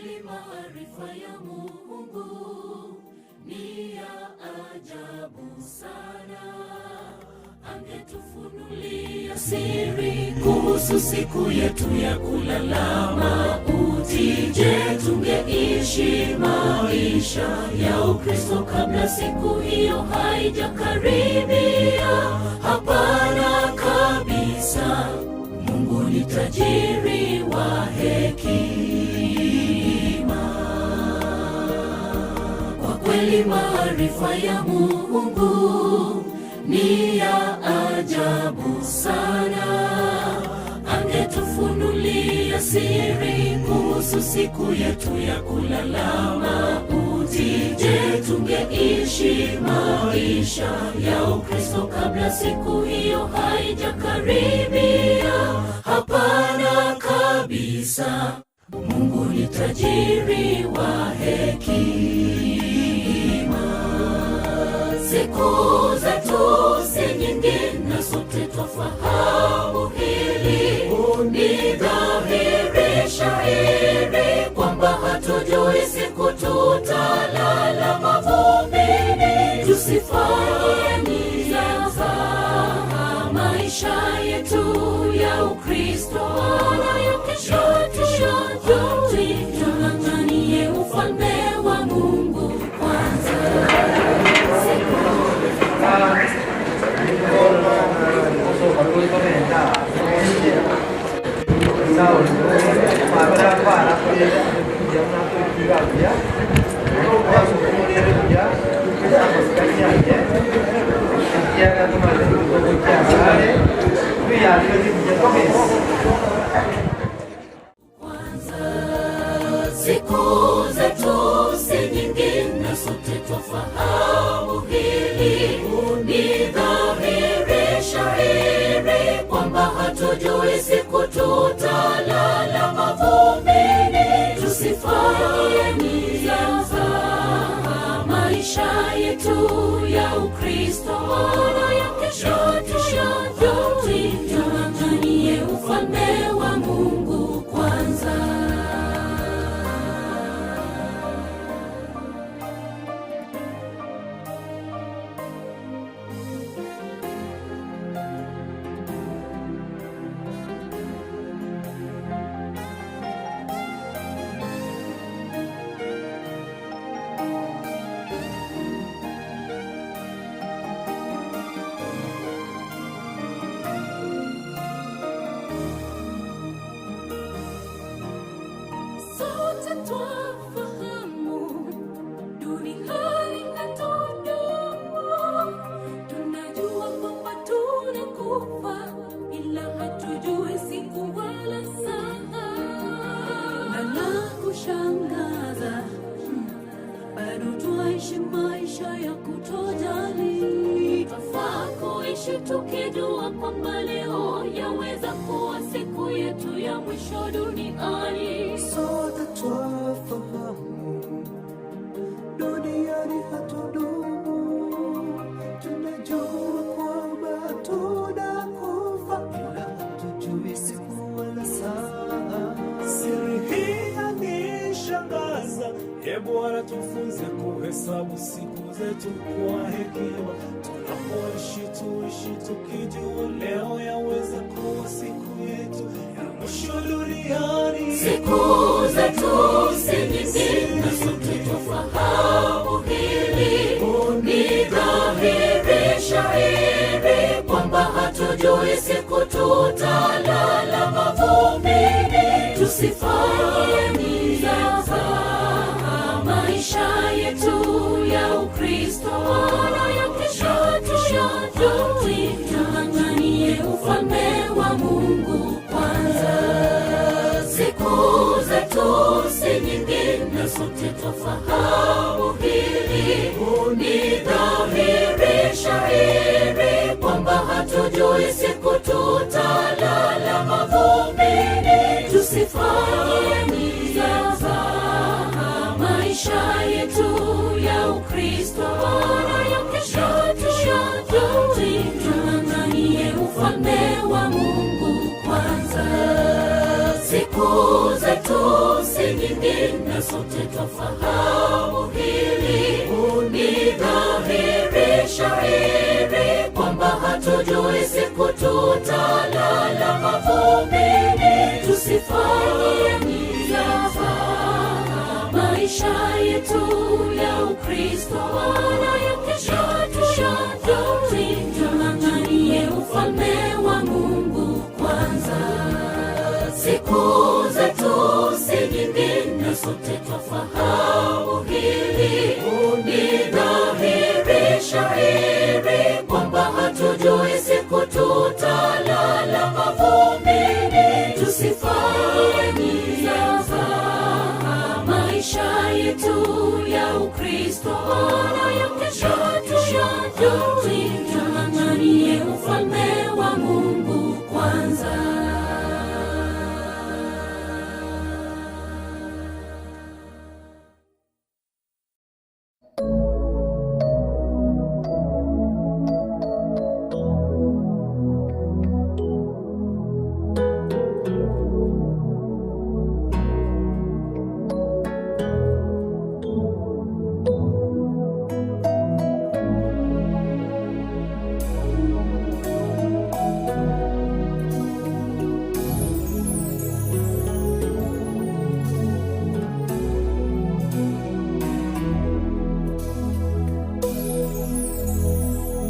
kweli maarifa ya Mungu ni ya ajabu sana. Angetufunulia siri kuhusu siku yetu ya kulala mauti. Je, tungeishi maisha ya Ukristo kabla siku hiyo haijakaribia? Hapana kabisa. Mungu ni tajiri wa hekima. Kwa kweli maarifa ya Mungu ni ya ajabu sana. Angetufunulia siri kuhusu siku yetu ya kulala mauti. Je, tungeishi maisha ya Ukristo kabla siku hiyo haijakaribia? Hapana kabisa. Mungu ni tajiri wa hekima. Siku zetu si nyingi, na sote twafahamu hili. Ni dhahiri shahiri kwamba hatujui siku tutalala mavumbini. Tusifanye mzaha maisha yetu ya Ukristo na ya kesho tuyajui. Tung'ang'anie ufalme wa Mungu kwanza. Siku kwanza. Siku zetu si nyingi, na sote twafahamu hili. Ni dhahiri shahiri kwamba hatujui siku tutalala mavumbini. Tusifanye mzaha maisha yetu ya Ukristo na ya kesho tuyajui. Tung'ang'anie ufalme wa Mungu kwanza. Sote twafahamu duniani hatudumu, tunajua kwamba tunakufa, ila hatujui siku wala saa. Na la kushangaza, bado twaishi maisha ya kutojali. Twafaa kuishi tukijua kwamba leo yaweza kuwa siku yetu ya mwisho duniani. Sote twafahamu duniani hatudumu, tunajua kwamba tunakufa, ila hatujui siku wala saa. Siri hii yanishangaza, e Bwana, tufunze kuhesabu siku zetu kwa hekima. Tunapoishi tuishi tukijua leo yaweza kuwa siku yetu ya mwisho duniani. Siku zetu si nyingi, na sote twafahamu hili. Ni dhahiri shahiri kwamba hatujui siku tutalala mavumbini. Tusifanye mzaha maisha yetu ya Ukristo na ya kesho tuyajui. Tung'ang'anie ufalme wa Mungu kwanza. Siku zetu si nyingi, na sote twafahamu hili. Ni dhahiri shahiri kwamba hatujui siku tutalala mavumbini. Tusifanye mzaha maisha yetu ya Ukristo na ya kesho tuyajui. Tung'ang'anie ufalme wa Mungu kwanza. Siku zetu si nyingi, na sote twafahamu hili. Ni dhahiri shahiri kwamba hatujui siku tutalala mavumbini, tusifanye mzaha maisha yetu ya Ukristo, wala ya kesho tuyajui. Tung'ang'anie ufalme wa Mungu kwanza. Siku zetu si nyingi, na sote twafahamu hili. Ni dhahiri shahiri kwamba hatujui siku tutalala mavumbini, tusifanye mzaha maisha yetu ya Ukristo, wala ya kesho tuyajui. Tung'ang'anie ufalme wa Mungu kwanza.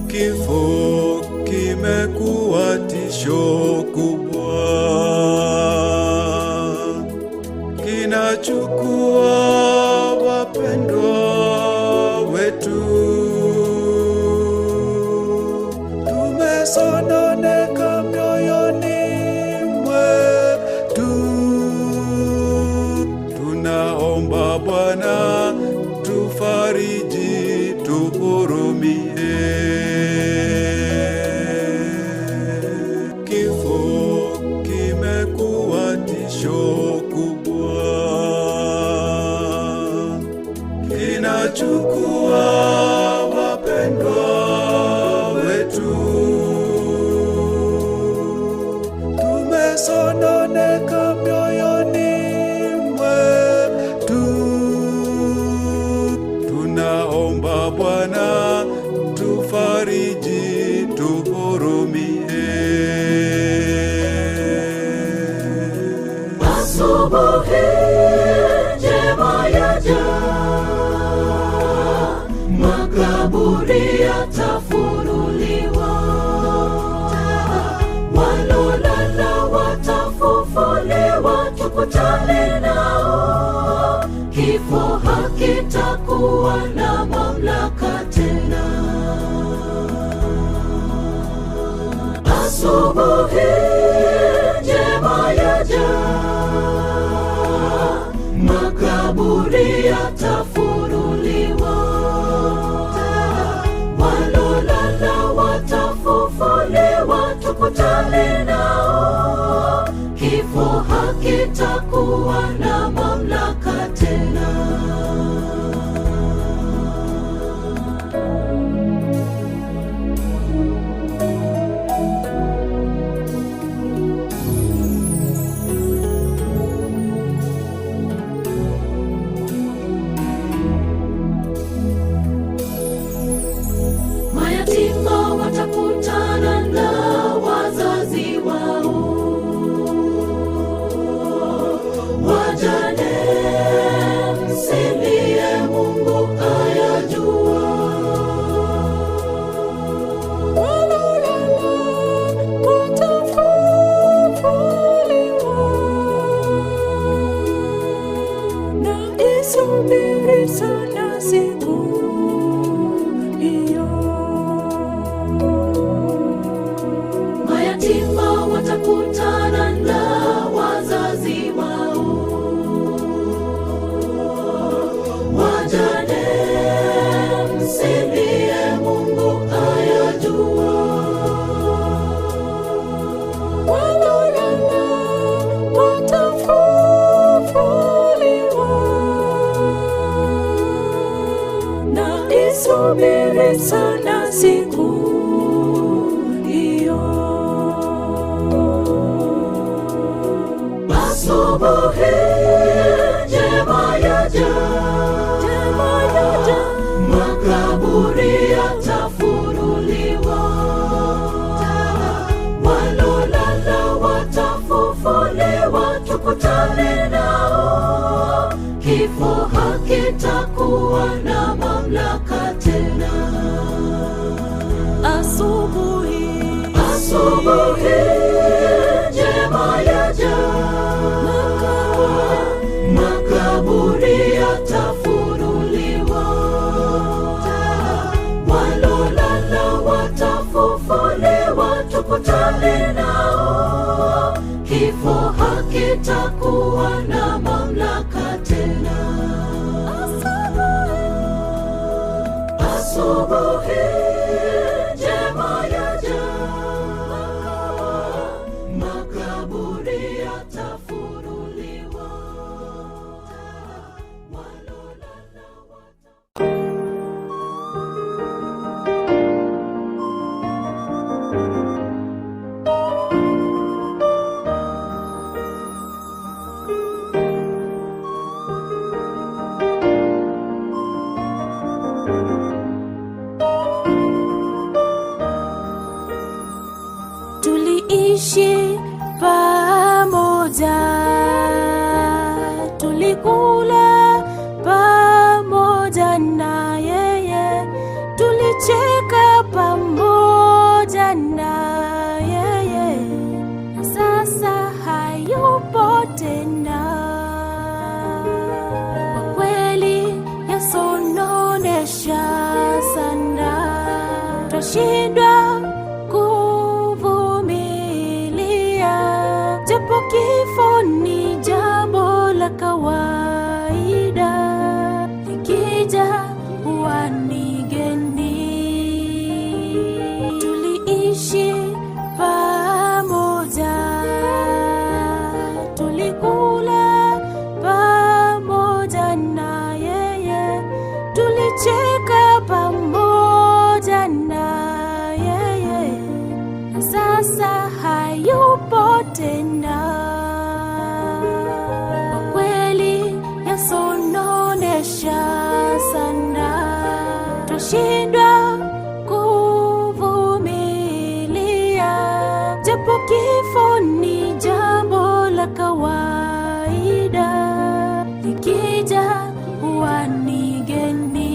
Kifo kimekuwa tisho kubwa, kinachukua wapendwa wetu. Tumesononeka mioyoni mwetu, tunaomba Bwana tufariji, tuhurumie. Kifo kimekuwa tisho kubwa, kinachukua wapendwa wetu. Tumesononeka mioyoni mwetu, tunaomba Bwana tufariji, tuhurumie. Asubuhi njema yaja, makaburi yatafunuliwa, walolala watafufuliwa, tukutane nao. Kifo hakitakuwa na mamlaka tena. Asubuhi njema yaja, makaburi yatafunuliwa, walolala watafufuliwa, tukutane nao. Kifo hakitakuwa na mamlaka tena. Mayatima watakutana na wazazi wao, wajane msilie, Mungu ayajua. Walolala watafufuliwa, na isubiri sana siku hiyo. Mayatima watakutana na wazazi wao, wajane msilie, Mungu ayajua. Walolala watafufuliwa, na isubiri sana siku hiyo. Asubuhi njema ya Kifo hakitakuwa na mamlaka tena. Asubuhi, Asubuhi njema yaja, makaburi yatafunuliwa, walolala watafufuliwa, tukutane nao. Kifo hakitakuwa na mamlaka tena. Asubuhi njema yaja, makaburi yatafunuliwa, walolala wata Tuliishi pamoja, tulikula pamoja na yeye, tulicheka pamoja na yeye, na sasa hayupo tena. Kwa kweli yasononesha sana, twashindwa kuvumilia, japo kifo ni jambo la kawaida, likija huwa ni geni. Tuliishi pamoja, tulikula pamoja na yeye, tulicheka pamoja na yeye, na sasa hayupo tena. Kwa kweli yasononesha sana, twashindwa kuvumilia, japo kifo ni jambo la kawaida, likija huwa ni geni.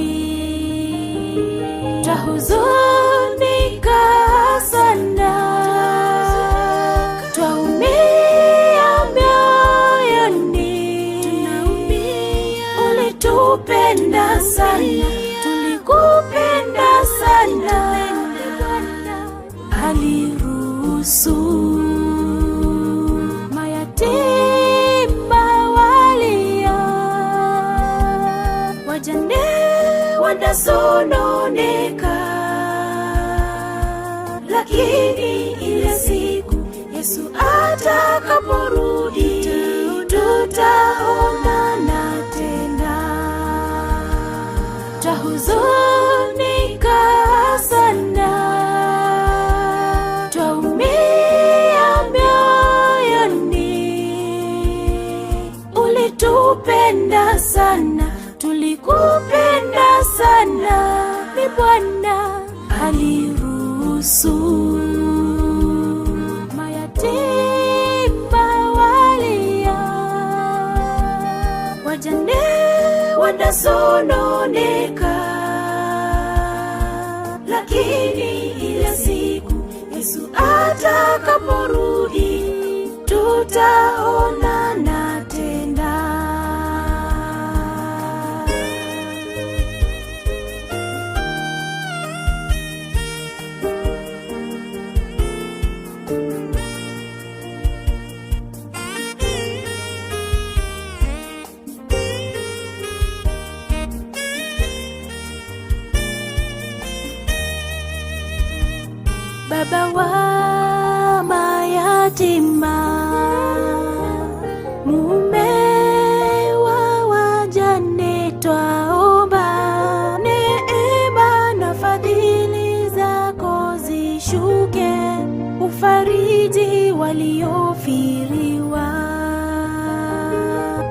Twahuzunika sana, twaumia mioyoni, ulitupenda sana, tulikupenda sana, aliruhusu mayatima walia, wajane wanasononeka, lakini ile siku Yesu atakaporudi tutaonana tena. Twahuzunika sana, twaumia mioyoni, ulitupenda sana, tulikupenda sana, ni Bwana aliruhusu mayatima walia, wajane wanasononeka, lakini ile siku Yesu atakaporudi tutaonana tena. Baba wa mayatima, mume wa wajane, twaomba neema na fadhili zako zishuke, ufariji waliofiriwa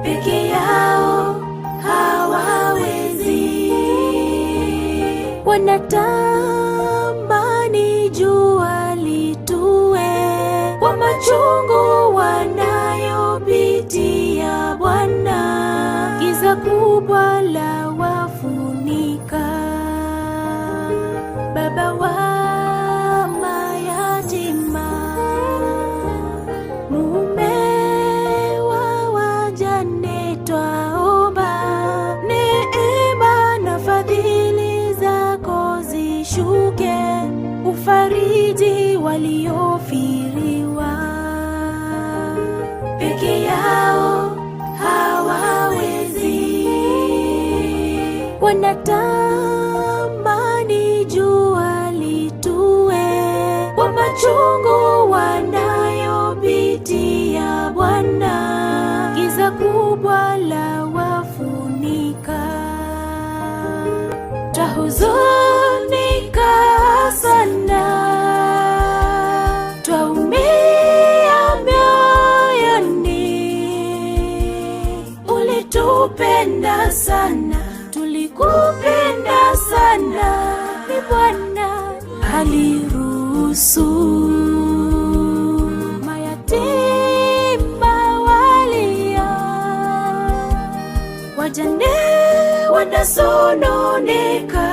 peke yao hawawezi, wanatamani jua litue kwa machungu wanayopitia Bwana, giza giza kubwa la wafunika. Baba wa mayatima, mume wa wajane, twaomba neema na fadhili zako zishuke, ufariji waliofiriwa peke yao hawawezi, wanatamani jua litue kwa machungu wanayopitia Bwana, giza kubwa la wafunika, twahuzunika sana, twaumia mioyoni, ulitupenda sana, tulikupenda sana, ni Bwana aliruhusu mayatima walia, wajane wanasononeka,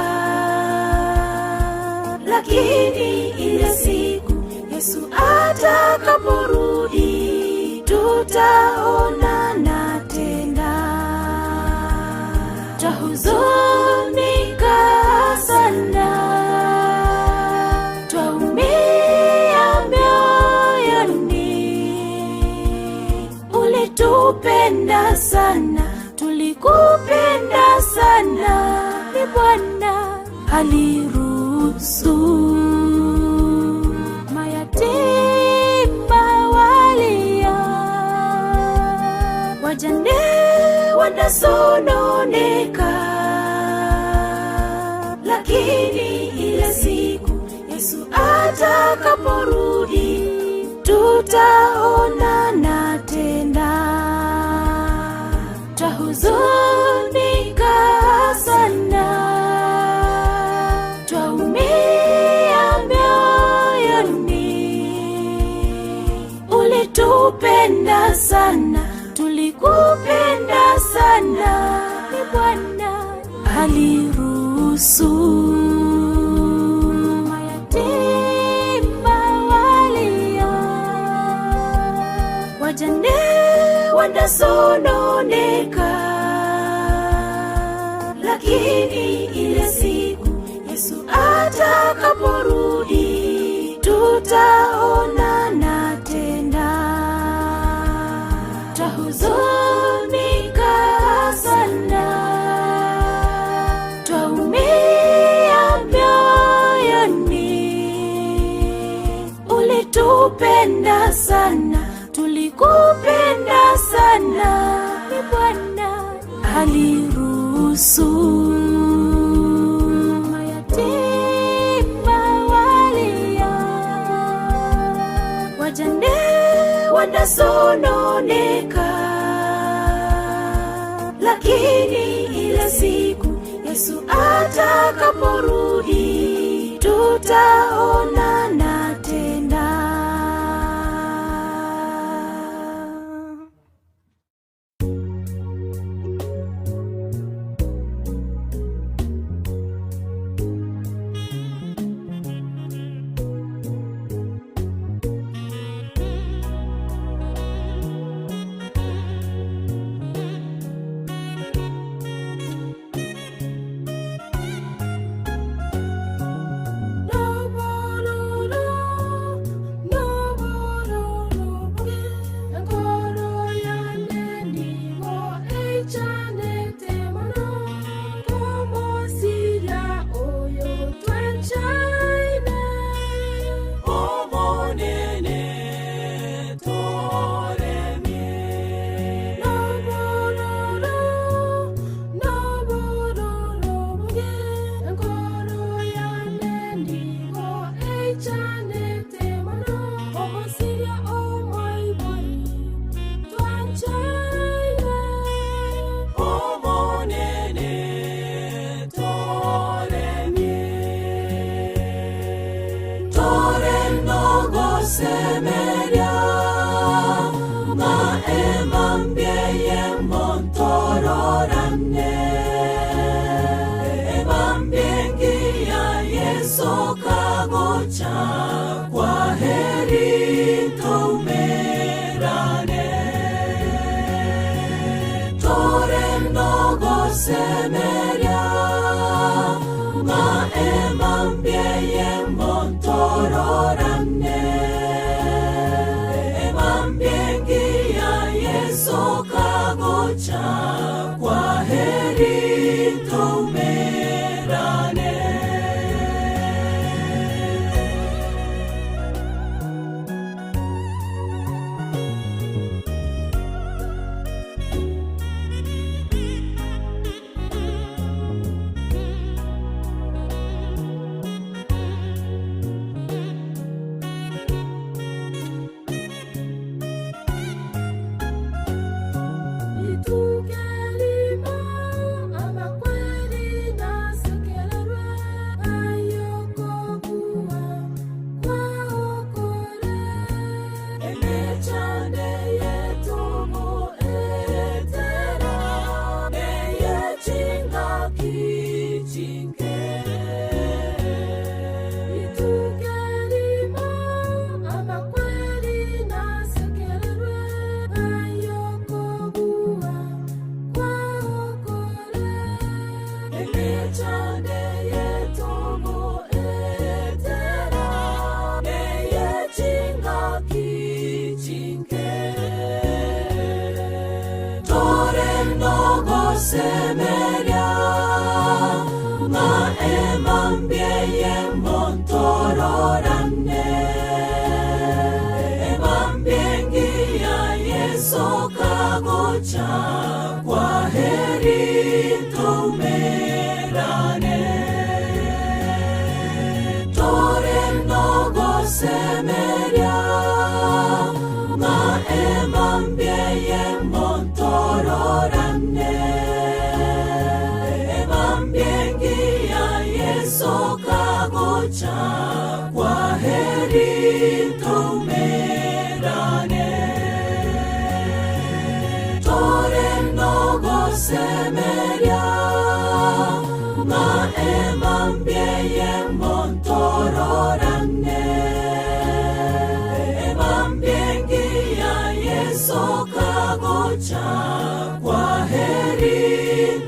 lakini ile siku Yesu atakaporudi tutaonana tena. Twahuzunika sana, twaumia mioyoni, ulitupenda sana, tulikupenda sana, ni Bwana aliruhusu mayatima walia, wajane wanasononeka, lakini ile siku Yesu atakaporudi tutaonana tena. Twahuzunika sana, twaumia mioyoni, ulitupenda sana, tulikupenda sana, ni Bwana aliruhusu mayatima walia, wajane wanasononeka, lakini ile siku Yesu atakaporudi tutaonana tena. Twahuzunika sana, twaumia mioyoni, ulitupenda sana, tulikupenda sana, ni Bwana aliruhusu mayatima walia, wajane wanasononeka, lakini ile siku Yesu atakaporudi tutaonana tena. Baba. montororane Emambiengia Yesu kagocha kwa heri toumerane Toreno gosemeria Ma emambieye montororane Emambiengia Yesu kagocha kwa heri toumerane. Semeria ma emambieye montororane Emambiengia Yesu kagocha kwa heri toumerane Toreno gosemeria ma emambieye montororane Emambiengia Yesu kagocha kwa heri toumerane Toreno gosemeria ma emambieye montororane Emambiengia Yesu kagocha kwa heri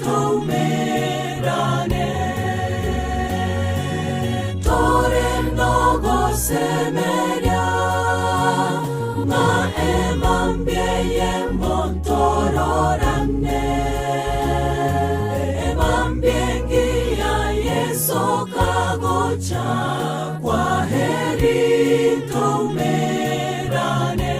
toumerane Toreno gosemeria ma emambieye montororane Emambiengia Yesu kagocha kwa heri toumerane.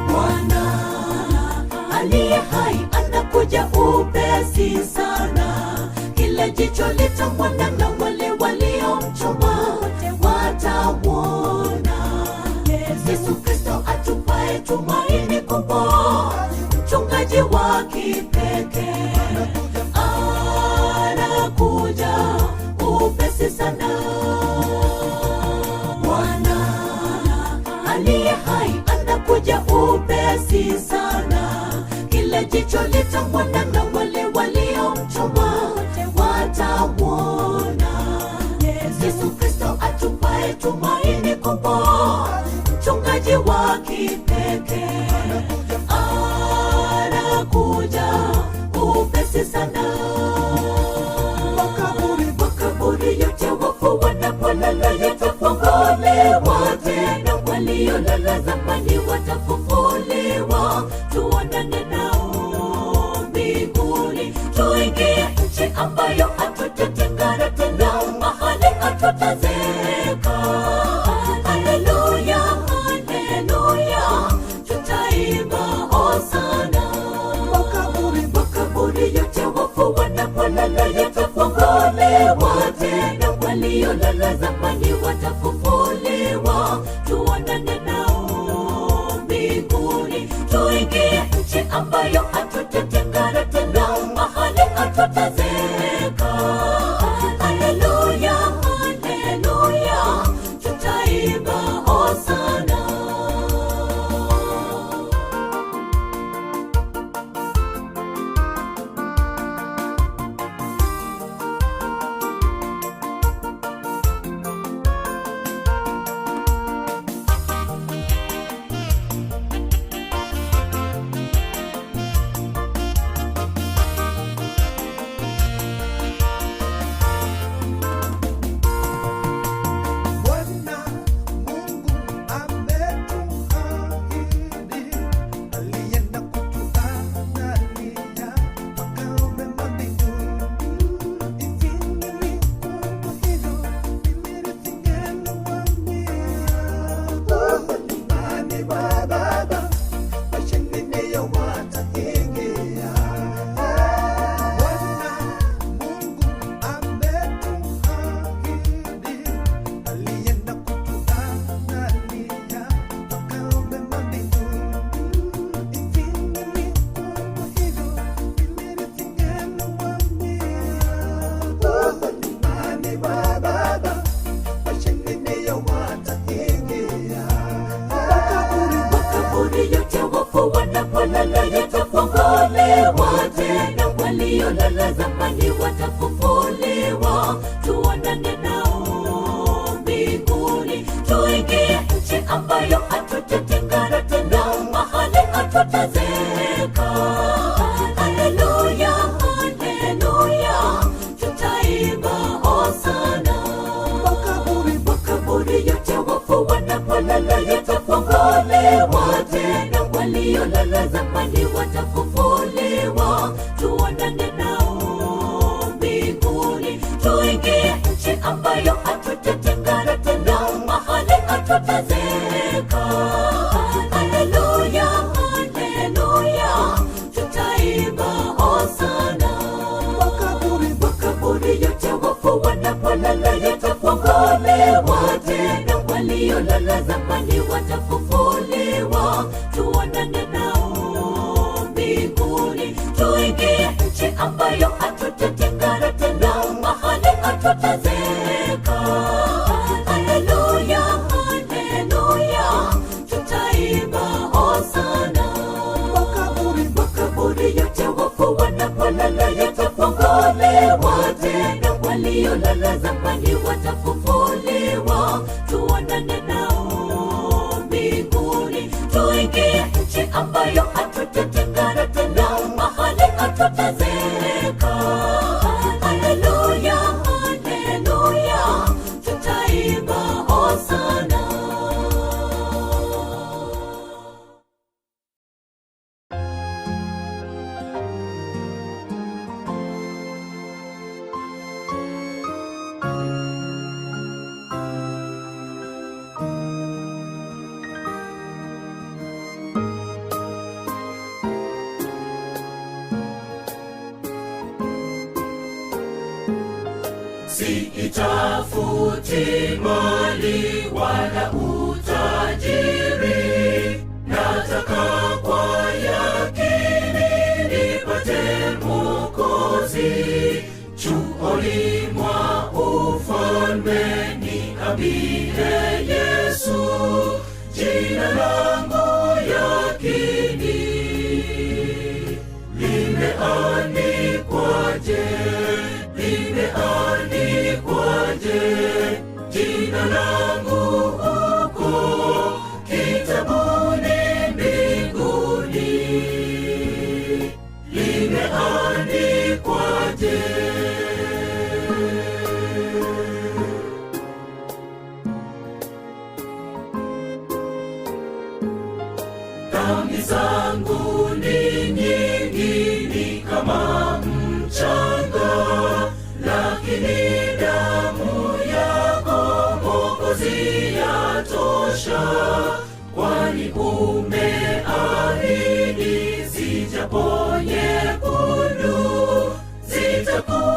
Bwana aliye hai anakuja upesi sana, kila jicho litamwona na wale waliomchoma wote watauona. Yesu Kristo atupae tumaini kubwa, mchungaji wa kipekee anakuja upesi sana. Bwana aliye hai anakuja upesi sana, kila jicho litamwona na wale waliomchoma wote watauona. Yesu Kristo atupae tumaini kubwa, mchungaji wa kipekee anakuja upesi sana. Makaburi, makaburi yote wafu wanapolala yatafunguliwa tena, waliolala zamani watafufuliwa. Tuonane nao mbinguni, tuingie nchi ambayo hatutatengana tena, mahali hatutazeeka. Haleluya, haleluya, tutaimba hosana. wanapolala yatafunguliwa tena, waliolala zamani watafufuliwa. Tuonane nao mbinguni, tuingie nchi ambayo hatutatengana tena, mahali hatutazeeka. Haleluya, haleluya, tutaimba hosana. Bwana Mungu ametuahidi, alienda kutuandalia makao mema mbinguni. Isingelikuwa hivyo, mimi nisingeliwaambia. Nyumbani mwa Baba, washindi ndio wataingia. Bwana Mungu ametuahidi, alienda kutuandalia makao mema mbinguni. Isingelikuwa hivyo, mimi nisingeliwaambia. Nyumbani mwa Baba, washindi ndio wataingia. Makaburi yote wafu wanapolala yatafunguliwa tena, waliolala zamani watafufuliwa. Tuonane nao mbinguni, tuingie nchi ambayo hatutatengana tena, mahali hatutazeeka. Haleluya, haleluya, tutaimba hosana. Makaburi yote wafu wanapolala yatafunguliwa tena, waliolala zamani watafufuliwa. Tuonane nao mbinguni, tuingie nchi ambayo hatutatengana tena, mahali hatutazeeka. Haleluya, haleluya, tutaimba hosana. Makaburi yote wafu wanapolala yatafunguliwa tena, waliolala zamani watafufuliwa. Tuonane nao mbinguni, tuingie nchi ambayo hatutatengana tena, mahali hatutazeeka. Haleluya, haleluya, tutaimba hosana. Makaburi yote wafu wanapolala yatafunguliwa tena, waliolala zamani watafufuliwa. Tuonane nao mbinguni, tuingie nchi ambayo hatutatengana tena, mahali hatutazeeka. Haleluya, haleluya, tutaimba hosana. Siitafuti mali wala utajiri, nataka kwa yakini nipate Mwokozi. Chuoni mwa ufalme niambie Yesu, jina langu yakini limeandikwaje? Limeandikwaje jina langu huko kitabuni mbinguni? Limeandikwaje? Dhambi zangu ni nyingi, ni kama mchanga, lakini damu yako Mwokozi yatosha, kwani umeahidi zijapo nyekundu zitakuwa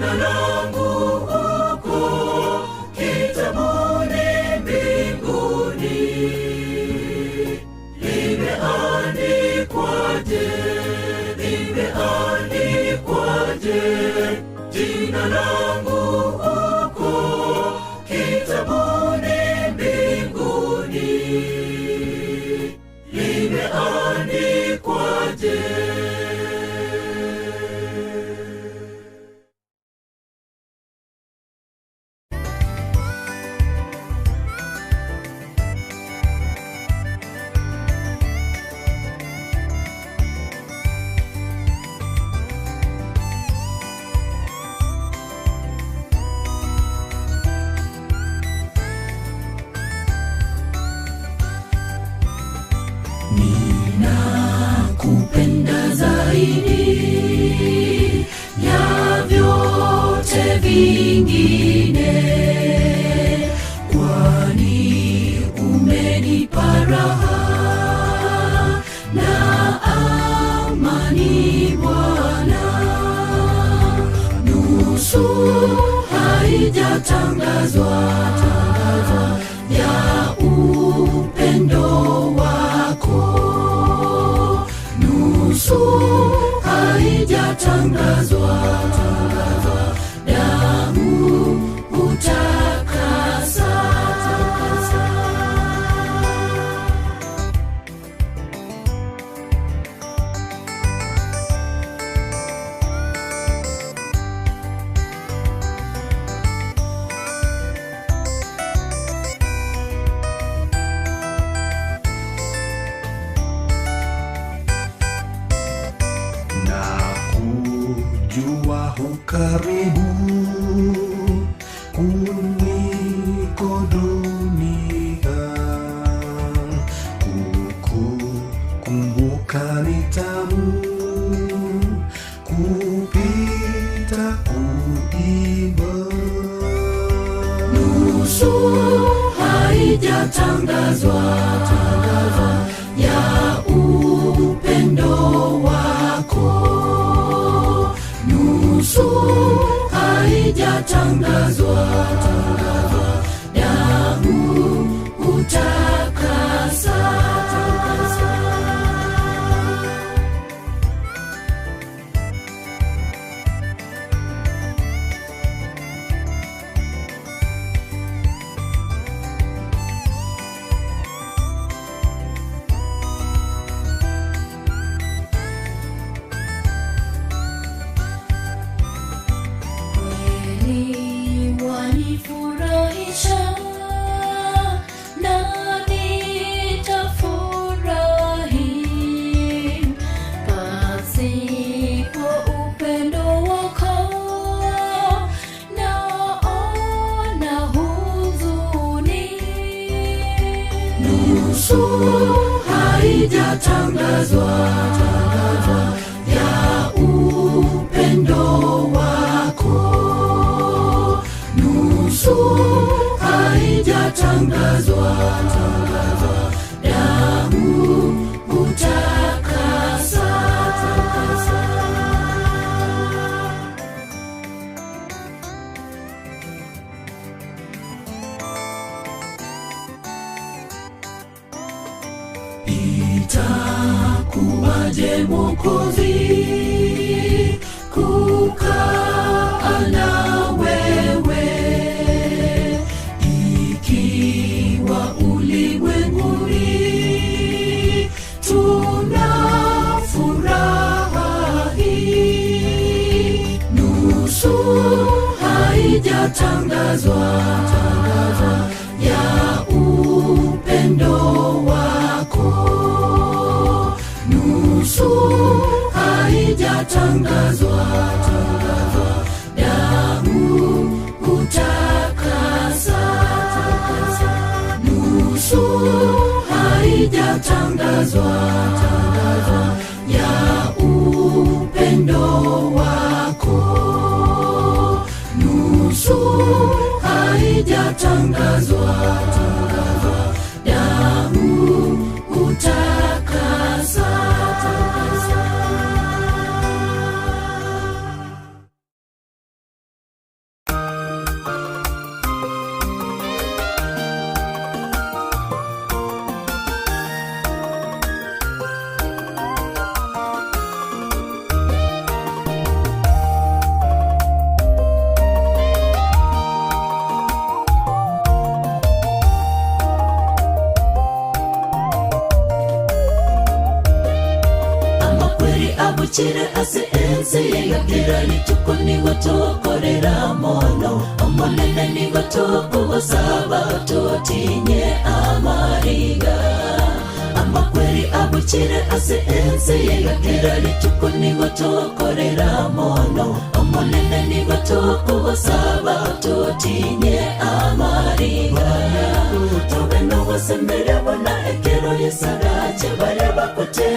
Jina langu huko kitabuni mbinguni limeandikwaje? Limeandikwaje jina langu huko kitabuni mbinguni limeandikwaje? Ninakupenda zaidi ya vyote vingine, kwani umenipa raha na amani Bwana. Nusu haijatangazwa ya upendo wako, nusu haijatangazwa, damu hutakasa. Na kujua hukaribu kuliko dunia, kukukumbuka ni tamu kupita kuiba. Nusu haijatangazwa ya upendo wako, nusu haijatangazwa, damu hutakasa. Kweli wanifurahisha na nitafurahi pasipo upendo wako naona huzuni. Nusu haijatangazwa ya upendo wako, nusu haijatangazwa, damu hutakasa. Itakuwaje Mwokozi kukaa na wewe ikiwa ulimwenguni tuna furaha hii? Nusu haijatangazwa ya upendo wako, nusu haijatangazwa, damu hutakasa, nusu haijatangazwa ya upendo wako, nusu haijatangazwa. abuchire ase ense yegakera rituko nigo tokorera mono omonene nigo tokogosaba totinye amariga amakweri abuchire ase ense yegakera rituko nigo tokorera mono omonene nigo tokogosaba totinye amariga tobe nogosemberia bona ekero yesarache baria bakote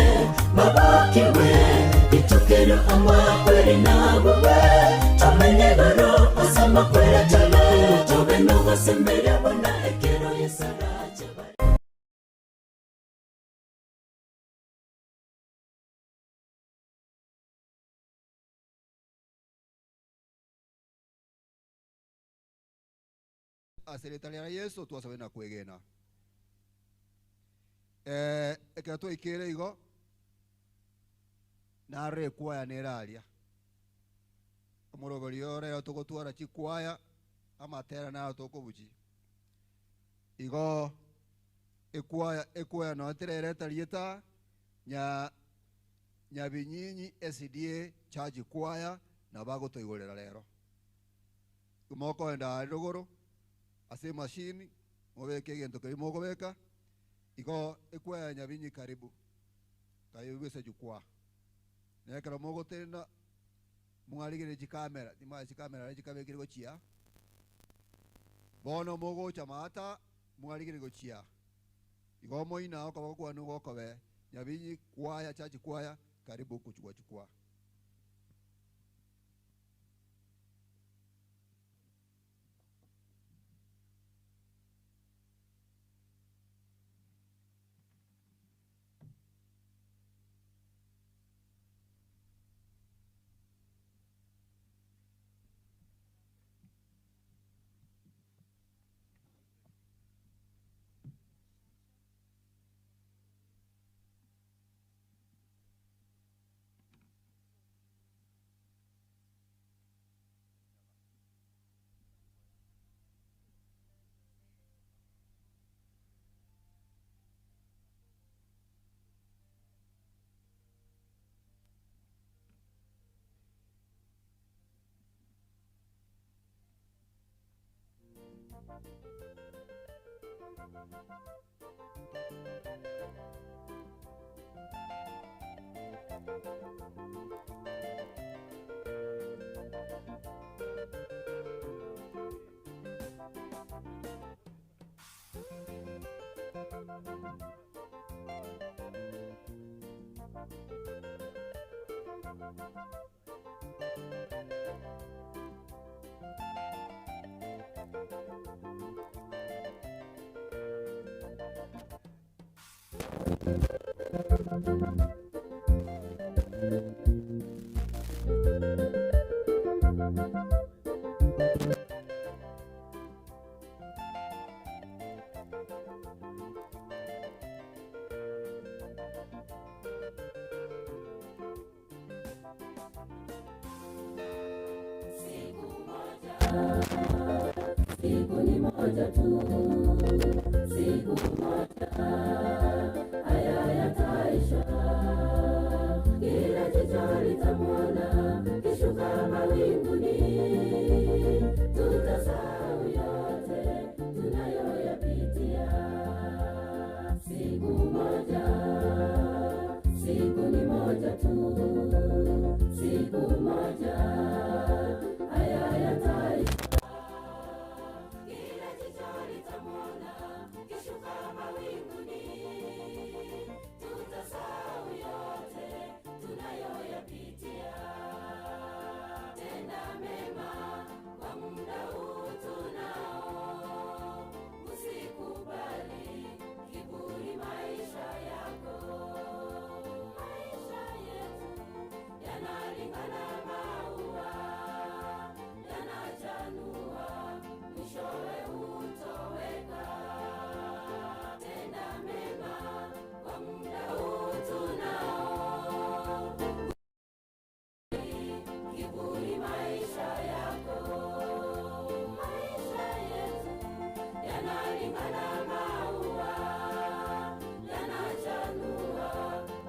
babokiwe itukero amakweri nabuwe tomenye goro ase amakweri atale tobe nogosemberia bona ekero yesarache baria Ase erieta ria Yeso twasabe na kwegena. Eh, ekero twaikire igo, narora ekwaya nere aria. Omoroberi ore ero togotwara chikwaya, amatera naro tokobuchi. Igo ekwaya ekwaya nonya terereta rieta nya Nyabinyinyi SDA Church Choir nabo bagotoigorera rero. Mokoenda aria rogoro ase emashini mobeke egento keria mokobeka igo ekwaya ya Nyabinyi karibu karibu ase jukwaa. Na ekero mogotenena mwarigereria chikamera timanya chikamera aria chikabekire gochia bono mogocha maata mwarigereria gochia igo moina okoboko kwanu gokobe Nyabinyi kwaya church choir karibu kuchukua jukwaa. Siku ni moja tu, siku moja, haya yataisha. Kila jicho litamwona kishuka mawinguni, tutasahau yote tunayoyapitia. Siku moja, siku ni moja tu, siku moja, haya yataisha. Kila jicho litamwona kishuka mawinguni, tutasahau yote tunayoyapitia. Tenda mema kwa muda huu tunao, usikubali kiburi maisha yako. Maisha yetu yanalingana maua, yanachanua mwishowe hutoweka. Tenda mema kwa muda huu tunao, kiburi maisha yako. Maisha yetu yanalingana maua, yanachanua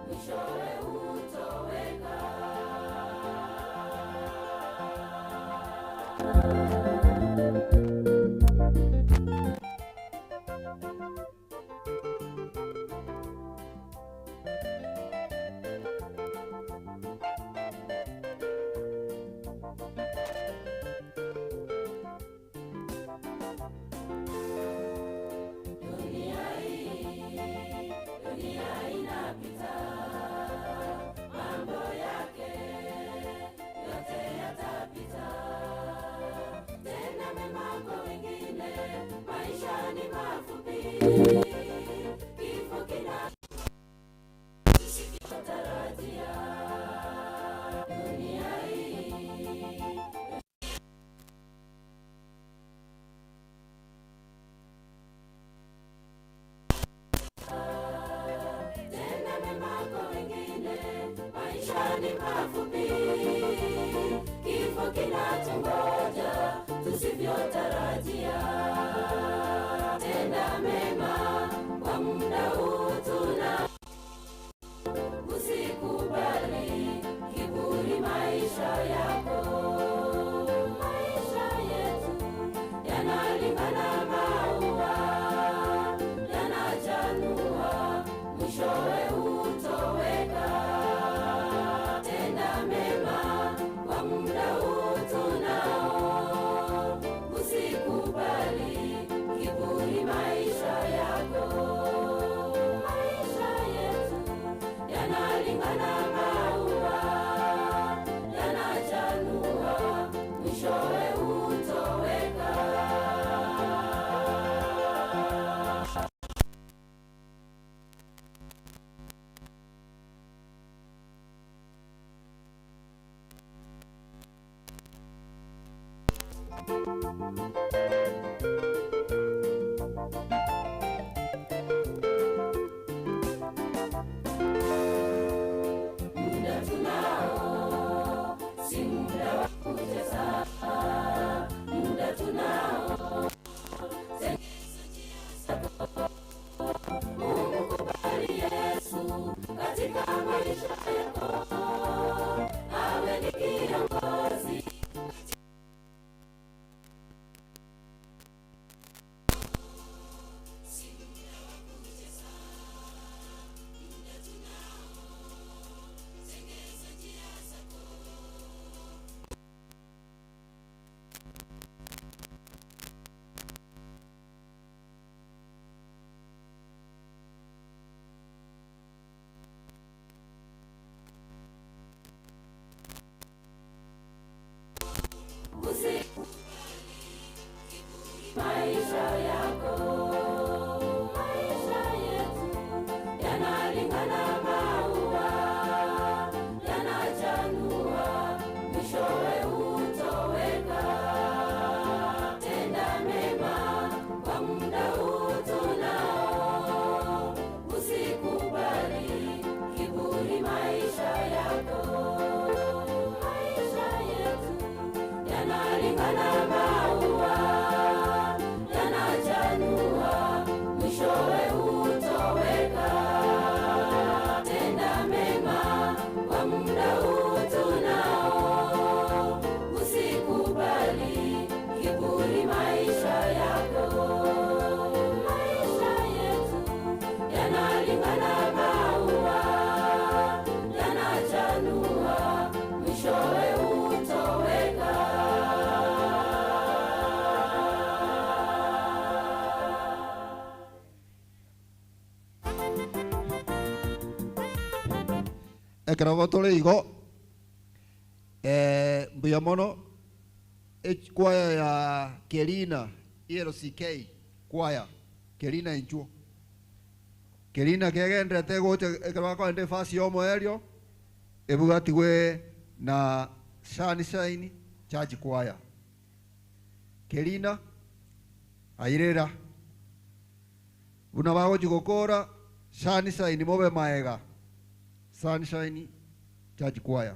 mwishowe hutoweka. Ekero gotore igo mbuya mono ekwaya ya Kerina ELCK kwaya Kerina inchuo Kerina kegenderete gocha ekero bakoenda efasi ya omoerio ebwatiwe na Sunshine Church Choir. Kerina airera buna bagochi gokora Sunshine mobe maega Sunshine Church Choir.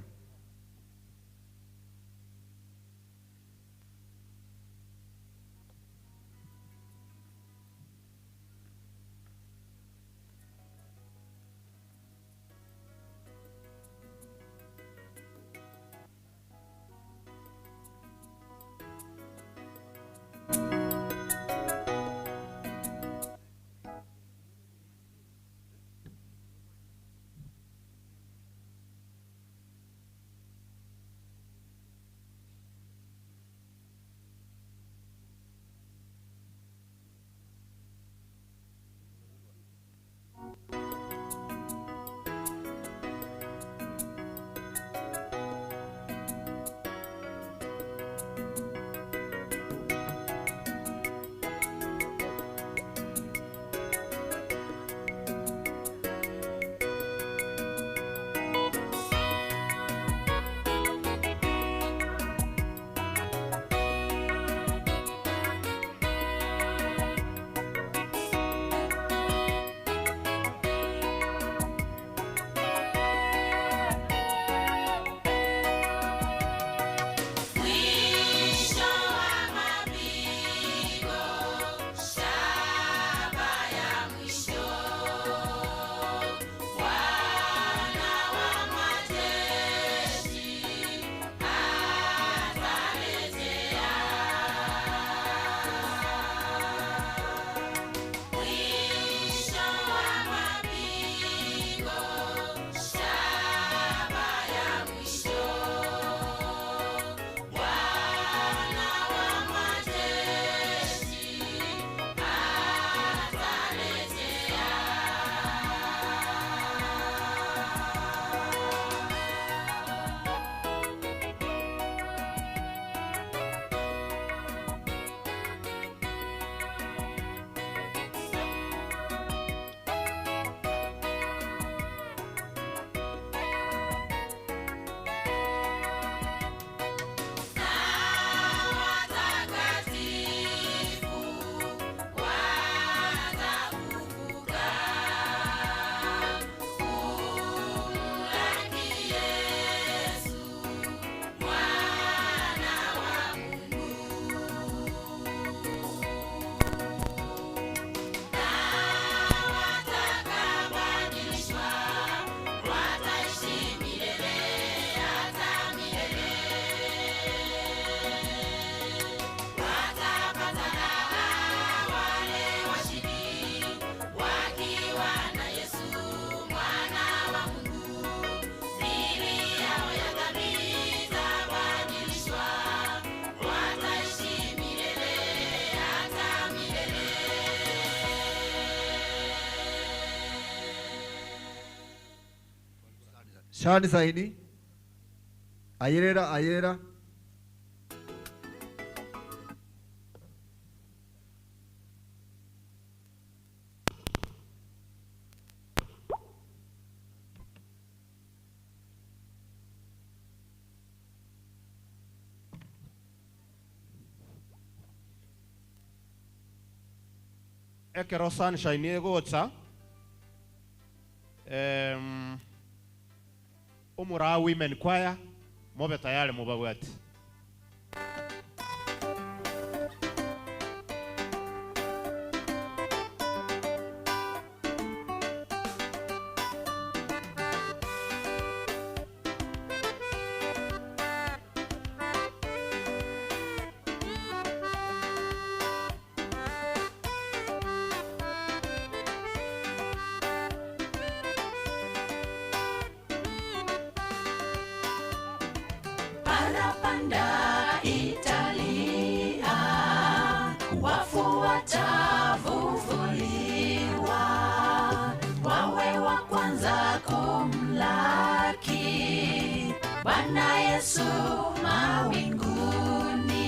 Sunshine, ayerera ayerera. Ekero Sunshine egocha, em, omoraa Women Choir, mobe tayari mobabwati. Parapanda italia, wafu watafufuliwa, wawe wa kwanza kumlaki Bwana Yesu mawinguni.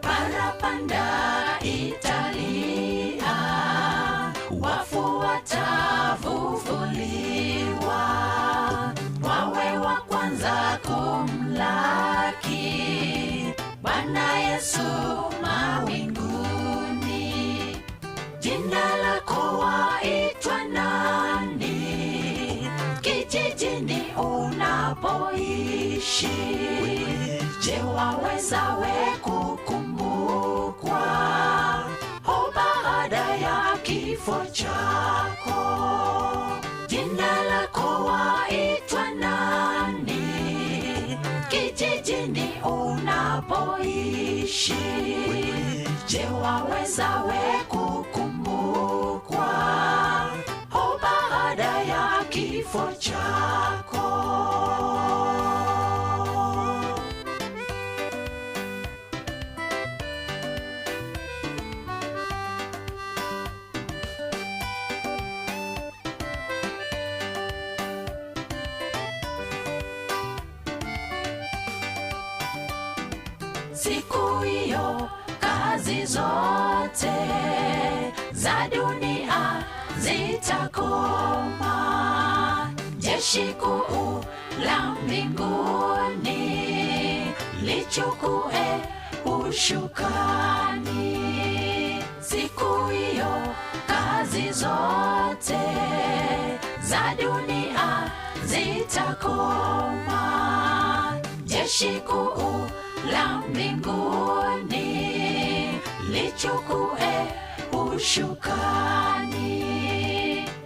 Parapanda italia, wafu watafufuliwa, wawe wa kwanza kumlaki Bwana Yesu mawinguni. Jina lako waitwa nani? Kijijini unapoishi, je, waweza we kukumbukwa ho baada ya kifo chako? Jina lako waitwa nani? Kijijini unapoishi, je, waweza we kukumbukwa ho baada ya kifo chako? Siku hiyo kazi zote za dunia zitakoma, jeshi kuu la mbinguni lichukue ushukani. Siku hiyo kazi zote za dunia zitakoma, jeshi kuu la mbinguni lichukue ushukani.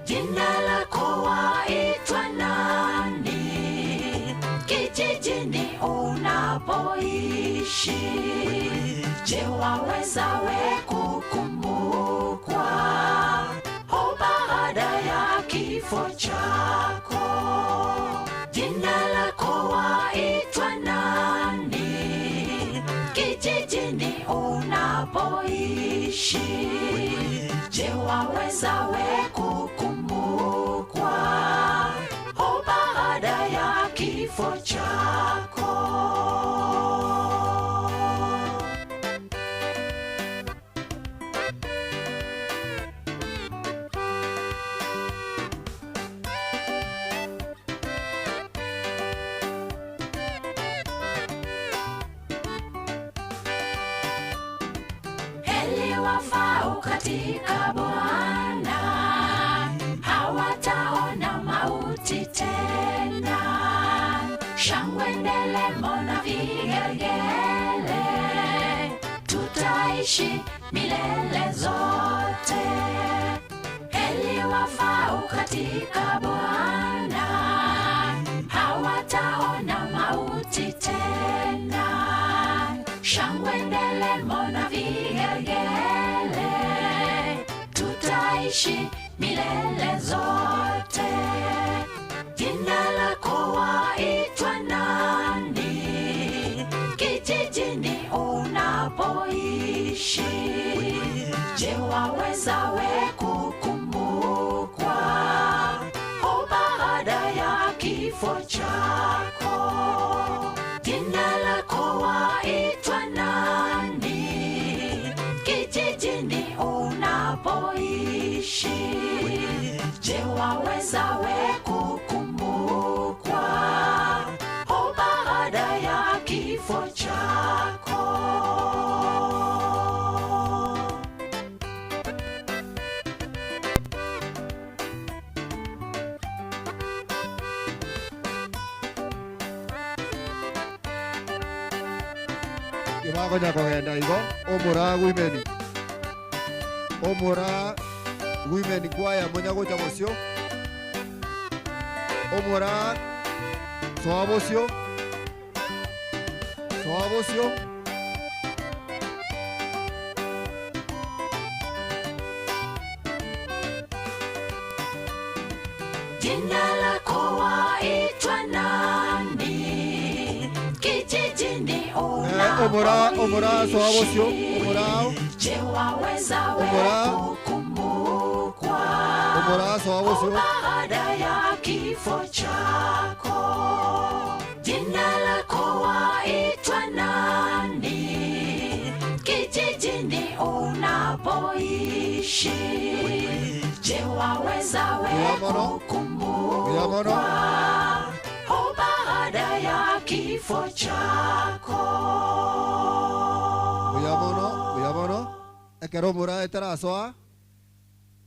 Jina lako waitwa nani? Kijijini unapoishi, je, waweza we kukumbukwa ho baada ya kifo chako? Jina lako waitwa nani? Kijijini unapoishi, je, waweza we kukumbukwa ho baada ya kifo chako? Heri wafao katika Bwana, hawataona mauti tena. Shangwe, nderemo na vigelegele, tutaishi milele zote. Heri wafao katika Bwana, hawataona mauti tena. Shangwe, nderemo na vigelegele, tutaishi milele zote. Jina lako waitwa nani? Kijijini unapoishi, je, waweza we kukumbukwa ho baada ya kifo chako? Jina lako waitwa nani? Kijijini unapoishi, je, waweza we kukumbukwa o baada ya kifo chako? Kibagonya kogenda igo omura women omura women kwaya monya gocha bosio omura soa bosio soa bosio Jina lako waitwa nani? Kijijini Omura omura soa bosio omura Je, waweza we Omura. kukumbukwa omura soa bosio baada ya kifo chako? Jina lako waitwa nani? Kijijini unapoishi, je, waweza we kukumbukwa o baada ya kifo chako? Buya mono, buya mono. Ekero omura etarasoa,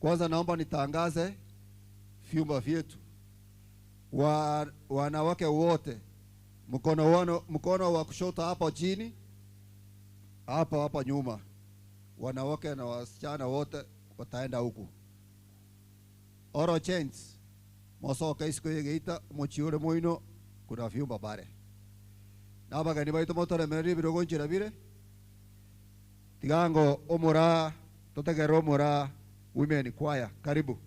kwanza naomba nitangaze vyumba vyetu. Wa, wanawake wote mkono wano, mkono wa kushoto hapo chini, hapa hapa nyuma, wanawake na wasichana wote wataenda huku. Oro change mosoka isiko yegeita mochiure moino kuna vyumba bare nabageni baito motoremererie ebirogo nchera bire tigango omura totegere omura women choir karibu.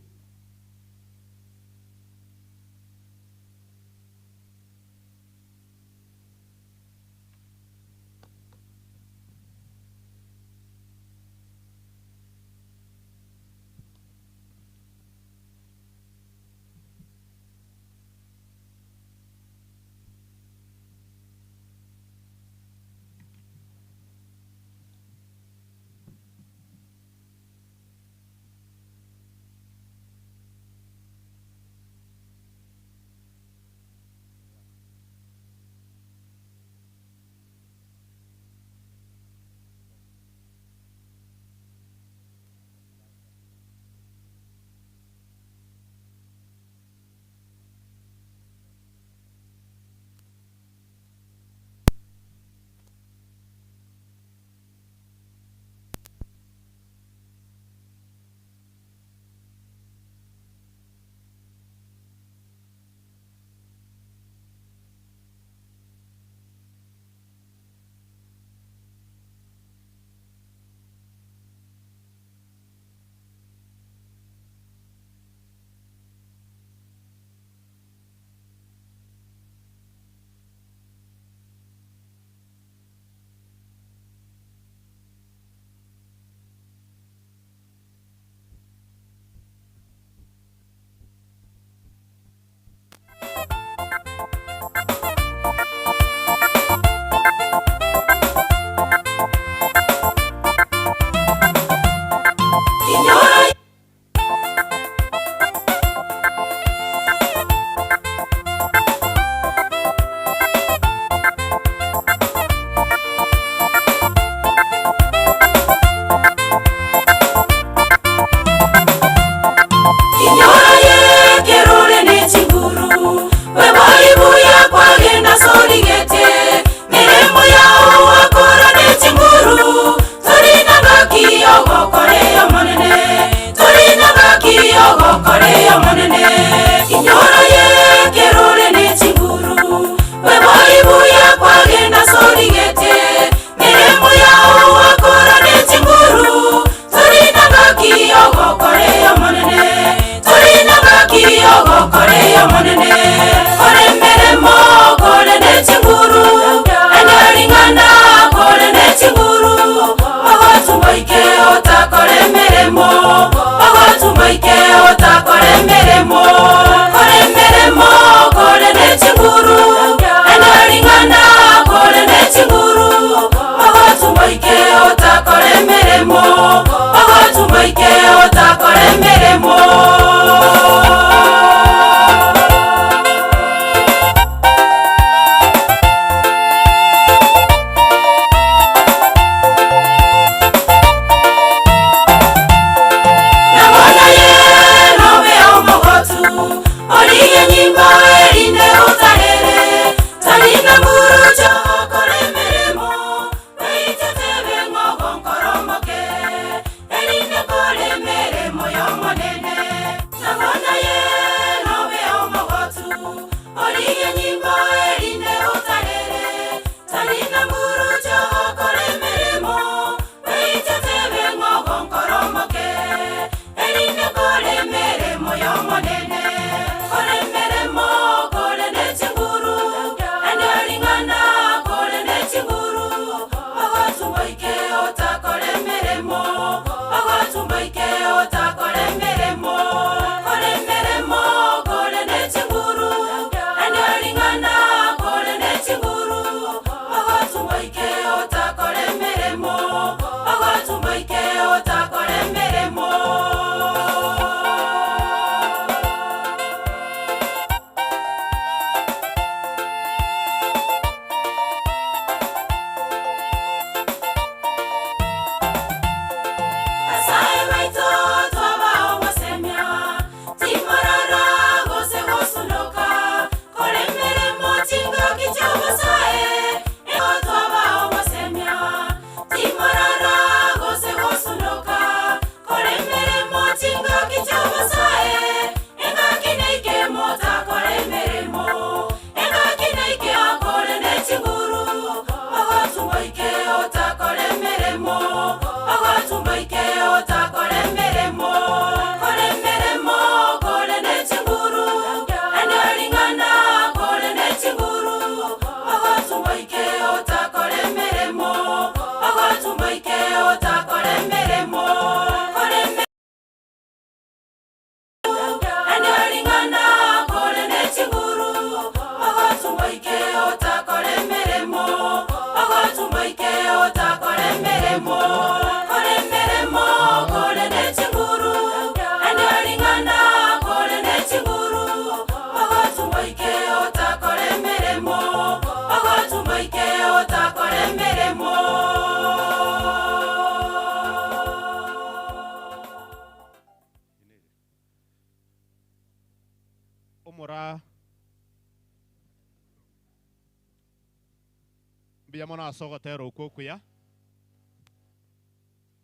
Mbuya mono ase ogotera okwo okuya.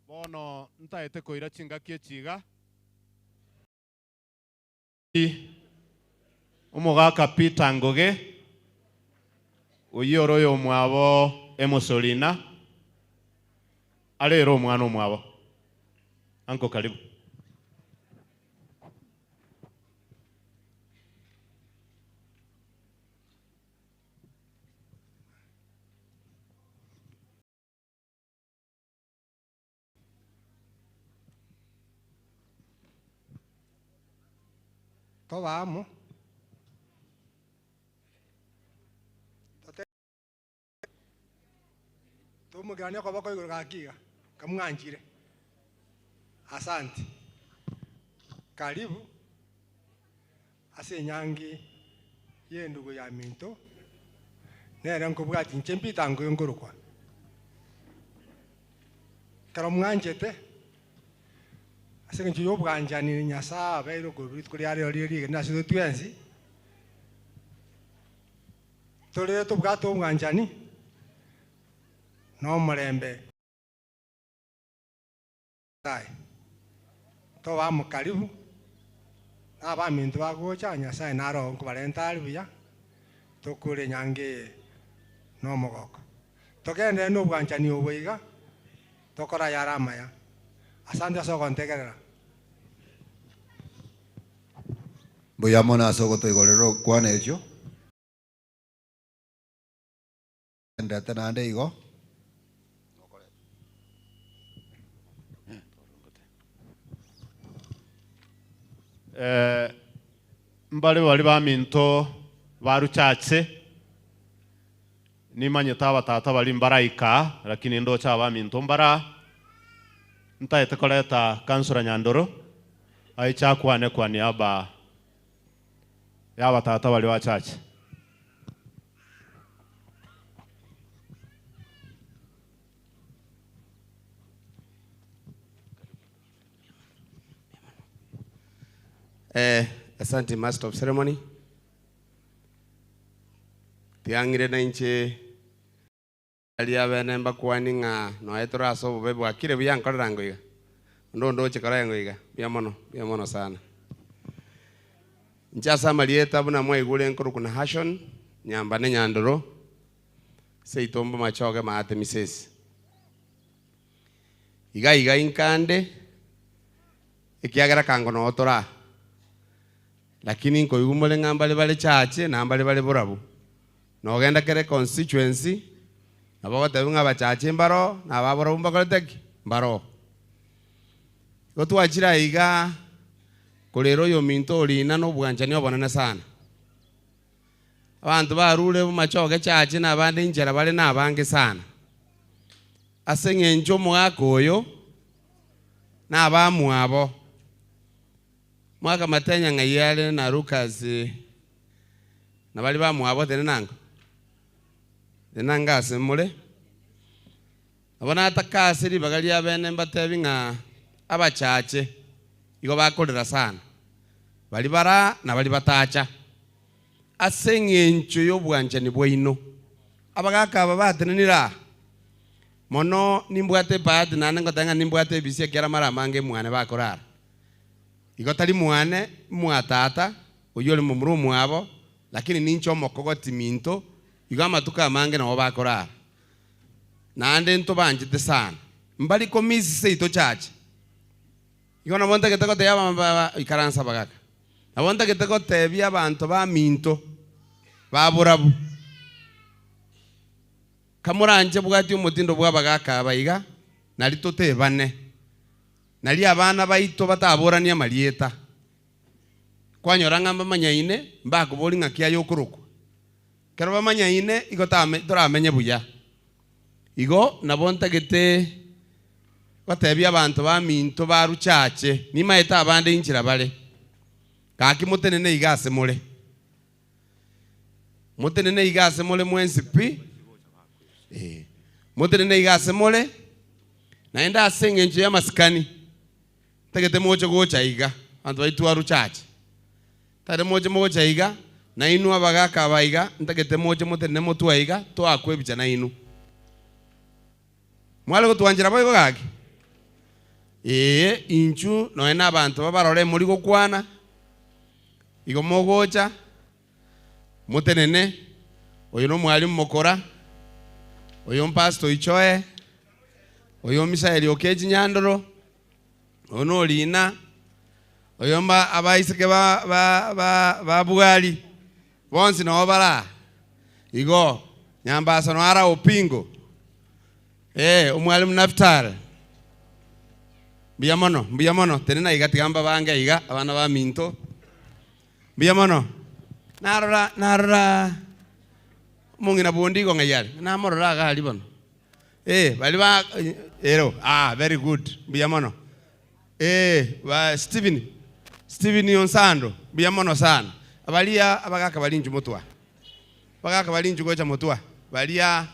Bono ntaete koira chingaki echi iga. Omogaka Peter Ngoge, oyio ore oyomwabo Emosorina, arere omwana omwabo. Uncle karibu. Toba amo, tomokeranie okoboko igoro gaki iga, kamwanchire. Asante. Karibu ase enyangi y'endugu yaminto, nere nkobwatia inche Peter Ngoe nkorokwa. Ekero mwanchete, ase eng'encho y'obwanchani Nyasae abeire okorwa rituko ria rero rire rigeni ase intwe twensi, tore tobwate obwanchani na omorembe. Nyasae, tobe amo karibu na abaminto bagocha, Nyasae naro nkobarenta are buya, tokore enyangi eye nomogoko. Togenderere nobwanchani obo iga, tokore ayare amaya. Asante ase ogontegerera. Mbuya mono ase ogotoigorera okwana echio. Ndete naende igo. Eh, mbare baria baminto baruchache, nimanyete abatata baria mbaraika, lakini ndoche abaminto mbara, ntaete koreta Councillor Nyandoro, aiche akwane kwa niaba ya abatata baria bachache. Eh, asante master of ceremony. Tiang'ire na inche aria bene mbakwani ng'a noe tore ase obobe bwakire buya nkorera ngo iga. Onde ondoche kore ngo iga. Mbuya mono, mbuya mono sana. Inche ase amarieta buna mwaigure nkorokwa Nahashon, Nyambane Nyandoro, seito Mbomachoge Maate Misesi. Iga iga inkande, ekiagera kango noo tore aa. Lakini nkoigwa more ng'a mbare bare chache na mbare bare borabu. Nogenda kera econstituency, nabo ogotebiwa ng'a abachache mbaroo na ababorabu mbakorete ki? Mbaroo. Igo twachire aiga korera oyominto orina na obwanchani obonene sana. Abanto barure bomachoge chache na abande inchera bare nabange sana. Ase eng'encho omogaka oyo na abamwabo, mwakamatenya ng'ai are na Lucas na baria bamwabo tenenango, tenenango ase more. Nabo nataka ase ribaga ria bene mbatebi ng'a abachache igo bakorera sana, baria bara na baria batacha, ase engencho y'obwanchani bwaino. Abagaaka aba batenenire aa, mono nimbwate ebahati naende ngoteba ng'a nimbwate ebisi ekiagera mara amange mwane bakorara. Igo tari mwane, mwa tata, oyio ore momura omwabo, lakini ninche omokogoti minto, igo amatuko amange nabo bakorara. Naende ntobanchete sana. Mbari komisi seito chache. Igo nabo ntagete gotebia abamama ikaransa abagaka. Nabo ntagete gotebia abanto baminto ba borabu. Kamoranche bwatie omotindo bwa abagaka aba iga, nari totebane. Nari abana baito bataboranie amarieta. Kwanyora ng'a mbamanyaine, mbakobori ng'aki aye okorokwa. Ekero bamanyaine igo toramenye buya. Igo nabo ntagete gotebia abanto baminto ba Ruchache, nimaete abande inchera bare, gaki motenene iga ase more. Motenene iga ase more mwensi pi, ee, motenene iga ase more, naende ase engencho y'amasikani, ntagete moche gocha iga, abanto baito ba Ruchache. Tari moche mogocha iga, nainwe abagaaka aba iga, ntagete moche motenene motwe aiga, toakwe ebicha nainwe. Mware gotwanchera boigo gaki? Ee, inchu nonya na abanto babarore mori gokwana, igo mogocha, motenene, oyo nomwalimu mokora, oyo mpastor oichoe, oyo Misaeli okechi nyandoro, oyo norina, oyo mba abaiseke ba ba ba ba bwari, bonsi noo bare aa. Igo, Nyambasa noyo ara Opingo, ee, omwalimu Naftal, mbuya mono, mbuya mono, tenena iga tiga mbabange iga abana baminto, mbuya mono. Narora narora omong'ina bonde igo ng'ai are? Namorora iga aria bono. Ee, baria ba ero, ah very good, mbuya mono. Ee, ba Stephen, Stephen Onsando, mbuya mono sana. Baria abagaka baria inchuo motwa, abagaka baria inchuo gocha motwa, baria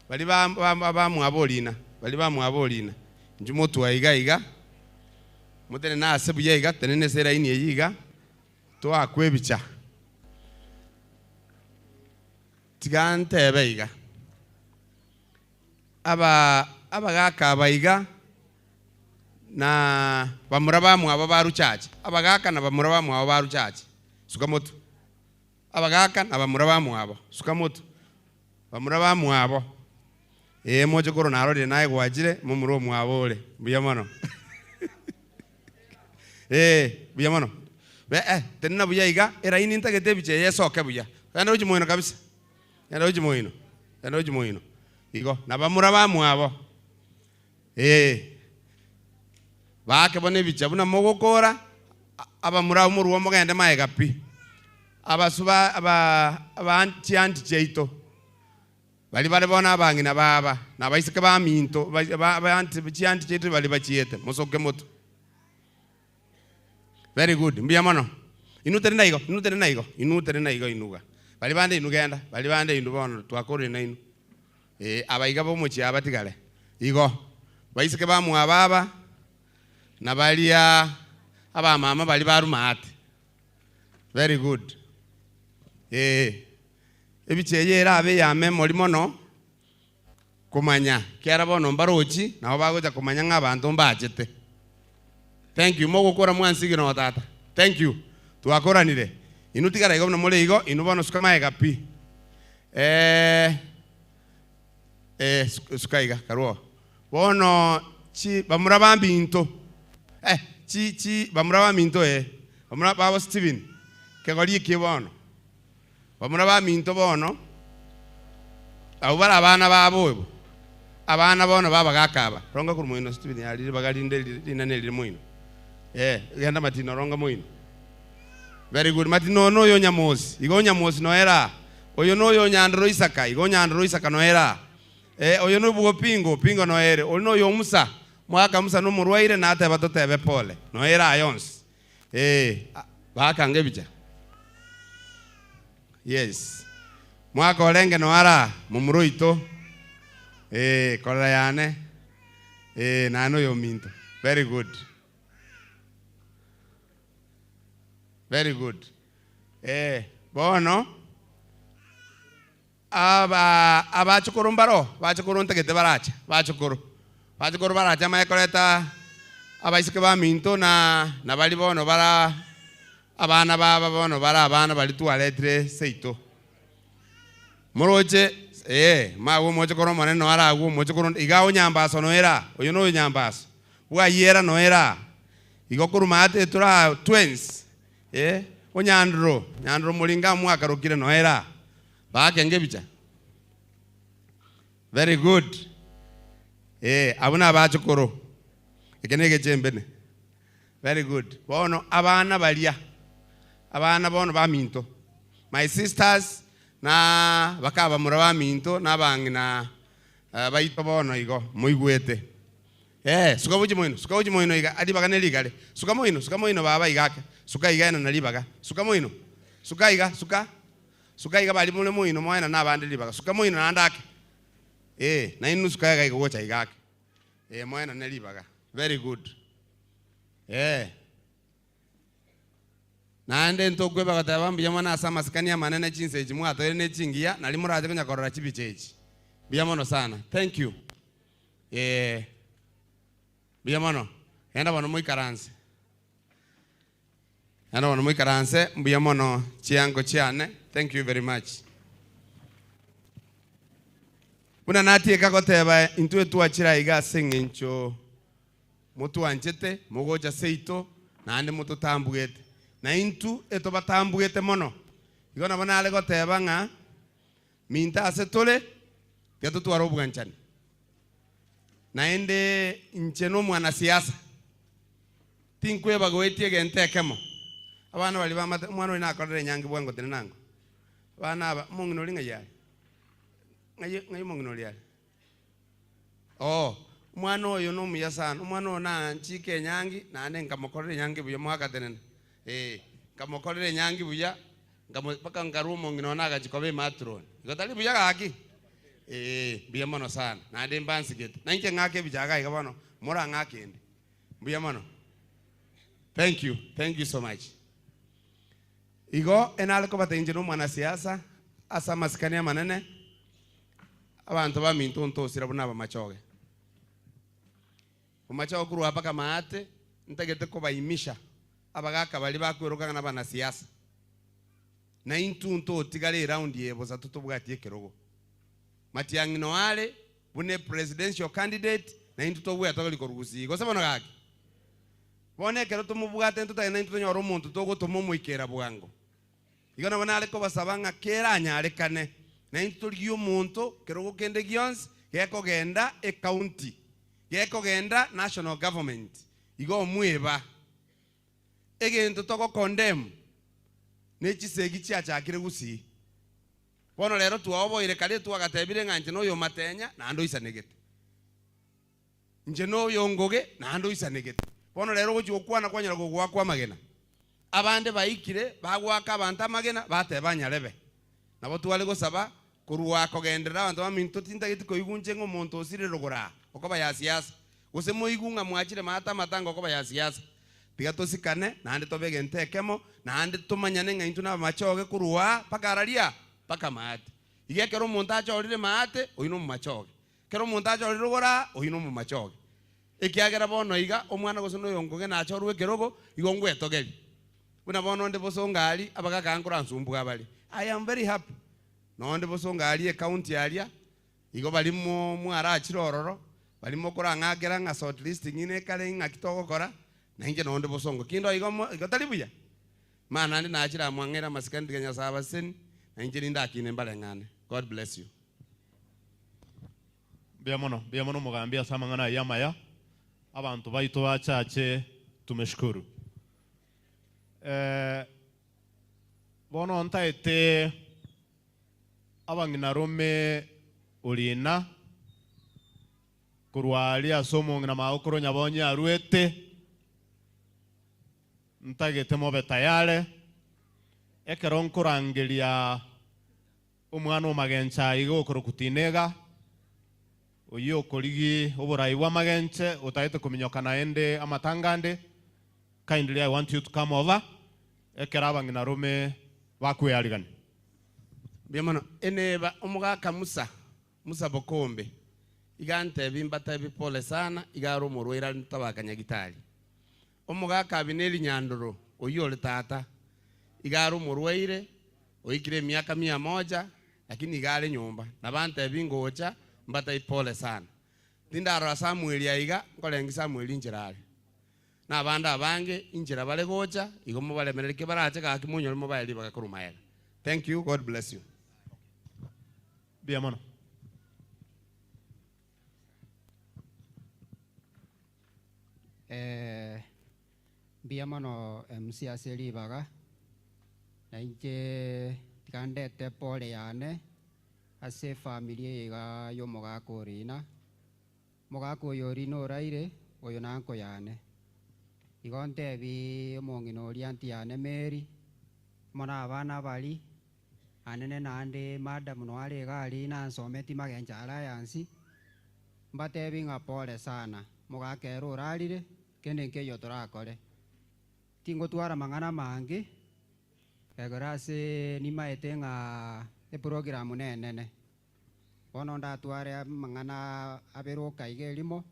baria ba ba bamwabo orina, baria bamwabo orina, inchuo motwa iga iga, motenene ase buya iga, tenena ase elaini eyio iga, toakwe ebicha. Tiga ntebe iga, aba abagaka aba iga na bamura bamwabo ba Ruchache, abagaka na bamura bamwabo ba Ruchache, suka motwe, abagaka na bamura bamwabo, suka motwe, bamura bamwabo, ee moche korwa narorire naye gwachire, momura omwabo ore, mbuya mono ee mbuya mono. Be eh, tenena buya iga, eraini ntagete ebicha eye esoke buya, genda gochia moino kabisa, genda gochia moino, genda gochia moino, igo, na bamura bamwabo. Ee, baake bono ebicha buna mogokora, abamura abwo morue mogende magega pi, abasu ba aba aba chianti chiaito, baria bare bono abang'ina baba, na abaiseke baminto, ba ba ba chianti chiaito baria bachiete, mosoke motwe. Very good, mbuya mono. Inwe tenena igo, inwe tenena igo, inwe tenena igo inwe iga. Baria bande inwe genda, baria bande inwe bono twakorire nainwe. Ee, aba iga b'omochie aba batigare. Igo, baiseke bamwabo aba, na baria abamama baria ba Rumaati. Very good. Ee, ebicha eye erabe eya memory mono, komanya, ekiagera bono mbarochi, nabo bagocha komanya ng'a abanto mbachete. Thank you, mogokora mwansigire noo tata. Thank you. Twakoranire. Inwe tigara igo buna more igo, inwe bono suka magega pi. Eh, eh, suka iga, karue oo. Bono chi bamura baminto, eh, chi chi bamura baminto eh, bamura babo Stephen, kegori ekie bono. Bamura baminto bono, abwo bare abana babo ibo, abana bono b'abagaaka aba, ronga korwa moino Stephen yari ribaga rinde rinene rire moino, eh, genda Matino ronga moino. Very good, Matino oyo noyo Nyamosi, igo Nyamosi noere aa, oyo noyo Nyandoro Isaka, igo Nyandoro Isaka noere aa, eh, oyo nobwo Opingo, Opingo noere, oria noyo Musa, omogaka Musa nomorwaire nateba totebe pole, noere aya onsi. Eh, bakanga ebicha. Yes. Mwaka orenge noara momura oito. Eh, korera yane. Eh, nane oyominto. Very good. Very good. Eh, bono Aba abachokoro mbaro, bachokoro ntagete barache, bachokoro, bachokoro barache amaye koreta abaiseke baminto na na baria bono bara abana baba bono bare abana baria twaretire seito. Moroche ee, magwe omochokoro omonene noyo aragwe omochokoro onde, iga onyambaso noyo ere aa, oyo noyo onyambaso, bwayera noyo ere aa, igo korwa maate tora twensi. Ee, onyandro, nyandro moringa mwakarokire noera. Baakenge ebicha. Very good. Ee, abwo nabachokoro. Eke negechembene. Very good. Bono abana baria, abana bono baminto, my sisters na bakabamura baminto na abang'ina baito bono igo moigwete. Ee, suka gochia moino, suka gochia moino iga, ribaga ne rigare. Suka moino, suka moino baba iga ake, suka iga enana ribaga, suka moino, suka iga, suka, suka iga baria more moino moenane abande ribaga, suka moino naende ake. Ee, nainwe suka iga iga gocha iga ake. Ee, moenane ribaga. Very good. Ee. Naende ntokweba goteba mbuya mono ase amasikani amanene chinsa echi mwatoire ne chingiya, nario morache konya korora chibicha echi. Mbuya mono sana. Thank you. Ee, mbuya mono. Genda bono moikaranse. Genda bono moikaranse, mbuya mono chiango chiane. Thank you very much. Buna natieka goteba intwe twachire aiga ase eng'encho motwanchete, mogocha seito, naende mototambugete. Na intwe etobatambugete mono. Igo nabo nare goteba ng'a minto ase tore, tiga totware obwanchani. Naende inche nomwanasiasa, tinkweba goetia egento ekemo. Abana baria bamate, omwana oria nakorire enyangi bwango tine nango. Abana aba, omong'ina oria ng'ai are? Ng'ai ng'ai omong'ina oria are? Oo, omwana oyo nomuya sana, omwana oyo naanchike enyangi, naende nkamokorera enyangi buya mwagatenena, eh, nkamokorera enyangi buya, nkamo mpaka nkarwa omong'ina one agachia koba ematroni. Igo tari buya gaki? Eeh, mbuya mono sana, naende mbansigete. Na inche ng'ake ebicha iga iga bono, morang'ake ende. Mbuya mono. Thank you, thank you so much. Igo enare kobatebia inche nomwanasiasa, ase amasikani amanene, abanto baminto ntosira buna abamachoge. Omachoge korwa mpaka maate, ntagete kobaimisha abagaka baria bakweroka ng'a nabanasiasa. Na intwe ntotigare eround eye bosa totobwati ekerogo. Matiang'i noyo are buna epresidential candidate, na intwe tobwate korwa Gusii, gose bono gaki? Bono ekero tomobwate ntotagete naintwe tonyore omonto togotoma omoikera bwango. Igo nabo nare kobasaba ng'a keranyarekane, naintwe torigie omonto kerogo kende gionsi gekogenda ecounty, gekogenda national government, igo omweba. Egento togo condemn ne chisegi chiachakire Gusii. Bono rero twaoboire kare twagatebire ng'a inche noyo Matenya naende oisanegete. Inche noyo Ngoge naende oisanegete. Bono rero ogochia gokwana kwanyora gogoakwa amagena. Abande baikire bagoaka abanto amagena bateba nyarebe. Nabo tware gosaba korwa kogenderera abanto baminto tintageti koigwa inche ng'a omonto osire rogoro aa okoba ya siasa. Gose moigwe ng'a mwachire maate amatanga okoba ya siasa. Tiga tosikane naende tobe egento ekemo naende tomanyane ng'a intwe nabamachoge korwa aa mpaka araria mpaka maate. Iga ekero omonto achorire maate oyio nomomachoge. Ekero omonto achorire rogoro aa oyio nomomachoge. Ekiagera bono iga omwana gose noyonkoge nachorwe ekerogo, igo ngwetogerie. Buna bono onde bosongo aria, abagaka nkoransumbua bare. I am very happy. Nonde bosongo aria ecounty aria, igo baria mo mwarachire ororo, baria mokorang'akera ng'a shortlisting nekare ng'aki togokora, na inche nonde bosongo. Kinde igo mo igo tari buya? Mana naende nachire amo ang'ere amasikani tiga Nyasaye abasesenie, na inche nindakine mbareng'ane. God bless you. Mbuya mono, mbuya mono omogambi ase amang'ana ayio amaya, abanto baito bachache tumeshukuru. Eh, bono ntaete abang'inarome orina korwa aria ase omong'ina magokoro Nyabonyi aruete, ntagete mobe tayare, ekero nkorangeria Omwana o magencho iga okorokwa Tinega, oyio okorigi oborai bwa magenche, otagete kominyoka naende amatanga ande, kindly I want you to come over, ekero abang'inarome bakwearigania. Mbuya mono. Eneba omogaka Musa, Musa Bokombe, iga antebi mbatebi pole sana, iga are omorwaire are tabaka nyagitari. Omogaka Abineri Nyandoro, oyio ore tata, iga are omorwaire, oikire emiaka mia moja, lakini iga are nyomba. Nabo antebi ngocha, mbatebi pole sana. Tindarora Samueli aiga, nkorengi Samueli inchera are. Na abande abange inchera bare gocha, igo mobaremererie ki barache gaki monyore mobae ribaga korwa magega. Thank you, God bless you. Mbuya mono. Eh, mbuya mono MC ase ribaga, na inche tiga ndete pole yane ase efamiri eye iga ya omogaka orina. Omogaka oyo orina oraire, oyo na uncle yane. Igo ntebi omong'ina oria aunty yane Mary, amo na abana baria, anene naende madam noare iga aria nansometi magencho alliance, mbatebi ng'a pole sana, omogaka ere orarire, kende nkeiyo torakore. Tingotwara amang'ana amange, egere ase nimaete ng'a eprogram nenene. Bono ndatware amang'ana abere oka iga erimo,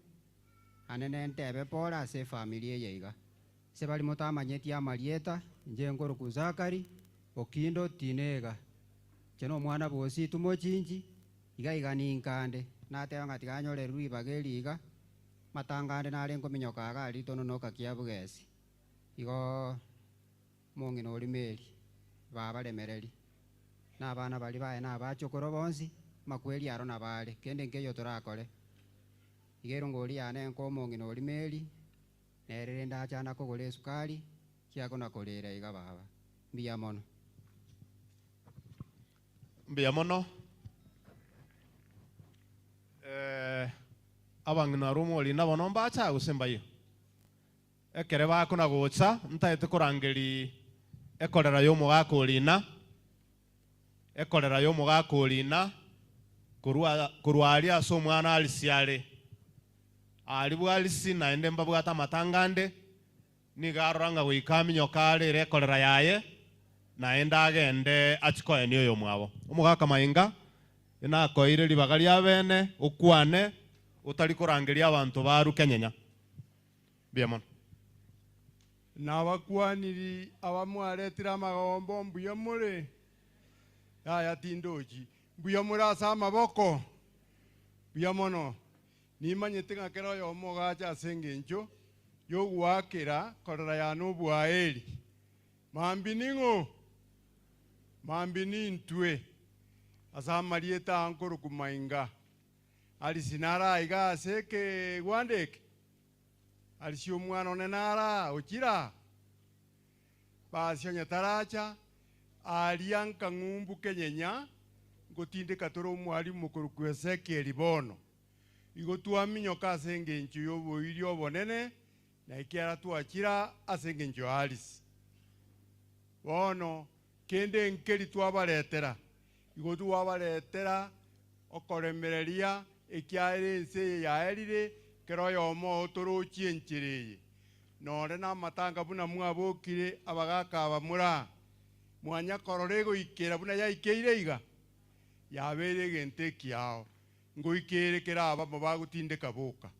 ane nentebe pore ase efamiri eye iga. Ase baria motamanyeti amarieta, inche nkorokwa Zachary, Okindo Tinega. Inche na omwana bwa Ositu mochinchi, iga iga ninkande. Nateba ng'a tiga nyorerwe ribaga eri iga, matanga ande nare nkominyoka iga aria Tononoka Kiabugesi. Igo omong'ina oria Mary, baba remereri, na abana baria baye na abachokoro bonsi, amakweri aro nabo are, kende nkeiyo torakore. Iga erongori yane nkoa omong'ina oria Mary, nere rende achana kogora esukari, kiagona korera iga baba. Mbuya mono. Mbuya mono. Eh, abang'ina aria omorina bono mbacha gose mbayo? Ekere bakona gocha, ntaete korangeria ekorera y'omogaka orina, ekorera y'omogaka orina, korwa korwa aria ase omwana Alisi are. Aria bw'Alisi naende mbabwate amatanga ande, nigo arora ng'a goika aminyoka are ere ekorera yaye, naende agende achie koenia oyomwabo. Omogaka Mainga, inakoeire ribaga ria bene, okwane, otari korangeria abanto barue kenyenya. Mbuya mono. Nabakwaniri abamwaretire amagombo, mbuya more? Yaya tindochi. Mbuya more ase amaboko? Mbuya mono. Nimanyete ng'a kera oyomo ogacha ase engencho y'ogoakera korera yane oboaeri. Mambia ning'o? Mambia nintwe. Ase amarieta aa nkorokwa Mainga. Arisi nare aiga ase ekegwanda eke? Arisi omwana one nare aa, ochire aa? Basi onye taracha, aria nkang'umbu kenyenya, ngotindeka tore omwalimu okorokwa Ezekieli bono. Igo twaminyoka ase engencho y'oboiria obonene, na ekiagera twachire ase engencho ya Arisi. Bono kende nkeri twabaretera, igo twabaretera okoremereria, ekiagera ense eye yaerire, kera oyomo oo torochie enchera eye. Nore namatanga buna mwabokire abagaaka aba more aa, mwanyakorora egoikera buna yaikeire iga? Yabeire egento ekiao, ngoikeire kera abamo bagotindeka boka.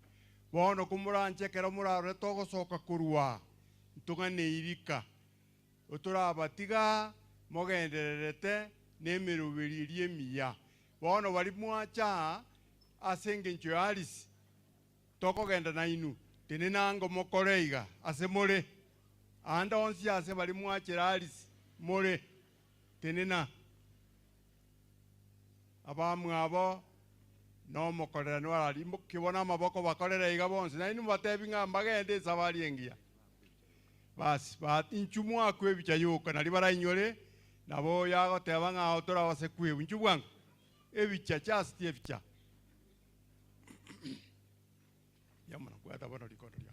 Bono komoranche ekero morarore togosoka korwa aa, ntong'aneiri ka. Otorabatiga mogendererete nemeroberi eria emiya. Bono baria mwacha aa ase engencho ya Arisi, tokogenda nainwe, tenena ango mokore iga ase more. Aande onsi ase baria mwachera Arisi more, tenena. Abamwabo nomokorerani ararimokie bono amaboko bakorere iga bonsi, nainwe mobatebi ng'a mbagende esabari engiya. Basi, ba inchuo mwakwe ebicha yoka, nario barainyore, nabo oyo agoteba ng'a ao torabase kwebwa. Inchuo bwango, ebicha, just ebicha. Mbuya mono, bwata bono rikondo riao.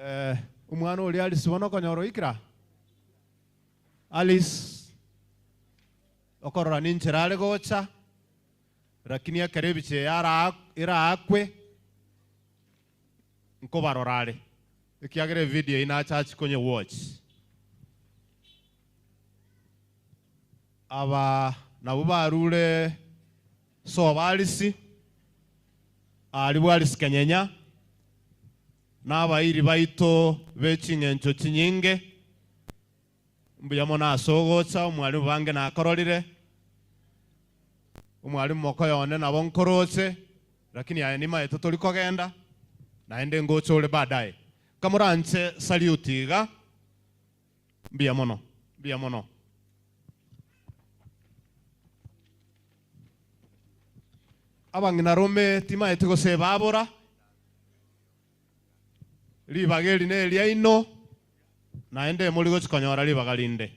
Eh, omwana oria Alice bono okonyora oikire aa? Alice, okorora ninchera are gocha, lakini ekero ebicha eye ara eraakwe, nkobarora are, ekiagera evideo eyio nachachi konye watch. Aba nabwo barure sobo Arisi, aria bw'Arisi kenyenya, na abairi baito be ching'encho chinyinge. Mbuya mono ase ogocha, omwalimu bange nakororire, omwalimu mokoyo one nabo nkoroche, lakini aye nimaete tori kogenda, naende ngocha ore baadaye. Kamoranche salute iga. Mbuya mono, mbuya mono. Abang'ina rome timaeti gose babora, ribaga eri neriaino, naende mori gochi konyora ribaga rinde.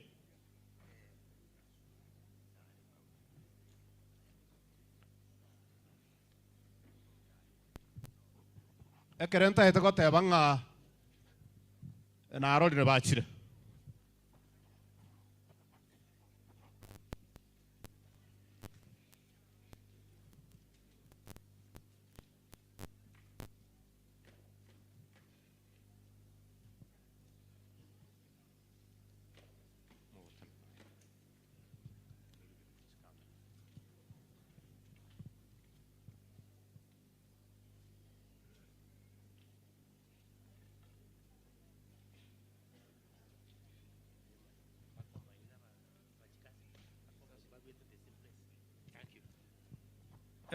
Ekero ntaete goteba ng'a. Narorire bachire.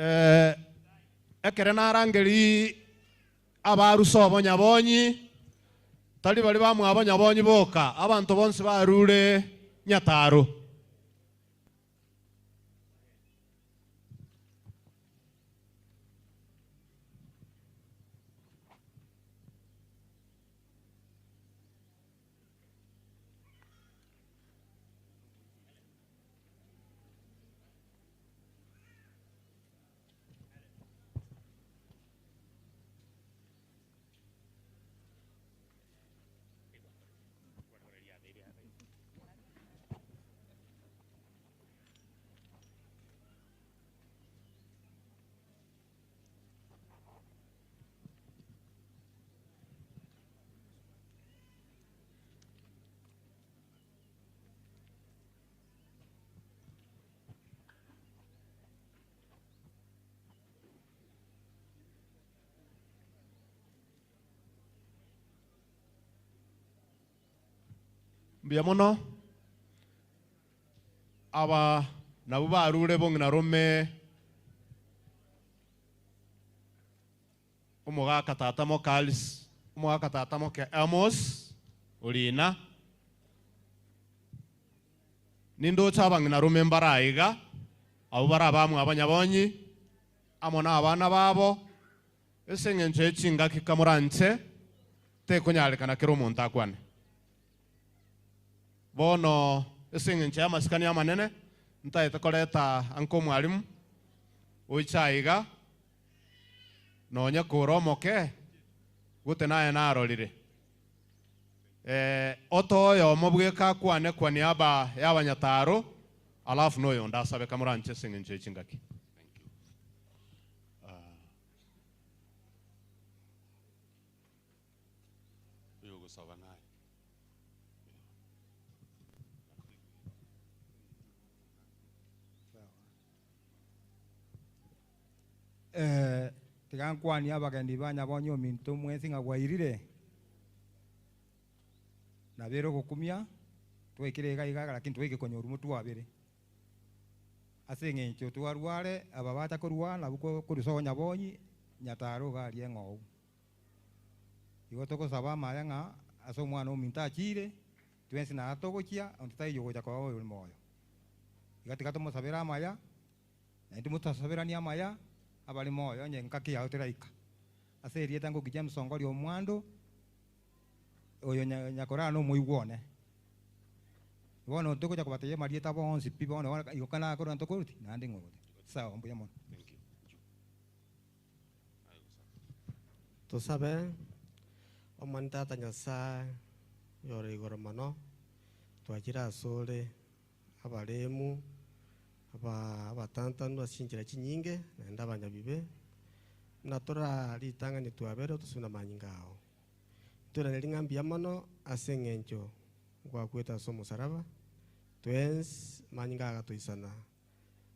Eh, ekere narangeri abarusa obonyabonyi tari bari bamwe abanyabonyi boka abanto bonsi barure nyataro. Mbuya mono aba nabo barure bong'ina rome omogaka tata moke Alice, omogaka tata moke Amos Orina, nindoche abang'ina rome mbara iga, abwo bare abamwe abanyabonyi amo na abana babo, ase eng'encho ye chingaki kamoranche tekonyarekana kera omonto akwane. Bono ase eng'encho y'amasikani amanene ntaete koreta anke omwalimu oiche aiga, nonye kore omoke gote naye narorire. Otoyomo bweka akwane kwa niaba y'abanyataro, alafu noyonde asabe kamoranche ase eng'encho ye chingaki. Oyogosaba naye. Tiga nkwanie abagendi ba Nyabonyi ominto mwensi ng'a bwairire, nabere ogokumia, twaikire iga iga lakini twaike konyorwa motwabere. Ase eng'encho twarware, aba bacha korwa nabwo korwa sobo Nyabonyi, Nyataro iga aria eng'ou. Igo togosaba amaya ng'a ase omwana ominto achiire, twensi naye togochia, onde taiyo ogocha koba oyore moyo. Iga tiga tomosabere amaya, naintwe motosaberanie amaya abare moyo onye engaki yao teraika. Ase erieta ngoki James Ongori Omwando, oyo nyakorara nomoigwa one. Bono togocha kobatebia amarieta bonsi pi bono igo kanakorwa ntokoruti naende ng'o ogote. Sawa, mbuya mono. Tosabe, Omoni Tata Nyasae, oyore igoro mono, twachire asore abaremu, abatantanu ase chinchera chinyinge, naende abanyabibe, buna tora ritang'ani twabere otosibwe namanyinga ao. Ntoiranerie ng'a mbuya mono ase eng'encho gwakwete ase omosaraba, twensi amanyinga agatoisana,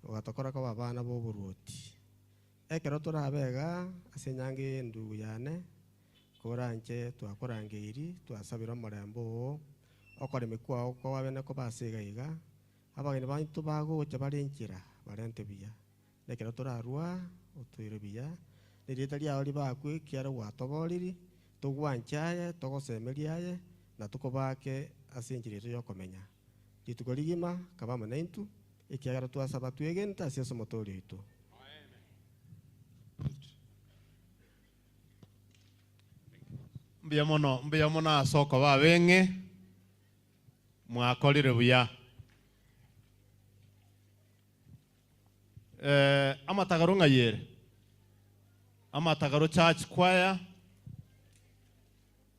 ogatokora koba abana b'oboruoti. Ekero torabe iga ase enyangi y'endugu yane, koranche twakorangeiri, twasabire omorembe oo, okoremia kwao kwabe kobe ase iga iga, abageni baito bagocha bare enchera, barente buya. Na ekero torarwa, otoire buya, na erieta riao ribakwe ekiagera gwatoboriri, togwanche aye, togosemerie aye, na tokobake ase enchera yaito y'okomenya. Rituko rigima kaba amo naintwe, ekiagera twasaba twegente ase Yeso Omotoori oito. Mbuya mono, mbuya mono ase okoba abeng'e, mwakorire buya. Amatagaro ng'ai ere? Amatagaro Church Choir,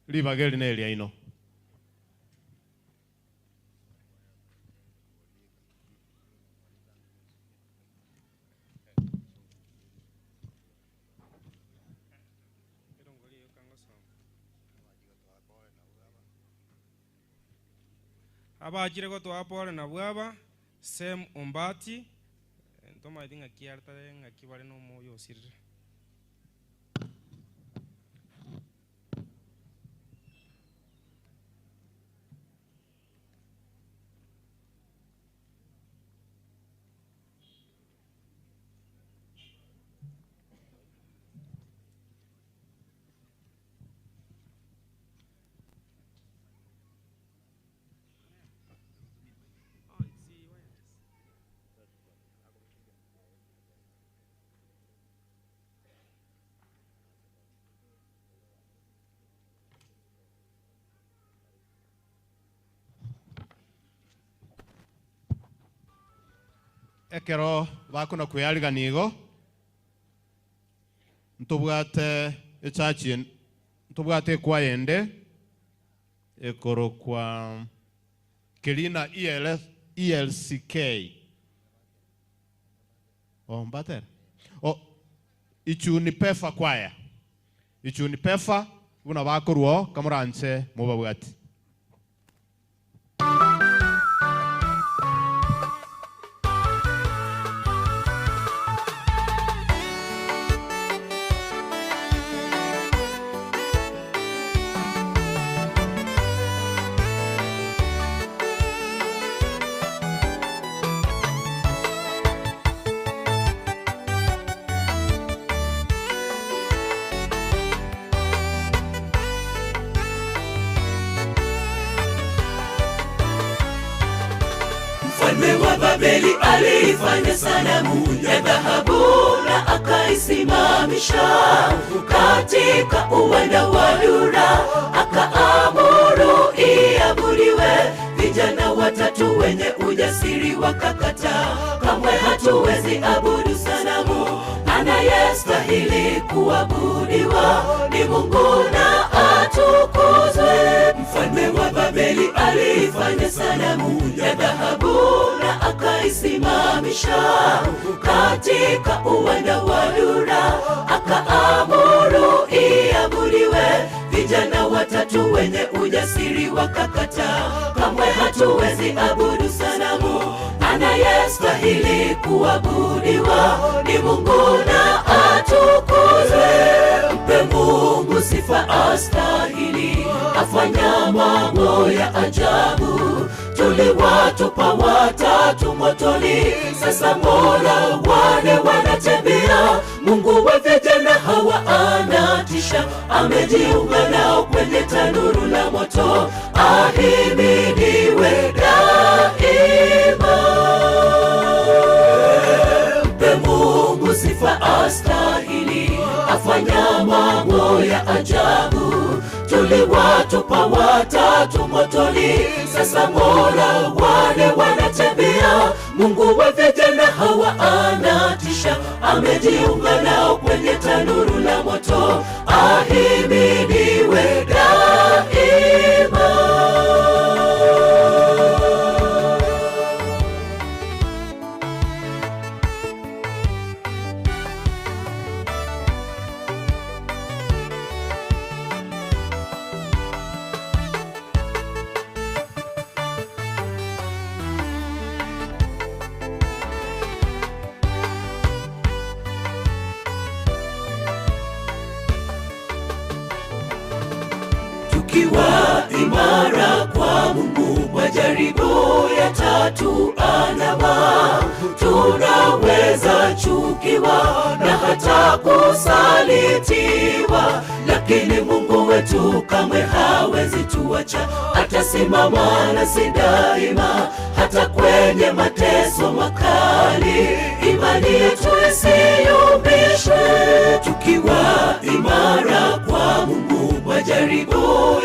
ribaga eri neriaino. Abachire gotoa pore nabwo aba, Sem Ombati, ntomaeti ng'aki are tari ng'aki bare nomoyo osirire. Ekero bakona kweyarigania igo, ntobwate echachi ntobwate ekwaya ende ekorokwa Kerina ELCK. Oh, mbatere. Oh, Ichuni Pefa Choir. Ichuni Pefa buna bakorwa oo kamoranche mobabwati. Mfalme wa Babeli aliifanya sanamu ya dhahabu na akaisimamisha katika uwanda wa Dura, akaamuru iabudiwe. Vijana watatu wenye ujasiri wakakataa, kamwe hatuwezi abudu sanamu, anayestahili kuabudiwa ni Mungu na atukuzwe. Mfalme wa Babeli aliifanya sanamu ya dhahabu na akaisimamisha katika uwanda wa Dura, akaamuru iabudiwe. Vijana watatu wenye ujasiri wakakataa, kamwe hatuwezi abudu sanamu, anayestahili kuabudiwa ni Mungu na atukuzwe. Mpe Mungu sifa astahili, afanya mambo ya ajabu. Tuliwatupa watatu motoni, sasa mbona wale wanatembea? Mungu wa vijana hawa anatisha, amejiunga nao kwenye tanuru la moto. Ahimidiwe daima. Mpe Mungu sifa astahili, afanya mambo ya ajabu. Tuliwatupa watatu motoni, sasa mbona wale wanatembea? Mungu wa vijana hawa anatisha, amejiunga nao kwenye tanuru la moto. Ahimidiwe daima. Tukiwa imara kwa Mungu, majaribu ya tatu andama, tunaweza chukiwa na hata kusalitiwa, lakini Mungu wetu kamwe hawezi tuacha, atasimama nasi daima, hata kwenye mateso makali. Imani yetu isiyumbishwe, tukiwa imara kwa Mungu, majaribu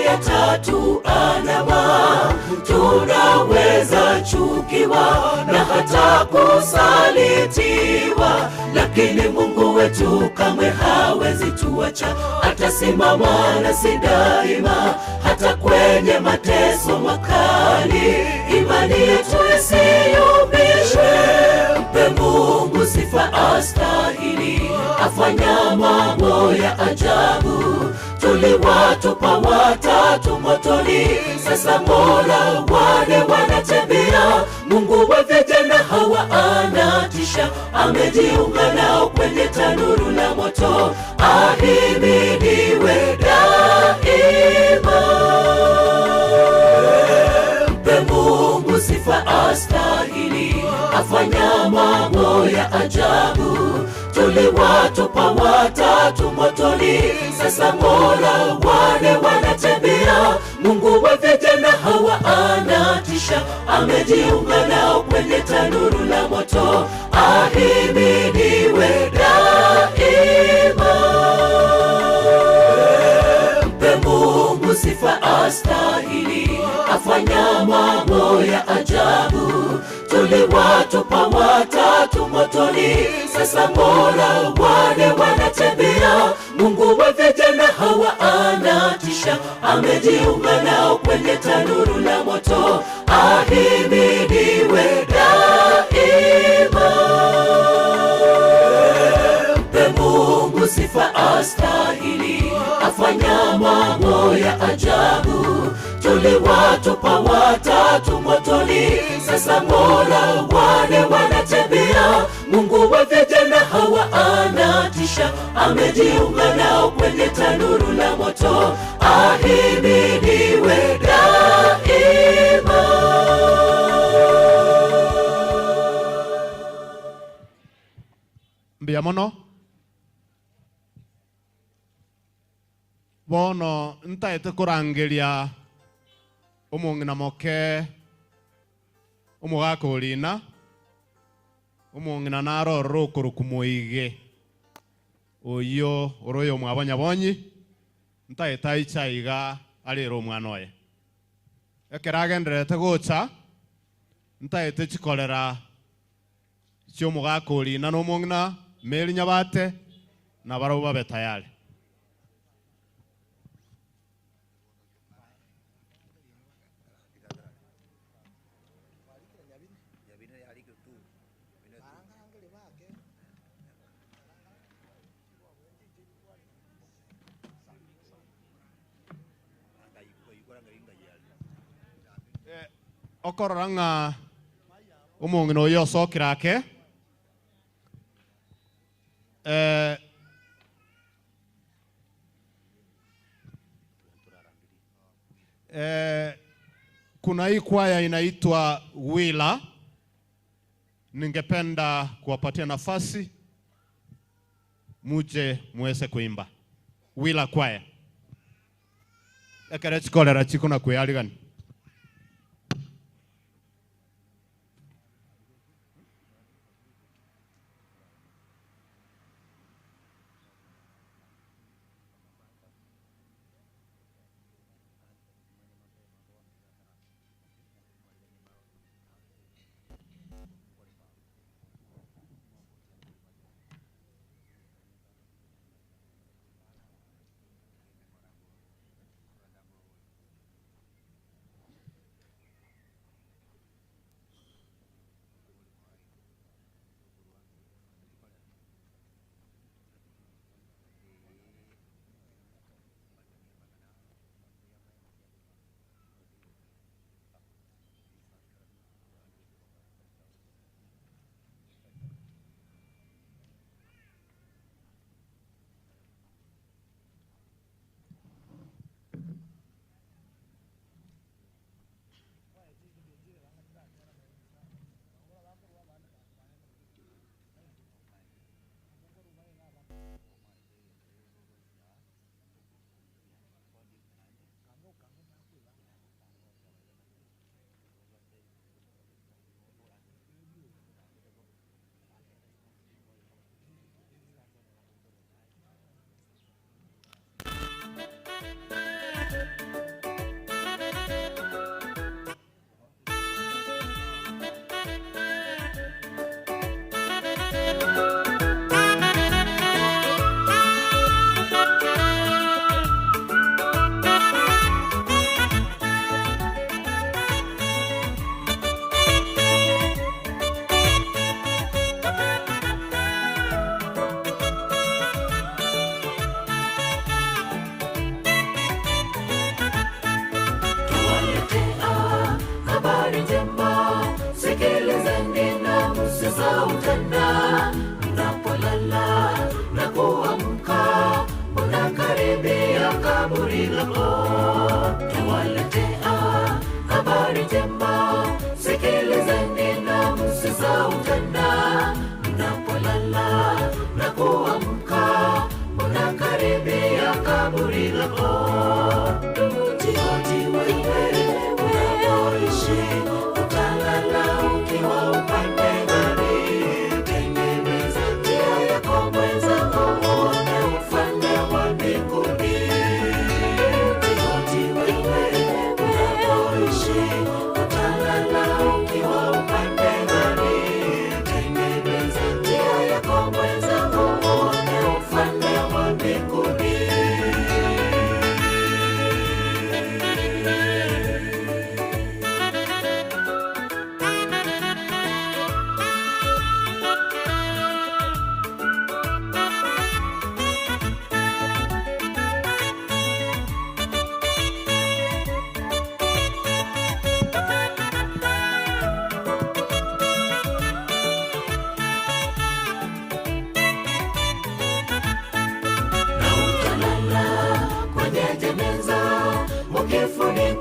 ya tatu andama, tunaweza chukiwa na hata kusalitiwa, lakini Mungu wetu kamwe hawezi tuacha, atasimama nasi daima, hata kwenye mateso makali. Imani yetu isiyumbishwe, mpe Mungu sifa astahili, afanya mambo ya ajabu. ajabu. Tuliwatupa watatu motoni, sasa mbona wale wanatembea? Mungu wa vijana hawa anatisha, amejiunga nao kwenye tanuru la moto. Ahimidiwe daima. Mpe Mungu sifa astahili, afanya mambo ya ajabu. Tuliwatupa watatu motoni, sasa mbona wale wanatembea? Mungu wa vijana hawa anatisha, amejiunga nao kwenye tanuru la moto. Ahimidiwe daima. Mpe Mungu sifa astahili, afanya mambo ya ajabu. Tuliwatupa watatu motoni, sasa mbona wale wanatembea? Mungu wa vijana hawa anatisha, amejiunga nao kwenye tanuru la moto. Ahimidiwe daima. Mpe Mungu sifa astahili, afanya mambo ya ajabu. Tuliwatupa watatu motoni, sasa mbona wale wanatembea? Mungu wa vijana hawa anatisha, amejiunga nao kwenye tanuru la moto. Ahimidiwe daima. Mbuya mono bono ntaete korangeria omong'ina moke omogaka orina omong'ina narorora okoroku moige oyo ore oyo mwabonyabonyi ntaete aicha iga arere omwana oye ekero agenderete gocha ntaete chikorera chia omogaka orina na omong'ina Mary Nyabate na barabwo babe tayari. Okorora ng'a omong'ina oyo osokire ake kuna hii kwaya inaitwa Wila. Ningependa kuwapatia nafasi muje muweze kuimba Wila kwaya ekere chikorera chiko na kwiyarigani.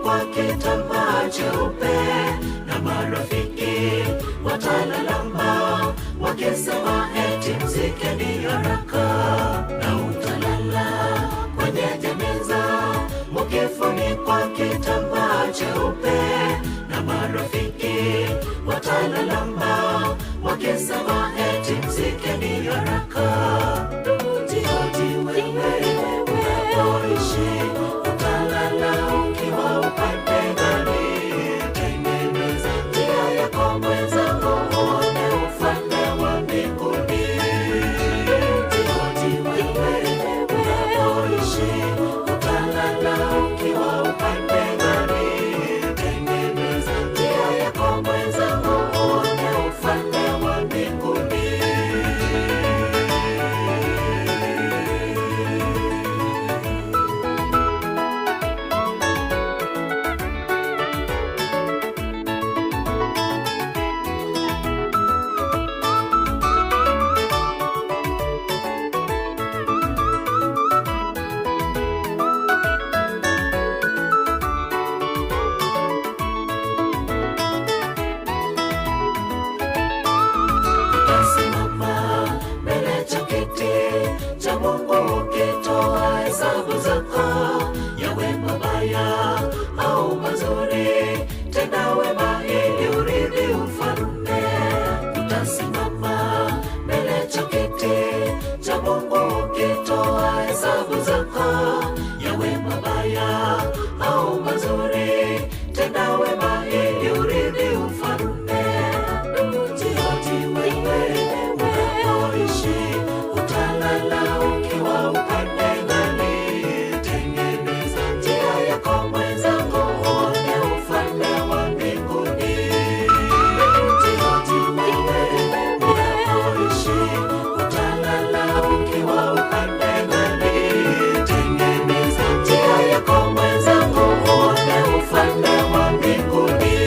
Ukifunikwa kitambaa cheupe na marafiki watalalama wakisema eti mzike ni haraka, na utalala kwenye jeneza ukifunikwa kitambaa cheupe na marafiki watalalama wakisema eti mzike ni haraka. Jihoji wewe unapoishi, utalala ukiwa upande gani? Tengeneza njia yako mwenzangu, uone ufalme wa mbinguni. Jihoji wewe unapoishi, utalala ukiwa upande gani? Tengeneza njia yako mwenzangu, uone ufalme wa mbinguni. Utasimama mbele cha kiti cha Mungu ukitoa hesabu zako, yawe mabaya au mazuri, tenda wema ili urithi ufalme. Utasimama mbele cha kiti cha Mungu ukitoa hesabu zako, yawe mabaya au mazuri, tenda wema ili urithi ufalme. Jihoji wewe unapoishi, utalala ukiwa upande gani? Tengeneza njia yako mwenzangu, uone ufalme wa mbinguni. Jihoji wewe unapoishi, utalala ukiwa upande gani? Tengeneza njia yako mwenzangu, uone ufalme wa mbinguni.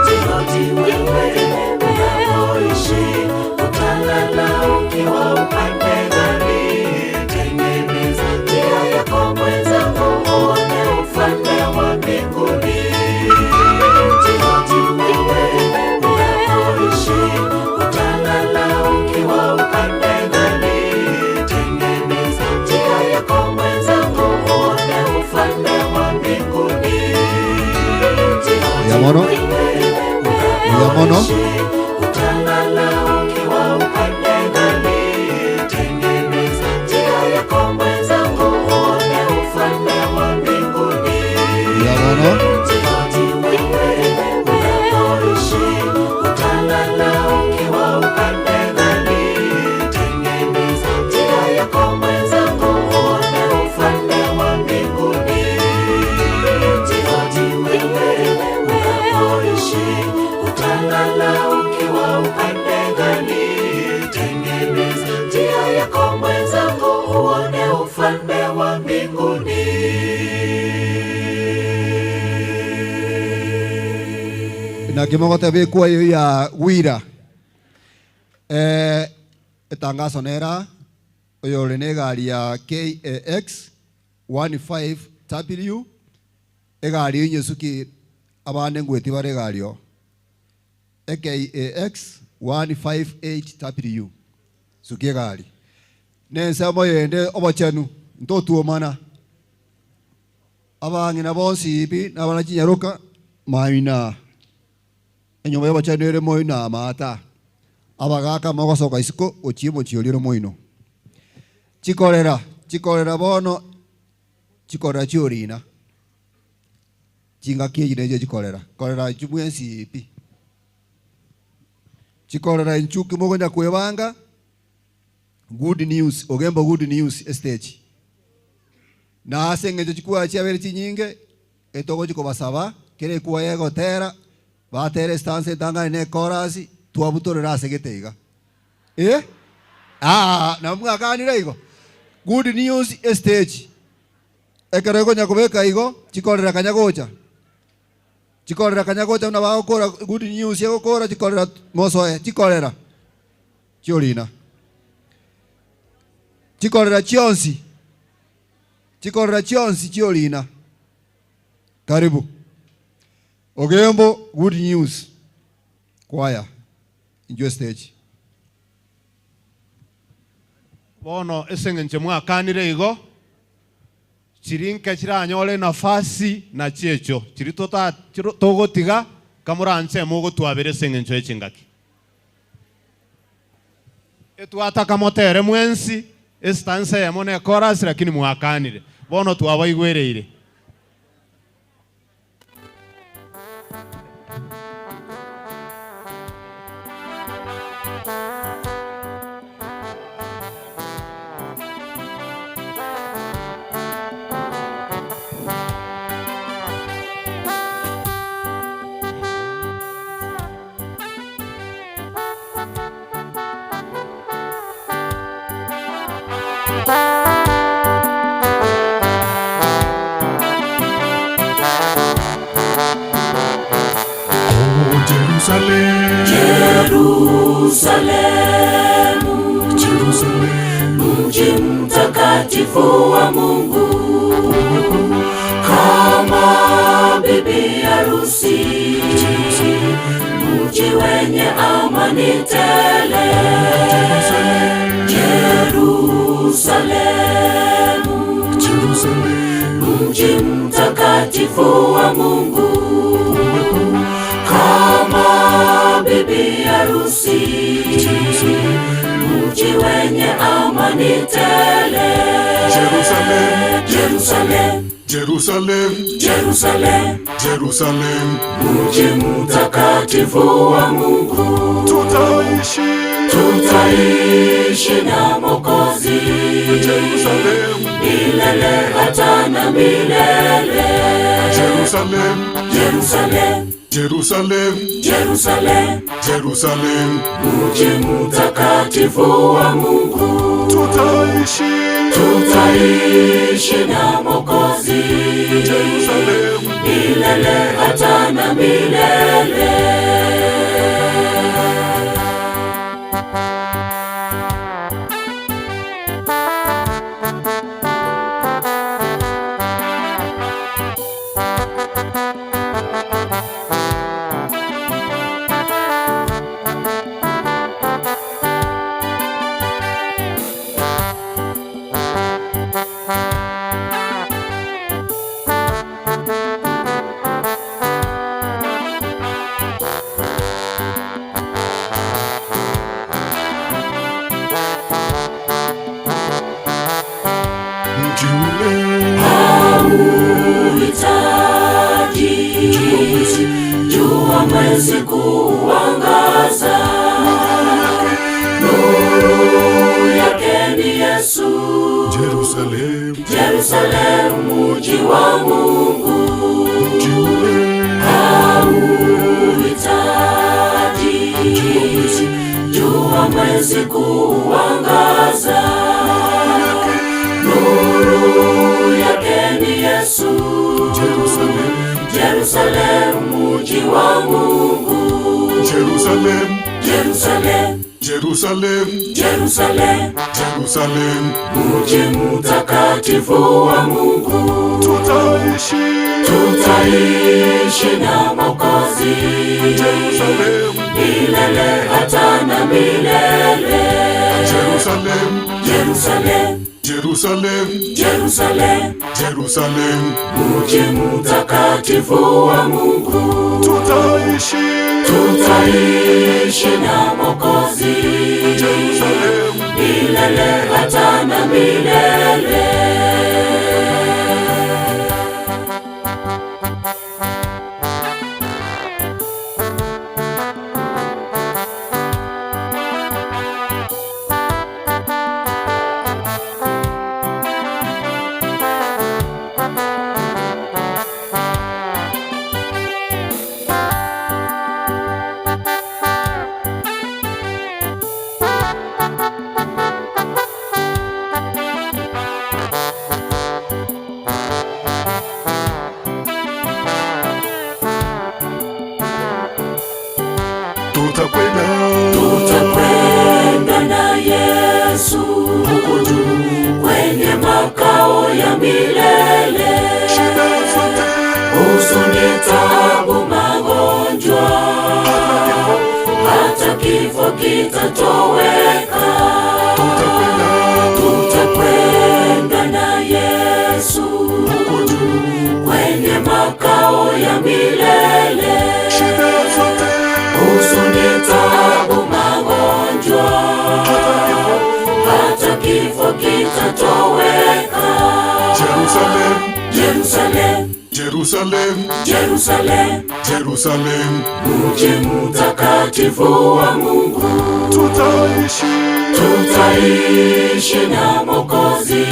Jihoji wewe unapoishi, utalala ukiwa upande gani? Tengeneza njia yako mwenzangu, uone ufalme wa mbinguni. Jihoji wewe unapoishi, utalala ukiwa upande gani? Tengeneza njia yako mwenzangu, uone ufalme wa mbinguni. Ya mono. Ya mono. Utalala ukiwa upande gani? Tengeneza njia yako mwenzangu, uone ufalme wa mbinguni. Ya mono. Jihoji wewe unapoishi, utalala ukiwa upande gani? Tengeneza njia yako mwenzangu, uone ufalme wa mbinguni. Jihoji wewe unapoishi, utalala ukiwa upande gani? Tengeneza njia yako mwenzangu, uone ufalme wa mbinguni. Na kimogote bikwa iyo ya wira eh etangazo nera uyo uri ni egari ya KAX 15W egari inyesuki abande ngweti bare egari yo KAX 158W suki egari nensemo yende obochenu ntotuomana abang'ina bonsi ibi nabanachinyaruka maina enyomba y'obochenu ere moino amata abagaka mogosoka isiko ochie mochiorire moino chikorera chikorera bono chikorera chiorina chingaki echi necho chikorera korera chimwensi pi chikorera inchuki mogonya kwebanga good news ogemba good news estage na ase eng'encho chikwa chiabere chinyinge etogochi kobasaba Kera ekwaya egotera, batera estanza entang'ani na ekorasi, twabutorera ase gete iga. Eh? Aa, nabo mwakanire igo? Good news estage. Ekero ekonya kobeka igo, chikorera kanya gocha. Chikorera kanya gocha buna bagokora good news egokora chikorera mosoe, chikorera chiorina. Chikorera chionsi, chikorera chionsi chiorina. Karibu. Ogembo good news choir inchwe stage. Bono ase eng'encho mwakanire igo, chiri nke chiranyore enafasi nachio echio chiri tota togotiga kamoranche mogotwabera ase eng'encho ye chingaki. Etwataka motere mwensi estanza eyemo ne chorus lakini mwakanire. Bono twabaigwereire. Oh, Jerusalem, Jerusalemu, Jerusalem, mji mtakatifu wa Mungu, kama bibi harusi, mji wenye amani tele. Jerusalemu, mji mtakatifu wa Mungu, kama bibi harusi, mji wenye amani tele. Jerusalem, Jerusalem, Jerusalem, Jerusalem, Jerusalem, mji mtakatifu wa Mungu, tutaishi, tutaishi na Mwokozi Jerusalem, milele hata na milele. Jerusalem, Jerusalem, Jerusalem, Jerusalem, Jerusalem, mji mtakatifu wa Mungu, tutaishi, tutaishi na Mwokozi Jerusalem, milele hata na milele. mji ule Hauhitaji jua mwezi kuangaza, nuru yake ni Yesu. Jerusalem, Jerusalemu, mji wa Mungu, mji ule hauhitaji jua mwezi kuangaza, nuru yake ni Yesu. Jerusalem, Jerusalemu, mji wa Mungu, Jerusalem, Jerusalem, Jerusalem, Jerusalem, Jerusalem, mji mtakatifu wa Mungu, tutaishi, tutaishi na Mwokozi Jerusalem, milele hata na milele. Jerusalem, Jerusalem, Jerusalem, Jerusalem, Jerusalem, mji mtakatifu wa Mungu, tutaishi, tutaishi na Mwokozi Jerusalem, milele hata na milele. Jerusalem. kitatoweka. Tutakwenda na Yesu kwenye makao ya milele. Shida zote, Huzuni, taabu, magonjwa, hata kifo kitatoweka. Jerusalem, Jerusalem, Jerusalem, Jerusalem, Jerusalem, mji mtakatifu wa Mungu, tutaishi, tutaishi na Mwokozi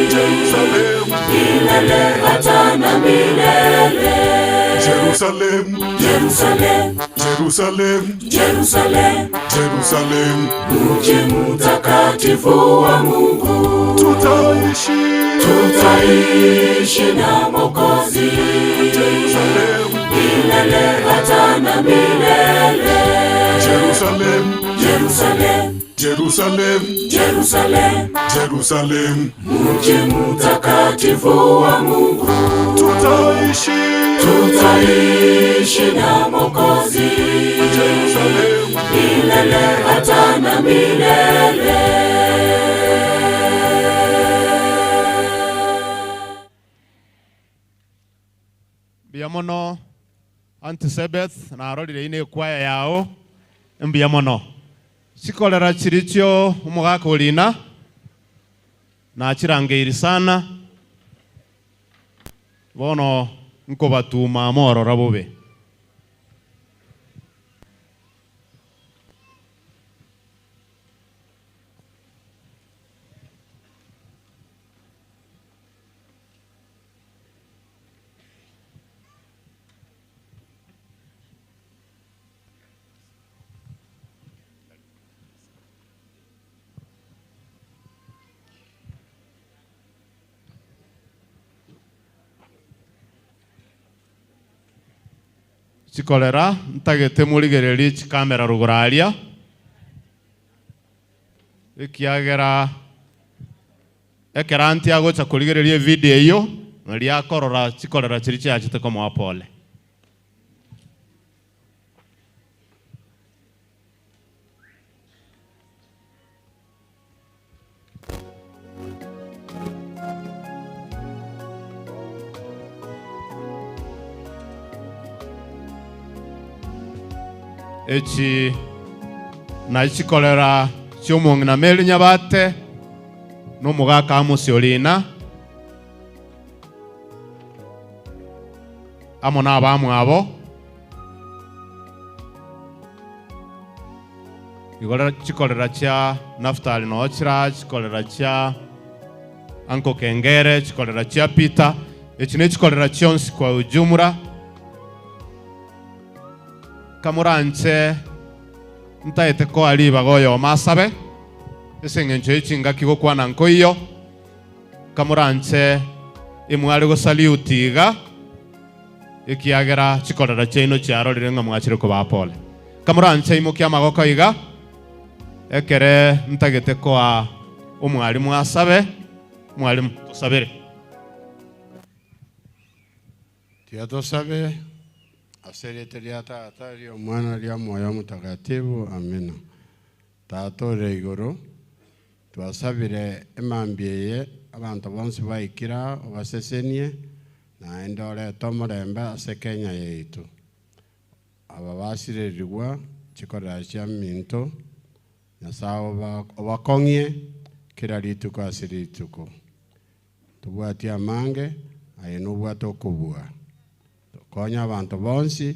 Jerusalem, milele hata na milele. Jerusalem, Jerusalem, Jerusalem, Jerusalem, Jerusalem, mji mtakatifu wa Mungu, tutaishi, tutaishi na Mwokozi Jerusalem, milele hata na milele. Jerusalem, Jerusalem, Jerusalem, Jerusalem, Jerusalem, mji mtakatifu wa Mungu, tutaishi, tutaishi na Mwokozi Jerusalem, milele hata na milele. Mbia mono Auntie Sebeth narorire ine kwaya yao mbia mono chikorera chirichio omogaka orina nachirangeiri sana bono nkobatuma morora bobe chikorera ntagete murigererie chikamera ruguru aria ekiagera ekera ntiagocha kurigereria evideo eyo naria akorora chikorera chiri chiachete komoa pole. Echi nachikorera chiomong'ina Mary Nyabate nomogaka Amos Orina amo na abamwabo igorera chikorera chia Naftali nochira chikorera chia Anko Kengere chikorera chia Peter echi nechikorera chionsi kwa ujumla kamuranche ntaete koa ribaga oyo masabe ase eng'encho ya chingaki gokwana nkoiyo kamuranche imware gosaliuti iga ekiagera chikorera chiaino chiarorire ng'a mwachire kobaa pole kamuranche imokia amagoko iga ekere ntagete koa omwarimu asabe mwarimu tosabere. Tiga tosabe ase erieta ria Tata, ria Omwana, ria Omoyo Omotakatifu, amina. Tata ore igoro, twasabire emambia eye abanto bonsi baikira obasesenie naende orete omorembe ase Kenya yaitu. Aba basirerigwa chikorera chia minto Nyasaye obakong'ie kera rituko ase rituko. Tobwatie amange aye nobwate okobua. Konya abanto bonsi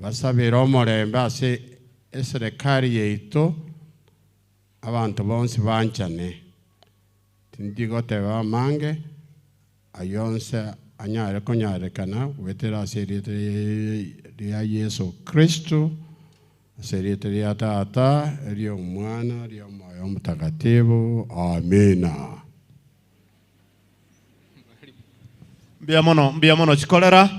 basabire omorembe ase eserikali yaitu abanto bonsi banchane. Tindigoteba amange ayonse anyare konyarekana gwetera ase erieta ria Yesu Kristo ase erieta ria Tata eria Omwana eria Omoyo Omotakatifu, amina. Mbuya mono, mbuya mono chikorera.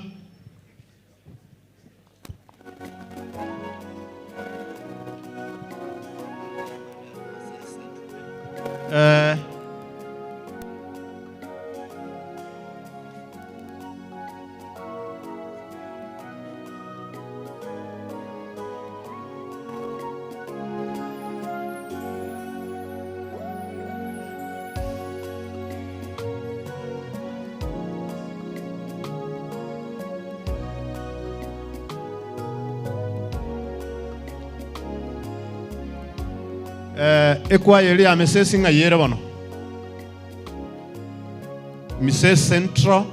Eh, ekwaya eria ya Misesi ng'ai ere bono? Misesi Central.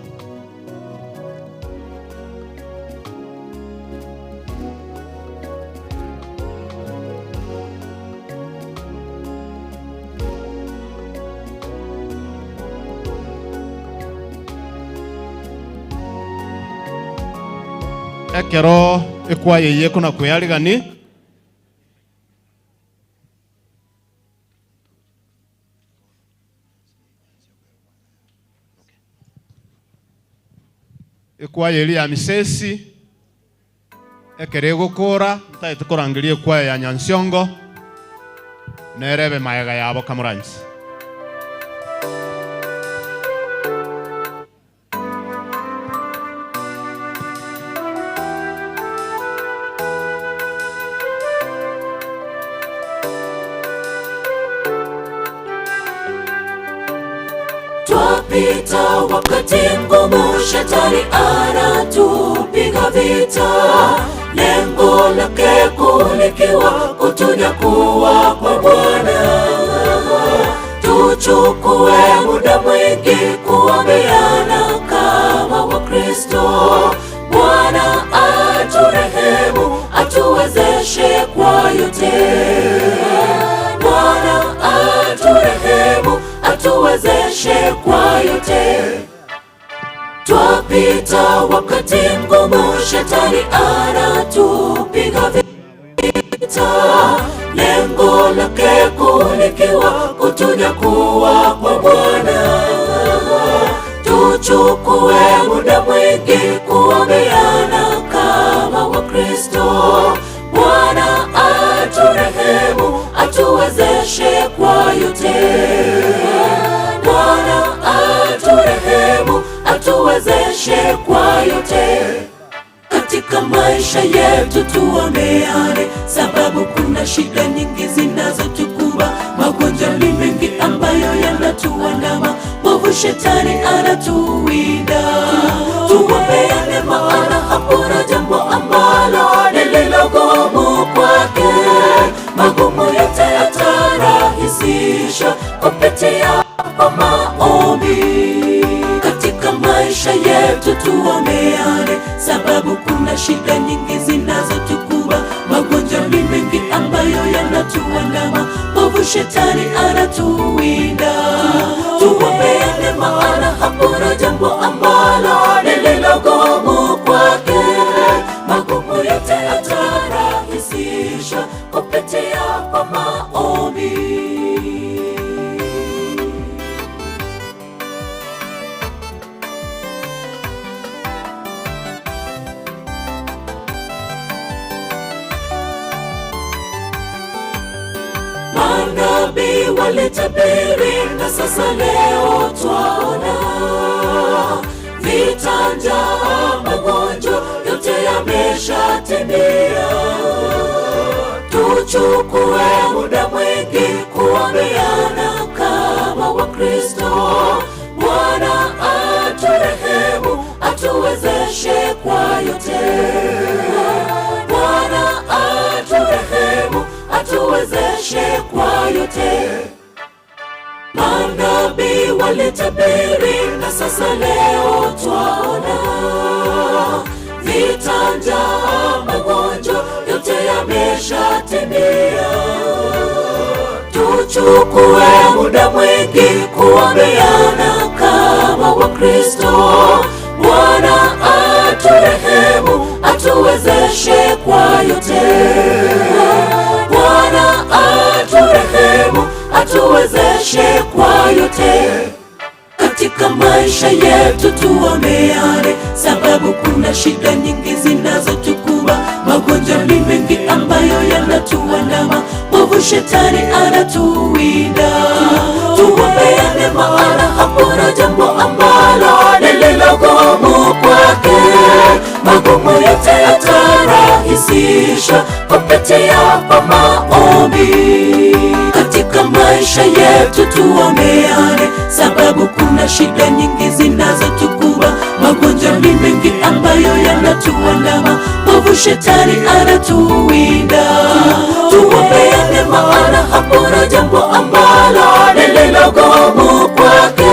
Ekero ekwaya eye ekona kwearigani. Ekwaya eria ya Misesi ekero egokora ntagete korangeria ekwaya ya Nyansiongo nere ebe magega yabo kamoranche. Twapita wakati mgumu, shetani anatupiga vita, lengo lake kulikiwa kutunyakuwa kwa Bwana. Tuchukue muda mwingi kuombeana kama Wakristo. Bwana aturehemu, atuwezeshe kwa yote. Bwana aturehemu, atuwezeshe kwa yote. Twapita wakati mgumu, shetani anatupiga vita, lengo lake kulikiwa kutunyakuwa kwa Bwana. Tuchukue muda mwingi kuombeana kama Wakristo. Bwana aturehemu, atuwezeshe kwa yote. Bwana aturehemu, atuwezeshe kwa yote. Katika maisha yetu tuombeane, sababu kuna shida nyingi zinazotukumba. Magonjwa ni mengi ambayo yanatuandama, mwovu shetani anatuwinda. Tuombeane, maana hakuna jambo ambalo lililo gumu kwake. Magumu yote atarahisisha kupitia kwa maombi. Katika maisha yetu tuombeane, sababu kuna shida nyingi zinazotukumba. Magonjwa ni mengi ambayo yanatuandama, mwovu shetani anatuwinda. Tuombeane, maana hakuna jambo ambalo lililo gumu kwake. Magumu yote atarahisisha kupitia kwa maombi. Manabii walitabiri na sasa leo twaona vita, njaa, magonjwa yote yameshatimia. Tuchukue muda mwingi kuombeana kama Wakristo. Bwana aturehemu, atuwezeshe kwa yote. Bwana aturehemu, atuwezeshe kwa yote. Manabii walitabiri na sasa leo twaona vita, njaa, magonjwa yote yameshatimia. Tuchukue muda mwingi kuombeana kama Wakristo. Bwana aturehemu, atuwezeshe kwa yote. Bwana aturehemu, atuwezeshe kwa yote. Katika maisha yetu tuombeane, sababu kuna shida nyingi zinazotukumba. Magonjwa ni mengi ambayo yanatuandama, mwovu shetani anatuwinda. Tuombeane, maana hakuna jambo ambalo lililo gumu kwake. Magumu yote atarahisisha kupitia kwa maombi. Katika maisha yetu tuombeane, sababu kuna shida nyingi zinazotukumba. Magonjwa ni mengi ambayo yanatuandama, mwovu shetani anatuwinda. Tuombeane, maana hakuna jambo ambalo lililogumu kwake.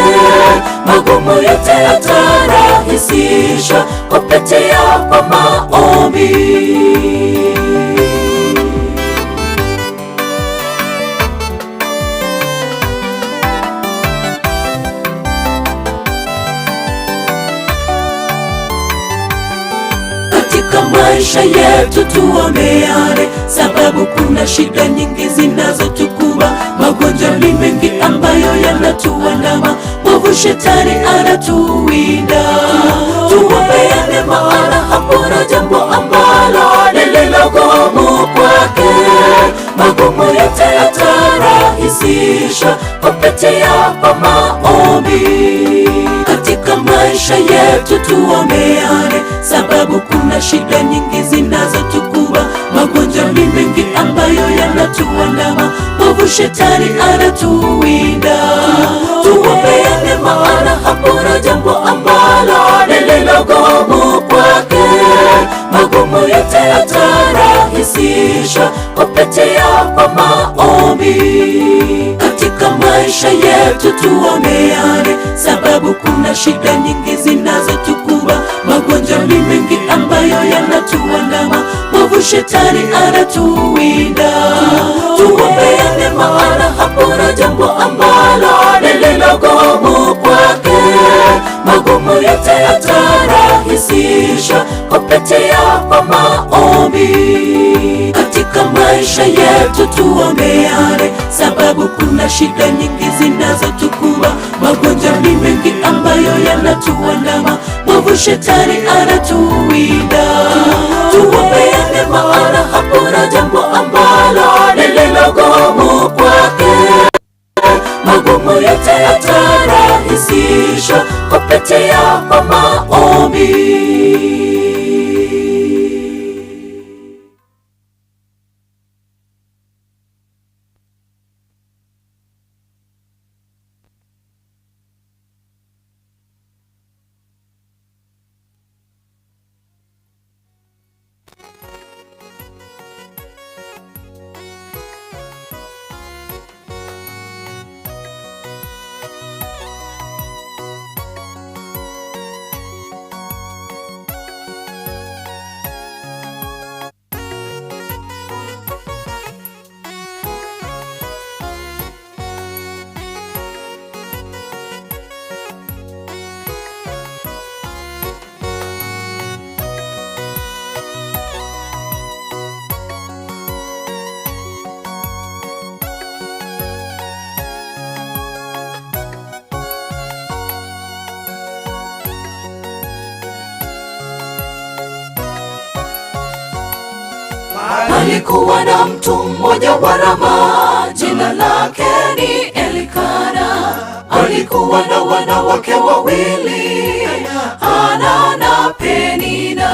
Magumu yote atarahisisha kupitia kwa maombi. Katika maisha yetu tuombeane, sababu kuna shida nyingi zinazotukumba. Magonjwa ni mengi ambayo yanatuandama, mwovu shetani anatuwinda. Tuombeane, maana hakuna jambo ambalo lililogumu kwake. Magumu yote atarahisisha kupitia kwa maombi. Katika maisha yetu tuombeane, sababu kuna shida nyingi zinazotukumba. Magonjwa ni mengi ambayo yanatuandama, mwovu shetani anatuwinda. Tuombeane, maana hakuna jambo ambalo lililogumu kwake. Magumu yote atarahisisha kupitia kwa maombi. Katika maisha yetu tuombeane, sababu kuna shida nyingi zinazotukumba. Magonjwa ni mengi ambayo yanatuandama, mwovu shetani anatuwinda. Tuombeane, maana hakuna jambo ambalo lililogumu kwake. Magumu yote atarahisisha kupitia kwa maombi. Katika maisha yetu tuombeane, sababu kuna shida nyingi zinazotukumba. Magonjwa ni mengi ambayo yanatuandama, mwovu shetani anatuwinda. Tuombeane, maana hakuna jambo ambalo lililogumu kwake. Magumu yote atarahisisha kupitia kwa maombi. Palikuwa na mtu mmoja wa Rama, jina lake ni Elikana. Alikuwa na wanawake wawili, Hana na Penina.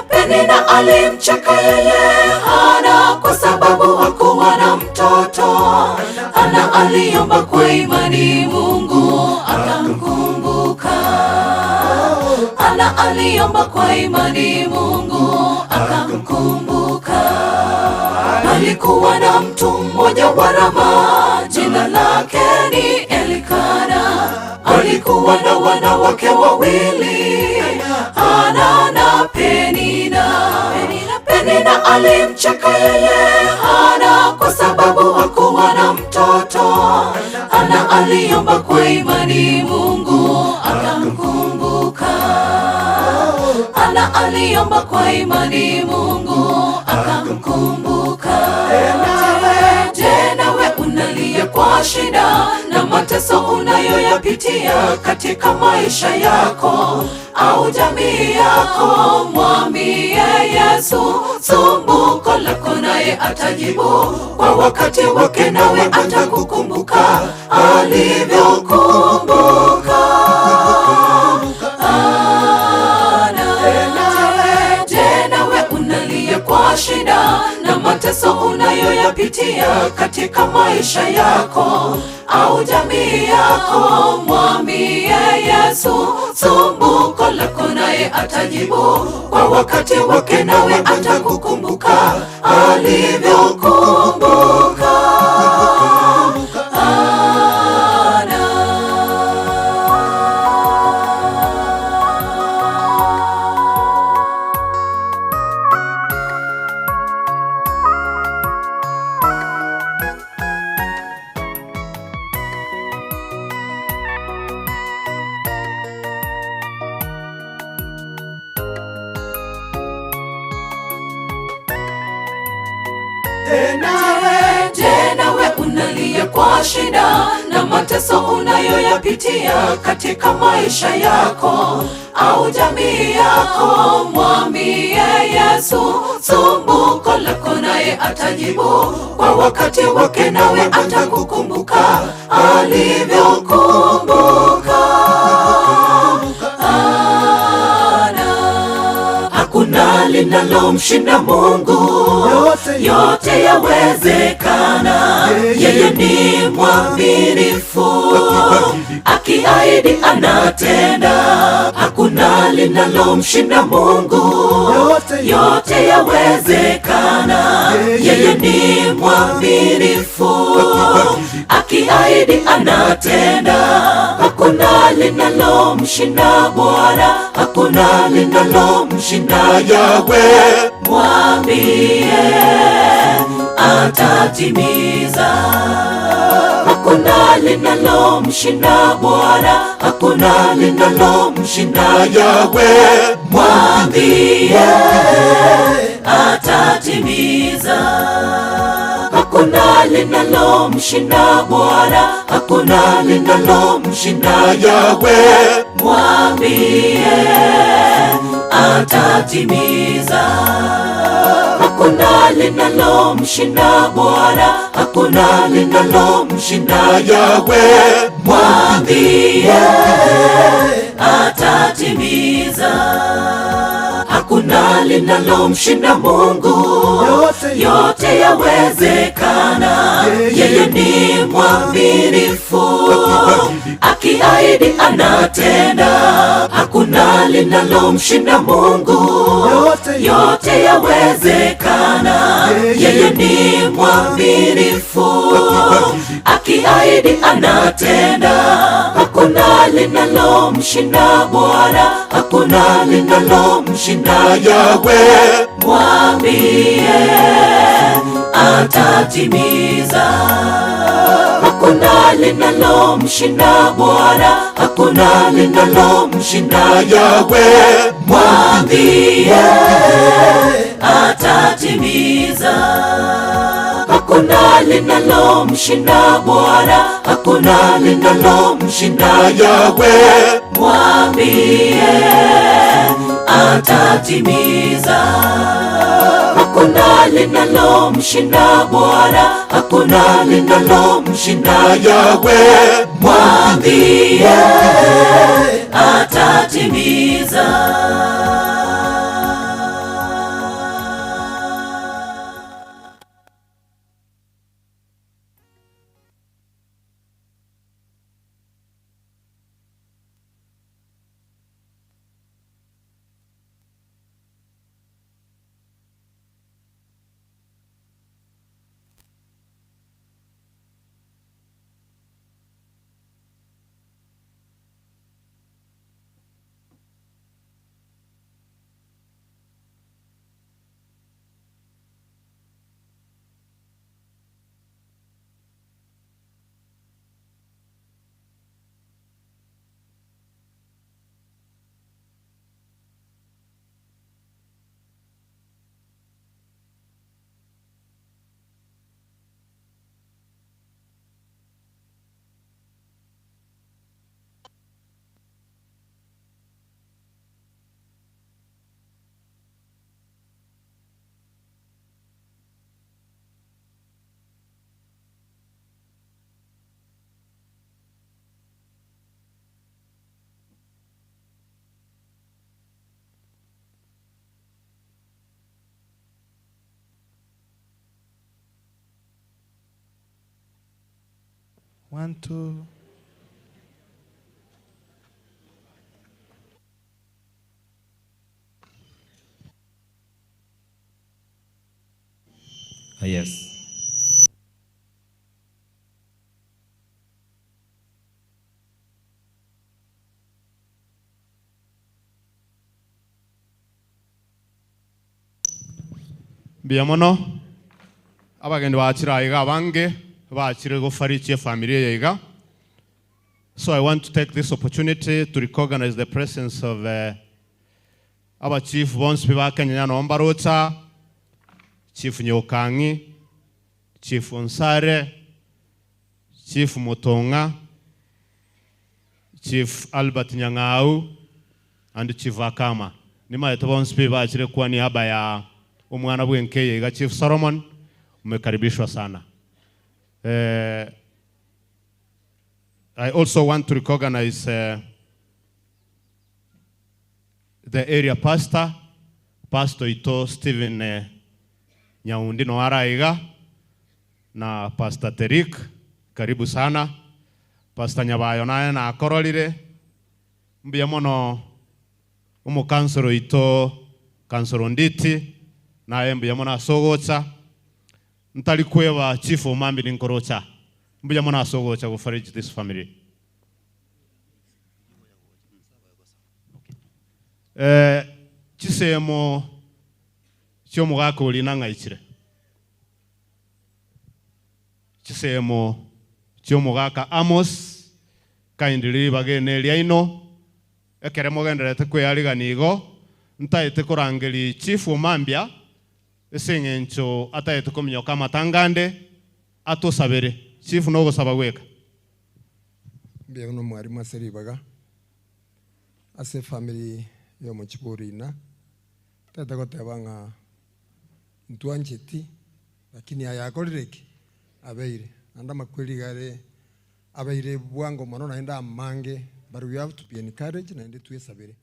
Penina alimcheka yeye Hana kwa sababu hakuwa na mtoto. Hana aliomba kwa imani, Mungu akamkumbuka. Hana aliomba kwa imani, Mungu akamkumbuka. Palikuwa na mtu mmoja wa Rama, jina lake ni Elikana. Alikuwa na wanawake wawili, Hana na Penina. Penina alimcheka yeye Hana kwa sababu hakuwa na mtoto. Hana aliomba kwa imani, Mungu akamkumbuka. Hana aliomba kwa imani, Mungu akamkumbuka. Je, nawe unalia kwa shida na mateso unayoyapitia katika maisha yako au jamii yako? Mwambie Yesu sumbuko lako, naye atajibu kwa wakati wake, nawe atakukumbuka alivyokumbuka Hana. Je, nawe unalia kwa shida na mateso unayoyapitia katika maisha yako au jamii yako? Mwambie Yesu sumbuko lako, naye atajibu kwa wakati wake, nawe atakukumbuka alivyokumbuka. Tena we unalia kwa shida na mateso unayoyapitia katika maisha yako au jamii yako, mwambie Yesu sumbuko lako, naye atajibu kwa wakati wake, nawe atakukumbuka alivyokumbuka Ana. Hakuna linalomshinda Mungu, yote yawezekana. Yeye ni mwaminifu, akiahidi anatenda. Hakuna linalomshinda Mungu, yote yawezekana. Yeye ni mwaminifu, akiahidi anatenda. Hakuna linalomshinda Bwana, hakuna linalomshinda Yahwe. Mwambie atatimiza. Hakuna linalomshinda Bwana, hakuna linalomshinda Yahwe. Mwambie atatimiza. Hakuna linalomshinda Bwana, hakuna linalomshinda Yahwe. Mwambie atatimiza. Hakuna linalomshinda Bwana, hakuna linalomshinda Yahwe. Mwambie atatimiza. Hakuna linalomshinda Mungu, yote yawezekana. Yeye ni mwaminifu, akiahidi anatenda. Hakuna linalomshinda Mungu, yote yawezekana. Yeye ni mwaminifu, akiahidi anatenda. Hakuna linalomshinda Bwana, hakuna linalomshinda Yahwe. Mwambie atatimiza. Hakuna linalomshinda Bwana, hakuna linalomshinda Yahwe. Mwambie atatimiza. Hakuna linalomshinda Bwana, hakuna linalomshinda Yahwe. Mwambie atatimiza. Hakuna linalomshinda Bwana, hakuna linalomshinda Yahwe. Mwambie atatimiza. One, two. Yes. Mbuya mono abageni bachire iga abange bachire gofarichia efamily eye iga. So I want to take this opportunity to recognize the presence of our chief bonsi ba Kenya no mbarocha, Chief Nyokangi, Chief Onsare, Chief Mutonga, Chief Albert Nyang'au and Chief Akama. Nimaete bonsi pi bachire kwa niaba ya omwana bwenkeye iga Chief Solomon, umekaribishwa sana. I also want to recognize the area pastor, Pastor Ito Stephen Nyaundi no araiga na Pastor Terik, karibu sana. Pastor Nyabayo naye nakororire mbuya mono omokansoro ito kansoro Nditi naye mbuya mono asogocha ntari kweba Chief Omambi ninkorocha mbuya mono asogocha gufariji this family. Chisemo chiomogaka ori nang'aichire chisemo chiomogaka Amos kaindiri bagene riaino ekere mogenderete kweyarigani igo ntaete korangeri Chief Omambia ase eng'encho ataete kominyoka amatangande atosabere. Chief nogosaba gweka. Mbuya mono mwarimu ase ribaga ase family ya omochiborina tete goteba ng'a ntwancheti lakini aya akorire ki abeire naende amakweri gare abeire bwango mono naende amange, but we have to be encouraged naende twesabere.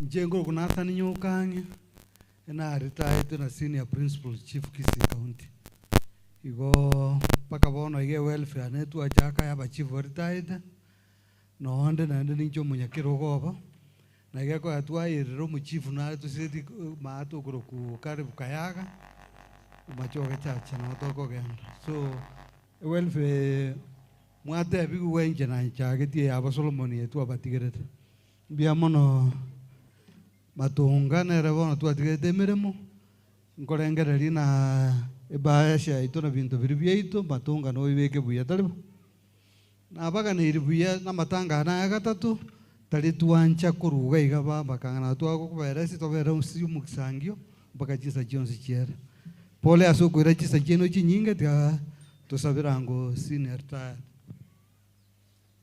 Njengo kunathani nyukangi ena retired na senior principal chief Kisii County igo mpaka bono ige welfare netwa chaka yaba chief retired noonde naende nincho munyakiro gobo na ige ko yatwairire omuchief nare tuseti maatu kuroku karibu kayaga machoge chacha no tokogenda so welfare mwate biguwenje na nchagetie yaba Solomon yetu abatigerete mbia mono matunga nere bono twatigerete emirimo nkorengereria na ebaya ciaitũ na binto biri biaitũ matunga no ibike buya tari bo nabaganĩiri buya na matanga naya gatatu tari twancha kũruga iga bamakang'ana twagũkũbera esi twabera osi omokisangio mpaka chisa chionsi chiere pole ase okoira chisa chieno chinyinge tiga tosabera ngo senior retired.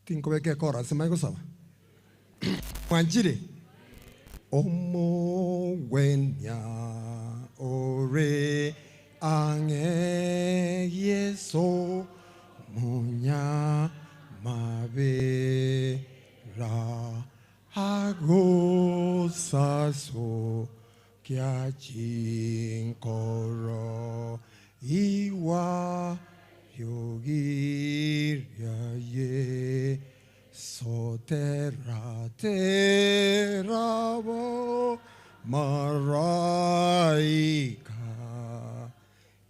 Tinkobeka ekora ase mae gosaba mwanchire omogwenia ore ang'e Yeso munya mabera agosaso kia chinkoro iwa yogiria ye sotera terabo maraika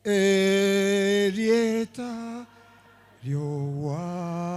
erieta riowato.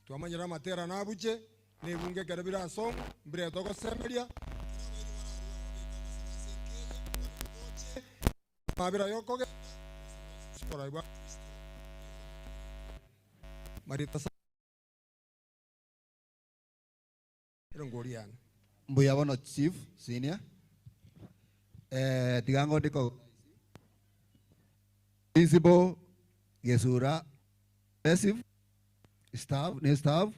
Twamanyire amatera nabuche, na ebunge ekero bire ase omo, mbire togosemeria, amabera yokogenda, oborai bwa Kristo, Marita sa- erongori yane. Mbuya bono chief senior. Eh, tiga ngondiko principal Gesura Progressive staff ne staff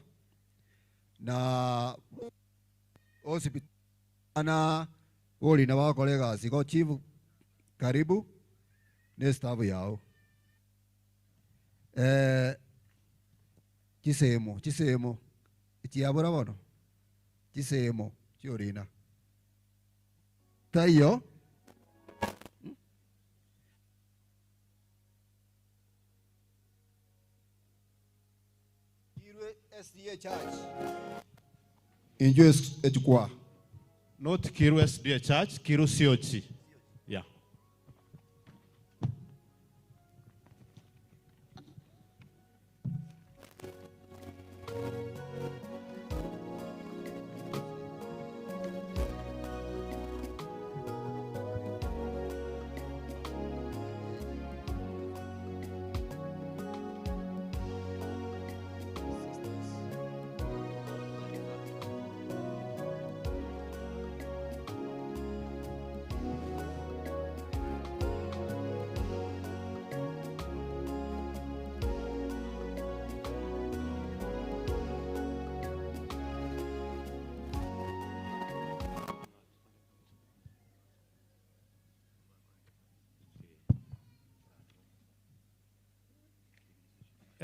na hospital na bori na bakora egasi igo chief karibu ne staff yao. Eh, chisemo chisemo chiabora bono chisemo chiorina taiyo. Kirwe SDA Church. Injwe ejukwa. Not Kirwe SDA Church, Kiru Siochi. Yeah.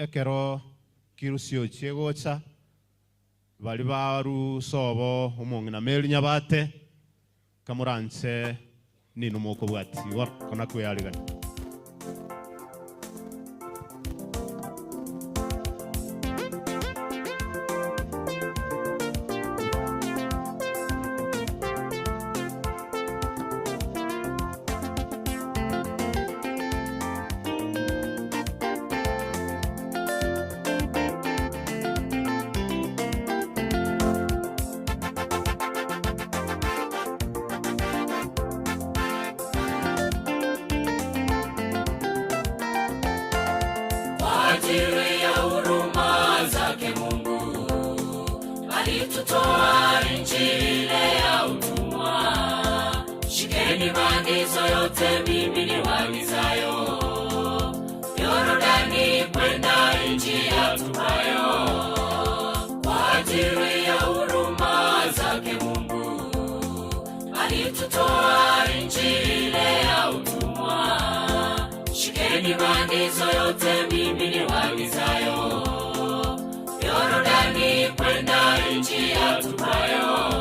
Ekero Kiru Siochi egocha bari baru sobo omong'ina Mary Nyabate kamoranche nino mokobwati igo kona kweyarigania. Kwa ajili ya huruma zake Mungu alitutoa nchi ile ya utumwa. Shikeni maagizo yote mimi niwaagizayo, Yordani kwenda nchi ya tupayo. Kwa ajili ya huruma zake Mungu alitutoa nchi ile ya utumwa. Shikeni maagizo yote mimi niwaagizayo, Yordani kwenda nchi ya tupayo.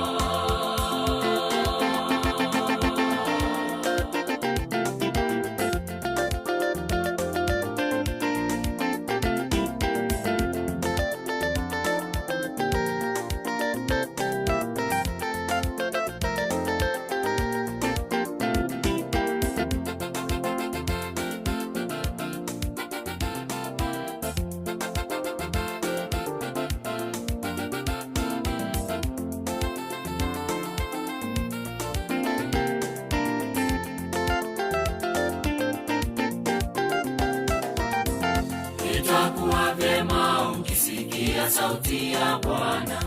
Itakuwa vyema ukisikia sauti ya Bwana,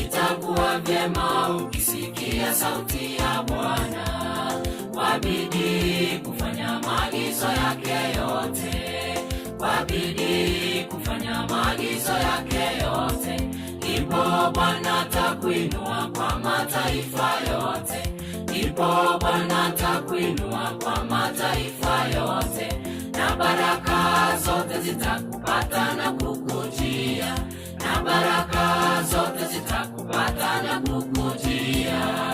itakuwa vyema ukisikia sauti ya Bwana, kwa bidii kufanya maagizo yake yote, kwa bidii kufanya maagizo yake yote, ndipo Bwana atakuinua kwa mataifa yote, ndipo Bwana atakuinua kwa mataifa yote, na baraka zote zitakupata na kukujia, na baraka zote zitakupata na kukujia.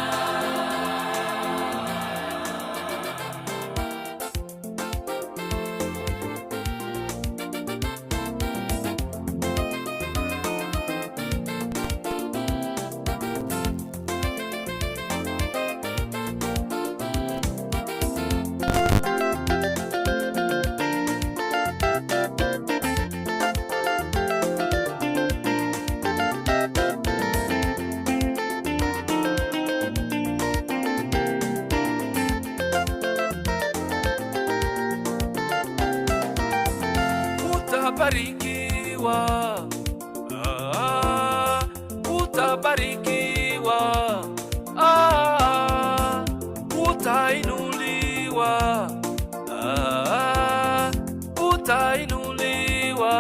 Utabarikiwa, ah, utabarikiwa, ah, utainuliwa, ah, utainuliwa,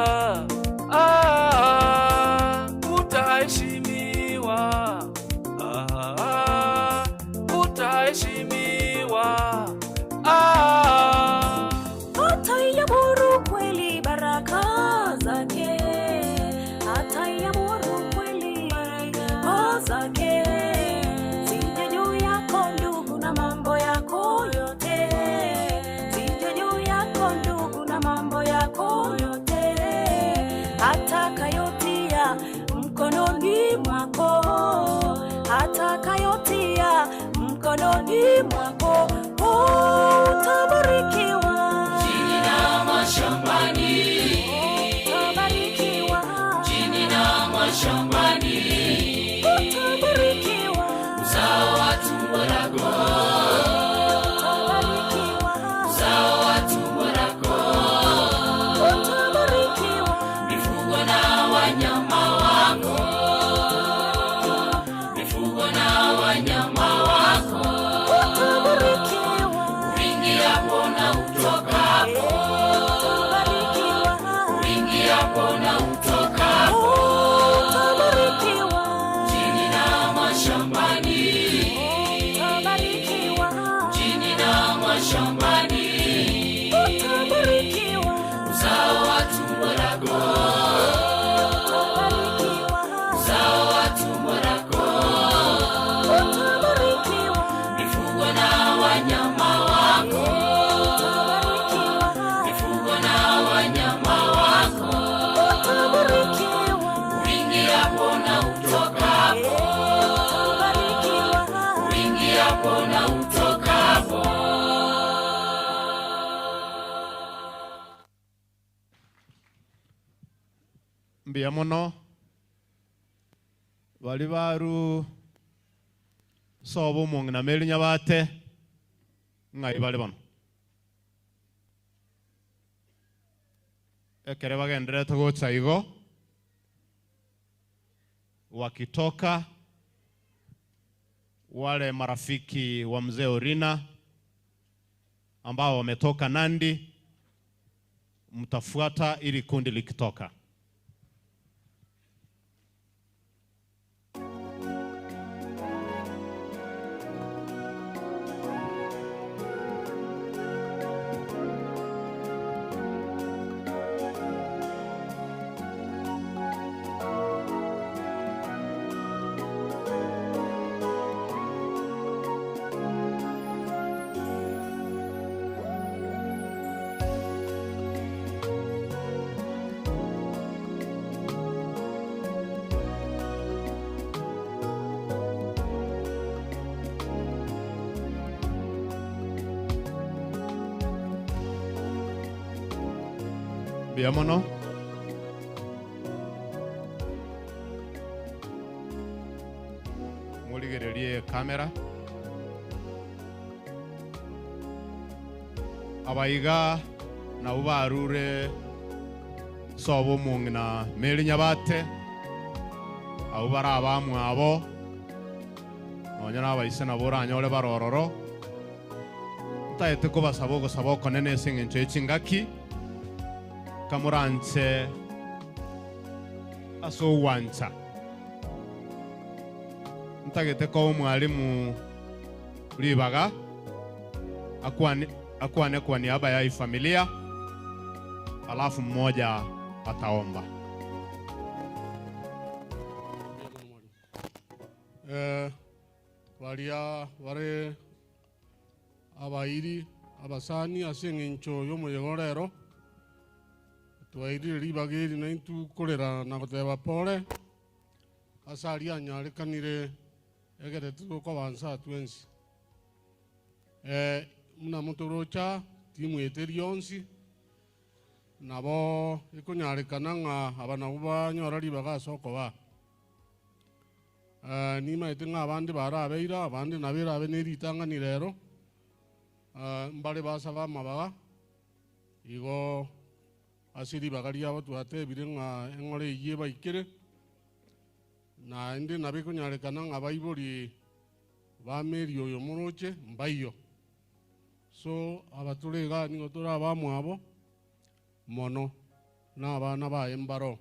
ah, utaheshimiwa, ah, utaheshimiwa, ah. Ataiamuru kweli baraka zake, ataiamuru kweli baraka zake, zije juu yako ndugu na mambo yako yote, zije juu yako ndugu na mambo yako yote, atakayotia mkononi mwako, atakayotia mkononi mwako, oh, utabarikiwa. Chini na mashambani, Utabarikiwa. chini na mashambani, Utabarikiwa. uzao wa tumbo lako, Utabarikiwa. uzao wa tumbo lako, Utabarikiwa. mifugo na wanyama wako, mifugo na wanyama wako, Utabarikiwa. uingiapo na utokapo, Utabarikiwa. uingiapo na utokapo, Utabarikiwa. chini na mashambani, Utabarikiwa. chini na mashambani, Utabarikiwa. uzao wa tumbo lako, Utabarikiwa. uzao wa tumbo lako, Utabarikiwa. mifugo na wanyama wako, Utabarikiwa. mifugo na wanyama wako, Utabarikiwa. uingiapo na utokapo, Utabarikiwa. uingiapo na utokapo. Mbuya mono bari baru sobo omong'ina meri nyabate ng'ai bare bono ekere bagenderete gocha igo wakitoka wale marafiki wa mzee Orina ambao wametoka Nandi, mtafuata ili kundi likitoka. Mbuya mono murigererie kamera abaiga nabo barure sobo omong'ina meri nyabate abo bare abamwabo nonya na abaise nabo oranyore barororo ntaete kobasaba ogosaba okonene ase eng'encho ya chingaki kamuranche ase ogwancha ntagete ko omwalimu ribaga akwane akwane kwa niaba ya hii familia alafu mmoja ataomba. Eh, baria bare abairi abasani ase eng'encho y'omoyego rero twairire ribaga eri naintwe korera na goteba pore ase aria anyarekanire egere tugokobansa twensi eh, muna motorocha timwete rionsi nabo ekonyarekana ng'a aba nabo banyora ribaga ase okoba Eh, nimaete ng'a abande barabeire abande nabo erabe na eritang'ani rero Eh, mbare basaba amabaga igo Ase ribaga riabo twatebire ng'a eng'ora eyio ebaikere, naende nabo ekonyarekana ng'a abaibori ba Mary oyo moroche mbaiyo. So aba tore igaa nigo tore abamwabo mono, na abana baye mbaroo.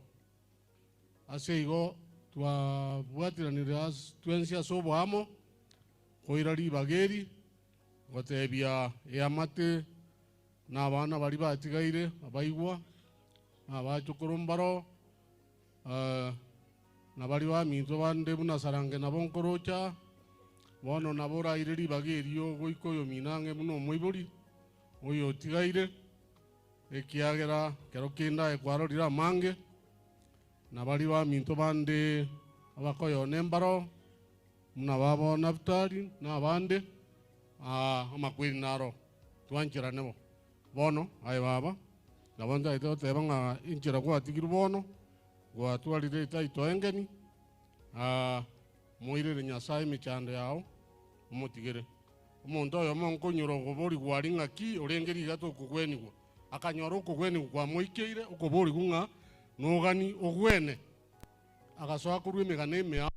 Ase igo twabwatiranire as twensi ase oboamo, koira ribaga eri, gotebia eamate na abana baria batigaire abaigwa, na abachokoro mbaroo, na baria baminto bande buna Sarange nabo nkorocha, bono nabo oraire ribaga erio goika oyomino ang'e buna omoibori oyo otigaire, ekiagera kero kende aye kwarorire amange, na baria baminto bande abakoyone mbaroo, buna babo Nafutali na abande, amakweri naro twancherane bo. Bono, aye baba, nabo ntagete goteba ng'a enchera gwatigirwe bono, gwatwarire etaito engeni, moirere Nyasae emechando yao, omotigere. Omonto oyomo nkonyora okoborigwa aria ng'aki orenge riga tokogwenigwa, akanyora okogwenigwa kwamoikeire, okoborigwa ng'a nogani ogwene, agasoa korwa emegano emea.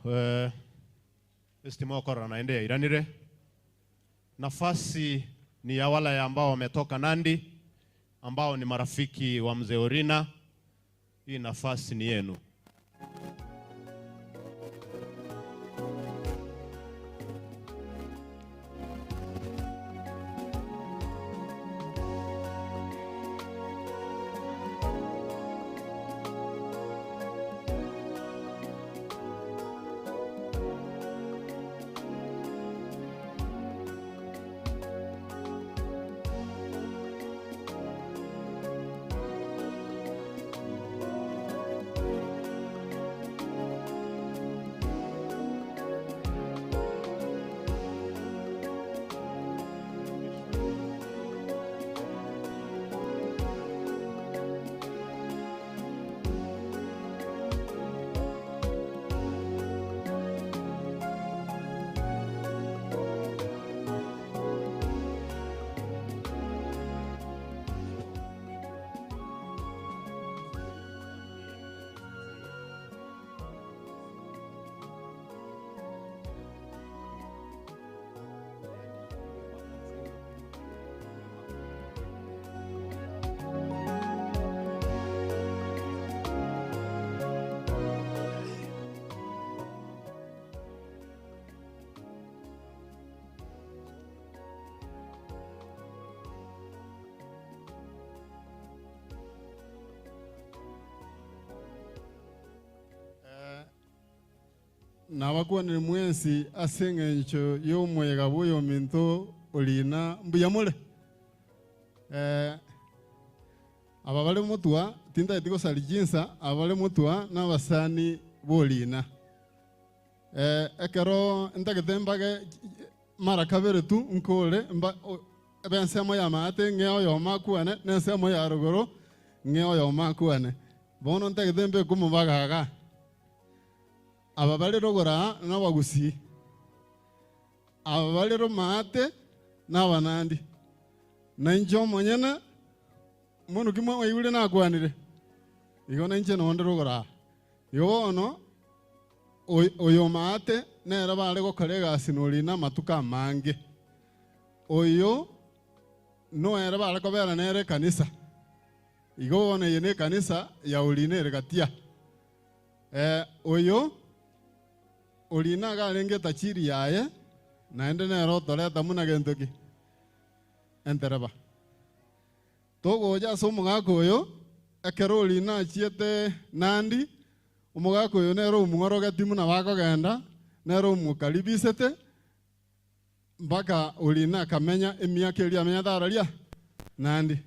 Eh, estima okorora naende yairanire. Nafasi ni ya wale ambao wametoka Nandi, ambao ni marafiki wa mzee Orina. Hii nafasi ni yenu. Nabakwanire mwensi ase eng'encho y'omoyega bw'oyominto Orina mbuya more. Eh, aba bare motwa tintageti gosaria chinsa, aba bare motwa nabasani b'Orina. Eh, ekero ntagete mbage mara kabere tu nkore mba ebe ensemo ya maate ng'e oyomo akwane, na ensemo ya rogoro ng'e oyomo akwane. Bono ntagete mbeke omobaga iga. Aba bare rogoro aa nabagusii, aba bare romaate nabanandi, na inche omonyene mono ki mwaigure nakwanire, igo nainche nonde rogoro aa. Igo bono oyo omaate nere bare gokora egasi norina amatuko amange. Oyo noere bare kobera nere ekanisa. Igo bono eye nekanisa ya orina ere gatia. Oyo orina iga arenge etachiri yaye, naende nere otoreta buna gento ki? Entereba. Togocha ase omogaka oyo, ekero orina achiete Nandi, omogaka oyo nere omworogeti buna bakogenda, nere omokaribisete, mpaka orina akamenya emiaka eria amenyete araria Nandi.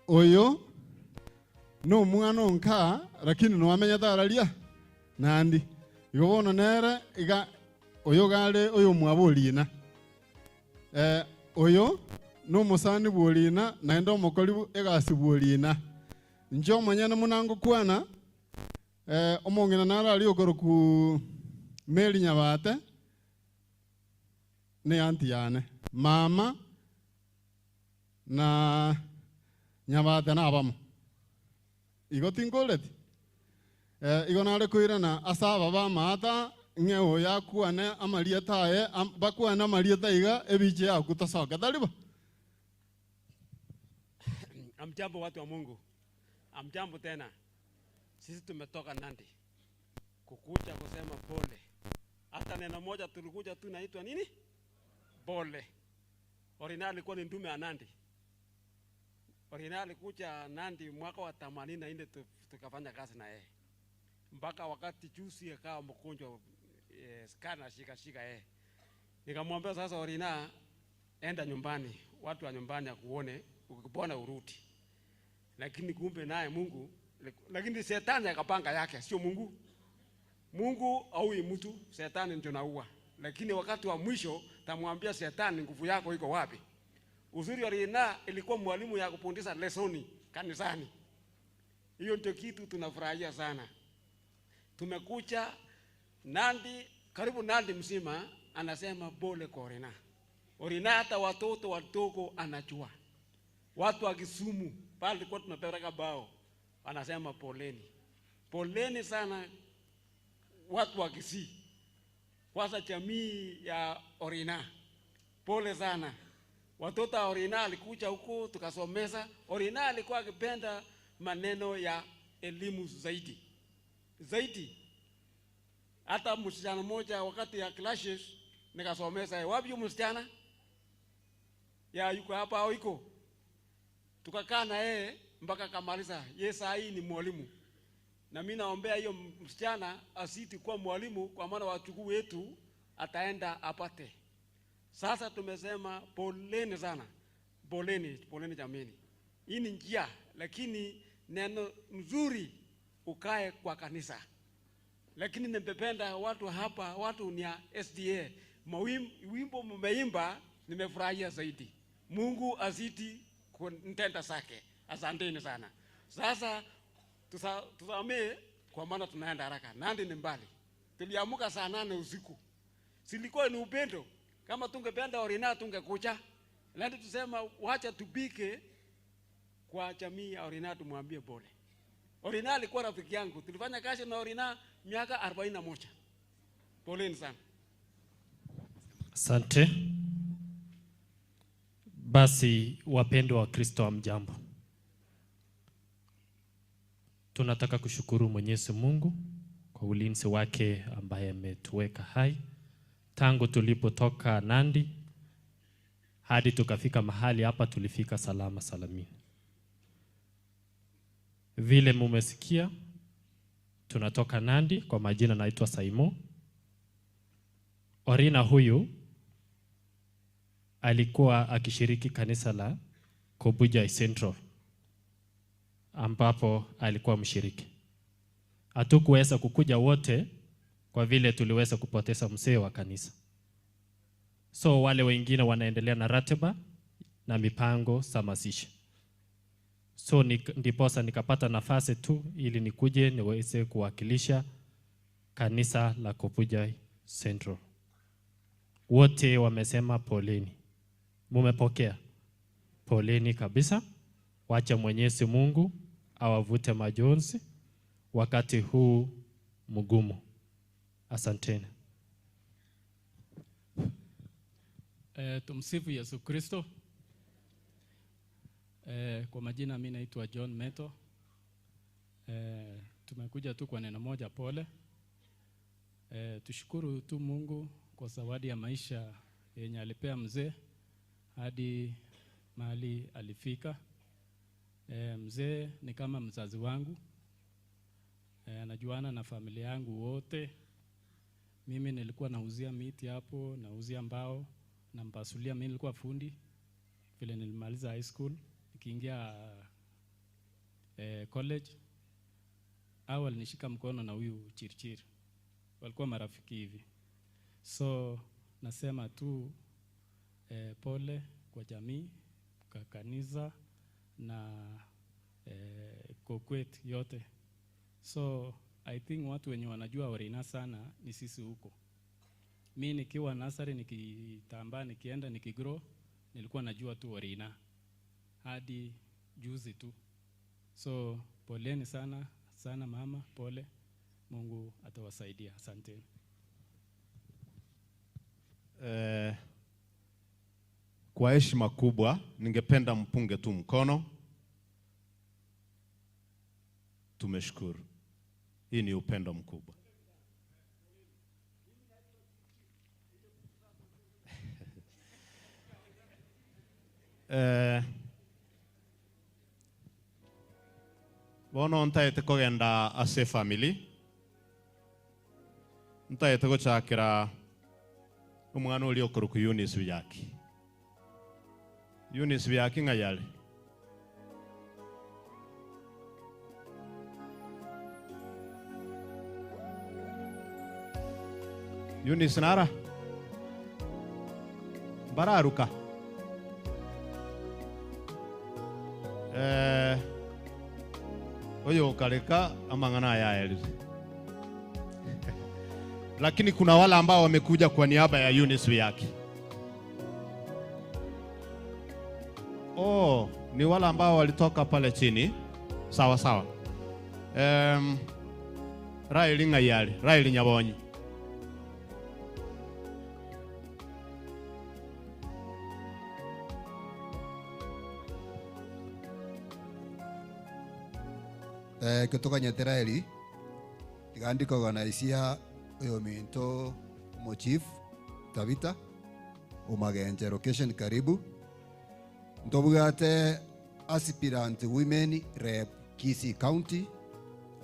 Oyo nomwana onka, lakini noamenyete araria Nandi. Igo bono nere iga oyo iga are oyomwabo orina. Oyo nomosani bw'orina, naende omokori egasi bw'orina. Inche omonyene buna ngokwana, omong'ina naro aria okorokwa Mary Nyabate, ne aunty yane. Mama na Nyabate nabamo. Igo tinkoreti? Igo nare koirana ase aba b'amaata, ng'e oyo akwane amarieta aye, bakwane amarieta iga, ebiche yaku tosoke, tari bo? Hamjambo watu wa Mungu. Hamjambo tena. Sisi tumetoka Nandi kukuja kusema pole. Hata neno moja tulikuja tu naitwa nini? Pole. Orina alikuwa ni ndume ya Nandi. Orina alikuja Nandi mwaka wa 84 tukafanya kazi na yeye. Mpaka wakati juzi akawa mgonjwa, skana shika shika yeye. Nikamwambia sasa Orina, enda nyumbani, watu wa nyumbani akuone, ukipona urudi. Lakini kumbe naye Mungu, lakini shetani akapanga yake, sio Mungu. Mungu haui mtu, shetani ndio anaua. Lakini wakati wa mwisho tamwambia shetani nguvu yako iko wapi? Uzuri wa Orina ilikuwa mwalimu ya kupundisha lesoni kanisani. Hiyo ndio kitu tunafurahia sana. Tumekuja Nandi, karibu Nandi mzima anasema pole kwa Orina. Orina hata watoto wadogo anajua. Watu wa Kisumu pale tulikuwa tunapeleka bao anasema poleni. Poleni sana watu wa Kisii. Kwanza jamii ya Orina. Pole sana. Watoto wa Orina alikuja huko tukasomeza. Orina alikuwa akipenda maneno ya elimu zaidi. Zaidi. Hata msichana mmoja wakati ya clashes nikasomeza. Wapi huyu msichana? Ya yuko hapa au iko? Tukakaa na yeye mpaka akamaliza. Yeye saa hii ni mwalimu. Na mimi naombea hiyo msichana asiti kuwa mwalimu, kwa maana wachukuu wetu ataenda apate. Sasa tumesema poleni sana. Poleni, poleni jameni. Hii ni njia, lakini neno mzuri ukae kwa kanisa. Lakini nimependa watu hapa, watu ni ya SDA. Wimbo mmeimba, nimefurahia zaidi. Mungu azidi kutenda zake. Asanteni sana. Sasa tusamee kwa maana tunaenda haraka. Nandi ni mbali. Tuliamka saa 8 usiku. Silikuwa ni upendo. Kama tungependa Orina tungekuja. Lakini tusema wacha tupike kwa jamii ya Orina tumwambie pole. Orina alikuwa rafiki yangu. Tulifanya kazi na Orina miaka 41. Poleni sana. Asante. Basi wapendwa wa Kristo, hamjambo. Tunataka kushukuru Mwenyezi Mungu kwa ulinzi wake ambaye ametuweka hai tangu tulipotoka Nandi hadi tukafika mahali hapa, tulifika salama salamini. Vile mumesikia, tunatoka Nandi. Kwa majina naitwa Saimo. Orina huyu alikuwa akishiriki kanisa la Kobujai Central ambapo alikuwa mshiriki. Hatukuweza kukuja wote kwa vile tuliweza kupoteza mzee wa kanisa. So wale wengine wanaendelea na ratiba na mipango za mazishi. So ndiposa nikapata nafasi tu ili nikuje niweze kuwakilisha kanisa la Kopujai Central. Wote wamesema poleni. Mumepokea? Poleni kabisa. Wacha Mwenyezi Mungu awavute majonzi wakati huu mgumu. Asanteni. Tumsifu Yesu Kristo. Kwa majina mimi naitwa John Meto. Tumekuja tu kwa neno moja, pole. Tushukuru tu Mungu kwa zawadi ya maisha yenye alipea mzee hadi mahali alifika. Mzee ni kama mzazi wangu. Anajuana na familia yangu wote. Mimi nilikuwa nauzia miti hapo, nauzia mbao, nampasulia. Mimi nilikuwa fundi vile nilimaliza high school, nikiingia college. Hao walinishika mkono na huyu Chirchir, walikuwa marafiki hivi. So nasema tu pole kwa jamii, kwa kanisa na Kokwet yote. So I think watu wenye wanajua Orina sana ni sisi huko. Mi nikiwa nursery nikitambaa, nikienda nikigrow, nilikuwa najua tu Orina hadi juzi tu. So poleni sana sana mama, pole. Mungu atawasaidia. Asanteni. Kwa heshima kubwa ningependa mpunge tu mkono. Tumeshukuru. Hii ni upendo mkubwa. Bono ntaete kogenda ase family, ntaete gochakera omwana oria okorokwa Eunice Biaki. Eunice Biaki ng'ayare. Eunice nara bararuka. Oyo ukaleka amang'ana haya yaeleze. Lakini kuna wale ambao wamekuja kwa niaba ya Eunice Biaki. Oh, ni wale ambao walitoka pale chini. Sawa sawa. Raili Ng'ayari, Raili Nyabonyi. Kĩtũganyĩte Raeli tigandikoganaicia ũyũ minto mochief Tabita umagenje location karibu ntobugate aspirant women rep Kisii County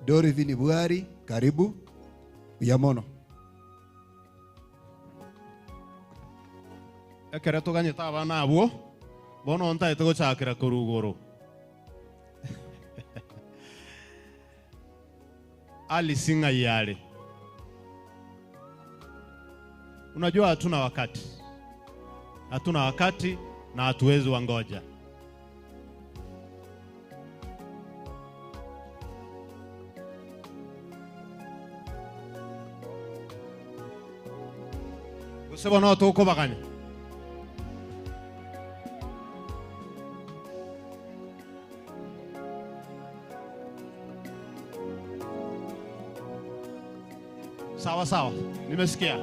Dorivini Bwari karibu uyamono. Ekere tuganyete abana abwo bono ntaete gochakera korugoro. Alice Ng'ayare. Unajua hatuna wakati. Hatuna wakati na hatuwezi wangoja. Gose bono tokobaganya. Sawa sawa, nimesikia.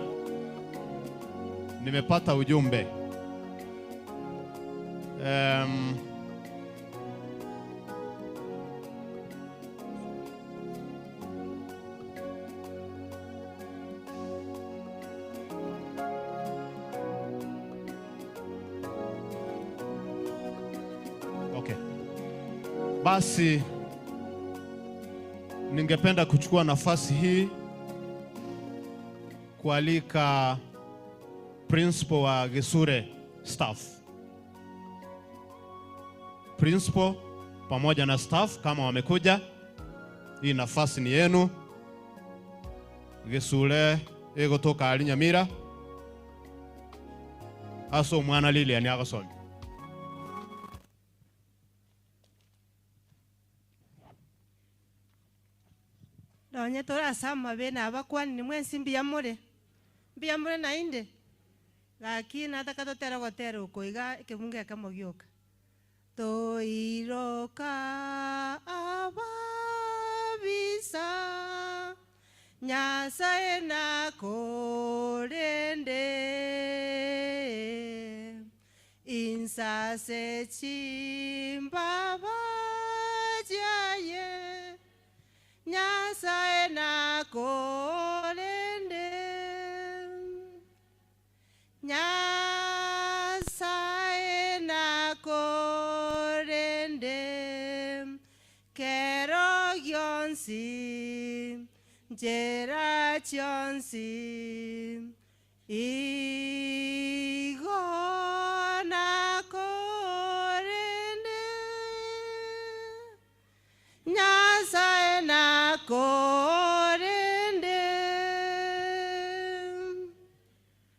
Nimepata ujumbe. Okay. Basi ningependa kuchukua nafasi hii kualika principal wa Gesure staff. Principal pamoja na staff kama wamekuja, hii nafasi ni yenu. Gesure egotoka aria Nyamira ase omwana Lilian agosomia. Nonye tore ase amabe nabakwanire mwensi mbuya more? Mbuya more naende? Gaki nataka totere ogotera oko iga ekebungo ekemo gioka. Toiroka ababisa, Nyasae nakorende, Insase chimbaba chiaye, Nyasae nakorende. Nyasae nakorende, Kero gionsi, nchera chionsi, Igo nakorende. Nyasae nakorende.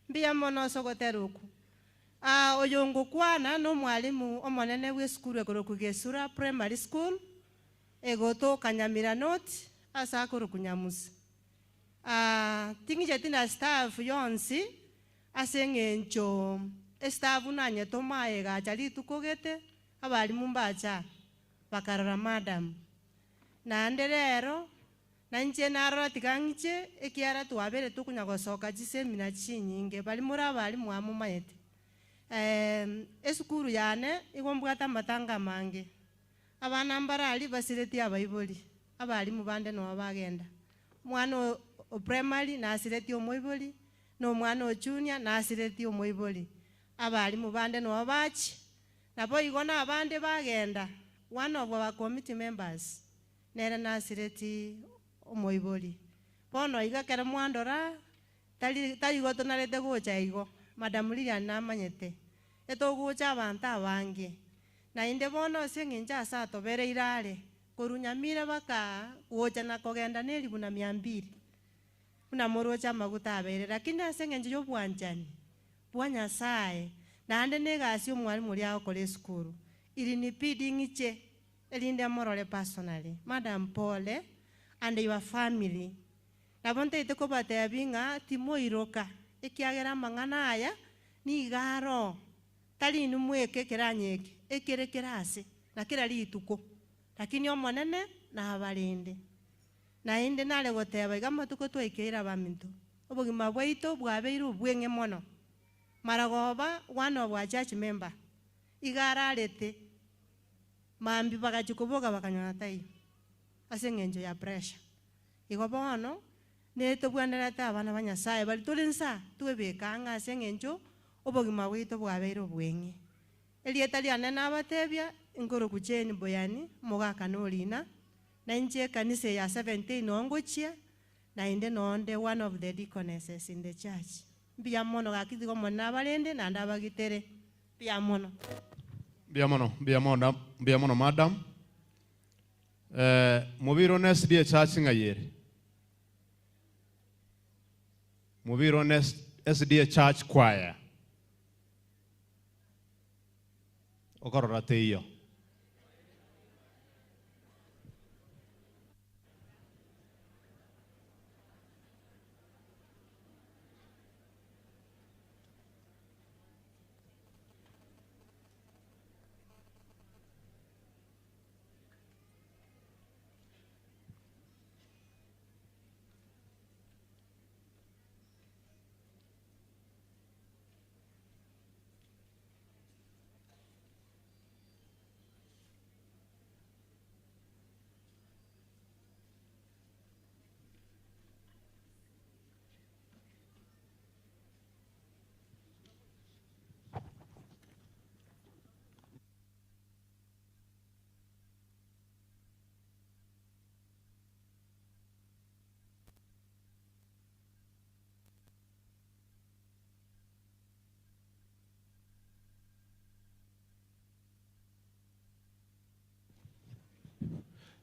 Mbuya mono ase ogotera okwo. Ah, oyo ngokwana nomwalimu omonene bw'esukuru ekorokwa Gesura Primary School, egotoka Nyamira North, ase akorokwa Nyamusi. Ah, ting'icheti na staff yonsi, ase eng'encho estaff nanyetoma aye egacha rituko gete, abalimu mbacha aa, bakarora madam. Naende rero, nainche narora tiga ng'iche, ekiagera twabeire tokonya gosoka chisemina chinyinge, baria more abalimu aa momaete. Esukuru yane, igo mbwate amatanga amange, abana mbare aria basiretie abaibori, abalimu bande noo bagenda. Omwana o o primary nasiretie omoibori, na omwana o junior nasiretie omoibori, abalimu bande noo bachia, Naboigo nabande bagenda, one of our committee members nere nasireti omoibori. Bono iga ekero mwandora, tari tari igo tonarete gocha igo, Madam Lilian namanyete, etogocha abanto abange. Naende bono ase eng'encho ase atobereire are, korwa Nyamira baka gocha na kogenda na elifu na mia mbili, buna moroche amaguta abeire, lakini ase eng'encho ya obwanchani, bwa Nyasae, naende negasi omwalimu oria agokora esukuru, ilinibidi ng'iche erinde morore personally. Madam pole and your family. Nabo ntaete kobatebia ng'a timoiroka, ekiagera amang'ana aya nigo aroo, tari inwe mweka ekeranya eke, ekere kera ase, na kera rituko, lakini Omonene nabarende. Naende nare goteba iga amatuko twaikeire abaminto, obogima bwaito bwabeire obweng'e mono. Maragoba one of our church member iga ararete, mambia bagachia koboka bakanyora taiyo, ase eng'encho ya pressure. Igo bono, netobwenerete abana ba Nyasaye baria tore nsa twebeke ang'e ase eng'encho obogima bwaito bwabeire obweng'e. Erieta riane nabatebia, nkorokwa Jane Boyani, omogaka norina, Na inche ekanisa eye ya Seventh-day noo ngochia, naende noo nde one of the deaconesses in the church. Mbuya mono gaki tiga Omonene abarende naende abagitere. Mbuya mono. Mbuya mono, mbuya mono, mbuya mono madam. Eh, mobiro ne SDA church ng'ai ere? Mobiro ne SDA church choir. Okorora teiyo.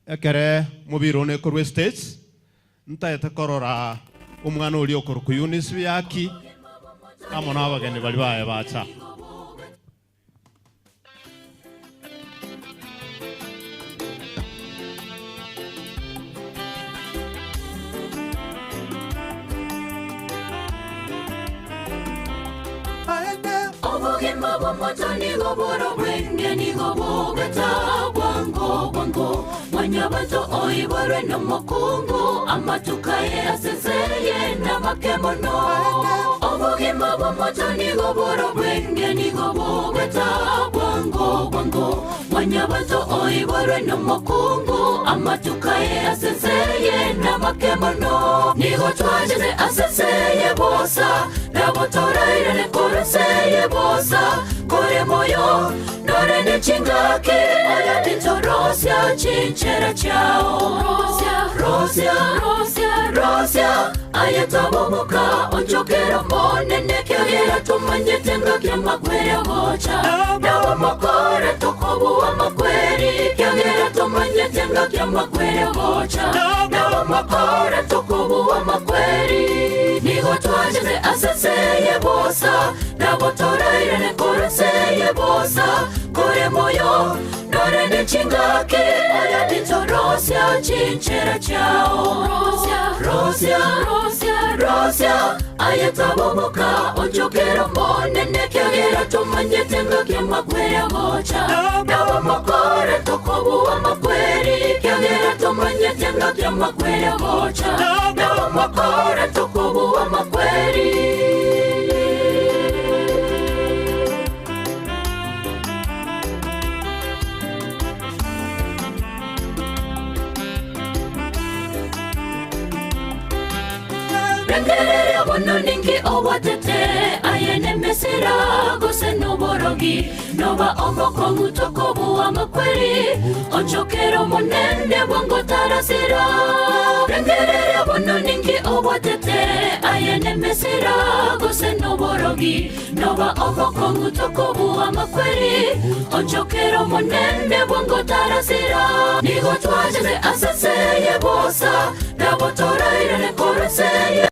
Ekere mobiro one korwa Estates, ntaete korora Omwana oria okorokwa Eunice Biaki, amo nabageni baria baye bacha. Obogima bw'omoto nigo boro bwenge nigo bogeta bwango bwango mwanyabanto oiborwe n'omokungu amatuka ye aseseye n'amake mono. Obogima bw'omoto nigo boro bwenge nigo bogeta bwango bwango mwanyabanto oiborwe n'omokungu amatuka ye aseseye n'amake mono. Nigo twajete aseseye bosa nabo torairane koroseye bosa kore moyo nore nechingaki oya nitorosia chinchera chao rosia rosia rosia rosia ayetabomoka onchokera monene kyagera tumanyete ngaki makwere gocha nabo mokore tukobuwa makweri kyagera tumanyete ngaki makwere gocha nabo mokore tukobuwa makweri. Nigo twajete aseseye bosa nabo torairane koroseye bosa kore moyo nore nechingaki oya nitorosia chinchera chao rosia rosia rosia rosia ayetabomoka onchokera monene kyagera tumanyete ngaki makwere gocha nabo mokore tukobuwa makweri kyagera tumanyete ngaki makwere gocha nabo mokore tukobuwa makweri. Rengerere bono ningi obwatete ayene mesera gose noborogi noba omokongu tokobuwa makweri onchokero monene bwango tarasira. Rengerere bono ningi obwatete ayene mesera gose noborogi noba omokongu tokobuwa makweri onchokero monene bwango tarasira. Nigo twajete aseseye bosa nabo torairane koroseye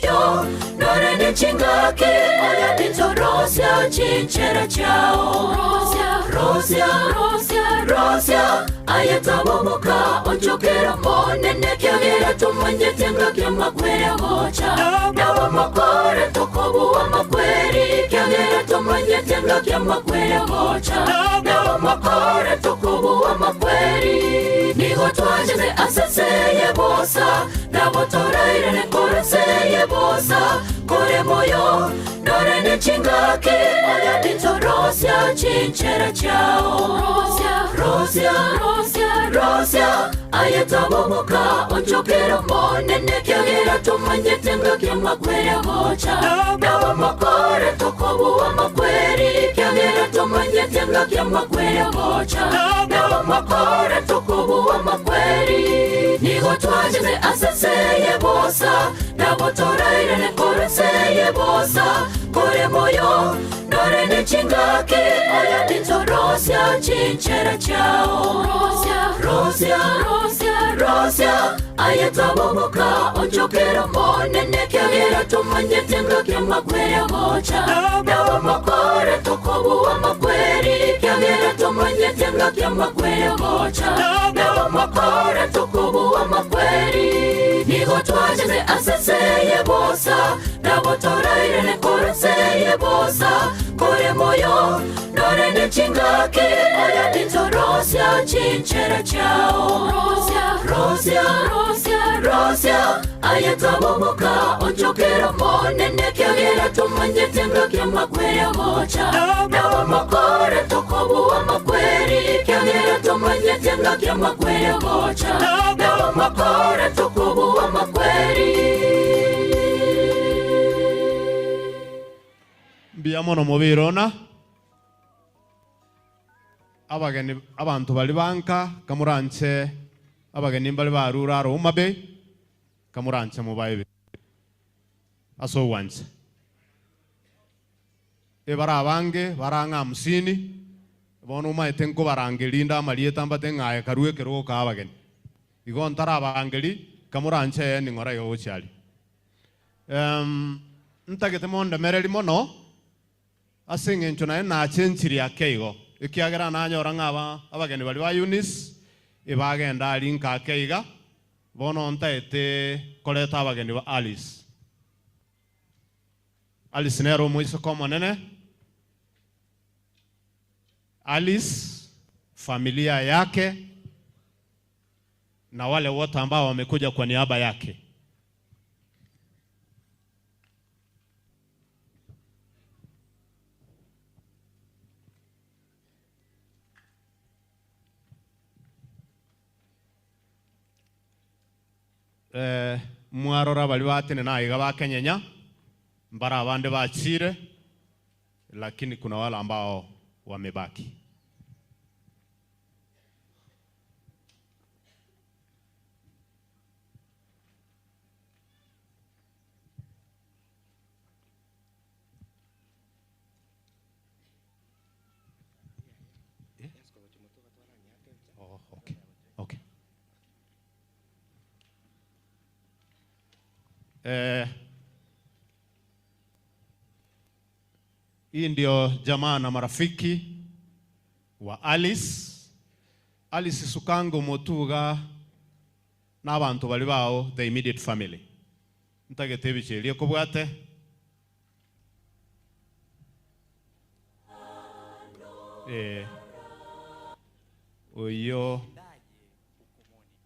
yo nore nechingaki oya nitorosia chinchera chao rosia rosia rosia rosia ayetabomoka onchokera monene kyagera tumanyete ngaki makwere gocha nabo mokore tukobuwa makweri kyagera tumanyete ngaki makwere gocha nabo mokore tukobuwa makweri. Nigo twajete aseseye bosa nabo torairane koroseye bosa kore moyo nore nechingaki oya nitorosia chinchera chao rosia rosia rosia rosia ayetabomoka onchokera monene kyagera tumanyete ngaki makwere gocha nabo mokore tukobuwa makweri kyagera tumanyete ngaki makwere gocha nabo mokore tukobuwa makweri. Nigo twajete aseseye bosa nabo torairane koroseye bosa kore moyo nore nechingaki oya nitorosia chinchera chao rosia rosia rosia rosia ayetabomoka onchokera monene kyagera tumanyete ngaki makwere gocha nabo mokore tukobuwa makweri kyagera tumanyete ngaki makwere gocha nabo mokore tukobuwa makweri. Nigo twajete aseseye bosa nabo torairane koroseye bosa kore moyo nore nechingaki oya nitorosia chinchera chao rosia rosia rosia rosia ayetabomoka onchokera monene kyagera tumanyete ngaki makwere gocha nabo mokore tukobuwa makweri kyagera tumanyete ngaki makwere gocha nabo mokore tukobuwa makweri. Mbuya mono mobirona abageni abantu bari banka kamuranche abageni bari barura aro mabe kamuranche mubaebe aso wanche ebara abange barang'a 50 bono umaete nkobarangeri nda amarieta mbate ng'aye karue kerogo ka abageni igo ntara abangeri Kamoranche ee ning'ora iga gochia aria. Em, ntagete mondemereri mono, ase eng'encho naye nachenchirie ake igo, ekiagera nanyora ng'a aba abageni baria ba Eunice ebagenda aria inka ake iga, bono ntaete koreta abageni ba Alice. Alice nere omoiseke omonene, Alice, familia yake na wale wote ambao wamekuja kwa niaba yake. Eh, mwarora baria batenena aiga bakenyenya, mbare abande bachire, lakini kuna wale ambao wamebaki. Oh, okay. Okay. Eh, hii ndio jamaa na marafiki wa Alice. Alice Sukango Motuga na abantu bari bao the immediate family. Ntagete ebicherie kobwate eh, oyo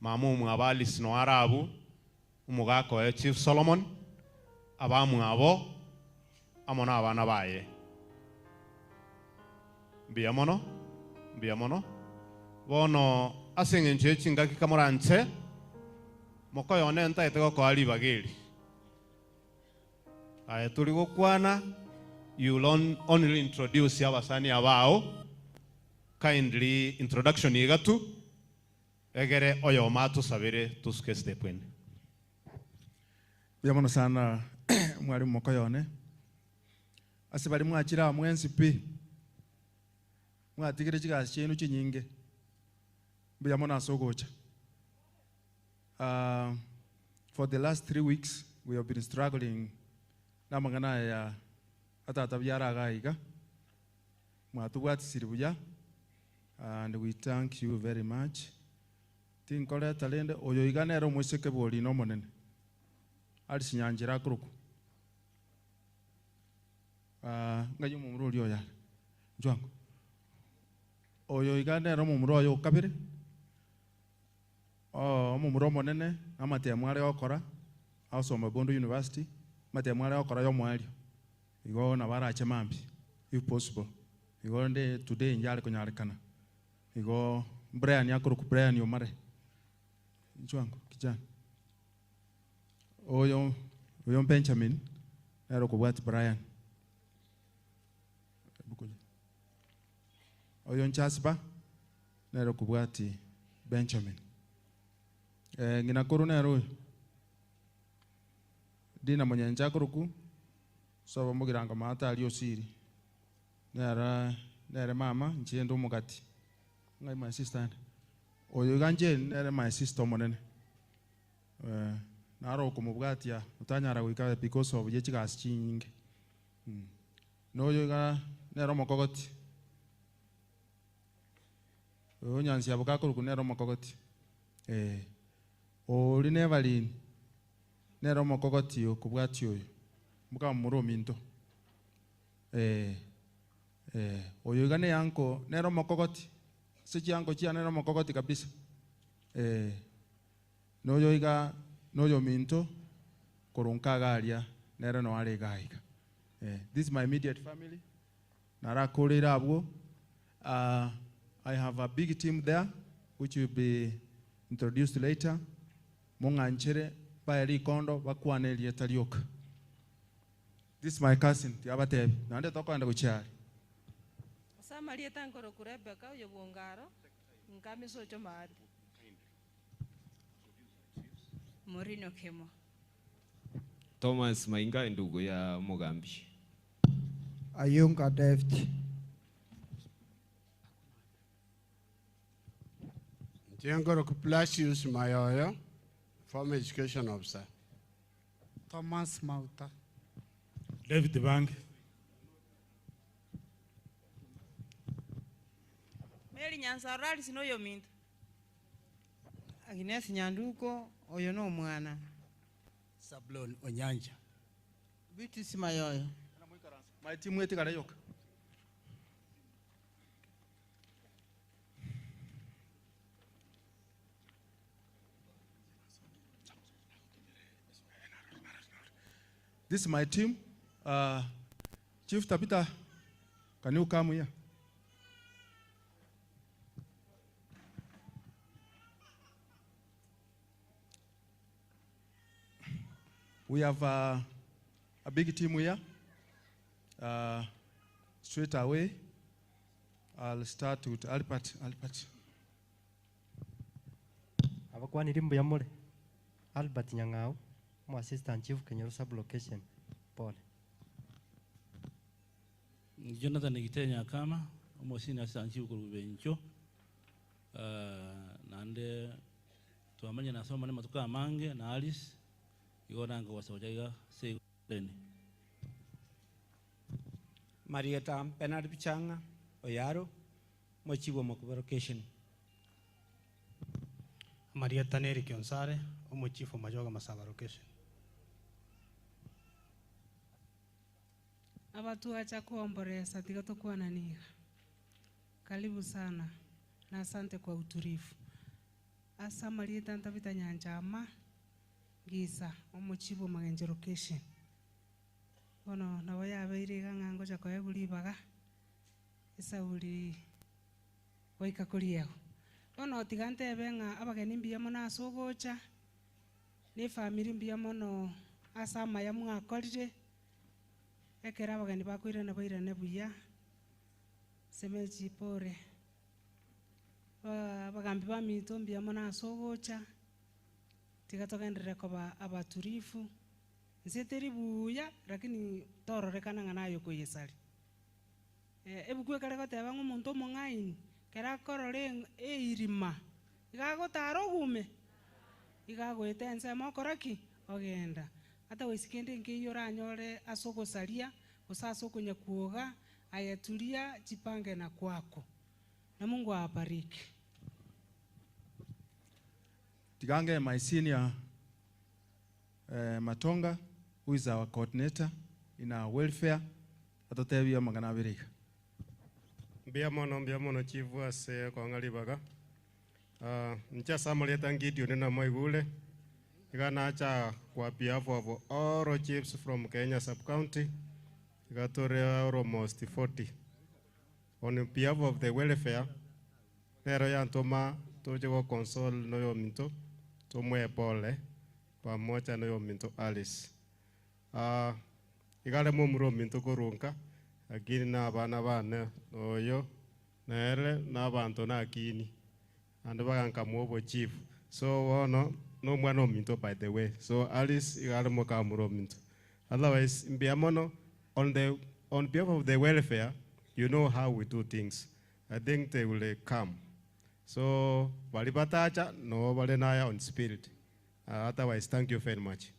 mama omwabo Alice no arabu omogaka oye Chief Solomon abamwabo amo na abana baye mbuya mono mbuya mono bono ase eng'encho ya chingaki kamoranche mokoyone ntaete gokoa ribaga eri aye turi gokwana you will only introduce abasani abao kindly introduction igatu egere oyo matusabire tusuke step ende. Mbuya mono sana mwalimu Mokoyone ase bari mwachire mwensi pi mwatigire chigasi chienu chinyinge mbuya mono ase ogocha. For the last 3 weeks we have been struggling namang'ana aya atata biaraga iga mwatubwatisiri buya and we thank you very much. Tinkoreta rende oyo iga nere omoseke bori no monene Alice Nyanjira akoroku ngai omomura oria oyare njwango oyo iga nere omomura oyo okabere omomura omonene amatemo are gokora asoma Bondo University amatemo are gokora yomwario igo nabarache mambi if possible igo nde today njare konyarekana igo Brian akoroku Brian Omare njwango kijana oyo oyo Benjamin nero okobwati Brian oyo Nchasiba nero okobwati Benjamin ng'ina koro nero oyo Dina Monyencha akoroku sobo mogirango maata ari osiri nera nere mama nchiende omogati ngai my sister ande oyo iga Jane nere my sister omonene naro okomobwatia otanyara goika because of ye chigasi chinyinge noyo iga nere omokogoti oyo nyansi abo gakoroku nere omokogoti ori Nevalin nere omokogoti okobwati oyo mukamura ominto oyo iga ne yanko nere omokogoti ase chianko chia nere omokogoti kabisa noyo iga noyo minto korunka agaria nere no are iga iga this is my immediate family narakorera abwo. I have a big team there which will be introduced later. Mong'anchere bae rikondo bakwane rieta rioka. This is my cousin tiabatebi nande tokoenda gochiari Osamaria nkoroku Rebecca oyo bwongaro nkamisocho maati Morino Kemo. Thomas Mainga ndugu ya Mugambi. Ayunga David. Njengoro Plasius Mayoyo, Former Education Officer. Thomas Mauta. David Bange. Mary Nyansarora Alice noyo ominto. Agnes Nyanduko oyo no omwana. Zablon Onyanja. Beatrice Mayoyo. My team wetigare yoka. This is my team. Chief Tabitha, can you come here? We have a big team here. Straight away, I'll start with Albert. Albert. Abakwaniri mbuya more. Albert Nyang'au, mu assistant chief Kenyoro sub-location. Pole. Jonathan Gitenya Kama, omo senior assistant chief kurubencho. Nande twamanya nasoma ne matuka amange na Alice igonanga wasojaiga sei leni. Marieta Bernard Bichanga Oyaro mochiwo mokubaro location. Marieta Neri Kionsare omochifu Majoga Masaba location. Abatu acha kuomboleza tiga tukwananiga. Karibu sana na asante kwa utulivu. Asa Marieta ntabita nyanjama gisa omochifu Magenje location. Bono nabo yabeire iga ng'a ngocha koegwa ribaga esauri goika koriego. Bono tiga ntebe ng'a abageni mbuya mono ase ogocha, na efamiri mbuya mono ase amaya mwakorire, ekero abageni bakoirana bairane buya, semechi pore. Abagambi baminto mbuya mono ase ogocha, tiga togenderere koba abaturifu, nse teri buya lakini tororekana ng'a naye okoyesari. Ebuku ekare goteba ng'a omonto omong'aini kera akorora eirima iga agotara ogume iga agoeta ensemo okora ki ogenda. Ata goisika ende nkeiyo oranyore ase ogosaria gose ase okonyakuoga ayeturia chipange na kwako na Mungu awabariki. Tigange my senior Matonga, who is our coordinator in our welfare, atotebia magana abere iga. Mbuya mono, mbuya mono chief ase kong'a ribaga. Inche ase amarieta Gideon na Moigure, iga nacha kwa behalf of all chiefs from Kenya sub-county, iga tore almost 40. On behalf of the welfare, nero yantoma toche go console noyo minto, tomwe pole, pamoja noyo minto Alice. Igare momuro minto korunka, lakini na abana bane oyo nere na abanto nakini ande bagankamwa obo chief. So bono no mwana ominto by the way. So Alice igare mokamuro ominto. Otherwise mbuya mono on behalf of the welfare, you know how we do things. I think they will come. So bali batacha no bale naya on spirit. Otherwise thank you very much.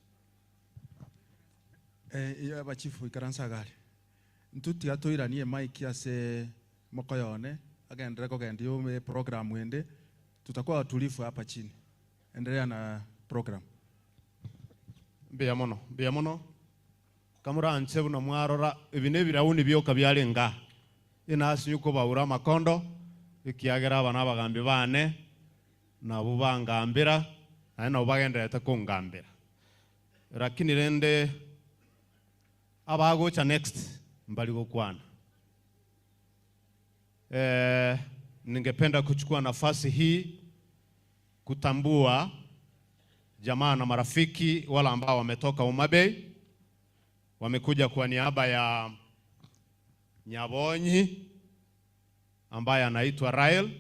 Ya chief ikaransa gari. Ntuti atoiranie mic ase mokoyone agendere kogendia me program ende tutakuwa watulivu hapa chini. Endelea na program. Mbuya mono, mbuya mono. Kamura nche buno mwarora ebi ne ebirauni bioka biarenga. Inasi yuko baura makondo ikiagera abana abagambi bane nabo bangambira naye nabo bagenderete kungambira. Lakini rende abagocha next mbali gokwana. Ningependa kuchukua nafasi hii kutambua jamaa na marafiki wala ambao wametoka Homa Bay, wamekuja kwa niaba ya Nyabonyi ambaye anaitwa Rael.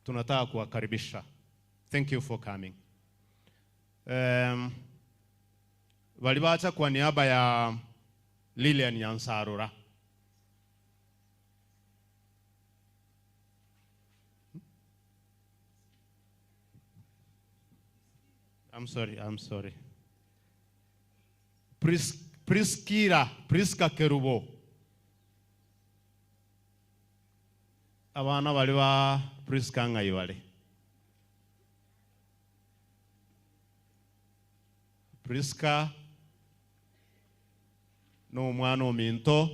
Tunataka kuwakaribisha. Thank you for coming. Walibacha kwa niaba ya Lilian Nyansarura. I'm sorry, I'm sorry. Pris, Priskira, Priska Kerubo. Abana bari ba Priska ng'ai bare? Priska n'omwana ominto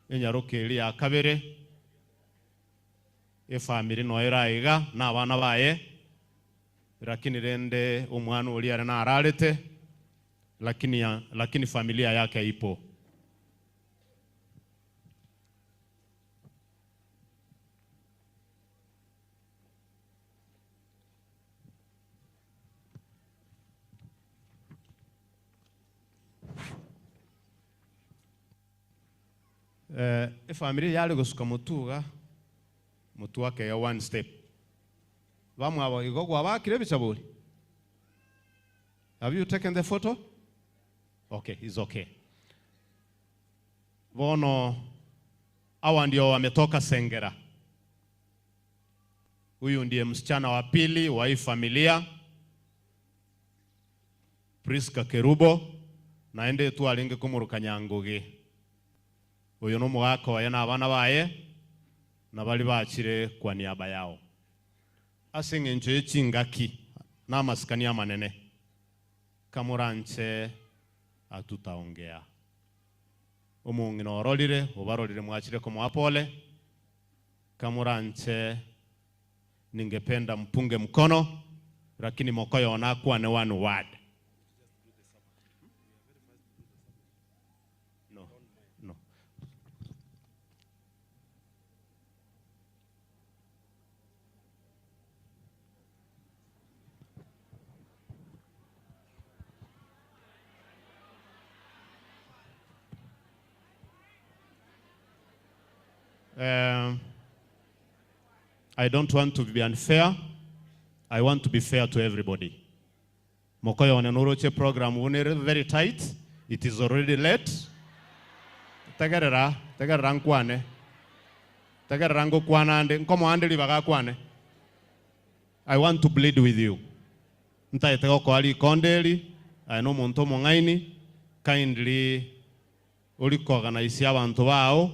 enyaroka eri ya kabere efamiri noyo eraiga na abana baye lakini rende omwana oria are nararete lakini, lakini familia yake ipo. Eh, efamiri yari gosuka mutuga mutu akeya one step bamwabo igo gwabakire ebichaburi. Have you taken the photo? Okay, it's okay. Bono hawa ndio wametoka Sengera. Huyu ndiye msichana wa pili wa hii familia Priska Kerubo naende twaringe kumuruka Nyangugi. Uyu no mugaka waye na abana baye na bari bachire kwa niaba yao ase eng'encho y'echingaki na amasikani amanene kamuranche atutaongea omong'ina ororire obarorire mwachire komoa pole kamuranche ningependa mpunge mkono lakini mokoyo nakwane one word. No, no. I don't want to be unfair. I want to be fair to everybody. Mokoyo onenoroche program unere very tight. It is already late. Tegerera, tegerera nkwane. Tegerera ngokwana ande, nkomo ande libaga kwane. I want to bleed with you. Ntaete gokoa rikonderi, aye no omonto omong'aini, kindly orikoorganize abantu bao,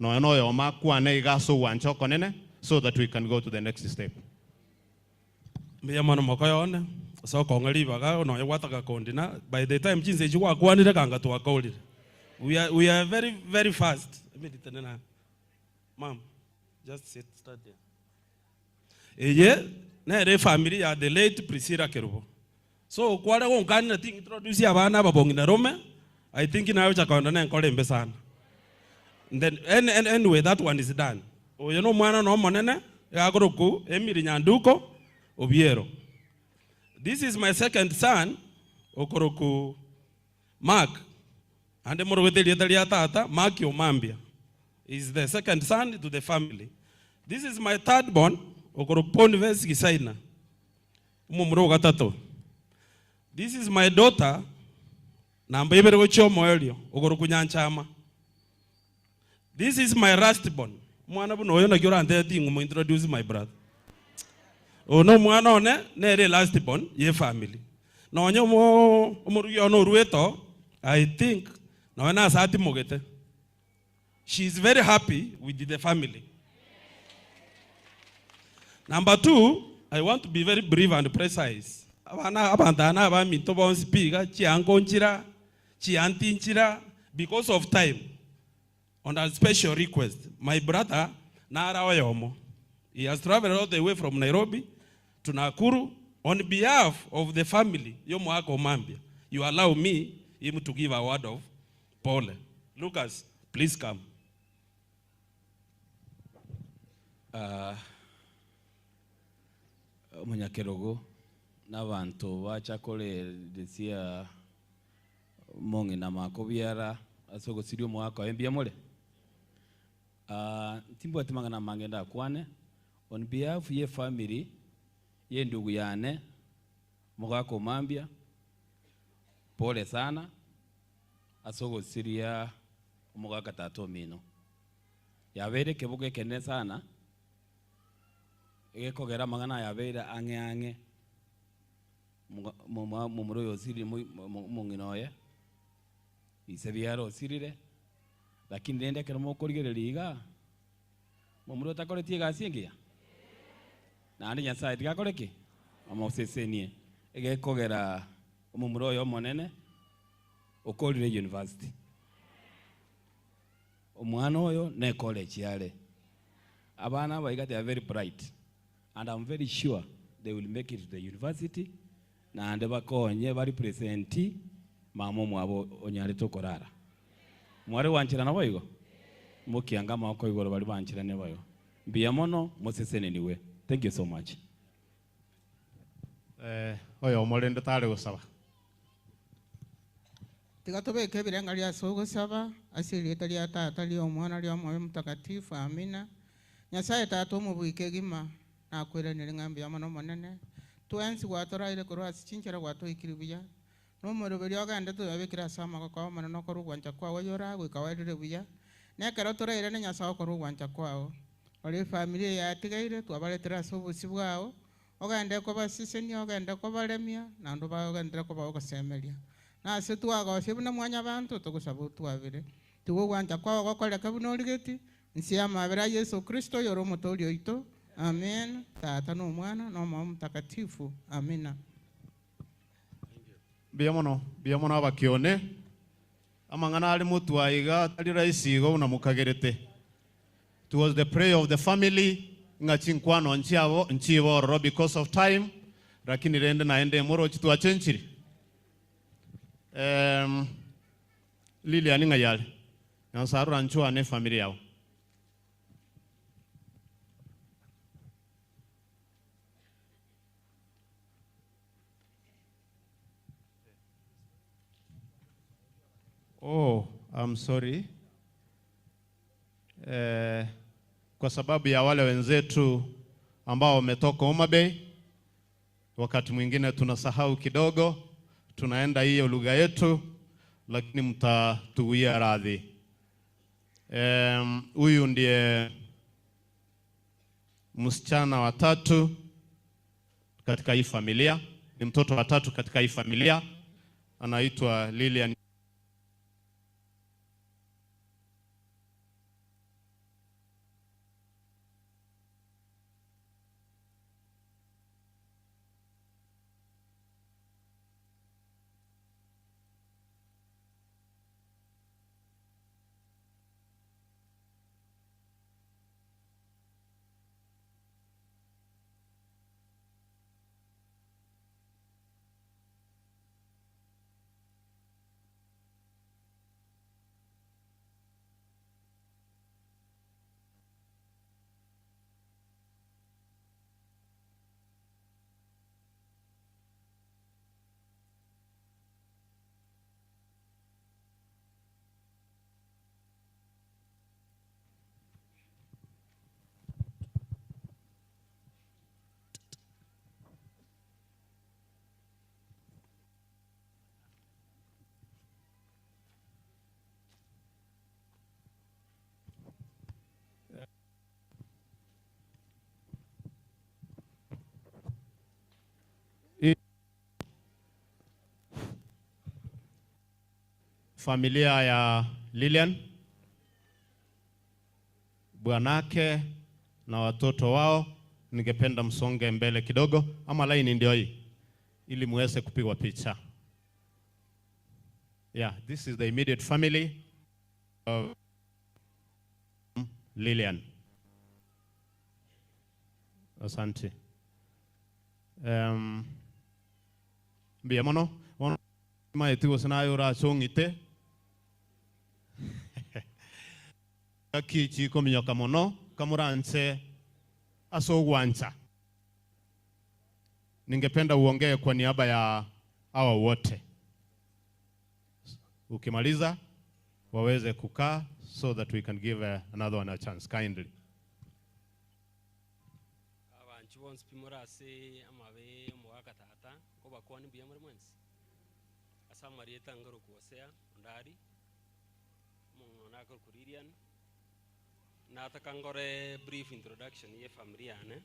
nonya noyoma akwane iga ase ogwancha okonene, so that we can go to the next step. Mbuya mono mokoyone, ase okong'a ribaga, nonya gwataka kondina, by the time chinsa echi gwakwanire kanga twakorire. We are very, very fast. Emeditenena. Ma'am, just sit, start there. Eye, nere efamily ya the late Priscilla Kerubo. So, kware gonkanire ting introduce abana ababong'i na rome, I think nawe chaka koenda nenkore embe sana. Then, and, anyway, that one is done. Oyo no mwana no monene, gakoroku Emily Nyanduko Obiero. This is my second son, okoroku Mark. Ande morowete rieta ria tata, Mark Omambia. Is the second son to the family. This is my third born, okoroku Boniface Gisaina. Umumuro gatato. This is my daughter, namba ibere gochia omoerio, okoroku Nyanchama. This is my last born. Mwana buno oyo nakio oranteti ng'umo introduce my brother. Ono mwana one nere last born ye family. Nonye omo omorugi ono orueto, I think nonya nase atimogete. She is very happy with the family. Number two, I want to be very brief and precise. Abana abantana abaminto bonsi piga chiango nchira, chianti nchira, because of time. On a special request, my brother Nara Oyomo, he has traveled all the way from Nairobi to Nakuru on behalf of the family, Yomoako Mambia. You allow me him to give a word of pole. Lucas, please come. Omunyakerogo n'abantu bachakoreresia mong'ina makobiara ase ogosiria omwaka oyo mbuya more. Ntimbwati mang'ana mange ndakwane on behalf ye family ye ndugu yane omogaka omambia pole sana ase ogosiria omogaka tata omino yabeire ekebugo ekenene sana egekogera amang'ana yabeire ang'e ang'e Momura oyo osirire omong'ina oye, ise biara osirire, lakini rende ekero mokorigereria igaa, momura otakoreti egasi engiya? Naende Nyasaye tiga akore ki? Amosesenie. Egekogera omomura oyo omonene okorire university. Omwana oyo ne college are. Abana aba iga they are very bright and I'm very sure they will make it to the university naende bakonye ba represent mama omwabo onyarete okorara. Mware gwancherana boigo? Mokiange amaboko igoro baria bancherane boigo. Mbuya mono moseseneniwe. Thank you so much. Eh, oyomo rende tare gosaba. Tiga tobeke ebirengererio ase ogosaba, ase erieta ria Tata, ria Omwana, ria Omoyo Omotakatifu. Amina. Nyasae Tata omobui kegima, nakoiranerie ng'a mbuya mono Omonene, twensi gwatoraire korwa ase chinchera gwatoikirie buya, na omoroberi ogende toyobekire ase amagoko ao Omonene okore ogwancha kwao oyore goika oerire buya, na ekero torairane Nyasae okore ogwancha kwao. Ore efamiri eye yatigaire twabaretire ase obosio bwao, Ogende kobasesenia, ogende kobaremia, naende obagenderere kobaa ogosemeria. Na ase twagosia buna mwanyabanto, togosaba otwabere. Tiga ogwancha kwao gokoreke buna origetie, inse y'amabera a Yeso Kristo, oyore Omotoori oito. Amen. Tata, na Omwana, na Omoyo Omotakatifu. Amina. Mbuya mono, mbuya mono abakione. Amang'ana are motwe aiga tari rahisi igo buna mokagerete. It was the prayer of the family ng'a chinkwano nchiabo nchibe ororo because of time, lakini rende naende morochi twachenchiri. Ehm, Lilian ng'ai are? Nyasae rora nchwane efamiri yao. Oh, I'm sorry. Eh, kwa sababu ya wale wenzetu ambao wametoka Homa Bay, wakati mwingine tunasahau kidogo, tunaenda hiyo lugha yetu, lakini mtatuwia radhi. Huyu ndiye msichana wa tatu katika hii familia, ni mtoto wa tatu katika hii familia, anaitwa Lilian. Familia ya Lilian, bwanake na watoto wao, ningependa msonge mbele kidogo, ama laini ndio hii, ili muweze kupigwa picha. Yeah, this is the immediate family of Lilian. Asante. Mbuya mono, bono maeti gose naye orachong'ite. Gaki chikominyoka mono, kamoranche ase ogwancha. Ningependa uongee kwa niaba ya hawa wote. Ukimaliza waweze kukaa so that we can give another one a chance kindly. Abanchi bonsi pi more ase amabe omogaka tata, nkobakwani mbuya more mwensi. Ase amarieta nkorokwa Hosea Ondari, omong'ina akorokwa Lilian. Nataka nkore brief introduction ye family yane,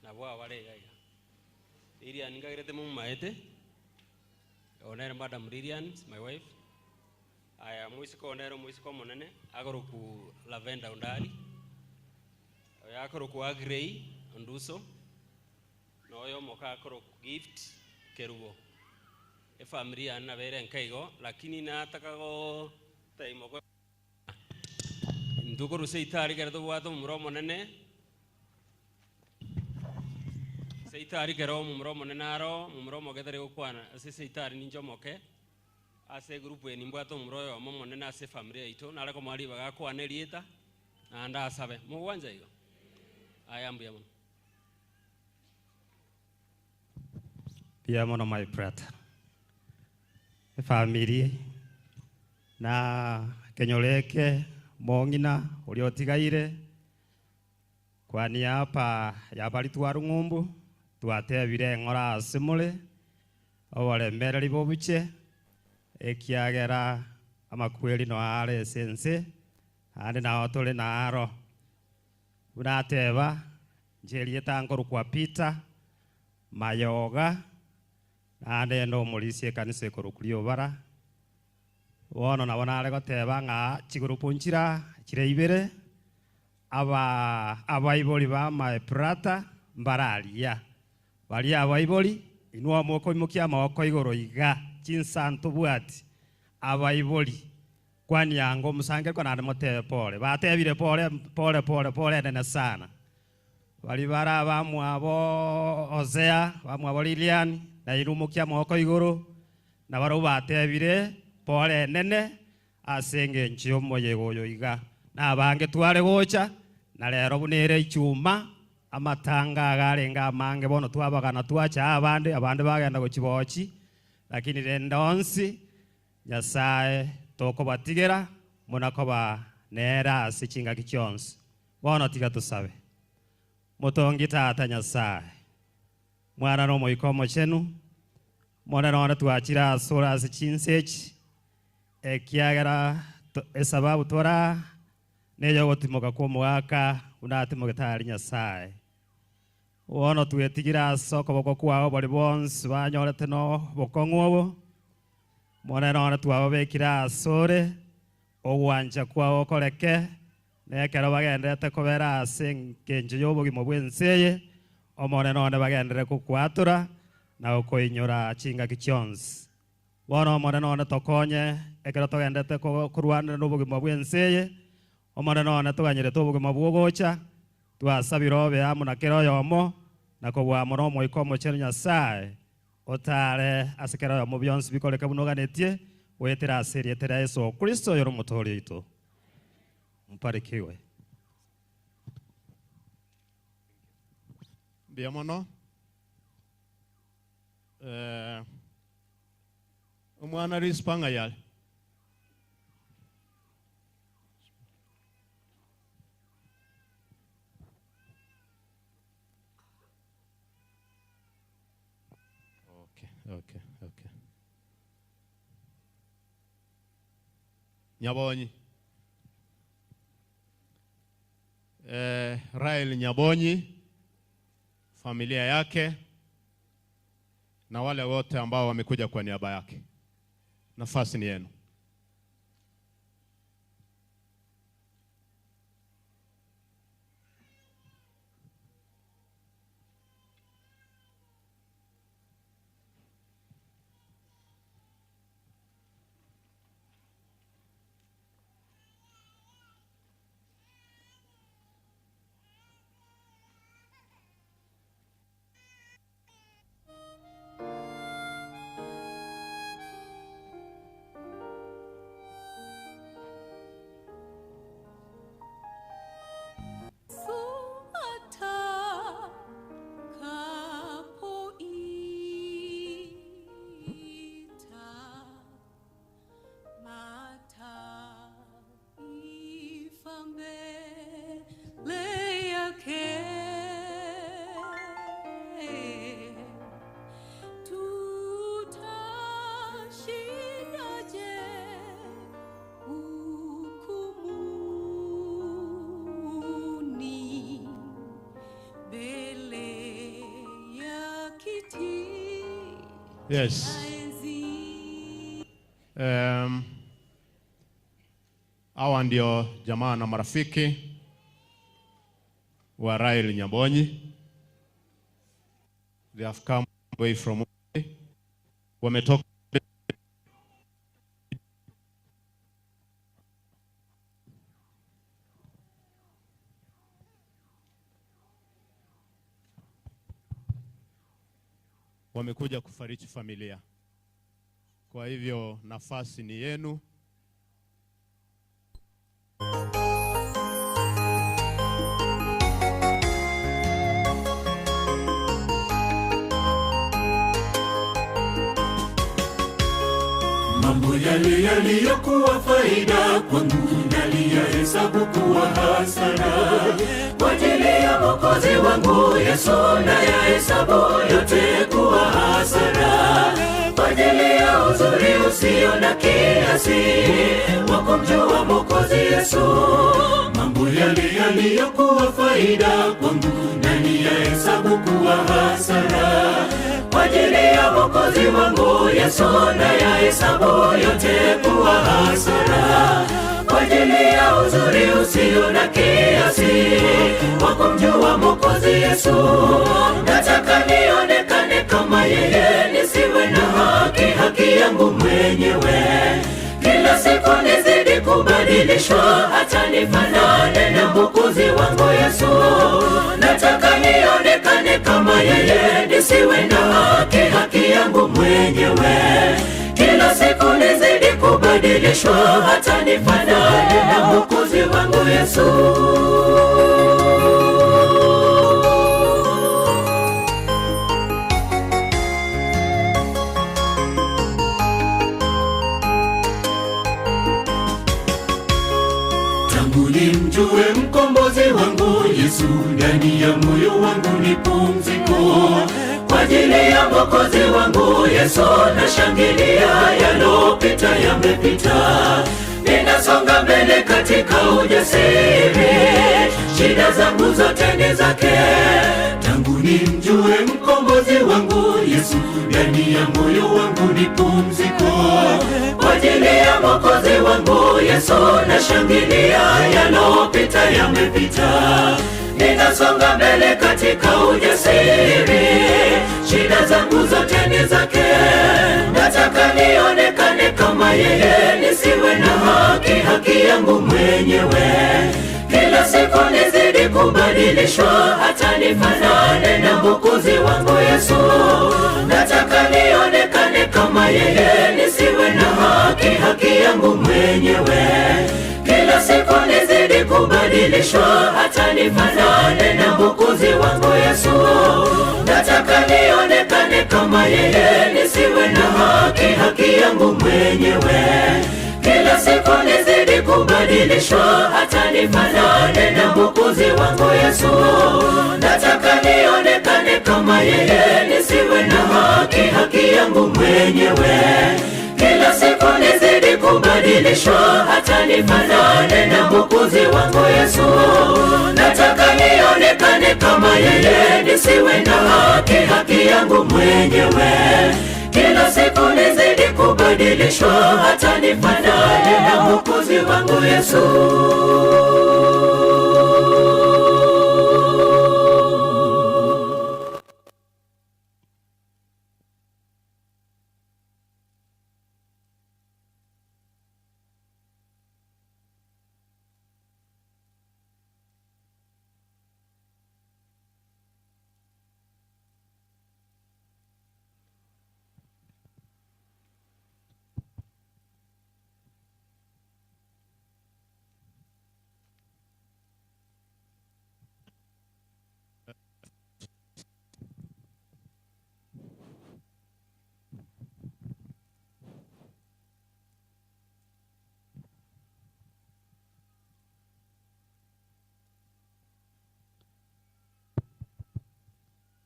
nabwo aba bare iga iga. Lilian nkagerete momomaete, oyo nere Madam Lilian, is my wife. Aya moiseke oyo nere omoiseke omonene, akorokwa Lavender Ondari, oyo akorokwa Agrey Onduso, na oyo omoka akorokwa Gift Kerubo. Efamiri yane nabo ere enke igo, lakini nataka gotebia moko intwe korwa seitari ekero tobwate omomura omonene, seitari ekero omomura omonene aro, omomura omoke tari gokwana, ase seitari ninche omoke, ase egroup eye nimbwate omomura oyomo omonene ase efamiri yaito, nare komoa ribaga akwane erieta, naende asabe. Mogwancha igo? Aya mbuya mono. Mbuya mono my brother. Efamiri na ekenyoro eke mong'ina oria otigaire kwa niaba ya baria twarung'umbu twatebire eng'ora ase more oboremereri bobuche ekiagera amakweri noyo are ase ense naende nao tore naro. Buna ateba, inche erieta nkorokwa Peter Mayoga, naende inde omorisia ekanisa ekorokwa Riobara. Bono nabo nare goteba ng'a chigurupu nchira chire ibere, aba abaibori ba my brother mbare aria. Baria abaibori, inwe mokoimokia amaboko igoro iga, chinsa ntobwati, abaibori, Kwania ango omosangererekwa naende motebe pole. Batebire pole, pole, pole, pole enene sana. Baria bare abamwabo Hosea, abamwabo Lilian, na inwe mokia amaboko igoro, na barabwo batebire pole enene ase engencho y'omoyega oyo iga. Na abange tware gocha, na rero buna ere Ichuma, amatanga iga arenge amange, bono twabagana twacha abande, abande bagenda gochia bochi, lakini rende onsi Nyasae tokobatigera buna koba nere ase chingaki chionsi. Bono tiga tosabe. Motongi Tata Nyasae, Mwana na Omoika Omochenu, Monene one twachire asore ase chinsa echi, ekiagera esababu tora neyogotimoka kw'omogaka buna atimogete aria Nyasae. Bono twetigire ase okoboko kwao baria bonsi banyorete nobokong'u obo, Monene one twababekire asore, ogwancha kwao okoreke, na ekero bagendererete kobera ase engencho y'obogima bw'ense eye, Omonene one bagenderere gokwatora na gokoinyora chingaki chionsi. Bono Omonene one tokonye ekero togendererete korwanera nobogima bw'ense eye, Omonene one toganyerete obogima bw'ogocha, twasabire obe amo na kera oyomo, na kobua amo n'Omoika Omochenu Nyasae, Otaare ase kera oyomo bionsi bikoreke buna oganetie, goetera ase erieta ria Yeso Kristo oyore Omotooria oito. Mbarikiwe. Mbuya mono. Eh, omwana Rispa ng'ai are? Okay, okay, okay. Nyabonyi. Eh, Rael Nyabonyi, familia yake na wale wote ambao wamekuja kwa niaba yake. Nafasi ni yenu. Yes. Um, hawa ndio jamaa na marafiki wa Rael Nyabonyi. They have come away from wametoka wamekuja kufariji familia. Kwa hivyo nafasi ni yenu. Mambo yale yaliyokuwa faida kwangu naliyahesabu kuwa hasara kwa ajili ya Mwokozi wangu Yesu, nayahesabu yote kuwa hasara kwa ajili ya uzuri usio na kiasi wa kumjua Mwokozi Yesu. Mambo yale yaliyokuwa faida kwangu naliyahesabu kuwa hasara kwa ajili ya Mwokozi wangu Yesu, nayahesabu yote kuwa hasara kwa ajili ya uzuri usio na kiasi wa kumjua Mwokozi Yesu. Nataka nionekane kama yeye, nisiwe na haki haki yangu mwenyewe. Kila siku nizidi kubadilishwa, hata nifanane na Mwokozi wangu Yesu. Nataka nionekane kama yeye, nisiwe na haki haki yangu mwenyewe. Kila siku nizidi kubadilishwa, hata nifanane na Mwokozi wangu Yesu. Tangu nimjue mkombozi wangu Yesu, ndani ya moyo wangu ni pumziko. Kwa ajili ya mwokozi wangu Yesu, nashangilia yalopita yamepita, ninasonga mbele katika ujasiri, shida zangu zote ni zake. Tangu nimjue mkombozi wangu Yesu, ndani ya moyo wangu ni pumziko. Kwa ajili ya mwokozi wangu Yesu, nashangilia yalopita yamepita, ninasonga mbele katika ujasiri, shida zangu zote ni zake. Nataka nionekane kama yeye, nisiwe na haki haki yangu mwenyewe. Kila siku nizidi kubadilishwa, hata nifanane na mwokozi wangu Yesu. Nataka nionekane kama yeye, nisiwe na haki haki yangu mwenyewe. Kila siku nizidi kubadilishwa, hata nifanane na mwokozi wangu Yesu. Nataka nionekane kama yeye, nisiwe na haki haki yangu mwenyewe. Kila siku nizidi kubadilishwa, hata nifanane na mwokozi wangu Yesu. Nataka nionekane kama yeye, nisiwe na haki haki yangu mwenyewe. Kila siku nizidi kubadilishwa, hata nifanane na mwokozi wangu Yesu. Nataka nionekane kama yeye, nisiwe na haki haki yangu mwenyewe. Kila siku nizidi kubadilishwa, hata nifanane na mwokozi wangu Yesu.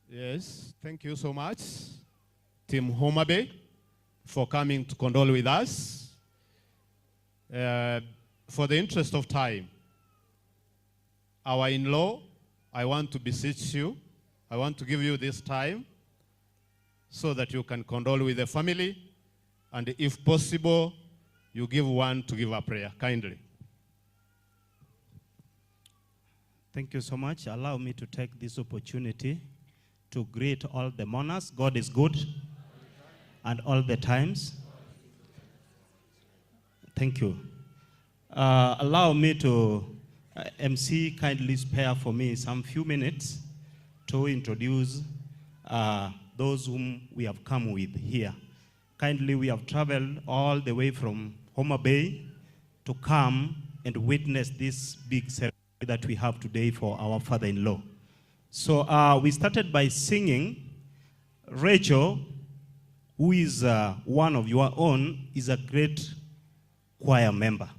Yes, thank you so much, Team Homa Bay, for coming to condole with us. For the interest of time, our in-law, I want to beseech you, I want to give you this time. so that you can condole with the family and if possible you give one to give a prayer kindly. Thank you so much. Allow me to take this opportunity to greet all the mourners. God is good and all the times. Thank you. Uh, allow me to, uh, MC kindly spare for me some few minutes to introduce uh, those whom we have come with here. Kindly, we have traveled all the way from Homa Bay to come and witness this big ceremony that we have today for our father-in-law. So uh, we started by singing. Rachel, who is uh, one of your own, is a great choir member.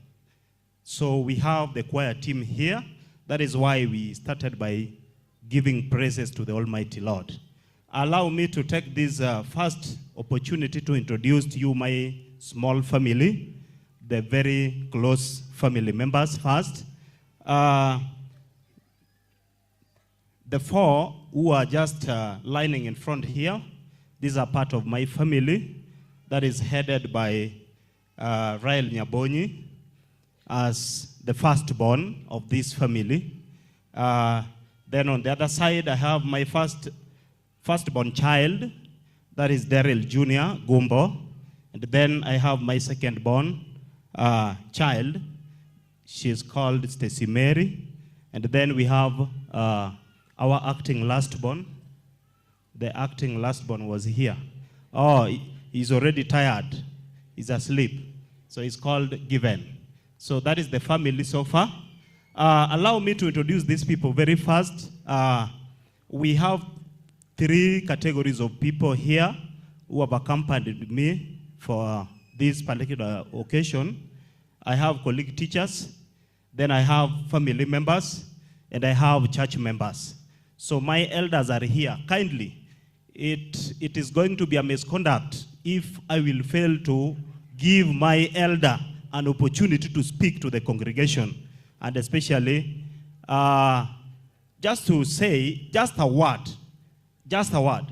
So we have the choir team here. That is why we started by giving praises to the Almighty Lord. Allow me to take this uh, first opportunity to introduce to you my small family, the very close family members first. Uh, the four who are just uh, lining in front here, these are part of my family that is headed by uh, Rael Nyabonyi as the firstborn of this family. Uh, then on the other side, I have my first firstborn child, that is Daryl Jr. Gumbo. And then I have my secondborn uh, child, she is called Stacy Mary. And then we have uh, our acting lastborn. The acting lastborn was here. Oh, he's already tired. He's asleep. So he's called Given. So that is the family so far. Uh, allow me to introduce these people very fast. Uh, we have three categories of people here who have accompanied me for this particular occasion. I have colleague teachers, then I have family members, and I have church members. So my elders are here. Kindly, it, it is going to be a misconduct if I will fail to give my elder an opportunity to speak to the congregation, and especially uh, just to say just a word, just a word.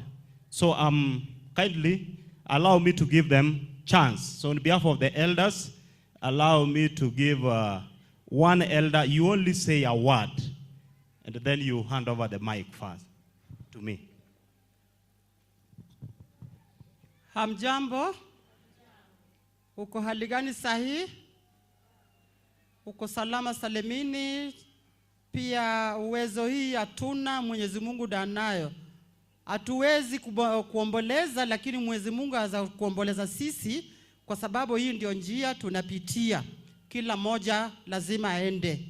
So um, kindly allow me to give them chance. So on behalf of the elders, allow me to give uh, one elder, you only say a word, and then you hand over the mic first to me. Hamjambo, uko hali gani sahi? Uko salama salimini? Pia uwezo hii hatuna, Mwenyezi Mungu danayo. Hatuwezi kuomboleza, lakini Mwenyezi Mungu aweza kuomboleza sisi, kwa sababu hii ndio njia tunapitia. Kila moja lazima aende.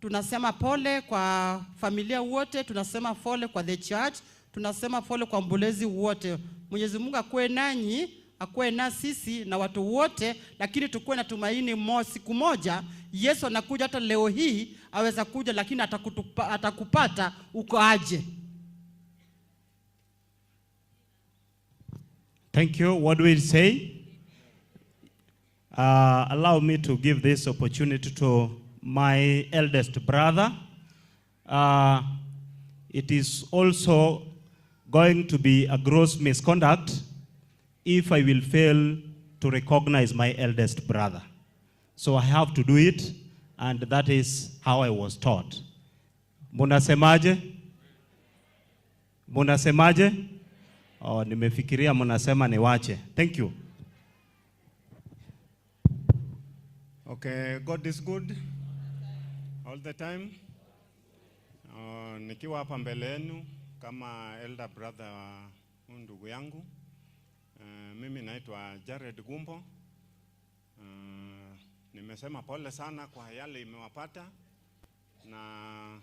Tunasema pole kwa familia wote, tunasema pole kwa the church, tunasema pole kwa mbolezi wote. Mwenyezi Mungu akuwe nanyi, akuwe na sisi na watu wote, lakini tukuwe na tumaini mo, siku moja Yesu anakuja. Hata leo hii aweza kuja, lakini atakutupa, atakupata uko aje. Thank you. What do we say? Uh, allow me to give this opportunity to my eldest brother. Uh, it is also going to be a gross misconduct if I will fail to recognize my eldest brother. So I have to do it, and that is how I was taught. Munasemaje? Munasemaje? Oh, nimefikiria munasema niwache. Thank you. Okay, God is good all the time. Uh, nikiwa hapa mbele yenu kama elder brother wa huyu ndugu yangu. Uh, mimi naitwa Jared Gumbo. Uh, nimesema pole sana kwa yale imewapata na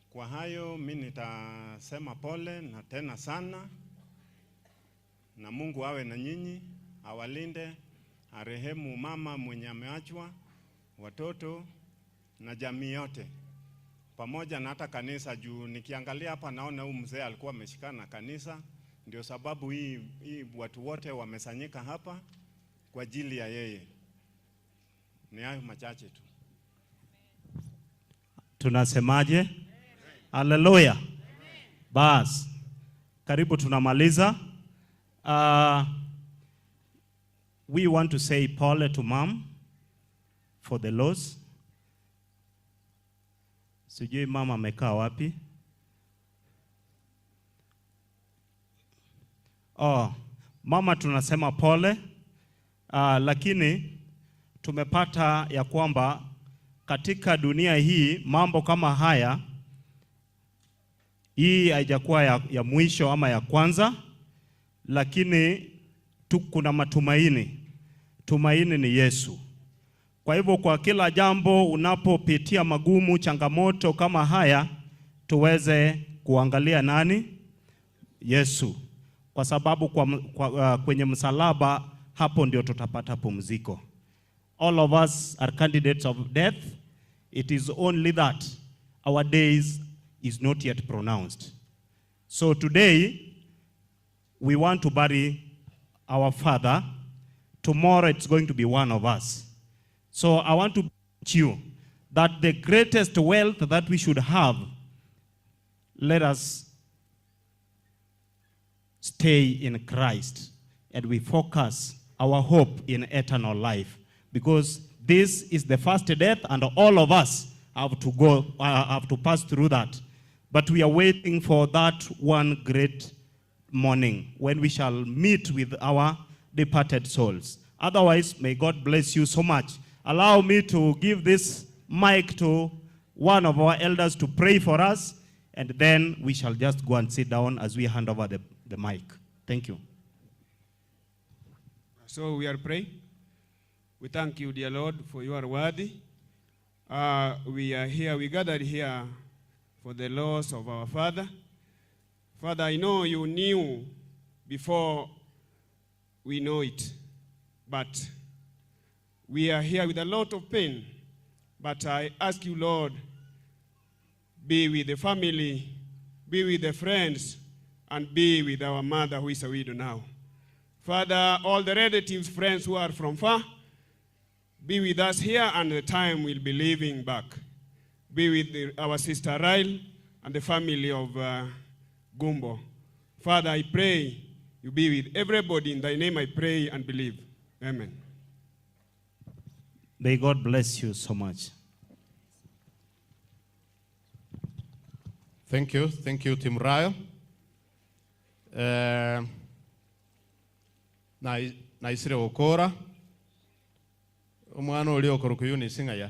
kwa hayo mi nitasema pole na tena sana, na Mungu awe na nyinyi, awalinde, arehemu mama mwenye ameachwa, watoto na jamii yote, pamoja na hata kanisa. Juu nikiangalia hapa naona huyu mzee alikuwa ameshikana na kanisa, ndio sababu hii, hii watu wote wamesanyika hapa kwa ajili ya yeye. Ni hayo machache tu. Tunasemaje? Haleluya. Bas, Karibu tunamaliza. We want to say pole to mom for the loss. Sijui mama amekaa wapi. Oh, mama tunasema pole. Lakini tumepata ya kwamba katika dunia hii mambo kama haya, hii haijakuwa ya mwisho ama ya kwanza, lakini tu kuna matumaini. Tumaini ni Yesu. Kwa hivyo kwa kila jambo unapopitia magumu, changamoto kama haya, tuweze kuangalia nani? Yesu. Kwa sababu kwenye msalaba hapo ndio tutapata pumziko. All of us are candidates of death. It is only that our days is not yet pronounced. So today, we want to bury our father. Tomorrow it's going to be one of us. So I want to teach you that the greatest wealth that we should have, let us stay in Christ and we focus our hope in eternal life. Because this is the first death and all of us have to go, have to pass through that. But we are waiting for that one great morning when we shall meet with our departed souls. Otherwise, may God bless you so much. Allow me to give this mic to one of our elders to pray for us, and then we shall just go and sit down as we hand over the mic. Thank you. So we are praying. We thank you, dear Lord, for you are worthy. We are here, we gathered here for the loss of our father. Father, I know you knew before we know it, but we are here with a lot of pain. But I ask you, Lord, be with the family, be with the friends, and be with our mother who is a widow now. Father, all the relatives, friends who are from far, be with us here, and the time we'll be leaving back. Be with our sister Rael and the family of Gumbo. Father, I pray you be with everybody. In thy name I pray and believe. Amen. May God bless you so much. Thank you. Thank you, Tim Ryle. Naisire okora. Omwana oli okoro kuyuni singa ya.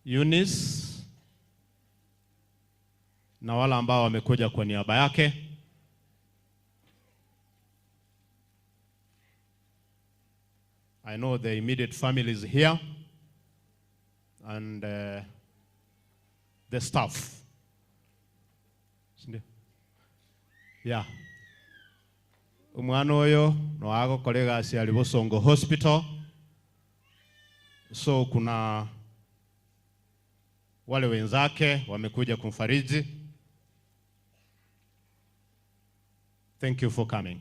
Eunice na wale ambao wamekuja kwa niaba yake. I know the immediate family is here and the staff. Sindio? Yeah. Umwana oyo no ako kolega si Bosongo Hospital. So kuna wale wenzake wamekuja kumfariji. Thank you for coming.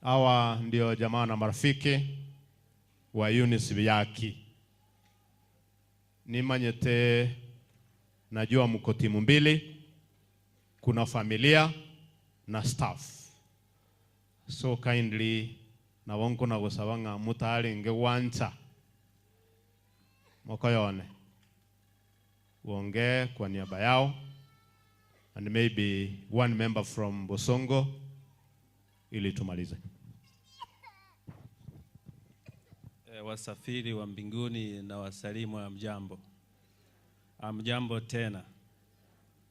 Hawa ndio jamaa na marafiki wa Eunice Biyaki. Nimanyete, najua mko timu mbili, kuna familia na staff. So kindly na wonko na gusabanga mutari ngewancha mokoyone uongee kwa niaba yao, and maybe one member from Bosongo ili tumalize. Wasafiri wa mbinguni na wasalimu, hamjambo. Hamjambo tena.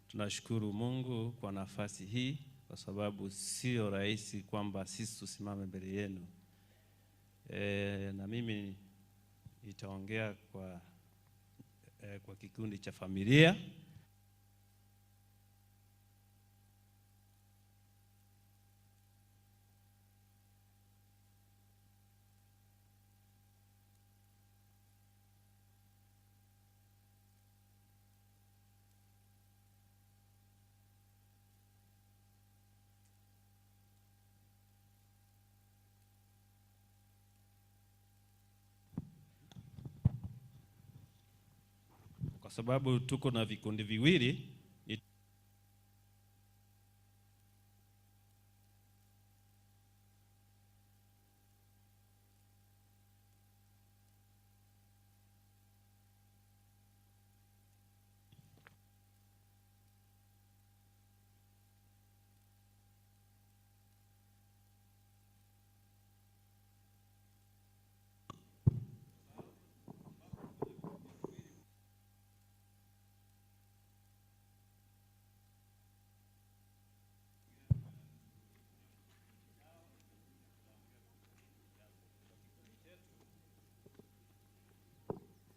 Tunashukuru Mungu kwa nafasi hii, kwa sababu sio rahisi kwamba sisi tusimame mbele yenu. E, na mimi nitaongea kwa, eh, kwa kikundi cha familia. Kwa sababu tuko na vikundi viwili ni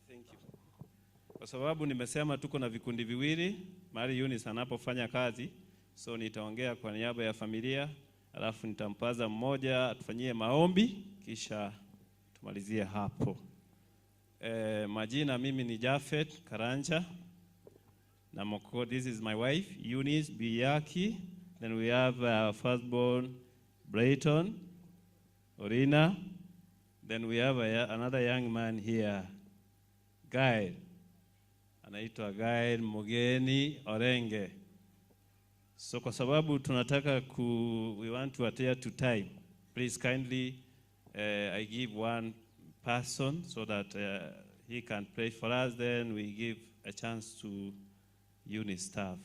Thank you. Kwa sababu nimesema tuko na vikundi viwili mahali Eunice anapofanya kazi, so nitaongea kwa niaba ya familia, alafu nitampaza mmoja atufanyie maombi kisha tumalizie hapo. E, majina mimi ni Jafet Karanja na Moko, this is my wife Eunice Biyaki. Then we have our firstborn Brayton Orina. Then we have a, another young man here Gael anaitwa Gael Mugeni Orenge. So kwa sababu tunataka ku, we want to adhere to time. Please kindly uh, I give one person so that uh, he can pray for us then we give a chance to uni staff.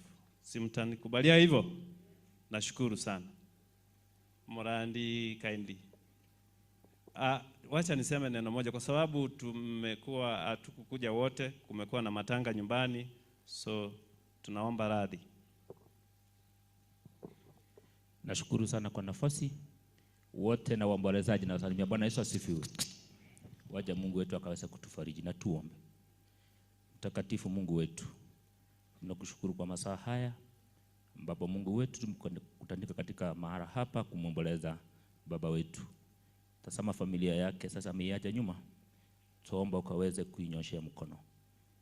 Si mtanikubalia hivyo? Nashukuru sana. Morandi kindly. Ah, wacha niseme neno moja kwa sababu tumekuwa hatukukuja wote, kumekuwa na matanga nyumbani, so tunaomba radhi. Nashukuru sana kwa nafasi wote na waombolezaji na wasalimia. Bwana Yesu asifiwe. Waja Mungu wetu akaweza kutufariji na tuombe. Mtakatifu Mungu wetu, tunakushukuru kwa masaa haya ambapo Mungu wetu tumekutanika katika mahala hapa kumwomboleza baba wetu. Tazama familia yake sasa ameiacha nyuma, tuomba ukaweze kuinyoshea mkono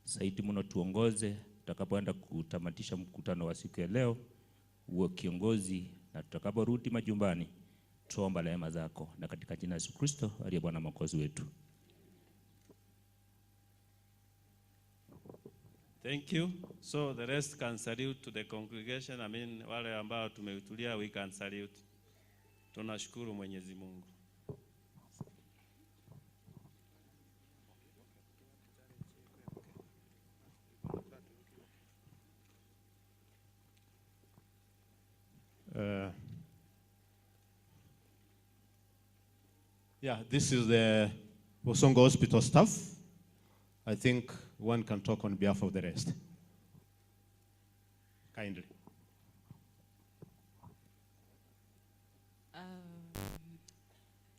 zaidi mno, tuongoze tutakapoenda kutamatisha mkutano wa siku ya leo, uwe kiongozi, na tutakaporudi majumbani, tuomba rehema zako, na katika jina la Yesu Kristo aliye Bwana Mwokozi wetu. Thank you. So the rest can salute to the congregation. I mean, wale ambao tumehudhuria we can salute. Tunashukuru Mwenyezi Mungu. Yeah, this is the Bosongo Hospital staff. I think one can talk on behalf of the rest. Kindly.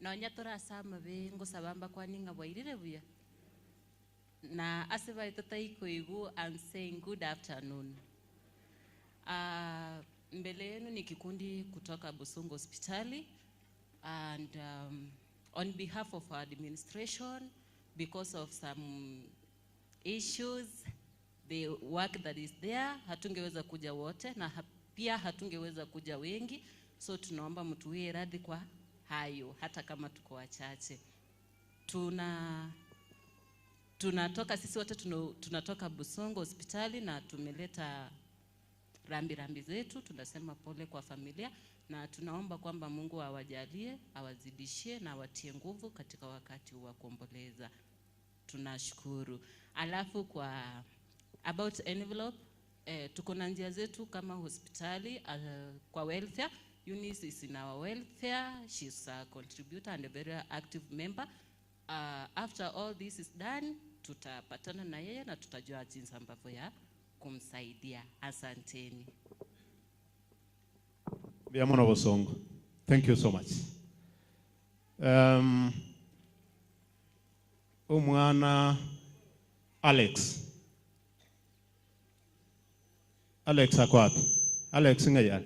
Nonya torasama be ngosabamba kwani bwairire buya na ase baito taikoigu I'm saying good afternoon. Mbele yenu ni kikundi kutoka Bosongo Hospitali and on behalf of our administration, because of some issues, the work that is there, hatungeweza kuja wote na pia hatungeweza kuja wengi, so tunaomba mtuwie radhi kwa hayo, hata kama tuko wachache. Tuna tunatoka sisi wote tunatoka Bosongo Hospitali na tumeleta rambi rambi zetu, tunasema pole kwa familia na tunaomba kwamba Mungu awajalie, awazidishie na awatie nguvu katika wakati wa kuomboleza. Tunashukuru. Alafu kwa about envelope, tuko na njia zetu kama hospitali kwa welfare. Eunice is in our welfare. She's a contributor and a very active member. After all this is done, tutapatana na yeye na tutajua jinsi ambavyo ya kumsaidia. Asanteni. Biamono Bosongo. Thank you so much. Omwana Alex. Alex ako wapi? Alex ng'ai are?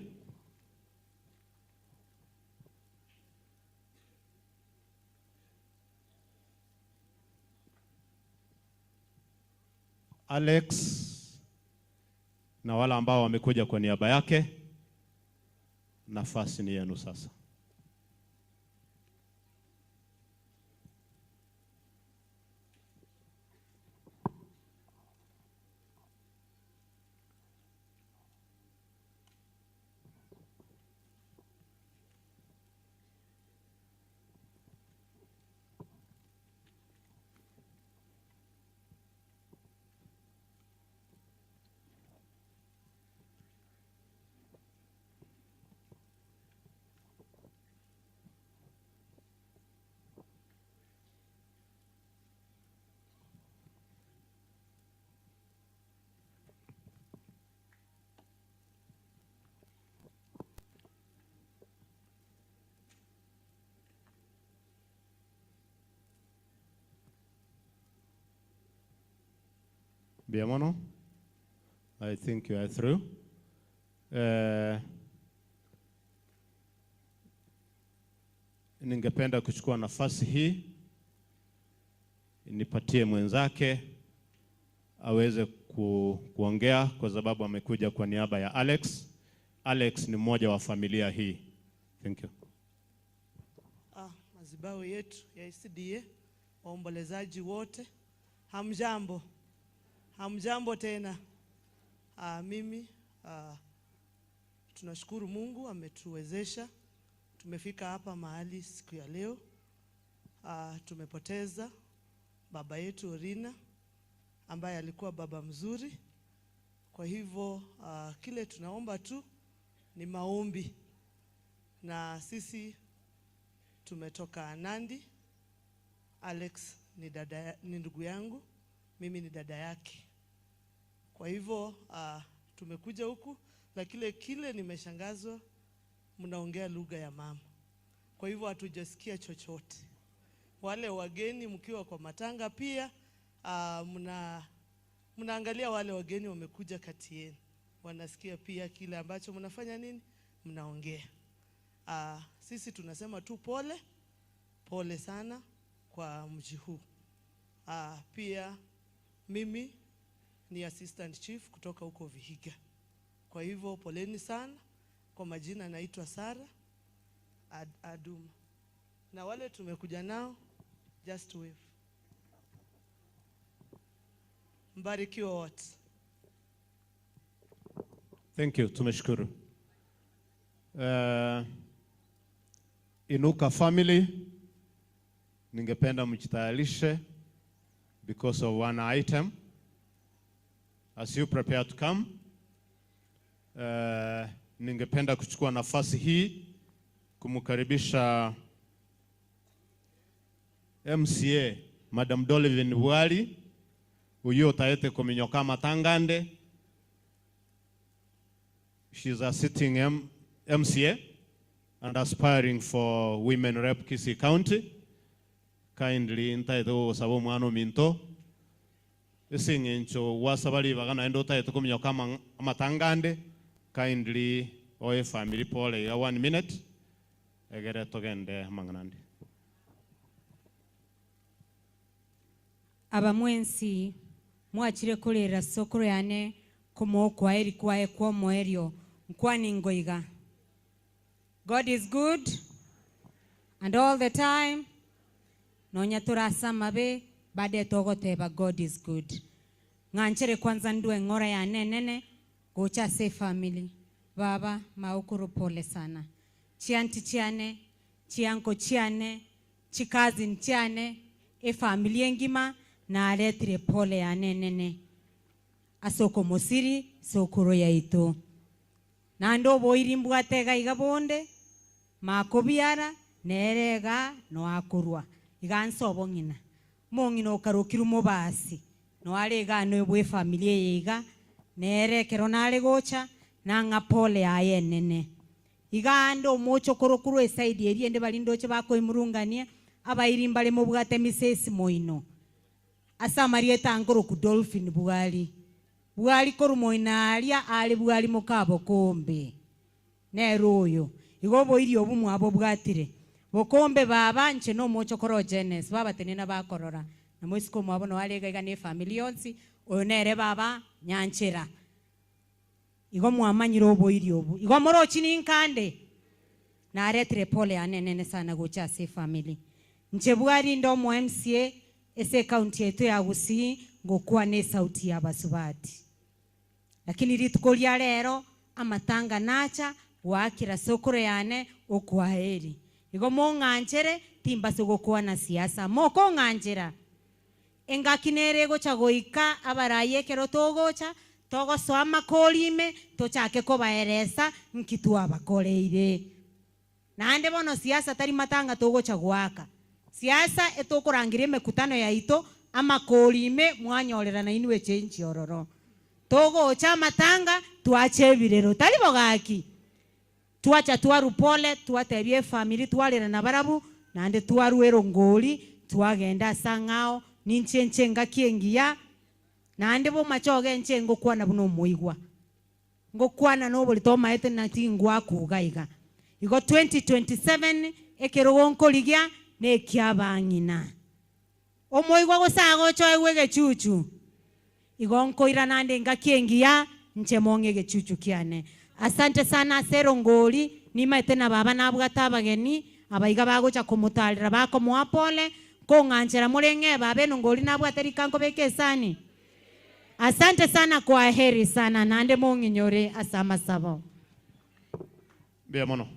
Alex na wale ambao wamekuja kwa niaba yake, nafasi ni yenu sasa. Biamono, I think you are through. Ningependa kuchukua nafasi hii nipatie mwenzake aweze kuongea kwa sababu amekuja kwa niaba ya Alex. Alex ni mmoja wa familia hii. Thank you. Mazibao yetu ya SDA, waombolezaji wote, hamjambo. Hamjambo tena. Mimi tunashukuru Mungu ametuwezesha tumefika hapa mahali siku ya leo. Tumepoteza baba yetu Orina ambaye alikuwa baba mzuri. Kwa hivyo kile tunaomba tu ni maombi, na sisi tumetoka Nandi. Alex ni dada, ni ndugu yangu, mimi ni dada yake. Kwa hivyo tumekuja huku, lakini kile nimeshangazwa, mnaongea lugha ya mama. Kwa hivyo hatujasikia chochote. Wale wageni mkiwa kwa matanga pia mnaangalia wale wageni wamekuja kati yenu, wanasikia pia kile ambacho mnafanya nini, mnaongea. Sisi tunasema tu pole pole sana kwa mji huu. Pia mimi ni assistant chief kutoka huko Vihiga. Kwa hivyo poleni sana. Kwa majina naitwa Sara Aduma, na wale tumekuja nao just wave. Mbarikiwa wote. Thank you, tumeshukuru. Inuka family, ningependa mjitayarishe because of one item. As you prepare to come, ningependa kuchukua nafasi hii kumkaribisha MCA Madam Dolivin Bwali uyo taete kominyoka matangande. She's a sitting MCA and aspiring for Women Rep Kisii County. Kindly ntaete gogosaba omwana ominto ase eng'encho gwasaba ribaga naende otaete kominyoka amatangande. Kindly oe family pole iga 1 minute egere togende amang'ana ande. Abamwensi mwachire kurira sokoro yane kumokwa eri kwae kwa moerio nkwani ngoiga. God is good and all the time. Nonya turasama be bade togoteba God is good. Ng'anchere kwanza ndue ng'ora ya nenene gocha se family. Baba maukuru pole sana. Chianti chiane, chianko chiane, chikazin chiane, e familia ngima na aletire pole ya nenene. Asoko mosiri sokoro yaito. Na ndo boiri mbwatega iga bonde makobiara nerega no akorwa. Iga nsobo ng'ina. Mong'ina okarokiru mobasi. No arega no bwe familia yeiga nere kero nare gocha nang'a pole aye nene. Iga ando mocho korokuru esaidi eri ende balindoche bakoimurungania abairi mbare mobwate misesi moino. Ase amarieta ankoroku Dolphin Bwari. Bwari korwa moino aria are Bwari moka Bokombe. Nere oyo. Igo oboiri obwo mwabobwatire. Bokombe baba inche nomochokoro o Jenes babatenena bakorora. Na moiseke omwabo noo are iga iga ne efamiri yonsi, oyo nere baba Nyanchera. Igo mwamanyire oboiri obwo. Igo morochi ninkande? Naretire pole yane enene sana gocha ase efamiri. Inche Bwari inde omo MCA ase ecounty yaito ya Gusii ngokwana esauti ya abasubati. Lakini rituko ria rero amatanga nacha goakera sokoro yane okwaheri. Igo mong'anchere timbase gokwana siasa. Mokong'anchera? Engaki nere egocha goika abarai ekero togocha, togosoa amakori ime, tochake kobaeresa nki twabakoreire. Naende bono siasa tari matanga togocha goaka. Siasa etokorangeria emekutano yaito amakori ime mwanyorerana inwe echenchi ororo. Togocha amatanga twacha ebirero tari bo gaki? Twacha twarwa pole twatebia efamiri twarera nabarabwo naende twarwa erongori twagenda ase ang'ao ninche nche engaki engiya naende bomachoge nche ngokwana buna omoigwa. Ngokwana noborito omaete na tingwakuga iga. Igo 2027 ekerogo nkorigia nekiabang'ina. Omoigwa gose agocha oegwe egechuchu? Igo nkoirana ande engaki engiya nche mong'e egechuchu kiane. Asante sana ase erongori, nimaete na baba nabwate abageni aba iga bagocha komotarera bakomoa pole, nkong'anchera more ng'e baba enongori nabwate rika nkobeka esani? Asante sana kwaheri sana naende mong'inyore ase amasabo. Mbuya mono.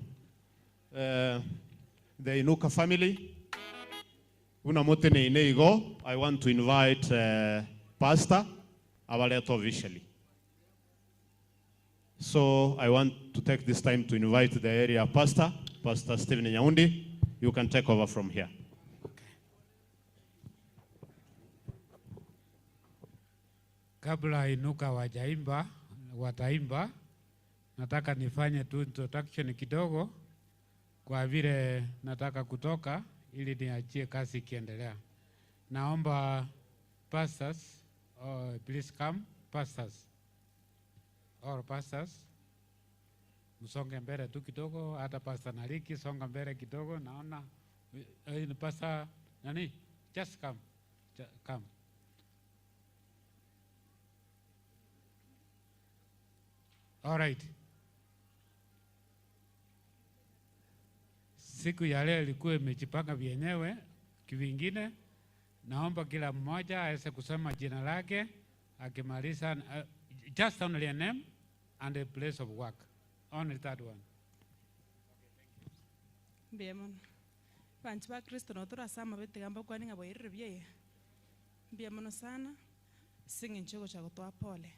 Eh, the Inuka family, buna moteneine igo, I want to invite eh, Pastor abarete officially. So I want to take this time to invite the area pastor, Pastor Stephen Nyaundi. You can take over from here. Kabla Inuka wajaimba, wataimba, nataka nifanye tu introduction kidogo kwa vile nataka kutoka ili niachie kazi ikiendelea. Naomba pastors, oh, please come pastors. All pastors. Msonge mbele tu kidogo, hata Pastor Nariki songa mbele kidogo, naona eh, ni pastor nani? Just come. Come. All right. Siku ya leo ilikuwa imejipanga vyenyewe kivingine. Naomba kila mmoja aweze kusema jina lake akimaliza, just only a name and a place of work. Only that one. Mbuya mono. Abanchi ba Kristo nabo tore ase amabe tiga mbakwane ng'a bwairire buya iga. Mbuya mono sana, ase eng'encho yogocha gotoa pole.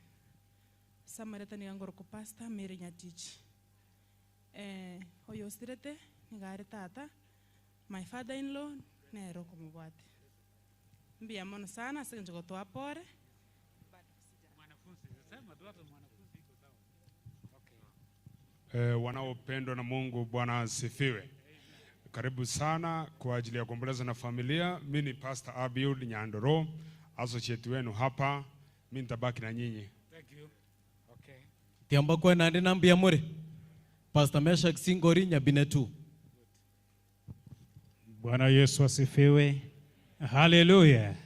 Ase amareta niga ngorokwa Pastor Mary Nyatichi. Oyo osirete niga are tata, my father in law nere okomobwatia. Mbuya mono sana ase eng'encho gotoa pore. Eh, wanaopendwa na Mungu, Bwana asifiwe. Karibu sana kwa ajili ya kuomboleza na familia. Mi ni Pastor Abiud Nyandoro, associate wenu hapa. Mi nitabaki na nyinyi. Thank you. Okay. Tiamba kwena ndi nambuya more. Pastor Meshak Singori Nyabinetu. Bwana Yesu asifiwe. Haleluya.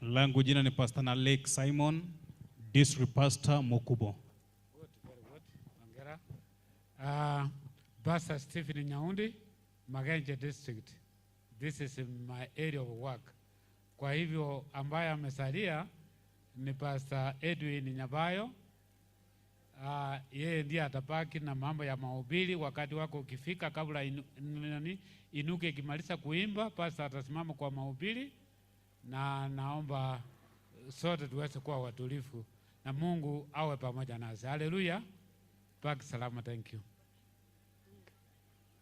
Langu jina ni Pastor Nalek Simon, District Pastor Mukubo. Good, very good. Hongera. Pastor Stephen Nyaundi, Magenje District. This is my area of work. Kwa hivyo ambaye amesalia ni Pastor Edwin Nyabayo. Yeye ndiye atabaki na mambo ya mahubiri wakati wako ukifika, kabla nani, Inuke ikimaliza kuimba, pastor atasimama kwa mahubiri, na naomba sote tuweze kuwa watulivu na Mungu awe pamoja nasi. Haleluya. Baki salama, thank you.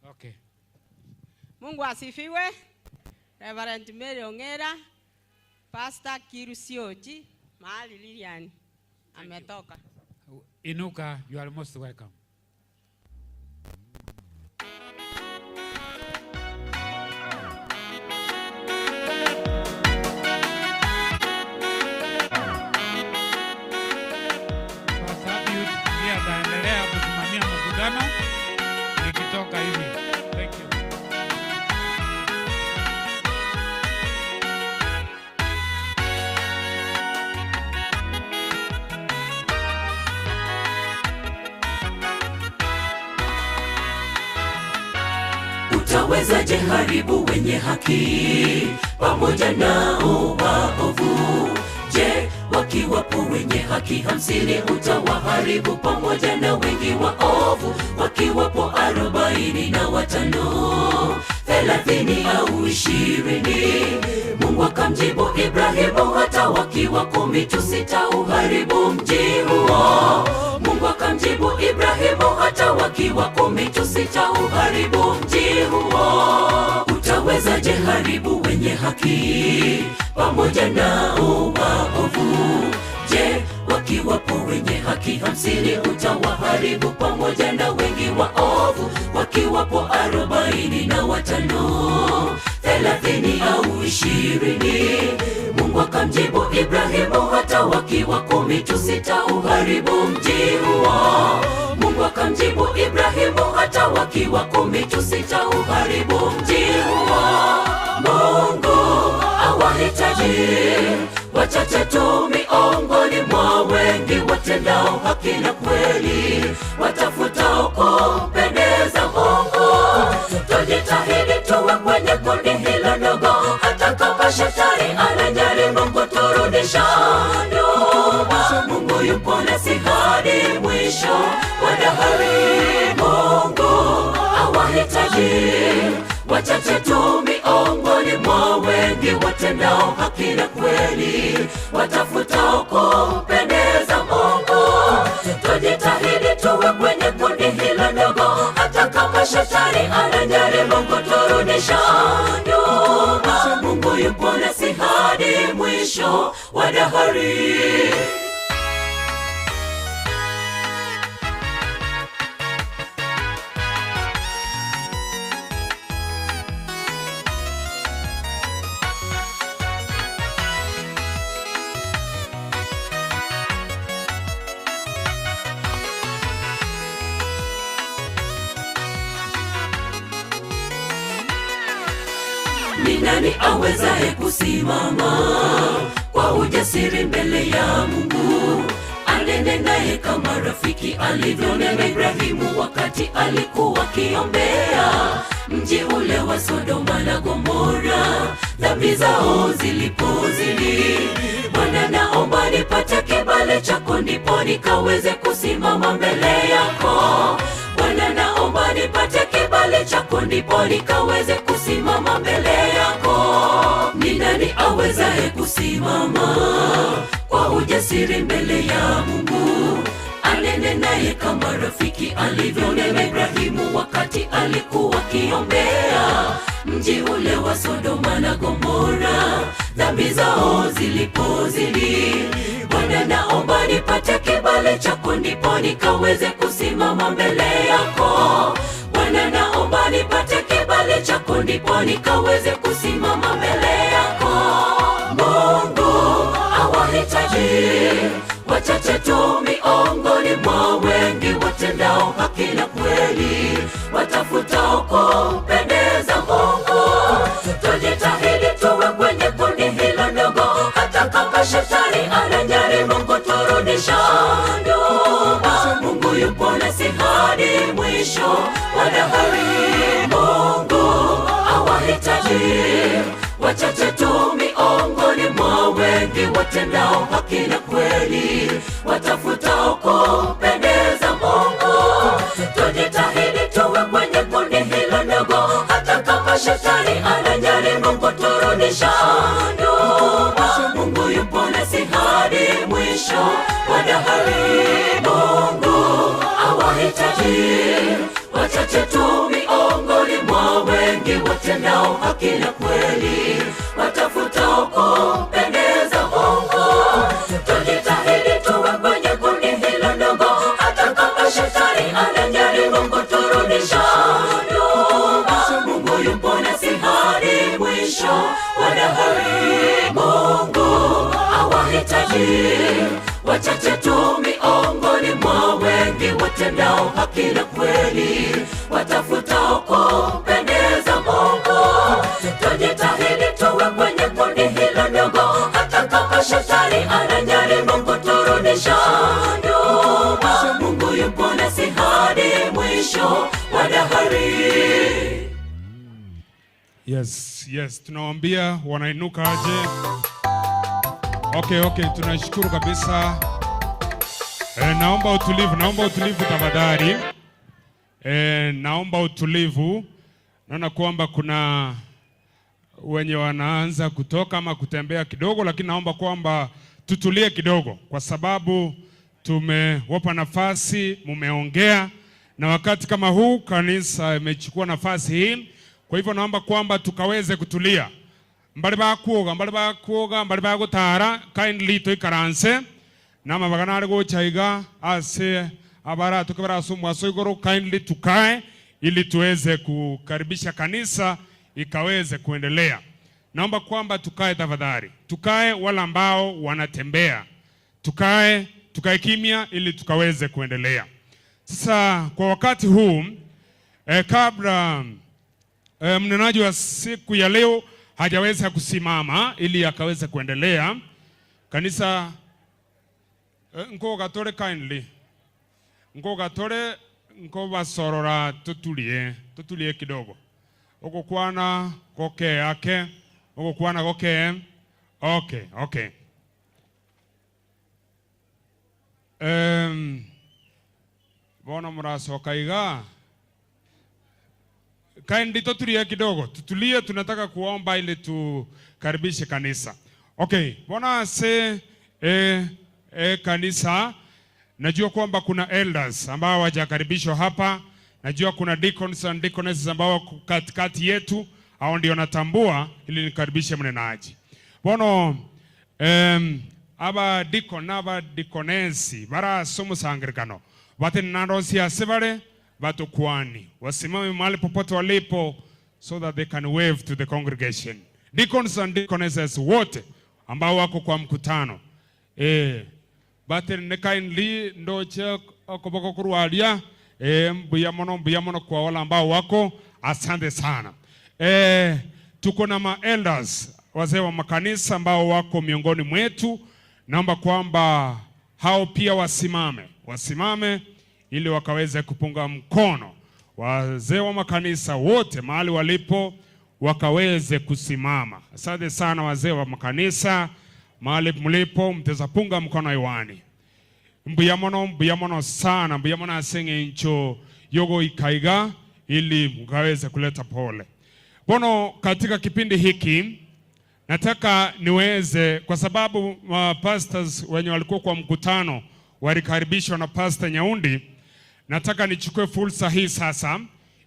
Okay. Mungu asifiwe. Reverend Mary Ongera, Pastor Kirusioji, mahali Lilian ametoka. Inuka, you are most welcome. Utawezaje haribu wenye haki pamoja nao waovu? Je, wakiwapo wenye haki 50 utawaharibu pamoja na wengi waovu? Wakiwapo 45, 30 au 20? Mungu akamjibu Ibrahimu, hata wakiwa 10 tu sitauharibu mji huo. Mungu akamjibu Ibrahimu, hata wakiwa 10 tu sitauharibu mji huo. Utawezaje haribu wenye haki pamoja nao waovu? Je, wakiwapo wenye haki 50 utawaharibu pamoja na wengi waovu? Wakiwapo 45, 30 au 20? Mungu akamjibu Ibrahimu, hata wakiwa 10 tu sitauharibu mji huo. Mungu akamjibu Ibrahimu, hata wakiwa 10 tu sitauharibu mji huo. Mungu awahitaji wachache tu miongoni mwa wengi watendao haki na kweli, watafutao kumpendeza Mungu. Tujitahidi tuwe kwenye kundi hilo ndogo, hata kama shetani anajaribu kuturudisha nyuma. Mungu yupo nasi hadi mwisho wa dahari. Mungu awahitaji wachache tu miongoni mwa wengi watendao haki na kweli, watafutao kumpendeza Mungu. Tujitahidi tuwe kwenye kundi hilo ndogo, hata kama shetani anajaribu kuturudisha nyuma. Mungu yupo nasi hadi mwisho wa dahari. Ni nani awezaye kusimama kwa ujasiri mbele ya Mungu, anene naye kama rafiki alivyonena Ibrahimu wakati alikuwa akiombea mji ule wa Sodoma na Gomora, dhambi zao zilipozidi. Bwana, naomba nipate kibali chako, ndipo nikaweze kusimama mbele yako. Bwana, naomba nipate kibali chako, ndipo nikaweze kusimama mbele yako. Ni nani awezaye kusimama kwa ujasiri mbele ya Mungu, anene naye kama rafiki alivyonena Ibrahimu wakati alikuwa akiombea mji ule wa Sodoma na Gomora, dhambi zao zilipozidi. Bwana, naomba nipate kibali chako, ndipo nikaweze kusimama mbele yako. Bwana, naomba nipate kibali chako, ndipo nikaweze kusimama mbele yako. Mungu awahitaji wachache tu miongoni mwa wengi watendao haki na kweli, watafutao kumpendeza Mungu. Tujitahidi tuwe kwenye kundi hilo ndogo, hata kama shetani anajaribu kuturudisha nyuma. Mungu yupo nasi hadi mwisho wa dahari. Mungu awahitaji wachache tu miongoni mwa wengi watendao haki na kweli, watafutao kumpendeza Mungu. Tujitahidi tuwe kwenye kundi hilo ndogo, hata kama shetani anajaribu kuturudisha nyuma. Mungu yupo nasi hadi mwisho wa dahari. Mungu awahitaji wachache tu miongoni mwa wengi watendao haki na kweli, watafutao kumpendeza Mungu. Tujitahidi tuwe kwenye kundi hilo ndogo, hata kama shetani anajaribu kuturudisha nyuma. Mungu yupo nasi hadi mwisho wa dahari. Mungu awahitaji wachache tu miongoni mwa wengi watendao haki na kweli, watafutao kumpendeza Mungu. Tujitahidi tuwe kwenye kundi hilo ndogo, hata kama shetani anajaribu kuturudisha nyuma. Mungu yupo nasi hadi mwisho wa dahari. Yes, yes, tunawaambia wanainuka aje. Okay, okay, tunashukuru kabisa. E, naomba utulivu, naomba utulivu tafadhali. E, naomba utulivu. Naona kwamba kuna wenye wanaanza kutoka ama kutembea kidogo, lakini naomba kwamba tutulie kidogo, kwa sababu tumewapa nafasi, mumeongea, na wakati kama huu kanisa imechukua nafasi hii. Kwa hivyo naomba kwamba tukaweze kutulia mbali bakuoga mbali bakuoga mbali bagutara kindly toikaranse namabagana ari gochaiga ase abara tukabara asomwaso igoro kindly tukae ili tuweze kukaribisha kanisa ikaweze kuendelea. Naomba kwamba tukae tafadhali, tukae wale ambao wanatembea, tukae tukae kimya ili tukaweze kuendelea. Sasa kwa wakati huu eh, kabla eh, mnenaji wa siku ya leo hajaweza kusimama ili akaweze kuendelea kanisa eh, nkogatore kindly nkogatore nkobasorora tutulie tutulie kidogo ugukwana goke yake ugukwana goke okay okay um, bona muracoka iga kindly tutulie kidogo tutulie tunataka kuomba ili tukaribishe kanisa okay bona se eh, eh, kanisa najua kwamba kuna elders ambao hawajakaribishwa hapa najua kuna deacons and deaconesses ambao wako katikati yetu hao ndio natambua ili nikaribishe mnenaji bono um, aba deacon n'aba deaconess barase omusangirikano batenenandosi ase bare batukwani wasimame mahali popote walipo so that they can wave to the congregation deacons and deaconesses wote ambao wako kwa mkutano eh batenene kindly ndoche okoboko kurwaria eh mbuya mono mbuya mono kwa wale ambao wako asante sana eh tuko na ma elders wazee wa makanisa ambao wako miongoni mwetu naomba kwamba hao pia wasimame wasimame ili wakaweze kupunga mkono wazee wa makanisa wote mahali walipo wakaweze kusimama. Asante sana wazee wa makanisa mahali mlipo, mtaweza punga mkono hewani. Mbuya mono mbuya mono sana mbuya mono asenge ncho yogo ikaiga ili mkaweze kuleta pole. Bono, katika kipindi hiki nataka niweze kwa sababu pastors wenye walikuwa kwa mkutano walikaribishwa na Pastor Nyaundi, nataka nichukue fursa hii sasa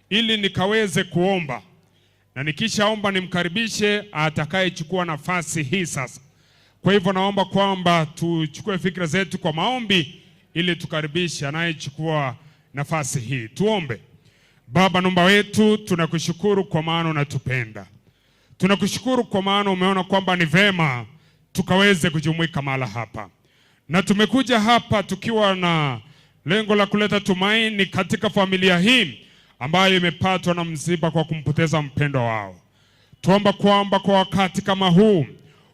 ili nikaweze kuomba na nikishaomba nimkaribishe atakayechukua nafasi hii sasa. Kwa hivyo naomba kwamba tuchukue fikra zetu kwa maombi ili tukaribishe anayechukua nafasi hii. Tuombe. Baba Muumba wetu, tunakushukuru kwa maana unatupenda. Tunakushukuru kwa maana umeona kwamba ni vema tukaweze kujumuika mahala hapa, na tumekuja hapa tukiwa na lengo la kuleta tumaini katika familia hii ambayo imepatwa na msiba kwa kumpoteza mpendwa wao. Tuomba kwamba kwa wakati kama huu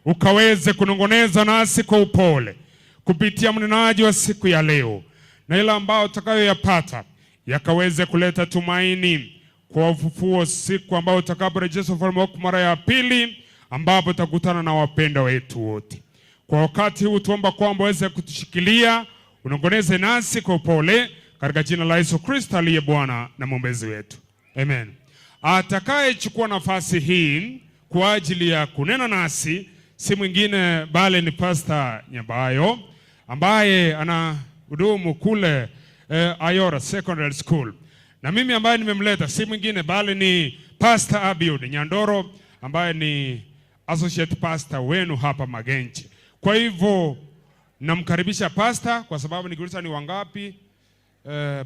ukaweze kunongoneza nasi kwa upole kupitia mnenaji wa siku ya leo, na ile ambayo utakayoyapata yakaweze kuleta tumaini kwa ufufuo siku ambayo utakaporejesha ufalme wako mara ya pili, ambapo utakutana na wapendwa wetu wote. Kwa wakati huu tuomba kwamba uweze kutushikilia, unongoneze nasi kwa upole katika jina la Yesu Kristo aliye Bwana na mwombezi wetu. Amen. Atakayechukua nafasi hii kwa ajili ya kunena nasi si mwingine bali ni Pastor Nyabayo ambaye ana hudumu kule Ayora Secondary School, na mimi ambaye nimemleta si mwingine bali ni Pastor Abiud Nyandoro ambaye ni associate pastor wenu hapa Magenche. Kwa hivyo namkaribisha pastor kwa sababu nikiuliza ni wangapi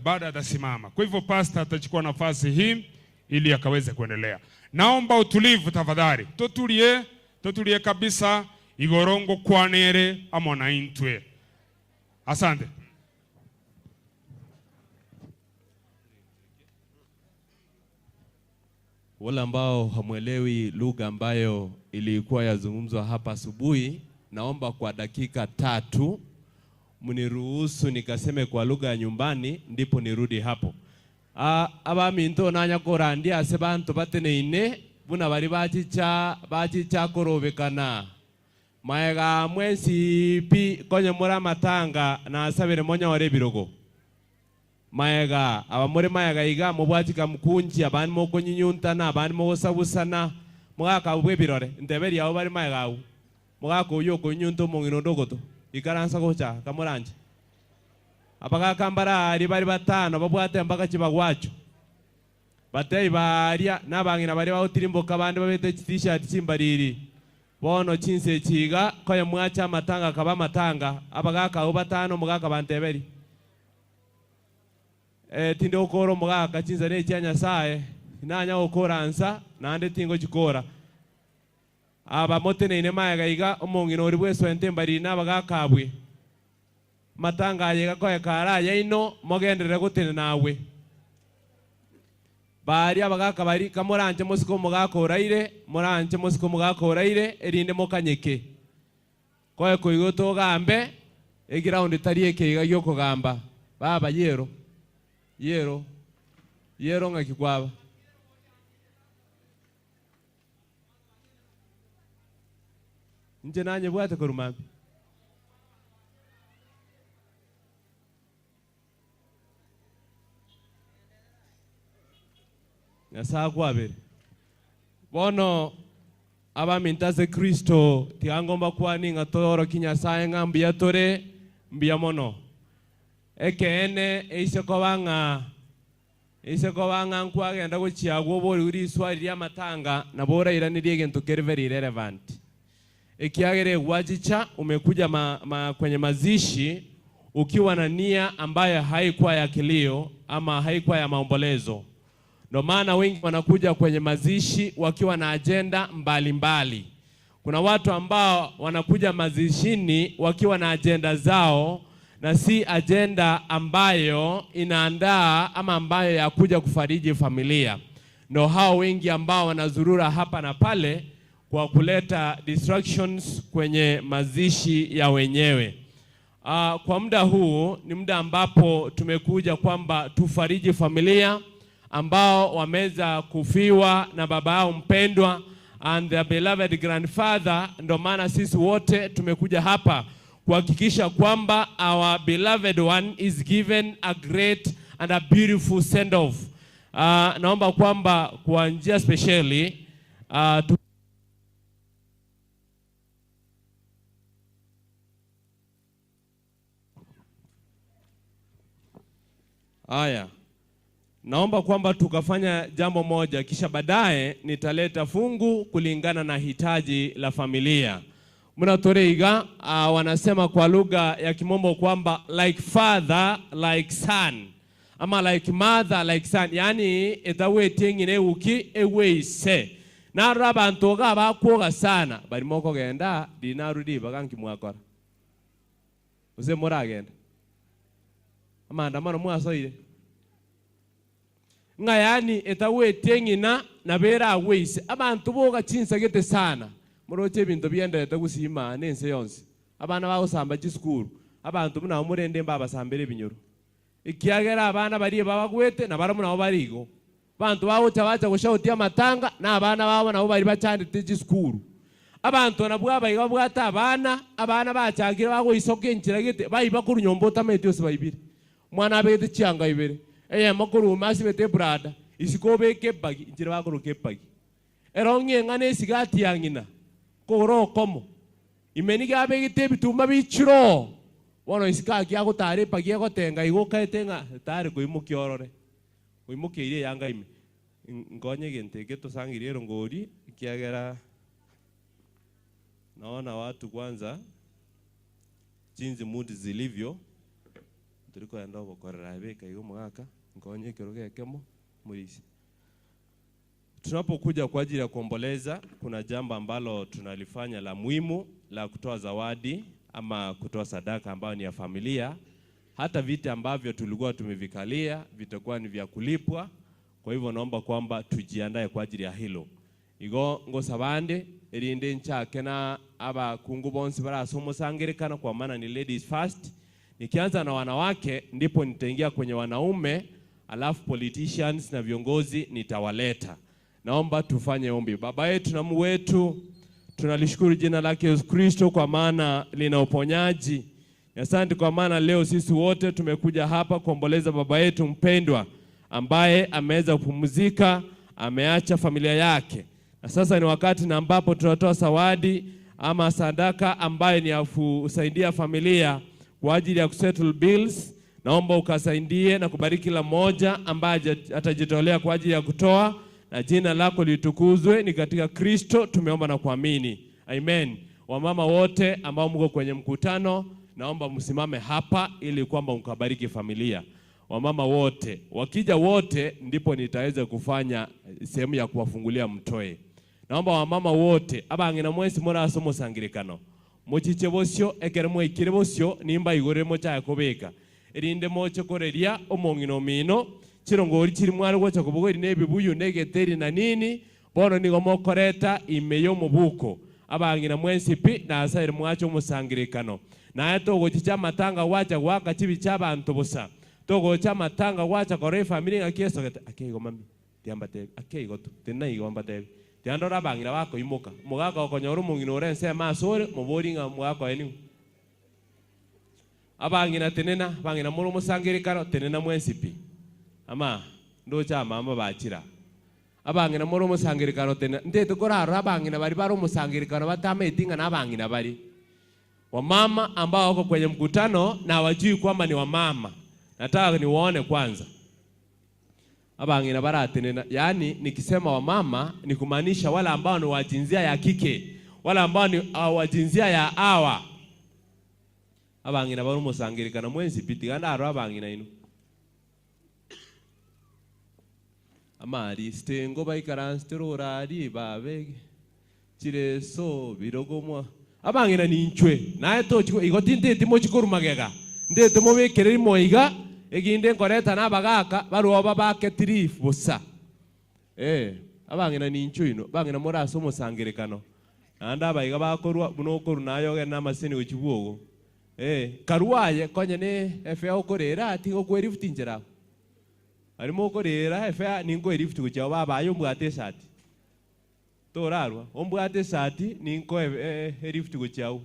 baada atasimama. Kwa hivyo pastor atachukua nafasi hii ili akaweze kuendelea. Naomba utulivu tafadhali, tutulie, tutulie kabisa igorongo kwanere amona intwe. Asante. Wale ambao hamwelewi lugha ambayo ilikuwa yazungumzwa hapa asubuhi, naomba kwa dakika tatu mniruhusu nikaseme kwa lugha ya nyumbani, ndipo nirudi hapo. Ah, abaminto nanya korandia ase bantu bateneine Buna baria bachicha, bachicha korobekana. Magega mwensi pi konye more amatanga nasabire monyore ebirogo. Magega, aba more magega iga mobwati kamkunji, abande mokonyinyuntana, abande mogosabusana, mogaka abwo bw'ebirore, nteberia abwo bare magega agwo. Mogaka oyio okonyinyunta omong'ina onde ogoto, ikaransa gocha aa, kamoranche. Abagaka mbare aaria bare batano babwate mpaka chibagwacho. Batebie baria nabang'ina baria bagotirimboka abande babete chitishati chimbariri. Bono chinsa echi iga konya mwacha amatanga akaba amatanga, abagaka abwo batano omogaka banteberie. Eh, tindi gokora omogaka chinsa nechia Nyasaye, tinanya gokora nsa, naende tingochikora. Aba moteneine magega iga, omong'ina oria bw'eswenta embariri na abagaka abwe. Amatanga aya iga koeka are ayaino, mogenderere gotenena agwe. Baria abagaka baria, kamoranche mosike omogaka oraire, moranche mosike omogaka oraire, erinde mokanyeke. Koe koigwa togambe, eground tari ekeiga gi'okogamba. Baba yero, yero, yero ng'aki kwaba. Inche nanyebwate korwa mambia. Nyasae akwabere. Bono abaminto ase Kristo, tiga ngombakwanie ng'a toorokie Nyasae ng'a mbuya tore, mbuya mono. Ekeene eise koba ng'a eise koba ng'a nkwagenda gochia agwo oborigwe riswari ri'amatanga, nabo orairanerie egento kere very relevant. Ekiagera egwachicha umekuja ma, ma, kwenye mazishi ukiwa na nia ambayo haikuwa ya kilio ama haikuwa ya maombolezo. Ndo maana wengi wanakuja kwenye mazishi wakiwa na ajenda mbalimbali mbali. Kuna watu ambao wanakuja mazishini wakiwa na ajenda zao na si ajenda ambayo inaandaa ama ambayo ya kuja kufariji familia. Ndo hao wengi ambao wanazurura hapa na pale kwa kuleta distractions kwenye mazishi ya wenyewe. Kwa muda huu ni muda ambapo tumekuja kwamba tufariji familia ambao wameweza kufiwa na baba yao mpendwa and their beloved grandfather. Ndo maana sisi wote tumekuja hapa kuhakikisha kwamba our beloved one is given a great and a beautiful send off. Naomba kwamba kwa njia spesheli Haya, naomba kwamba tukafanya jambo moja, kisha baadaye nitaleta fungu kulingana na hitaji la familia. Mnatoreiga wanasema kwa lugha ya kimombo kwamba like father like son ama like mother like son, yani etawete ng'ine uki eweise narora abanto iga bakwoga sana barimo okogenda rinaru ribaga nki mwakora gose moragende amaandamano mwasoire ng'a yaani etagwetie ng'ina nabo eragweise abanto boga chinsagete sana moroche ebinto bienderete gosima na ense yonsi abana bagosamba chisukuru abanto buna abwo morende mbabasambere ebinyoro ekiagera abana baria babagwete nabarabwo nabo bare igo abanto bagocha bacha goshautia amatanga na abana babo nabo baria bachandete chisukuru abanto nabwo abaiga babwate abana abana bachakire bagoisoka enchera gete baiba korwa nyomba otamanyeti gose baibire omwana abegete chianga ibere eyemo korwa ime asibete ebrada isiko obeke ebagi inchera bakoroka ebagi ero ng'a eng'ana esigati ya ng'ina kogoro okomo ime nigo abegete ebituma bichire oo bono isiko aki agotara ebagi egotenga igo okaete ng'a tari koimokia orore oimokeire eyanga ime nkonye egento eke tosangerie erongori ekiagera naona watu kwanza jinsi mood zilivyo tori koenda obokorera aye beka iga omogaka nkonye ekerogo ekemo morisia. Tunapokuja kwa ajili ya kuomboleza, kuna jambo ambalo tunalifanya la muhimu la kutoa zawadi ama kutoa sadaka ambayo ni ya familia. Hata viti ambavyo tulikuwa tumevikalia vitakuwa ni vya kulipwa. Kwa hivyo naomba kwamba tujiandae kwa ajili ya hilo. Igo ngosabande erinde nchake na abakungu bonsi barase omosangerekano kwa maana ni ladies first. Nikianza na wanawake ndipo nitaingia kwenye wanaume, alafu politicians na viongozi nitawaleta. Naomba tufanye ombi. Baba yetu na Mungu wetu, tunalishukuru jina lake Yesu Kristo kwa maana lina uponyaji. Asante kwa maana leo sisi wote tumekuja hapa kuomboleza baba yetu mpendwa ambaye ameweza kupumzika, ameacha familia yake, na sasa ni wakati na ambapo tunatoa zawadi ama sadaka ambayo ni ya kusaidia familia kwa ajili ya kusettle bills. Naomba ukasaidie na kubariki kila mmoja ambaye atajitolea kwa ajili ya kutoa, na jina lako litukuzwe. Ni katika Kristo tumeomba na kuamini, amen. Wamama wote ambao mko kwenye mkutano, naomba msimame hapa ili kwamba mkabariki familia. Wamama wote wakija wote, ndipo nitaweza kufanya sehemu ya kuwafungulia mtoe. Naomba wamama wote abang'ina mwensi murase omosangerekano mochiche bosio ekere mwaikire bosio nimba igorere mochaye kobeka erinde moche koreria omong'ina omino chirongori chiri mware gocha kobogori na ebibuyu na egeteri na nini bono nigo mokoreta ime ya omobuko abang'ina mwensi pi nasaire mwache omosangerekano naye togochicha amatanga gwacha goaka chibicha abanto bosa togocha amatanga gwacha kora efamiri ng'aki esogete ake igo mami tiambatebi ake igo tu tena igo mbatebi tiandora abang'ina bakoimoka omogaka okonyora omong'ina ore ensemo ase ore mobori ng'a omogaka oye nigo abang'ina tenena abang'ina more omosangerekano tenena mwensi pi ama ndoche amama bachira abang'ina more omosangerekano tenena ntete korarora abang'ina baria bare omosangerekano batamaeti ng'a na abang'ina bari wamama ambao wako kwenye mkutano na hawajui kwamba ni wamama nataka niwaone kwanza abang'ina baratenena yaani nikisema wamama ni kumaanisha wale ambao ni wa jinsia ya kike wale ambao ni wa jinsia ya awa abang'ina bare omosangerekano mwensi pi tiga ndarore abang'ina inwe amari sitengo baikaransete rorari babe chireso birogo mwa abang'ina ninchwe naye tochi igo tinteti mochi korwa magega ntete mobekere rimo iga eginde nkoreta na abagaka barwo babake tirifu bosa eh abang'ina ninchwe inwe abang'ina more ase omosangerekano naende abaiga bakorwa buna okorwa naye ogende na amaseni gochia bwogo eh karwa aye konye ne efare okorera tiga okwe inchera abwo aria mokorera efare ninkoe lift gochia abwo baba aye ombwate esati torarwa ombwate esati ninkoe elift gochia abwo.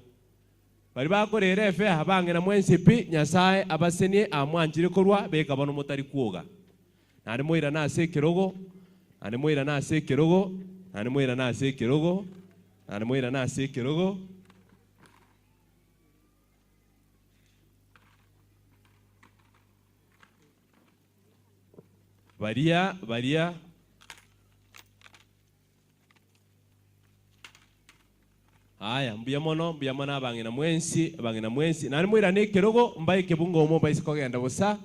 Baria bakorera efare abang'ina mwensi pi Nyasaye abasenie amwanchire korwa beka bono motari kwoga. Naende moirane ase ekerogo, naende moirane ase ekerogo, naende moirane ase ekerogo, naende moirane ase ekerogo. Baria baria. Aya, mbuya mono, mbuya mono abang'ina mwensi, abang'ina mwensi. Naende moirane ekerogo, mbae ekebungo mobaise kogenda bosa,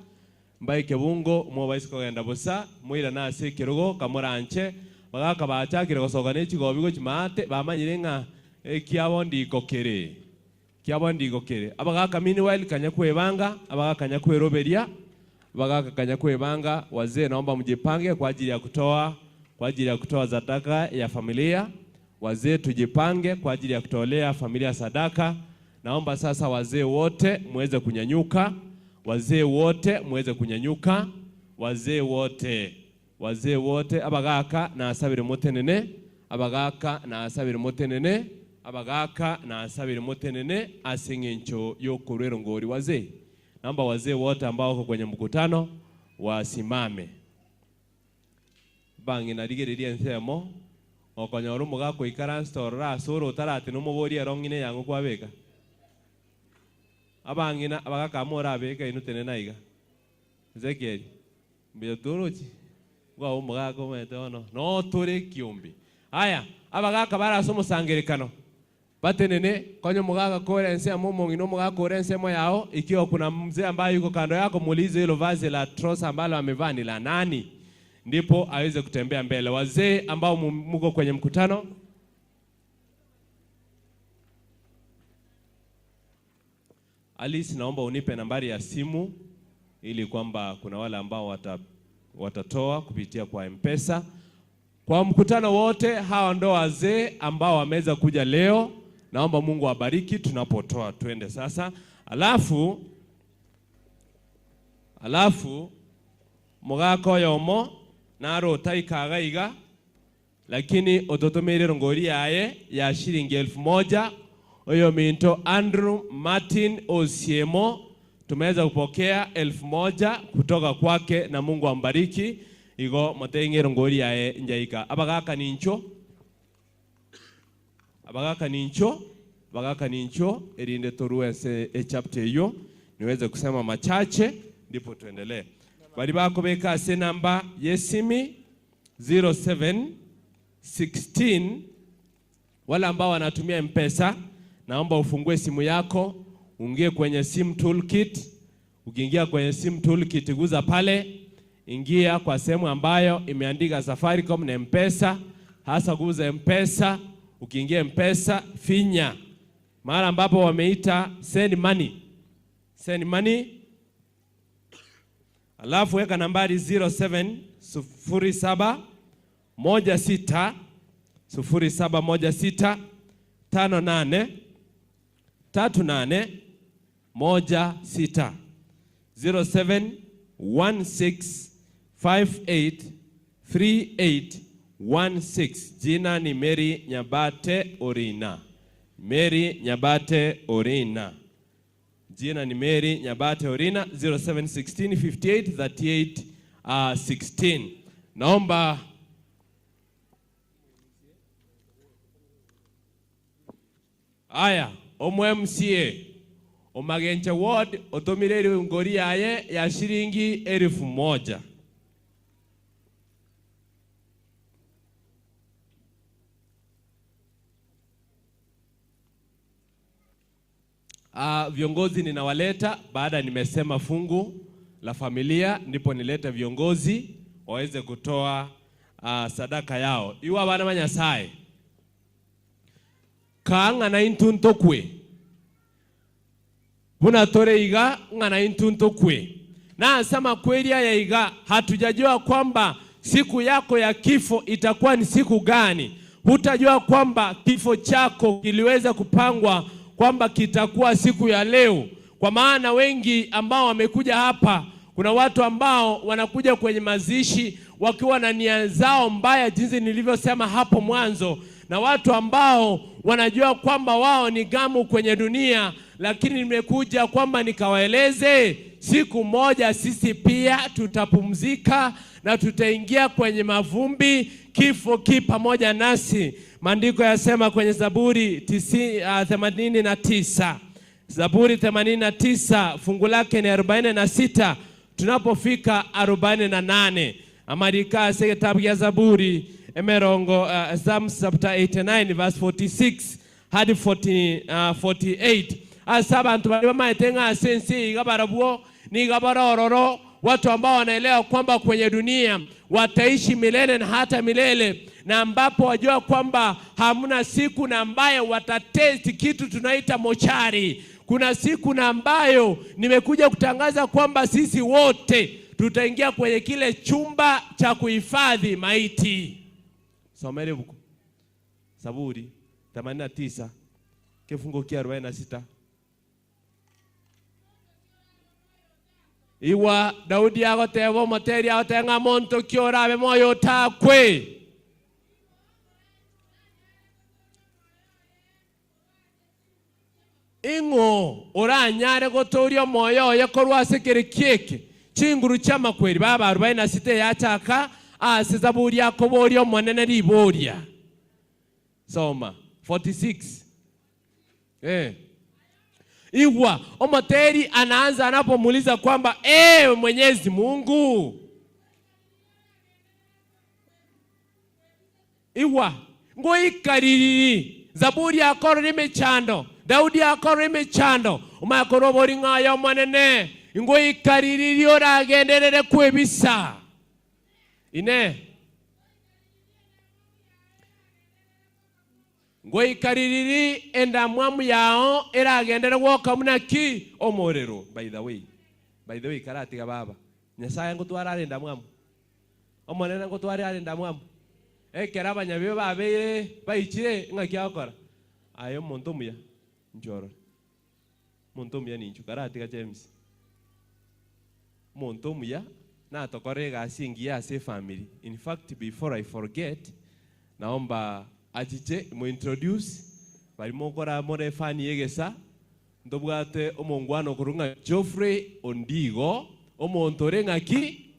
mbae ekebungo mobaise kogenda bosa, moirane ase ekerogo kamoranche. Bagaka bachakire gosoka ne chigobi gochia maate, bamanyire ng'a ekiabo ndiko kere, ekiabo ndiko kere. Abagaka meanwhile kanya kwebanga, abagaka kanya kweroberia, abagaka kanya kwebanga, wazee naomba mjipange kwa ajili ya kutoa, kwa ajili ya kutoa sadaka ya familia. Wazee tujipange kwa ajili ya kutolea familia sadaka. Naomba sasa wazee wote muweze kunyanyuka, wazee wote muweze kunyanyuka, wazee wote, wazee wote abagaka nasabire motenene, abagaka nasabire motenene, abagaka nasabire motenene ase eng'encho yokorwa erongori. Wazee, naomba wazee wote ambao wako kwenye mkutano wasimame. Bang'ina rigereria ensemo okonyora omogaka oikaranse ororo ase ore otaratena omoborie ere ong'ina eyang'o kwabeka. Abang'ina abagaka amo orabeke inwe tenena iga. Ezekiel, mbuya torochi? Bwao omogaka omanyete bono notore ekiombe. Aya, abagaka bare ase omosangerekano batenene, konya omogaka kore ensemo, omong'ina omogaka ore ensemo yao, ikiwa kuna mzee ambaye yuko kando yako muulize hilo vazi la trosa ambalo amevaa ni la nani, ndipo aweze kutembea mbele. Wazee ambao muko kwenye mkutano, Alice, naomba unipe nambari ya simu ili kwamba kuna wale ambao watatoa kupitia kwa M-Pesa. Kwa mkutano wote, hawa ndo wazee ambao wameweza kuja leo. Naomba Mungu awabariki tunapotoa. Twende sasa. Alafu, alafu mugaka oyomo naro otaikaga iga. Lakini ototomeire erongori yaye ya shilingi elfu moja oyominto Andrew Martin Osiemo tumeweza kupokea elfu moja kutoka kwake na Mungu ambariki. Igo moteng'e erongori yaye njaika. Abagaka nincho abagaka nincho abagaka nincho erinde torue ase echapter eyo niweze kusema machache ndipo tuendelee. Bari bakobeka ase namba yesimi 07 16 wale ambao wanatumia Mpesa, naomba ufungue simu yako, uingie kwenye sim toolkit. Ukiingia kwenye sim toolkit, guza pale, ingia kwa sehemu ambayo imeandika Safaricom na Mpesa, hasa guza Mpesa. Ukiingia Mpesa, finya mahali ambapo wameita send money, send money, alafu weka nambari 07 07 16 0716 58 38 16 07 16 58 38 16. Jina ni Mary Nyabate Orina. Mary Nyabate Orina. Jina ni Mary Nyabate Orina 0716 58 38 16. Naomba Aya, omo MCA omagenche ward otomire ngori yaye ya shilingi elfu moja. Viongozi ninawaleta baada nimesema fungu la familia, ndipo nilete viongozi waweze kutoa sadaka yao. Iwa bana ba Nyasaye kaang'ana intu ntokwe buna tore iga ng'ana intu ntokwe na asema kweli aya iga hatujajua kwamba siku yako ya kifo itakuwa ni siku gani. Hutajua kwamba kifo chako kiliweza kupangwa kwamba kitakuwa siku ya leo, kwa maana wengi ambao wamekuja hapa, kuna watu ambao wanakuja kwenye mazishi wakiwa na nia zao mbaya, jinsi nilivyosema hapo mwanzo, na watu ambao wanajua kwamba wao ni gamu kwenye dunia, lakini nimekuja kwamba nikawaeleze siku moja sisi pia tutapumzika na tutaingia kwenye mavumbi, kifo ki pamoja nasi. Maandiko yasema kwenye Zaburi 89, Zaburi 89 fungu lake ni 46 tunapofika 48 amarika ase kitabu ya Zaburi emerongo Psalms chapter 89 verse 46 hadi 48 ase abantu bari bamaete ng'a ase ense iga barabwo niga barororo, watu ambao wanaelewa kwamba kwenye dunia wataishi milele na hata milele, na ambapo wajua kwamba hamna siku na ambayo watatesti kitu tunaita mochari. Kuna siku na ambayo nimekuja kutangaza kwamba sisi wote tutaingia kwenye kile chumba cha kuhifadhi maiti. Somere buku Zaburi 89 kifungo kia 46. Iwa Daudi agoteba omoteri agoteba ng'a monto ki orabe moyo otakwe. Ing'o oranyare gotoria omoyo oye korwa ase kere kieke chinguru chiamakweri baba 46 yachaka ase Zaburi akoboria omonene riboria. Soma 46. Igwa omoteri anaanza anapomuuliza kwamba Mwenyezi Mungu, igwa ngoikariri Zaburi akorora emechando, Daudi akorora emechando, omakorwa obori ng'ayo omonene ngoikariri oragenderere kwebisa ine ngoikariri endamwamu yao eragendere gwoka muna ki omorero. By the way, by the way, karatiga baba Nyasaye ngotwara are endamwamu omonene ngotwara are endamwamu ekero abanyabibe babeire baichire ng'aki agokora aye omonto omuya nchorore omonto omuya ninchu karatiga James omonto omuya natokora egasi engiya ase efamily. In fact, before I forget, Naomba achiche mointroduce bari mokora more efani y'egesa ntobwate omongwana okorwa ng'a Geoffrey Ondigo omonto ore ng'aki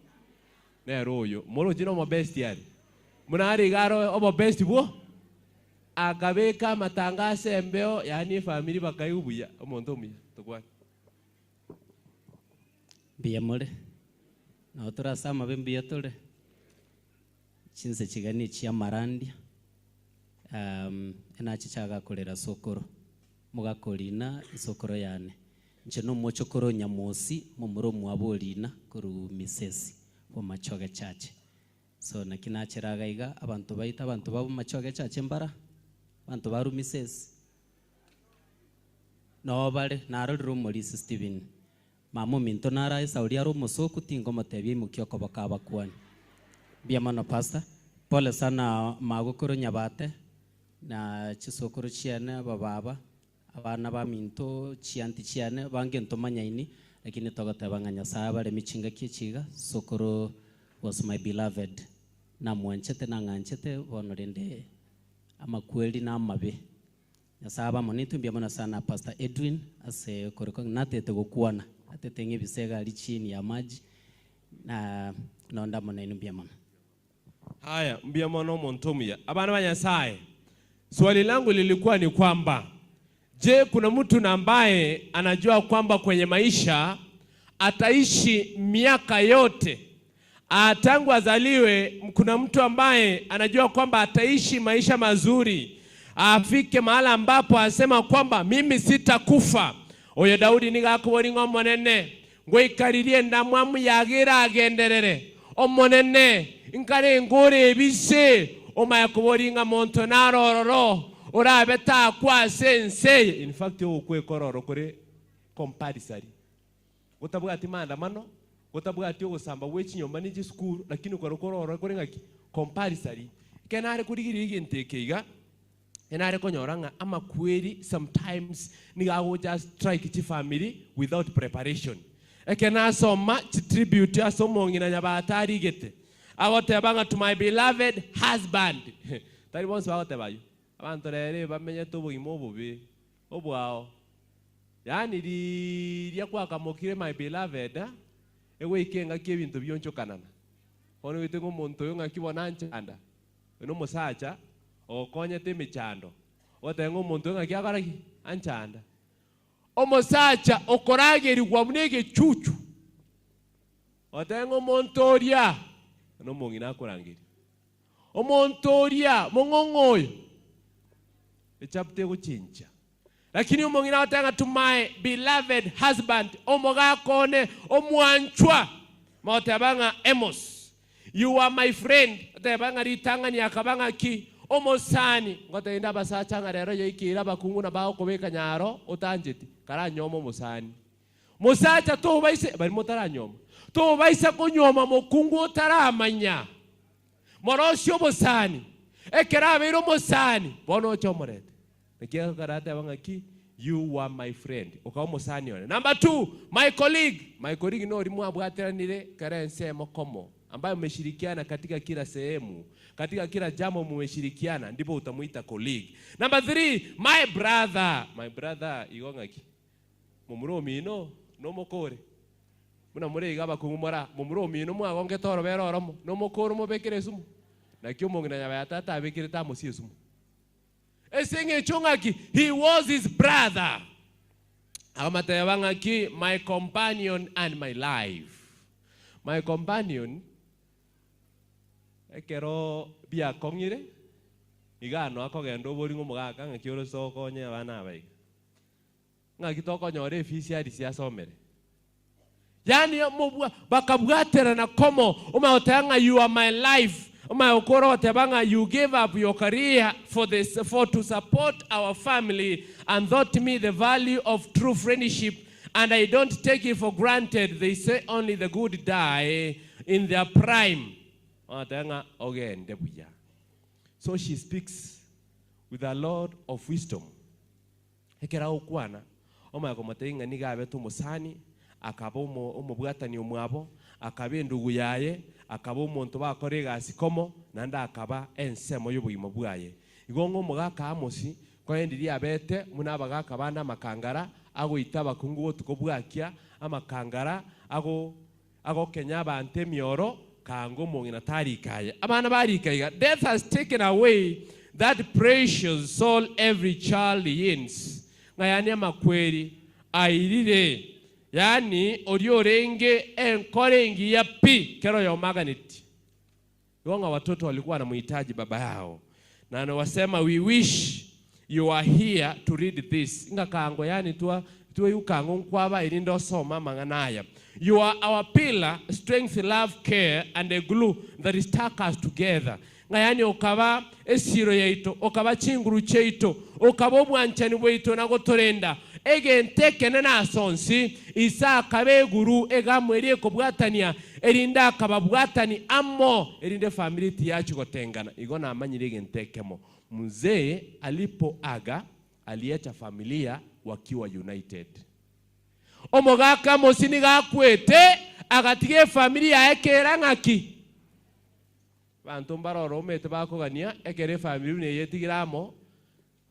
nere oyo moroche na omobesti are buna are iga aro obobesti bwo akabeka amatangaso embeo yaani efamiri bakaigwa buya omonto omuya tokwane. Mbuya more? Nabo tore ase amabe mbuya tore? Chinse chigani chi'amarandia, enachiche agakorera sokoro, mogaka orina esokoro yane. Inche nomochokoro o Nyamosi, momura omwabo orina korwa Misesi bw'Amachoge Church. So naki nachera iga iga, abanto baito abanto ba Bomachoge Church mbara, abanto ba Rumisesi, noo bare, narorire omorisia Stephen. Mama ominto nare aye Sauli are omosoku tingomotebia aimokie okoboko abakwane. Mbuya mono pastor. Pole sana magokoro Nyabate na chisokoro chiane abababa, abana baminto, chianti chiane bange ntomanyaini lakini togoteba ng'a Nyasaye abaremie chingaki echi iga, sokoro was my beloved namwanchete nang'anchete bono rende amakweri namabe. Nyasae abe amo naintwe mbuya mono sana Pastor Edwin ase korokwa ng'a natete gokwana natete ng'a ebise iga aria chini ya maji na nonde amo nainwe mbuya mono. Haya, mbuya mono omonto omuya. Abana ba Nyasaye, swali langu lilikuwa ni kwamba je, kuna mtu na ambaye anajua kwamba kwenye maisha ataishi miaka yote Ah, tangu azaliwe kuna mtu ambaye anajua kwamba ataishi maisha mazuri, afike mahala ambapo asema kwamba mimi sitakufa. Oyo Daudi nigo akobori ng'a Omonene, ngoikaririe endamwamu yago eragenderere. Omonene, nkare nkore ebise, omanye kobori ng'a monto nare ororo orabe takwa ase ense eye. In fact ogokwekora oro kore compulsory. Gotabwati maandamano, gotabwati ogosamba gwe chinyomba ne chisukuru, lakini okore korora kore ng'aki? Compulsory. Ekero nare korigereria egento eke iga, enare konyora ng'a amakweri sometimes nigo agocha astrike chifamiri without preparation. Ekero nasoma chitribute ase omong'ina Nyabate arigete, agoteba ng'a to my beloved husband, tari bonsi bagoteba ayio, abanto rero bamenyete obogima obobe, obwao. Yaani riria kwakamokire my beloved, egoika engaki ebinto bionchokanana. Bono oete ng'a omonto oyo ng'aki bono anchanda, oyo nomosacha ogokonyete emechando, ogoteba ng'a omonto oyo ng'aki akora ki? Anchanda. Omosacha okoragerigwa buna egechuchu, ogoteba ng'a omonto oria, nomong'ina akorangeria. Omonto oria mong'ong'o oyo, echapter egochencha. Lakini omong'ina agoteba ng'a to my beloved husband, omogaka one omwanchwa, mogoteba ng'a Amos, you are my friend, oteba ng'a ritang'ani akaba ng'aki, omosani, ngotebia inde abasacha ng'a rero yaikeire abakungu na bagokobeka nyaro otancheti, karanyome omosani. Mosacha tobaisa, baria motaranyoma, tobaisa konyuoma mokungu otaramanya. Morosie obosani, ekero abeire omosani, bono oche omorete. Naki ekero ateba ng'aki, you were my friend, okaba omosani one. Number two, my colleague. My colleague noria mwabwateranire kera ensemo komo, ambaye mmeshirikiana katika kila sehemu, katika kila jambo mmeshirikiana, ndipo utamuita colleague. Number three, my brother. My brother igo ng'aki? Momura omino nomokore, buna more iga abakungu more aa, momura omino mwagongete orobere oromo, nomokore omobekere esumu? Naki omong'ina nyaba ya tata abekerete amosie esumu. Ase eng'encho ng'aki? He was his brother. Akamoteba ng'aki? My companion and my life. My companion, ekero biakong'ire, iga ano akogenda oborie ng'a omogaka ng'aki ore sokonye abana aba iga. Ng'aki tokonyora efisi Alice asomere? Yaani mobwa bakabwaterana komo, omanye goteba ng'a you are my life, omanye gokora ogoteba ng'a you gave up your career for the for to support our family and thought me the value of true friendship and I don't take it for granted, they say only the good die in their prime. Ogoteba ng'a ogende buya. So she speaks with a lot of wisdom. Ekero agokwana, omanye komotebia ng'a nigo abete omosani, akaba omobwatani omwabo, Akaba endugu yaye, akaba omonto bakora egasi komo, naende akaba ensemo y'obogima bwaye. Igo ng'a omogaka Amosi korende riria abete buna abagaka bande amakangara agoita abakungu botuko bwakia, amakangara ago agokenya abanto emioro, kanga omong'ina tarika aye. Abana barika iga, Death has taken away that precious soul every child yearns, ng'a yaani amakweri airire, yaani oria orenge enkoro engiya pi kera oyomo aganetie. Igo ng'a watoto walikuwa wanamuhitaji baba yao na anawasema we wish you are here to read this ng'a kango yaani twa tweigu kango nkwaba erinde osome amang'ana aya you are our pillar strength love care and a glue that stuck us together ng'a yaani okaba esiro yaito okaba chinguru chiaito okaba obwanchani bwaito na gotorenda Egento ekenene ase onsi, ise akaba eguru egamu eria ekobwatania, erinde akababwatani amo, erinde efamiri tiyachia gotengana. Igo namanyire egento ekemo, mzee alipoaga aliacha familia wakiwa united. Omogaka Amosi nigo akwete agatiga efamiri yaye kera ng'aki. Abanto mbaroro omanyete bakogania ekero efamiri buna eye etigire amo,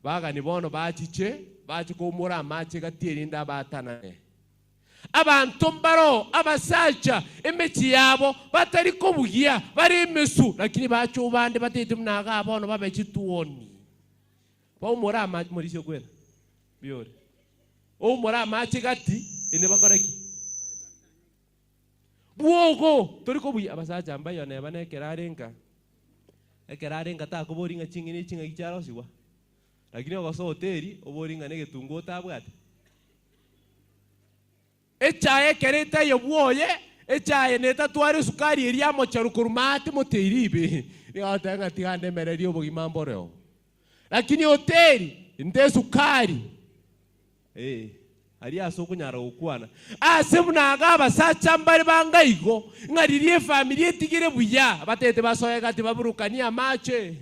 Bagani bono bachiche, bache koumora amache gati erinde abaatanane. Abanto mbaroo abasacha emechie yabo batari kobugia, bare emesu, lakini bache obande batete buna igaa bono babe chituoni. Baumore amache, morisia okwera, mbuya ore. Oumore amache gati, erinde bakore ki? Bwogo, tori kobugia. Abasacha mbayo neba nekero are nka, ekero are nka takoboria ng'a ching'eni echi ng'aki chiarosigwa, lakini ogosoa hoteli oborie ng'a negetunguo otabwate. Echae ekero etaiyo bwoye, echae netatware esukari eria amocheru korwa maate moteiri ibe, nigo agoteba ng'a tiga ndemererie obogima mboreo. Lakini hoteli, nte esukari. Ee, aria ase okonyara gokwana. Ase buna iga abasacha mbare banga igo, ng'a riria efamiri etigire buya, batete basoe gati baburukanie amache.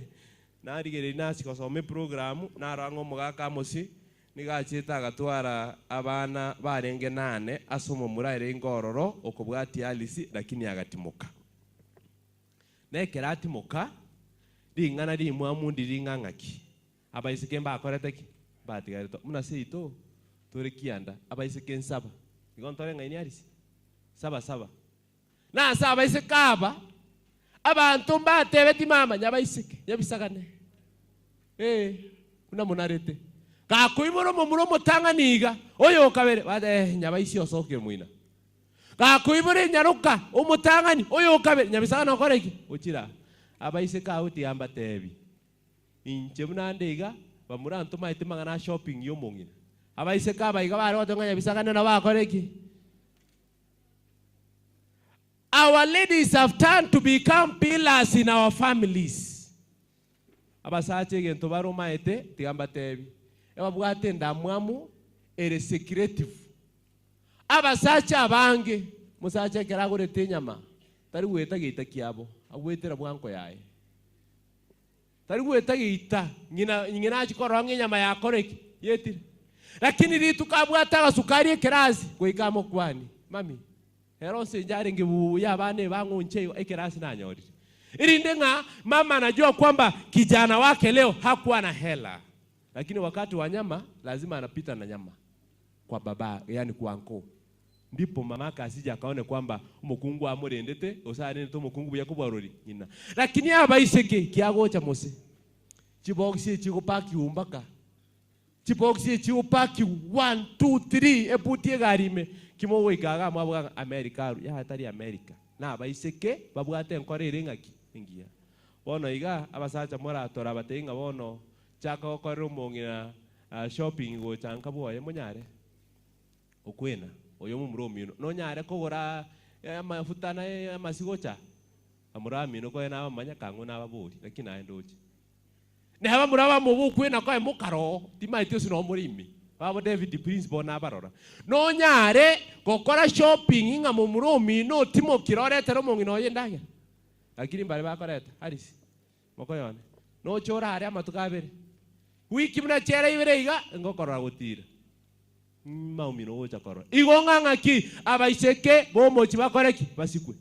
Narigereria nase gosoma eprogramu, narora ng'a omogaka Amosi nigo achete agatwara abana barenge nane ase omomura arenge ororo okobwatia Alice, lakini agatimoka. Na ekero atimoka, ring'ana rimwamu ndiri ng'a ng'aki? Abaiseke mbakorete ki? Mbatigarete buna seito tore kianda, abaiseke nsaba. Igo ntore ng'aini Alice? Saba saba. Nase abaiseke aba, abanto mbatebeti mama nyabaiseke, nyabisagane. Ee, buna monarete. Gakoibora omomura omotang'ani iga, oyo okabere, bateba eh, nyabaisi osokire moina. Gakoibora enyaroka omotang'ani, oyo okabere, nyabisagane okore ki? Ochire aa. Abaiseke abwo tiga mbatebi. Inche buna nde iga, bamura ntomaete mang'ana a shopping y'omong'ina. Abaiseke aba iga bare goteba ng'a nyabisagane nabo bakore ki? Our ladies have turned to become pillars in our families. Abasacha egento bare omaete, tiga mbatebi, ebabwate endamwamu ere secretive. Abasacha abange, omosacha ekero agorete enyama, tari goeta geita kiabo, agoetera bwango yaye. Tari goeta geita, ng'ina ng'ina achie korora ng'a enyama yakora eki? Yetire. Lakini rituko abwate agasukari ekerasi, goika amokwanie, Mami, ere onsi inche arenge buya abana ebang'onche igo, ekerasi nanyorire. Erinde ng'a mama anajua kwamba kijana wake leo hakuwa na hela, lakini wakati wa nyama lazima anapita na nyama kwa baba, yaani kwa uncle. Ndipo mamake asije akaone kwamba omokungu amorendete, gose arendete omokungu buya kobua rori ng'ina. Lakini abaiseke kiagocha mose, chibox echi chigopakiwa mpaka, chibox echi chigopakiwa one, two, three, ebuti egari ime, ki mogoika iga mwaboga ng'a America arwe, yaya tari America, na abaiseke babwate enkoro ere ng'aki? Engiya. Bono iga, abasacha moratore abatebie ng'a bono chaka gokorera omong'ina shopping gocha nka bwoye monyare? Okwena, oyo omomura omino, nonyare kogora amafuta na amasigocha? Bamura bamino koye nabamanya kang'u nababori, naki naye ndoche. Naye bamura bamoba okwena koye mokaroo, timaeti ase noo more ime. Babo David Prince bono nabarora. Nonyare gokora shopping ng'a momura omino otimokire oretere omong'ina oye endagera? Lakini mbare bakoreta, Alice, mokoyone, noche orare amatuko abere. Wiki buna chiera ibere iga, ngokorora gotira. Maumino ogocha korora. Igo ng'a ng'aki abaiseke b'omochie bakore ki? Basikwe.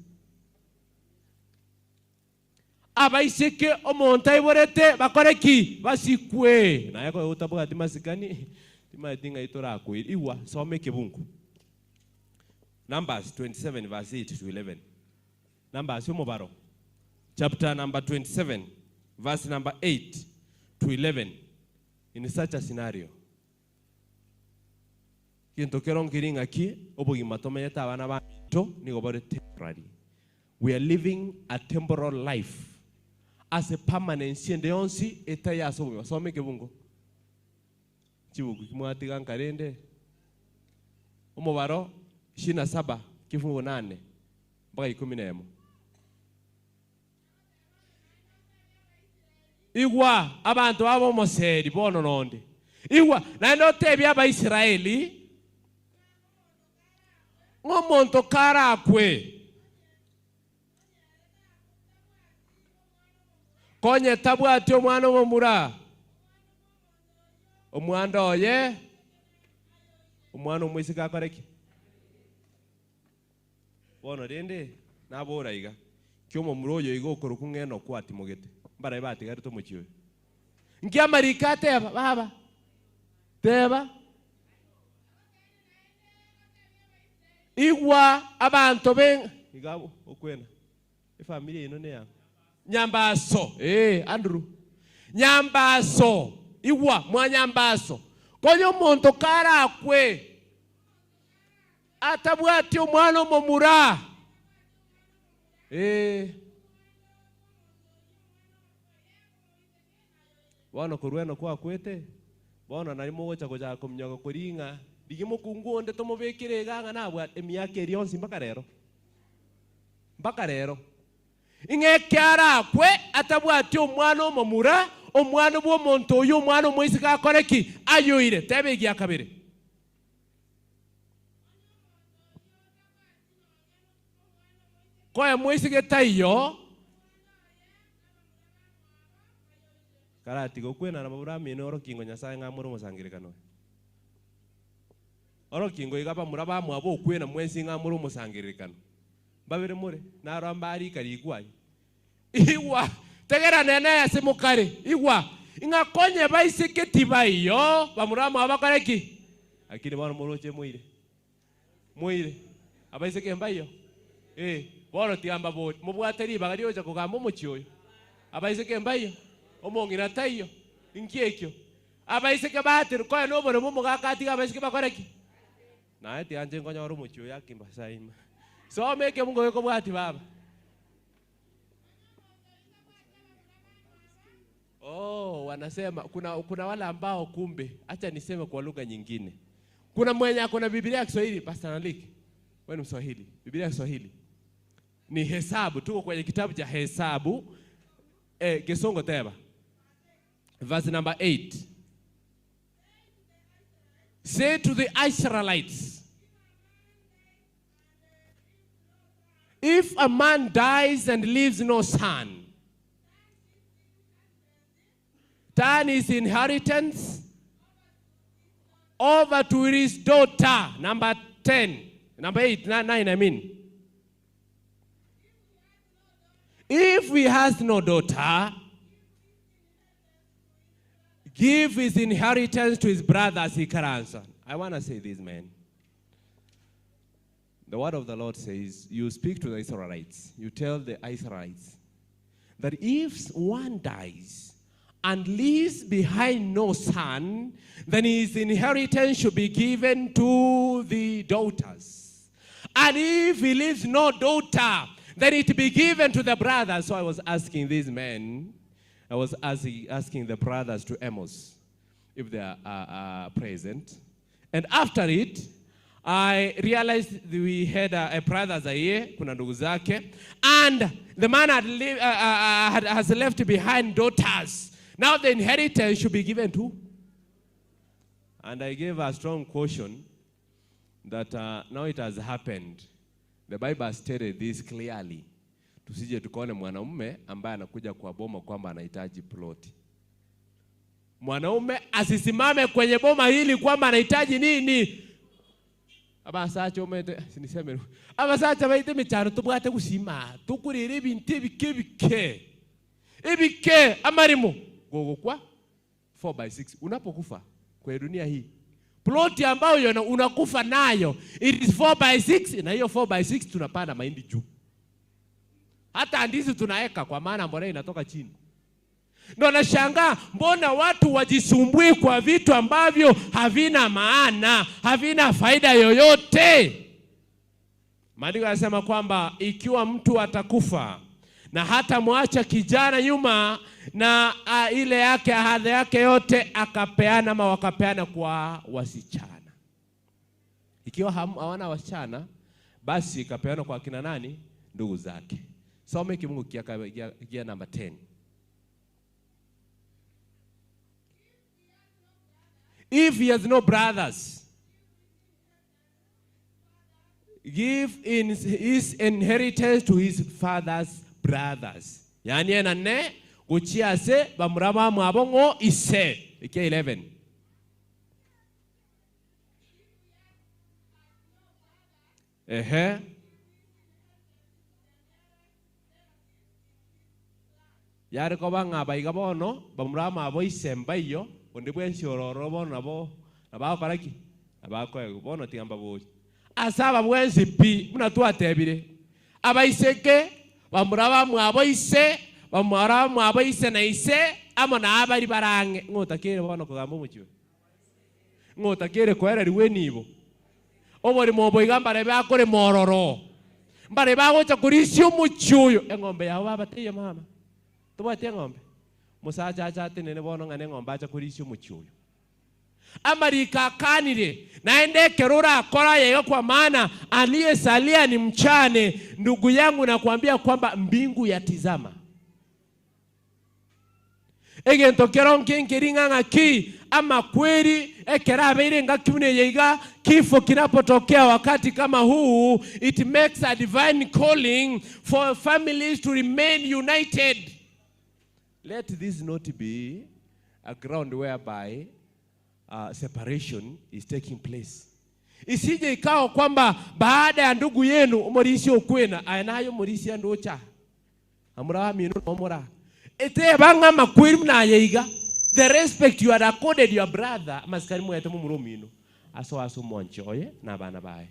Abaiseke omonto aiborete bakore ki? Basikwe. Naye koyo otabwati masikani, timanyeti ng'ai torakoire. Igwa, soma ekebungo. Numbers 27 verse 8 to 11. Numbers omobaro chapter number 27 verse number 8 to 11 in such a scenario. Gento kero nkeri ng'aki obogima tomenyete abana baminto nigo bore temporary. We are living a temporal life ase permanency ende yonsi etaiyo ase obogima. Soma ekebungo. Chibuku ki mwatiga nka rende? Omobaro ishirini na saba kifungu nane mpaka ikomi na emo. Igwa, abanto babe omoseri bono nonde. Igwa, naende otebie Abaisraeli, ng'a omonto karakwe, konye tabwati omwana omomura, omwando oye, omwana omoiseke akore ki? Bono rende nabora iga, Ki omomura oyo iga okorokwa ng'a Enoku atimogete? Mbarabi batigarete omochie oyo? Nki amariko ateba, Baba? Teba. Igwa abanto be iga okwena efamiri yaino neyang'o? Nyambaso, ee, Andrew. Nyambaso, igwa mwanyambaso, konya omonto karakwe. Atabwati omwana omomura. Ee. Bono korwa eno kwakwete, bono nario mogocha gochaka kominyoka koria ng'a rigia mokungu onde tomobekere iga ng'a nabwate emiaka eria yonsi mpaka rero. Mpaka rero. Ing'a ekiara akwe atabwati omwana omomura, omwana bw'omonto oyio omwana omoiseke akore ki? Ayoire. Teba egia kabere. Koe moiseke taiyo, karatiga okwenana babura amino orokingo Nyasae ng'a amore omosangererekano oye. Orokingo iga bamura bamwabo okwena mwensi ng'a amore omosangererekano. Mbabere more, naro ambarika rikwa ayio. Igwa, tegera nene ase mokare, igwa, ng'a konye baiseke tibaiyo, bamura bamwabo bakore ki? Lakini bono moroche moire, moire, abaiseke mbaiyo? Ee, bono tiga mbabori, mobwate ribaga riogocha kogamba omochie oyo. Abaiseke mbaiyo? Omong'ina taiyo? Inki ekio? Abaiseke baterwe, konya noboremo omogaka atige abaiseke bakore ki? Naye tiga inche nkonyore omochie oyo akimba saima. Soma ekebungo gekobwatia baba. Oh, wanasema kuna, kuna wale ambao kumbe, acha niseme kwa lugha nyingine. Kuna mwenye ako na Biblia ya Kiswahili, Pastor Nalik. Wewe ni Mswahili. Biblia ya Kiswahili ni Hesabu, tuko kwenye kitabu cha Hesabu. Eh, Kisongo teba. Verse number 8. Say to the Israelites, if a man dies and leaves no son, turn his inheritance over to his daughter. Number 10, number 8, 9, I mean. If he has no daughter, give his inheritance to his brothers, he can answer. I want to say this, man. The word of the Lord says, You speak to the Israelites, you tell the Israelites that if one dies and leaves behind no son, then his inheritance should be given to the daughters. And if he leaves no daughter, then it be given to the brothers. So I was asking these men, I was asking, asking the brothers to Amos if they are present. And after it, I realized we had a, a brother Zaire, kuna ndugu zake, and the man had, li- had, has left behind daughters. Now the inheritance should be given to. And I gave a strong caution that now it has happened. The Bible has stated this clearly. Tusije tukaone mwanaume ambaye anakuja kwa boma kwamba anahitaji ploti. Mwanaume asisimame kwenye boma hili kwamba anahitaji nini? Abasacha omanyete, siniseme, abasacha baito emechando tobwate gusii imaa, tokorera ebinto ebike ebike, ebike, amaremo, gogokwa 4 by 6 unapokufa kwenye dunia hii ploti ambayo una- unakufa nayo it is 4 by 6 na hiyo 4 by 6 tunapanda mahindi juu hata ndizi tunaweka kwa maana mbolea inatoka chini ndo nashangaa mbona watu wajisumbui kwa vitu ambavyo havina maana havina faida yoyote Maandiko yanasema kwamba ikiwa mtu atakufa na hata mwacha kijana nyuma na a, ile yake ahadhi yake yote akapeana ama wakapeana kwa wasichana. Ikiwa ham- hawana wasichana, basi ikapeana kwa kina nani? Ndugu zake. Some kimungu kia, kia, kia namba 10. If he has no brothers, give in his inheritance to his father's brothers. Yani enane gochia ase bamura bamwabo ng'o ise. Ekia 11. Ehe. Yare koba ng'a abaiga bono bamura bamwabo ise mbaiyo onde bwensi ororo bono nabo nabagokora ki? Nabakoegwa. Bono tiga mbaborie. Ase aba bwensi pi, buna twatebire, abaiseke, bamura bamwabo ise, bamura bamwabo ise na ise, amo na abaria bare ang'e. Ng'o otakeire bono kogamba omochie oyo? Ng'o otakeire koererigwa enibo? Oborimo obo iga mbarebe akorema ororo, mbarebe agocha korisia omochie oyo. Eng'ombe yabo babatebia, Mama, tobwati eng'ombe? Omosacha ache atenene bono ng'a neng'ombe acha korisia omochie oyo. Amariko akanire, naende ekero orakore aya iga kwa maana aliyesalia ni mchane, ndugu yangu nakwambia kwamba mbingu yatizama. Egento kero nkenkeri ng'a ng'aki amakweri ekero abeire engaki buna eye iga, kifo kinapotokea wakati kama huu, it makes a divine calling for families to remain united. Let this not be a ground whereby uh, separation is taking place. Isije ikawa kwamba baada ya ndugu yenu omorisia okwena aye naye omorisia ndocha amura wamino nomora eteba ng'a amakweri buna aye iga the respect you had accorded your brother amasikani mwete momura omino asoe ase omwanchi oye na abana baye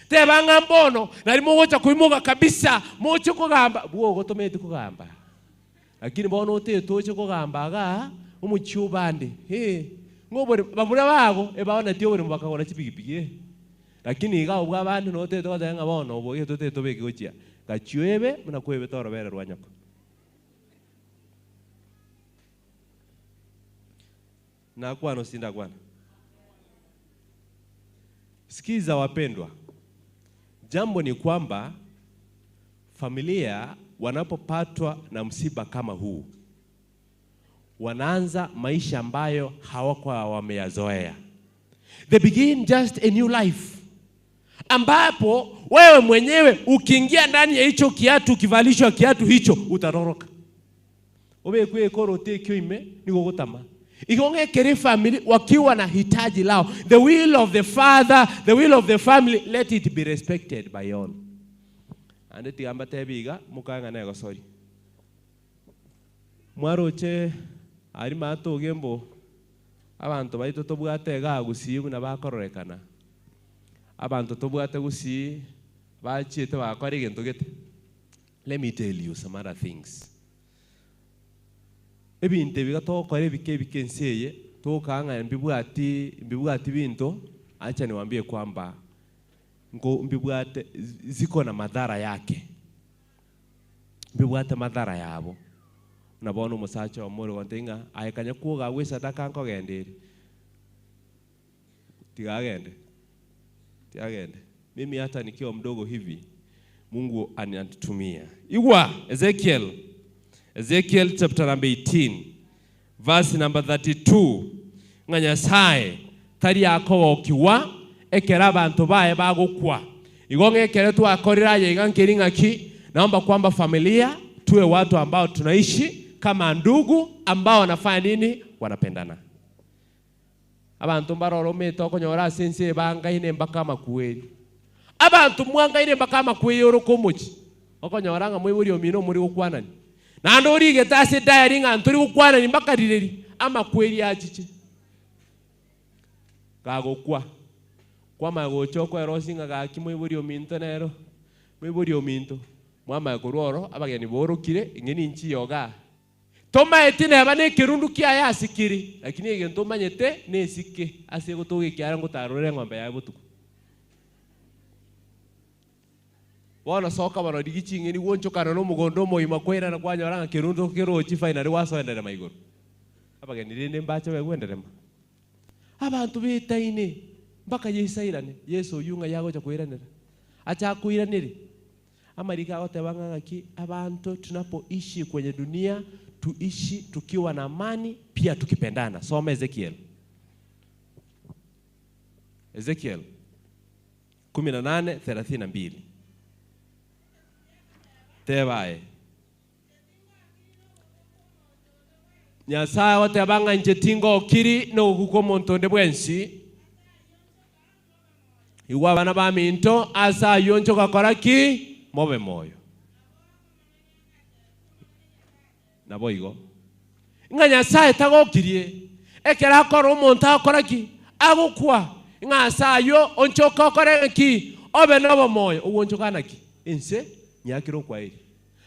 Teba ng'a mbono nari mogocha koimoka kabisa, moche kogamba, bwogotometi kogamba. Lakini bono otete oche kogamba igaa, omochie obande, eh, ng'a oboremo, bamura bago ebaonetie oboremo bakagora chipigipigi eh. Lakini iga obwo abande notete goteba ng'a bono obo egento totete tobeke gochia, gachia oebe buna kwebete orobere rwa nyoko. Nakwana gose tindakwana? Sikiza wapendwa, jambo ni kwamba familia wanapopatwa na msiba kama huu wanaanza maisha ambayo hawakuwa wameyazoea. They begin just a new life ambapo wewe mwenyewe ukiingia ndani ya hicho kiatu, ukivalishwa kiatu hicho utaroroka. Obekwe ekorote ekio ime nigo ogotama. Igo ng'a ekero efamily wakiwa na hitaji lao, the will of the father, the will of the family, let it be respected by all. Naende tiga mbatebie iga, mokae ng'a negosori. Mwaroche aria matoge mbo abanto baito tobwate igaa gusii buna bakororekana. Abanto tobwate gusii bachiete bagakora egento gete. Let me tell you some other things. Ebinto ebi iga togokora ebike ebike ense eye, togokaa ng'a mbibwati mbibwati binto, acha niwaambie kwamba nko mbibwate ziko na madhara yake. Mbibwate madhara yabo. Buna bono omosacha omo ore gontebia ng'a aye kanya kwoga agwo esadaka nkogenda ere. Tiga agende. Tiga agende. Mimi hata nikiwa mdogo hivi Mungu ananitumia. Igwa Ezekiel. Ezekiel chapter number 18 verse number 32 ng'a Nyasaye tari akogokigwa ekero abanto baye bagokwa. Igo ng'a ekero twakorire aya iga nkeri ng'aki, naomba kwamba familia tuwe watu ambao tunaishi kama ndugu ambao wanafanya nini? Wanapendana. Abanto mbarore omete okonyora ase ense eye bangaine mpaka amakweri. Abanto mwangaine mpaka amakweri oroke omochie, okonyora ng'a moibori omino omori gokwanani. Naende origete ase ediary ng'a ntori gokwanani mpaka rireri amakweri achiche. Gagokwa, kwamanya gocha okwerosia ng'a gaki moibori ominto nero, moibori ominto, mwamanya korwa oro abageni borokire, ing'e ninchi iyoga aa. Tomaeti neba nekerundu kiaye ase kere, lakini egento omanyete nesike ase egotoka ekiagera ngotarorere eng'ombe yaye botuko. Bono soka bono rigia ching'eni gwonchokana nomogondo omogima kwairana kwanyora ng'a kerundu kerochi finally gwasoa enderema igoro. Abageni rende mbache baigwe enderema. Abanto betaine mpaka Yeso airane. Yeso oyio ng'ai agocha koiranera? Ache akoiranere? Amariko agoteba ng'a ng'aki abanto tunapoishi kwenye dunia tuishi tukiwa na amani pia tukipendana. Soma Ezekiel. Ezekiel 18:32. Teba aye. Nyasae agoteba ng'a inche tingokiri nogokwa kw'omonto onde bwensi. Igwa abana baminto, ase ayio inche gokora ki? Mobe moyo. Naboigo, ng'a Nyasae tagokirie ekero akora omonto agokora ki? Agokwa. Ng'a ase ayio onchoke okore ki? Obe nobomoyo. Ogwonchoka naki? Ense nyakire okwaeria.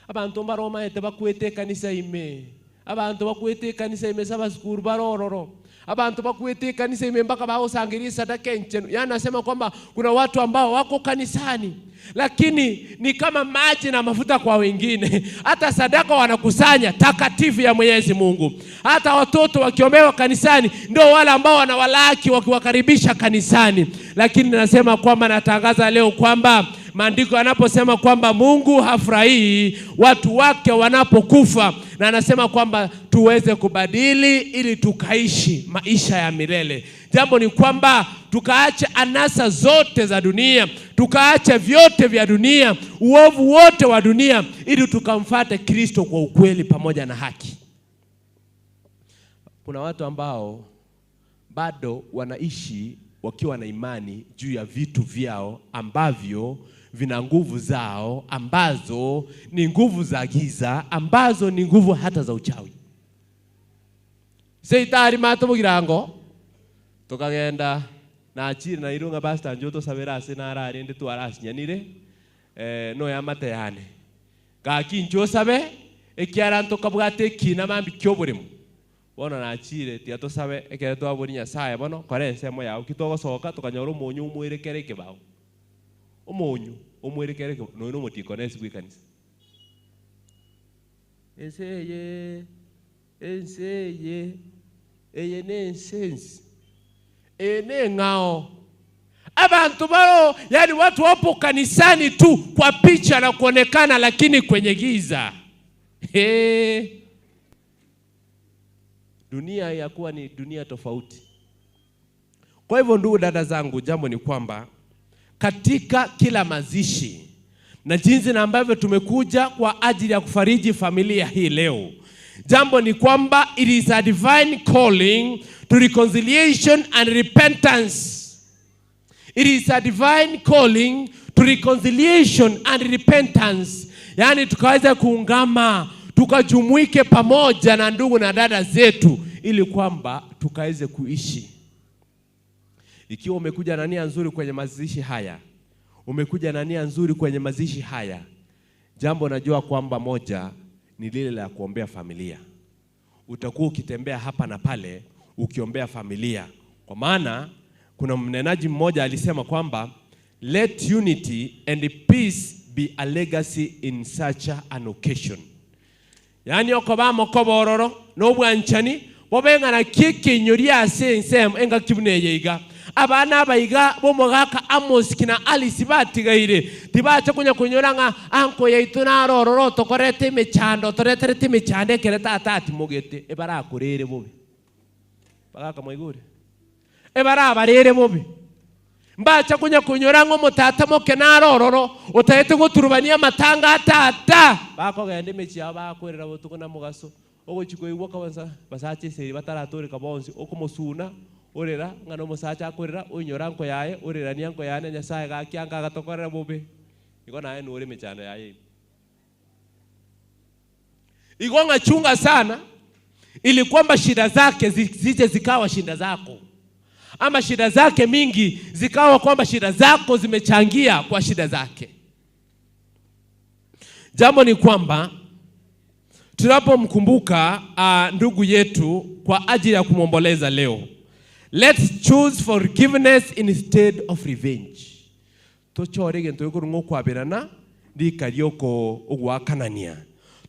Abanto mbare omaete bakwete ekanisa ime, abanto bakwete ekanisa ime ase abasukuru bare ororo, abanto bakwete ekanisa ime mpaka bagosangeria esadaka enchenu. Yaani nasema kwamba kuna watu ambao wako kanisani lakini ni kama maji na mafuta kwa wengine. Hata sadaka wanakusanya takatifu ya Mwenyezi Mungu. Hata watoto wakiombewa kanisani ndio wale ambao wanawalaki wakiwakaribisha kanisani. Lakini nasema kwamba natangaza leo kwamba maandiko yanaposema kwamba Mungu hafurahii watu wake wanapokufa, na anasema kwamba tuweze kubadili ili tukaishi maisha ya milele. Jambo ni kwamba tukaache anasa zote za dunia, tukaache vyote vya dunia, uovu wote wa dunia, ili tukamfate Kristo kwa ukweli pamoja na haki. Kuna watu ambao bado wanaishi wakiwa na imani juu ya vitu vyao ambavyo vina nguvu zao, ambazo ni nguvu za giza, ambazo ni nguvu hata za uchawi. Seitari matobogirango tokagenda nachire nairwe ng'a pastor njo tosabere ase nararende twarasinyanire eh, noyamate yane gaki inche osabe ekiara ntokabwate ekina mambi kioboremo Bono nachire, tiga tosabe ekero twaboria Nyasae bono, kora ensemo yao. Ki togosoka tokanyora omonyo omoire kera ekebao. Omonyo omoire kera ekebao, noyo nomotikonesi bw'ekanisa. Ense eye, ense eye, eye nense ense, eye neng'ao. Abanto baroo, yaani watu wapo kanisani tu kwa picha na kuonekana, lakini kwenye giza. Hee. Dunia yakuwa ni dunia tofauti. Kwa hivyo ndugu dada zangu, jambo ni kwamba katika kila mazishi na jinsi na ambavyo tumekuja kwa ajili ya kufariji familia hii leo, jambo ni kwamba it is a divine calling to reconciliation and repentance. It is a divine calling to reconciliation and repentance, yaani tukaweza kuungama tukajumuike pamoja na ndugu na dada zetu ili kwamba tukaweze kuishi. Ikiwa umekuja na nia nzuri kwenye mazishi haya, umekuja na nia nzuri kwenye mazishi haya, jambo najua kwamba moja ni lile la kuombea familia. Utakuwa ukitembea hapa na pale ukiombea familia, kwa maana kuna mnenaji mmoja alisema kwamba let unity and peace be a legacy in such an occasion. Yaani okoba amo koba ororo na obwanchani bobe ng'a naki ekenyoria ase ensemo engaki buna eye iga. Abana aba iga b'omogaka Amos na Alice batigaire, tibacha konya konyora ng'a anko yaito naro ororo otokorete emechando, otoreterete emechando ekero tata atimogete, ebarakorere bobe. Bagaka mwaigure? Ebarabarere bobe. Mbacha konya konyora ng'a omotata moke naro ororo, otagete goturubania amatanga a tata. Bakogenda emechie yabo bakwerera botuko na mogaso, ogochia koigwa kabisa basacha esegi bataratoreka bonsi, okomosuna. Orera, ng'a nomosacha akorera, oinyora anko yaye, orerania anko yaye na Nyasaye gaki anga agatokorera bobe. Igo naye nore emechando yaye ime. Igo ng'a chunga sana ili kwamba shida zake zisije zikawa shinda zako, ama shida zake mingi zikawa kwamba shida zako zimechangia kwa shida zake. Jambo ni kwamba tunapomkumbuka ndugu yetu kwa ajili ya kumwomboleza leo, let's choose forgiveness instead of revenge. Tochore egento gekorwa ng'a okwaberana rika ri'oko ogoakanania.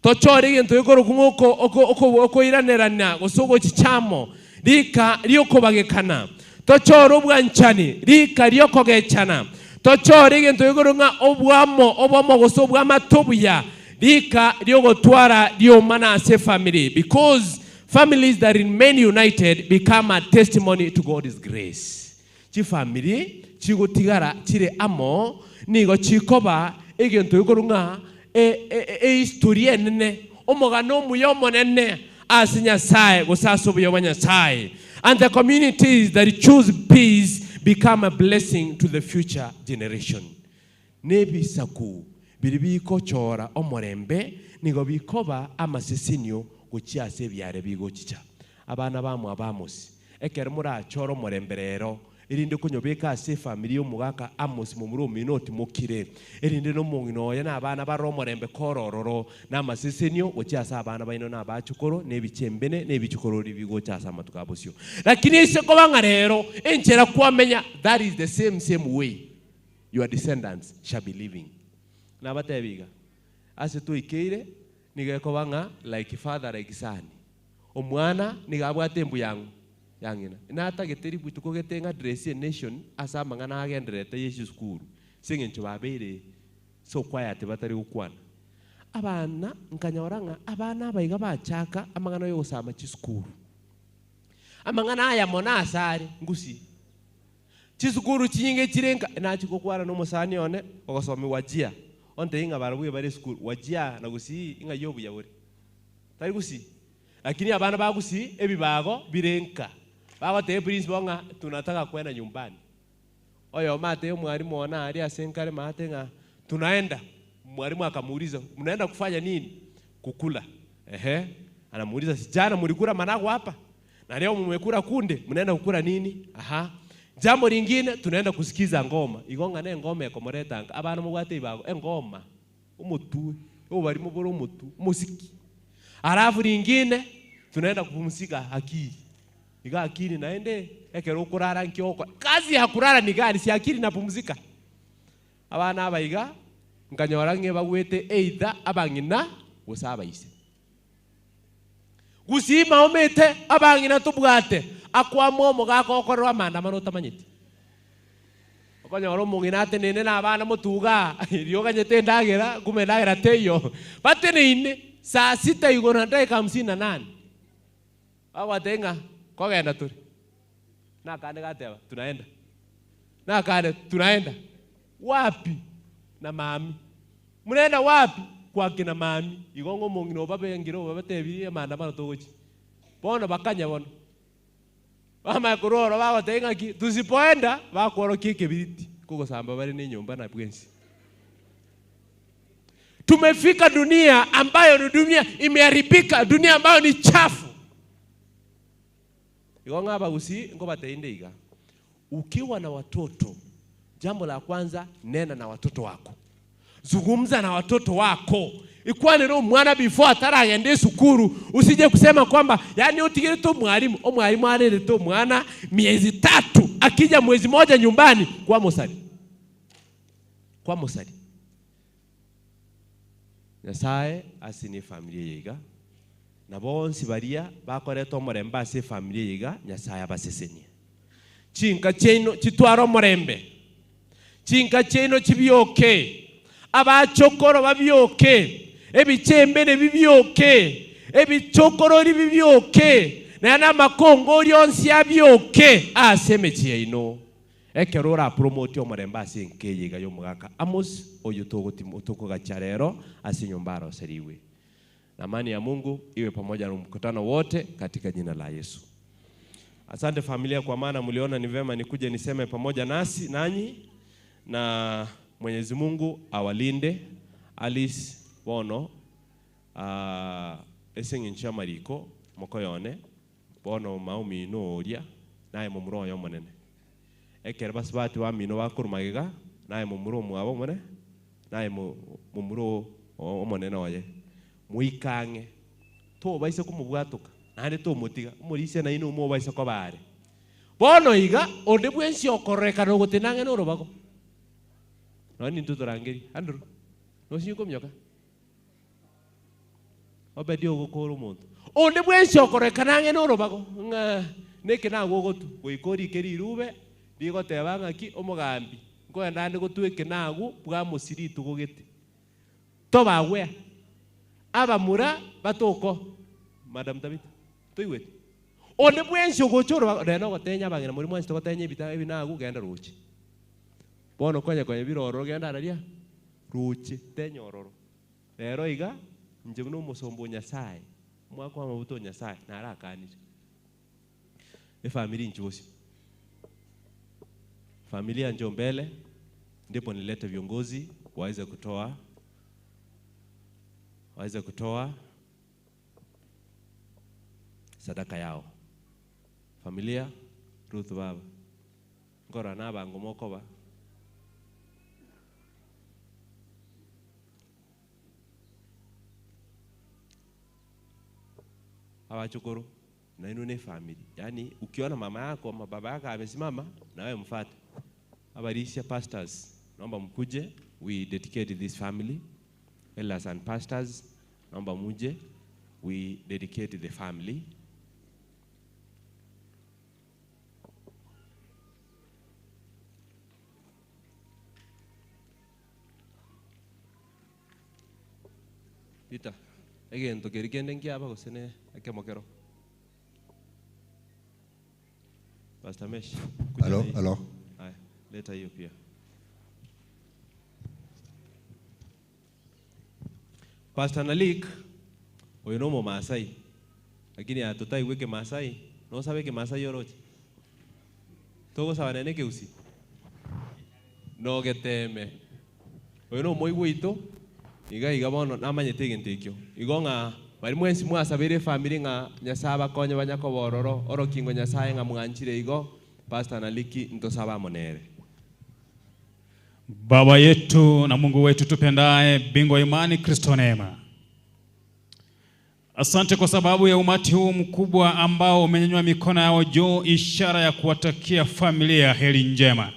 Tochore egento gekorokwa ng'a oko oko oko okoiranerana gose ogochichamo rika ri'okobagekana. Tochore obwanchani rika ri'okogechana. Tochore egento gekorokwa ng'a obwamo obomo gose obwamato obuya rika ri'ogotwara riomana ase efamiri because families that remain united become a testimony to God's grace. Chifamiri chigotigara chire amo nigo chikoba egento gekorwa ng'a ehistory enene, omogano omuya omonene ase Nyasae gose ase obuya bwa Nyasae. And the communities that choose peace become a blessing to the future generation. Nebisaku biria bikochora omorembe nigo bikoba amasesenio gochia ase ebiare bigochicha. Abana bamwabo Amosi, ekero morachore omorembe rero, erinde konyobeka ase efamiri y'omogaka Amosi momura omino otimokire, erinde nomong'ina oye na abana barore omorembe kore ororo, na amasesenio gochia ase abana baino na abachukoro, na ebichembene, na ebichukorori bigocha ase amatuko a bosio. Lakini ase koba ng'a rero enchera kwamenya, that is the same same way. Your descendants shall be living. Nabatebi iga, ase twaikeire nigo ekoba ng'a like father like son. Omwana nigo abwate embu yang'o? Ya ng'ina. Natagete ributuko gete ng'a address e nation ase amang'ana agendererete ye chisukuru ase eng'encho babeire so quiet batari gokwana. Abana nkanyora ng'a abana aba iga bachaka amang'ana yogosama chisukuru. Amang'ana aya mono asare ngusie. Chisukuru chinyinge chire nka, nachia gokwana nomosani one ogosomia Wajir, ontebie ng'a barabwo ebare esukuru Wajir na Gusii ing'ai obuya bore? Tari Gusii. Lakini abana ba Gusii ebibago bire nka. Bagotebia eprinciple ng'a tunataka kwenda nyumbani. Oyomo atebie omwalimu one aria ase nkare maate ng'a tunaenda, mwalimu akamuuliza mnaenda kufanya nini? Kukula. Ehe, anamuuliza si jana mulikula managu hapa? Na leo mumekula kunde, mnaenda kukula nini? Aha. Jambo lingine tunaenda kusikiza ngoma. Igo ng'a nengoma ekomoreta nka. Abana mobwate ebibago, engoma, omotwe, oborimo bore omotwe, omosiki. Alafu lingine tunaenda kupumzika akili. Igo akili naende ekero okorara nki ogokora? Kazi ya kulala ni gani? Si akili inapumzika? Abana aba iga nkanyora ng'a ebagwete either abang'ina gose abaise. Gusii maomete abang'ina tobwate akwamwa omogaka okorerwa amaandamano otamanyeti. Okonyora omong'ina ateneine na abana motuga erio oganyete endagera kumbe endagera teiyo. Bateneine saa sita igoro na dakika hamsini na nane. Bagotebia ng'a kogenda tore. Nakande gateba tunaenda. Nakande tunaenda. Wapi? Na mami. Mnaenda wapi? Kwa kina mami. Igo ng'a omong'ina obabengire obatebirie amaandamano togochia. Bono bakanya bono. Bamanya korwa oro bagotebia ng'aki, tusipoenda, bakworokia ekebiriti kogosamba bare ne enyomba na bwensi. Tumefika dunia ambayo ni dunia imeharibika, dunia ambayo ni chafu. Igo ng'a abagusii nkobatebia inde iga, ukiwa na watoto, jambo la kwanza nena na watoto wako. Zungumza na watoto wako. Ikwanera omwana before ataragenda esukuru, usije kusema kwamba yaani otigerete omwalimu, omwalimu arerete omwana miezi tatu, akija mwezi moja nyumbani kwamosari. Kwamosari. Nyasae asenie efamiri eye iga, na bonsi baria bakoreta omorembe ase efamiri eye iga, Nyasae abasesenie. Chinka chiaino chitware omorembe, chinka chiaino chibioke, abachokoro babioke, ebichembene bibioke, ebichokorori bibioke, naende amakongori onsi abioke ase emechie yaino. Ekero orapromote omorembe ase enka eye iga y'omogaka Amos, oyio togogacha rero ase enyomba aroserigwe. Na amani ya Mungu iwe pamoja na mkutano wote katika jina la Yesu. Asante familia, kwa maana mliona ni vema nikuje niseme pamoja nasi nanyi, na Mwenyezi Mungu awalinde. Alice bono uh, eseng'encho ya mariko mokoyone bono maumino oria naye momura oyo omonene ekero basubati bamino bakorwa magega naye momura omwabo omone naye momura omonene oye moikang'e tobaise komobwatoka naende tomotiga omorisia nainwe mobaise koba are bono iga onde bwensi okororekana ogotenena ang'e na orobago nonye nintwe torangerie Andrew nosinye kominyoka Obedi ogokora omonto onde bwensi okororekana ang'e na orobago ng'a neke nagwo ogotwa goika orike rirube rigoteba ng'aki omogambi nkoenda ande gotwa eke nagwo bwamosi rituko gete tobagwea abamura batoko Madam Tabitha toigweti onde bwensi ogocha orobago rero nogotenya abang'ina moria mwanchete gotenya ebita ebi nagwo genda roche bono konya konya bire ororo genda araria roche tenya ororo. Rero iga, inche buna omosomba o Nyasae, omwaka w'amabuta o Nyasae, narakanire efamiri inche bosio. Familia njoo mbele, ndipo nilete viongozi waweze kutoa waweze kutoa sadaka yao. Familia, Ruth baba, nkorora nabango mokoba. Abachukuru na inwe ne family yaani ukiona mama yako ama baba yako amesimama na wewe mfuate. Abarisia pastors, naomba mkuje we dedicate this family. Elders and pastors, naomba muje we dedicate the family. Peter, egento keria kende nkiaba gose ne ekemo kero? Pastor Mesh, kuja Halo, na hii. halo. Haya, leta hiyo pia. Pastor Nalik, oyo no Omomaasai, lakini atotaigwe ekemasai, nosabe ekemasai oroche? Togosaba nene ekegusii? Nogeteme. Oyo no omoigwa oito, iga iga bono namanyete egento ekio. Igo ng'a baria mwensi mwasabeire efamiri ng'a Nyasaye abakonye banya koba ororo, orokingo Nyasaye ng'a mwanchire igo, Pastor Naliki ntosabe amo nere. Baba yetu na Mungu wetu tupendaye, bingwa imani, Kristo neema. Asante kwa sababu ya umati huu mkubwa ambao umenyanyua mikono yao juu, ishara ya kuwatakia familia heri njema,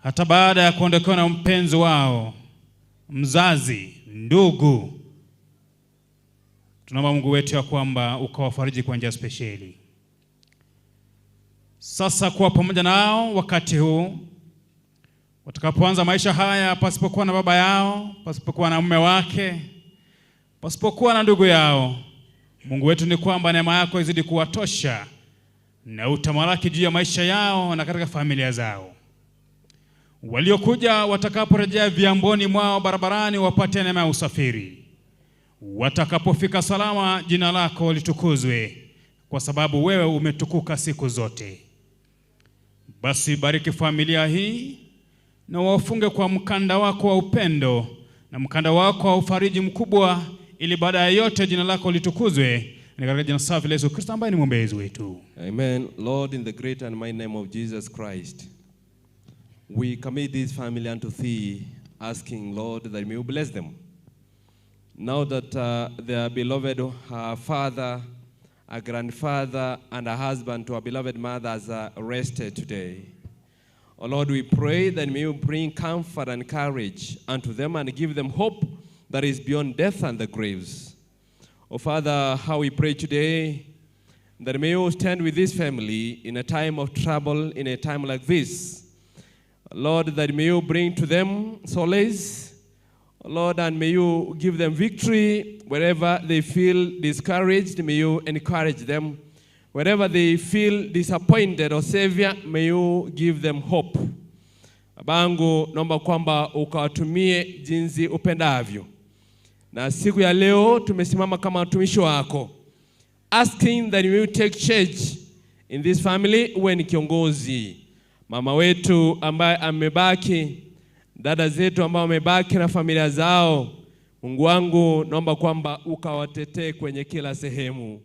hata baada ya kuondokewa na mpenzi wao, mzazi, ndugu. Tunaomba Mungu wetu ya kwamba ukawafariji kwa njia spesheli. Sasa kuwa pamoja nao wakati huu watakapoanza maisha haya pasipokuwa na baba yao, pasipokuwa na mume wake, pasipokuwa na ndugu yao. Mungu wetu ni kwamba neema yako izidi kuwatosha na utamalaki juu ya maisha yao na katika familia zao. Waliokuja watakaporejea viamboni mwao barabarani wapate neema ya usafiri. Watakapofika salama, jina lako litukuzwe, kwa sababu wewe umetukuka siku zote. Basi bariki familia hii na wafunge kwa mkanda wako wa upendo na mkanda wako wa ufariji mkubwa, ili baada ya yote jina lako litukuzwe. Ni katika jina safi la Yesu Kristo ambaye ni mwombezi wetu. Amen. Lord, in the great and mighty name of Jesus Christ, we commit this family unto thee, asking, Lord, that may you bless them. Now that their beloved father, a grandfather, and a husband to our beloved mothers are rested today. Oh Lord, we pray that may you bring comfort and courage unto them and give them hope that is beyond death and the graves. Oh Father, how we pray today that may you stand with this family in a time of trouble, in a time like this. Lord, that may you bring to them solace. Lord, and may you give them victory wherever they feel discouraged. May you encourage them. Wherever they feel disappointed, oh Savior, may you give them hope. Babangu, naomba kwamba ukawatumie jinsi upendavyo. Na siku ya leo tumesimama kama watumishi wako, asking that you will take charge In this family uwe ni kiongozi. Mama wetu ambaye amebaki, dada zetu ambao wamebaki na familia zao, Mungu wangu, naomba kwamba ukawatetee kwenye kila sehemu,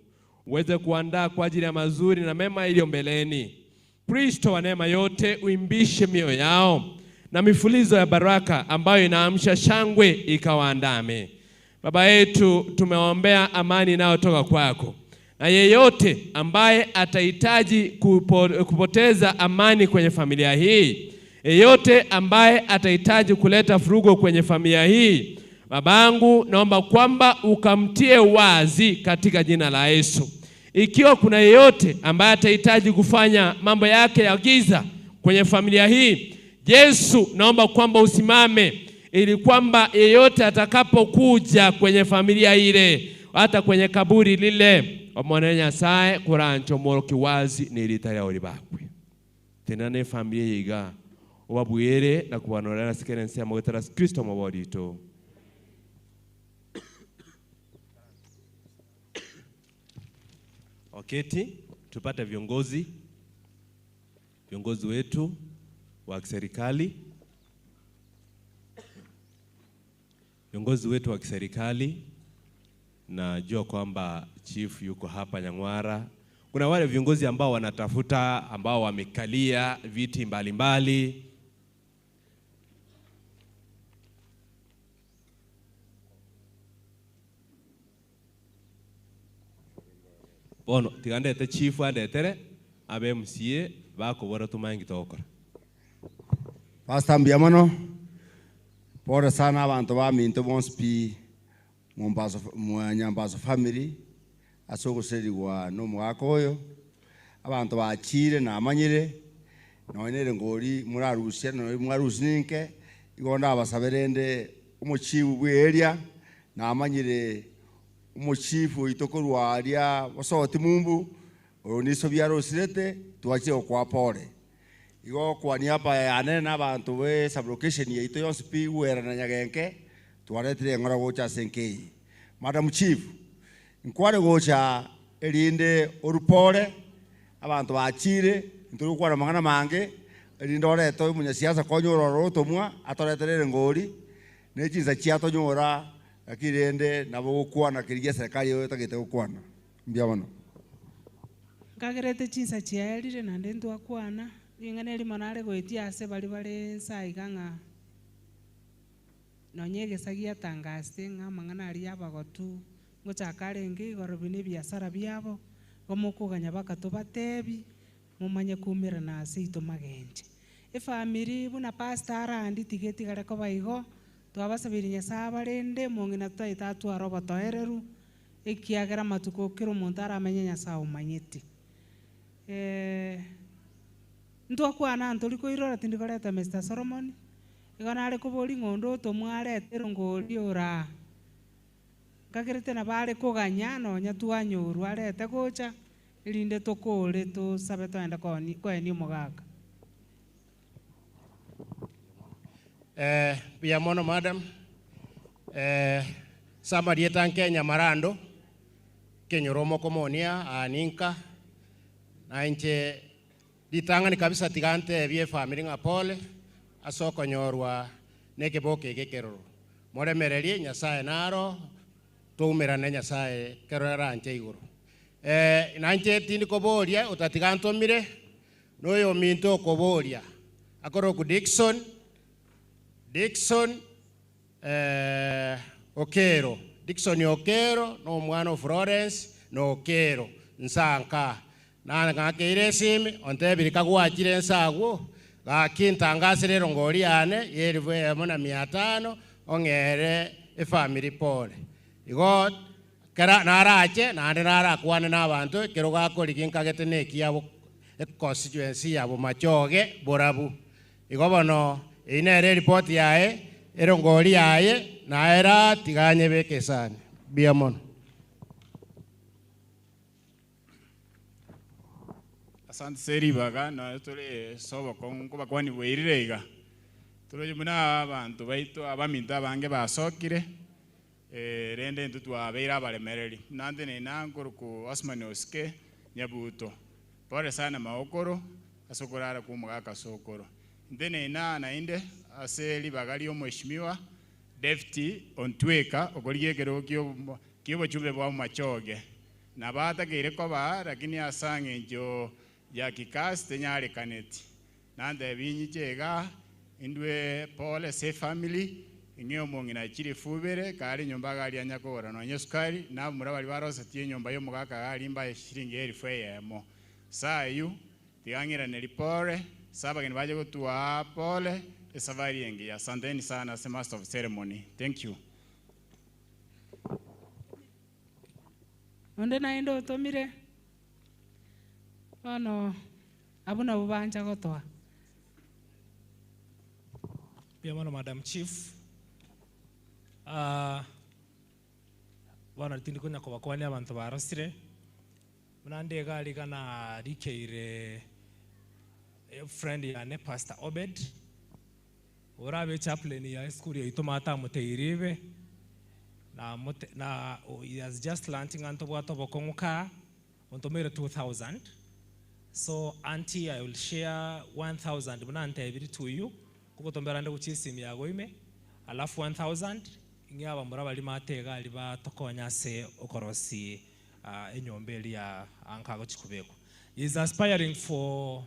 uweze kuandaa kwa ajili ya mazuri na mema iliyo mbeleni. Kristo wa neema yote, uimbishe mioyo yao na mifulizo ya baraka ambayo inaamsha shangwe ikawaandame. Baba yetu, tumewaombea amani inayotoka kwako, na yeyote ambaye atahitaji kupoteza amani kwenye familia hii, yeyote ambaye atahitaji kuleta furugo kwenye familia hii, babangu, naomba kwamba ukamtie wazi katika jina la Yesu. Ikiwa kuna yeyote ambaye atahitaji kufanya mambo yake ya giza kwenye familia hii, Yesu, naomba kwamba usimame ili kwamba yeyote atakapokuja kwenye familia ile, hata kwenye kaburi lile, omone Nyasaye kurancho moroki wazi nilita lya olibakwe tena ne familia yiga obabwire na kubanorera sikere ensemo getera Kristo moborito. Waketi tupate viongozi wetu wa kiserikali, viongozi wetu wa kiserikali. Najua kwamba chief yuko hapa Nyang'wara. Kuna wale viongozi ambao wanatafuta, ambao wamekalia viti mbalimbali. Bono tigandete chief andetere abe MCA bakobora tumangi tokora. Pastor mbiamono pole sana abantu ba minto bonsi pi Mombaso Nyambaso family asogoserigwa no mwaka oyo abantu bachire namanyire nonere ngori murarusia no mwarusininke igonda abasaberende omuchifu bwe area namanyire omuchifu itokorwa aria bosoti mumbu oyo niso byarosirete twachire kwa pole igo kwa niaba ya anene abantu be sublocation yaito yonsi pi wera na Nyagenke twaretire ngora gocha senkei. Madam Chief nkware gocha erinde orupore abantu bachire nturukwana mangana mange erinde oreto omunyasiasa konyora orotomwa atoreterere ngori nechinsa chiatonyora lakini nabo gokwana kirigia serikali yo tagete gokwana mbia bono Nkagerete chinsa chiaerire naende ntwakwana ring'ana erimo nare goetia ase bari bare nsaiga ng'a nonye egesa giatangasete ng'a amang'ana aria abagotu ngochaka arenge igoro buna ebiasara biabo igo mokoganya baka tobatebi momanye kuumerana ase ito magenche. Efamiri buna pastor arandi tiga etigare koba igo twabasabeire Nyasaye abarende mong'ina totagete atware obotoereru ekiagera amatuko kera omonto aramenye Nyasaye omanyete. Ntwakwana ntori koirora tindi koreta Mr. Solomon igo nare kobori ng'ondo otomwarete ngori ora nkagerete nabo are koganya nonya twanyorwa arete gocha erinde tokore tosabe toende koenia omogaka. Biamono madam samarieta nkenya marando kenyoromo komonia aninka nainche ditang'ani kabisa tigante bie family ng'a pole asokonyorwa nekeboke gekeroro moremererie Nyasaye naro toumerane Nyasaye kerora anche igoro nanche tindi koboria utatigantomire noyo minto koboria akoroku Dickson Okero Dickson Okero no mwana Florence no Okero nsanka na ngakeire esimi ontebiri kagwachire nsagwo gakintangasire rongori yane yerivu emo na 500 ong'ere efamily pole igo kera narache naende narakwane na abanto ekero gakorigi nkagete na ekiabo constituency yabo machoge borabu igo bono eyio nere eripoti yaye erongori yaye naera tiganye bekesani mbuya mono. Asante seribaga na tore sobo kongo bakwani bweirire iga tore muna abantu baito abaminto abange basokire rende ntu twabeire abaremereri nande ne nankoruku Osman Oske Nyabuto Pore sana magokoro ase okorara kwa omogaka sokoro. Nteneine aa naende ase ribaga ria omweshimiwa Deputy Ontweka okorigia ekerogo kia obochumbe bwa Bomachoge. Nabo atakeire koba aa lakini ase eng'encho ya kikasi tenyarekaneti. Nantebia inyiche igaa indwe pole ase efamily ing'e omong'ina chilifu ibere kare enyomba iga aria anya kogora nonya esukari na abamura baria barosetie enyomba ya omogaka iga aria mbae shilingi 1000. Saa eyio tiga ng'iraneri pole ase abageni bache gotuaa pole esafari engiya. Asanteni sana ase master of ceremony. Thank you. Onde naende otomire, bono abwo nabwo bancha gotoa. Mbuya mono Madam Chief. Ah, bono tindi konya kobakwania abanto barosire, buna nde iga riga narikeire friend yane Pastor Obed, orabe chaplain ya esukuru yaito maate amoteire ibe, namote na he has just learnt ng'a ntobwate obokong'u kaa, ontomeire 2000, so auntie I will share 1000 buna antebirie to you, kogotombera ande gochia esimu yago ime, alafu 1000 ng'e abamura baria maate iga aria batokonye ase okorosia enyomba eria ya anka agochia kobekwa. He is aspiring for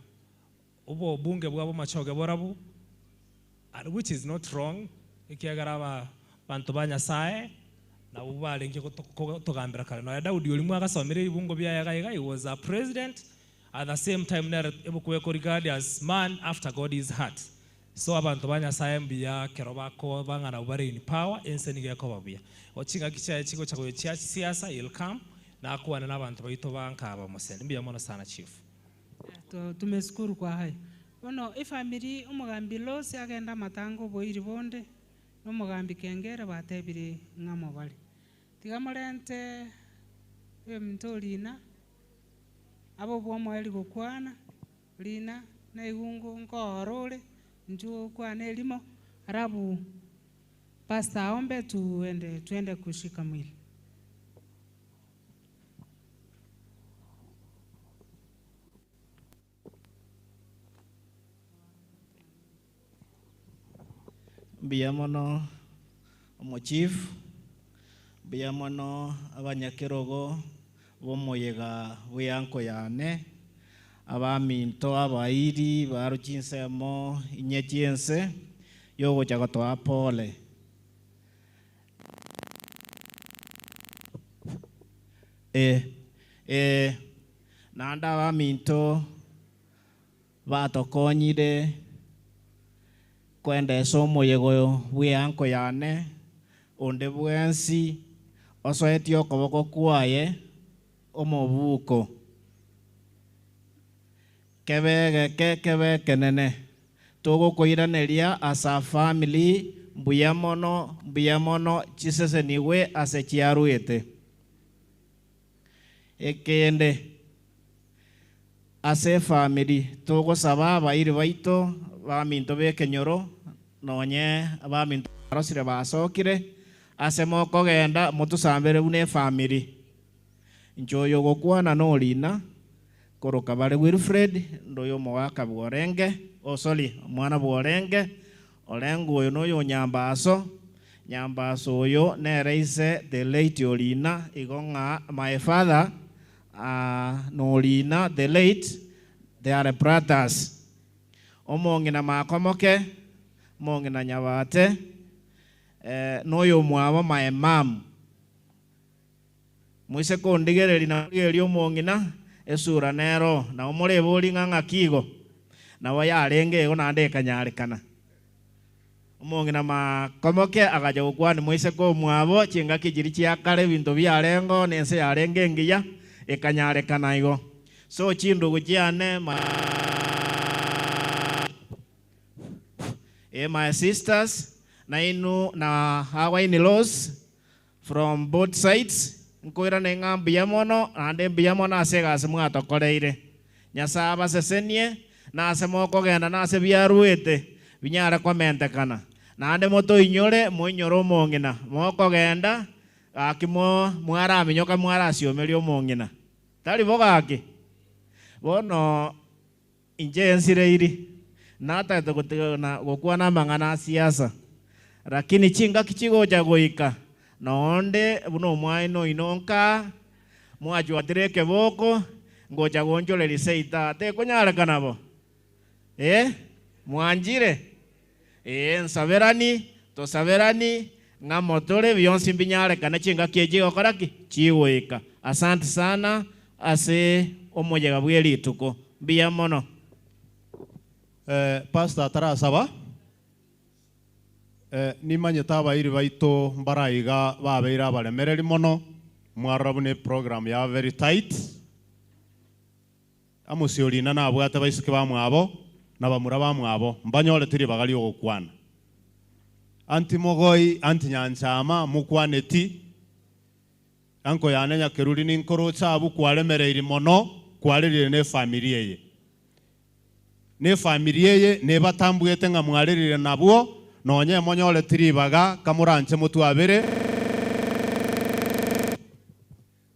obobunge bwa bomachoge borabu and which is not wrong ekiagera aba banto ba Nyasaye nabwo barenge gotogambera kare. Nonya Daudi oria mwagasomire ebibungo biaye iga iga he was a president at the same time nere ebuku eko regard as man after God's heart. So abanto ba Nyasaye mbuya kero bakoba ng'a nabwo bare in power ense nigo ekoba buya. O chingaki chiaye chigocha goyo chia siasa he'll come nakwane na abanto baito ba nka aba mosende. Mbuya mono sana chief. Tumeshukuru kwa hayo. Bono efamiri omogambi Losi agende amatanga oboiri bonde, na omogambi Kengere batebire ng'a mobare. Tiga morente oyominto Orina, abe obwomoerio gokwana, Orina naigungu nkooro ore, inchuo okwane erimo, alafu pastor aombe tuende tuende kushika mwili. Mbuya mono omochief, mbuya mono abanyakerogo b'omoyega bw'eanko yane, abaminto abairi barwa chinsemo inye chi'ense yogocha gotoa pole. Ee, ee, naende abaminto batokonyire koendesa omoyega oyo bw'eanko yane, onde bwensi osoetie okoboko kwaye omobuko, kebe egeke kebe ekenene, togokoiraneria as a family mbuya mono, mbuya mono chisesenigwe ase chiarwete. Ekende, ase efamiri togosaba abairi baito, baminto b'ekenyoro, nonye abaminto barosire basokire, ase mokogenda motosambere buna efamiri. Inche oyo ogokwana norina, koroka bare Wilfred, ndoyo omogaka bw'Orenge, oh sorry, omwana bw'Orenge, Orengo oyo noyo o Nyambaso, Nyambaso oyo nere ise the late Orina, igo ng'a my father na Orina the late they are brothers. Omong'ina Makomoke, omong'ina Nyabate, noyo omwabo my mum. Moise kondigereria na korigereria omong'ina, esura nero, nabo moreborie ng'a ng'aki igo? Nabo yarenge igo naende ekanyarekana. Omong'ina makomoke agacha gokwania moiseke omwabo, chingaki chiria chia kare ebinto biarengeo na ense yarenge engiya, ekanyarekana igo. So chindugu chiane my my sisters, nainwe na our in-laws, From both sides, nkoirane ng'a mbuya mono, naende mbuya mono ase egasi mwatokoreire. Nyasae abasesenie, na ase mokogenda na ase biaruete, binyare komentekana. Naende motoinyore, moinyore omong'ina. Mokogenda, gaki mo mwaraminyoka mwarasiomeria omong'ina. Tari bo gaki? Bono inche nsireiri, natagete gotiga na gokwana amang'ana a siasa, lakini chingaki chigocha goika, nonde buna omwana oino nkaa, mwachwatire ekeboko, ngocha gonchoreria seita, tekonyarekana bo? Eh, mwanchire? Ee, nsaberani, tosaberani, ng'a motore, bionsi mbinyarekane chingaki echi chigokora ki? Chigoika. Asante sana ase omoyega bwe rituko. Mbuya mono. Eh, pastor atarasaba, eh, nimanyete abairi baito mbare aiga babeire abaremereri mono, mwarora buna eprogram yaba very tight. Amosi Orina nabwate abaiseke bamwabo na bamura bamwabo, mbanyorete ribaga ri'ogokwana. Anti mogoi, anti nyanchama, mokwaneti, Anko yane nyakeruri ninkoroche abwo kwaremereiri mono kwarerire nefamiri eye. Nefamiri eye nebatambuete ng'a mwarerire nabwo, nonye emonyoreti ribaga kamoranche motwabere.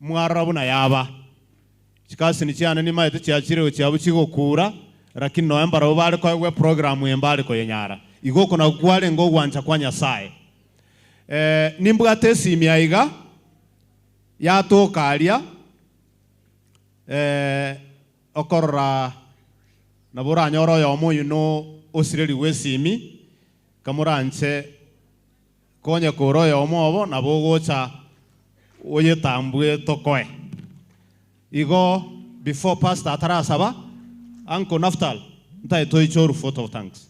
Mwarora buna yaba. Chikasini chiane nimaete chiachire gochia abwo chigokura, lakini nonya mbarabwo bare koegwa eprogramu eye mbare koyenyara. Igo oko nakwo kwarenge ogwancha kwa Nyasae. Eh, nimbwate esimi aiga, yatoka aria, eh, okorora nabo oranyore oyomo oyio osirerigwe esimi, kamoranche Konya kore oyomo obo nabo ogocha oyetambue tokoe. Igo before pastor atarasaba, uncle Naftal ntae toiche oru vote of thanks.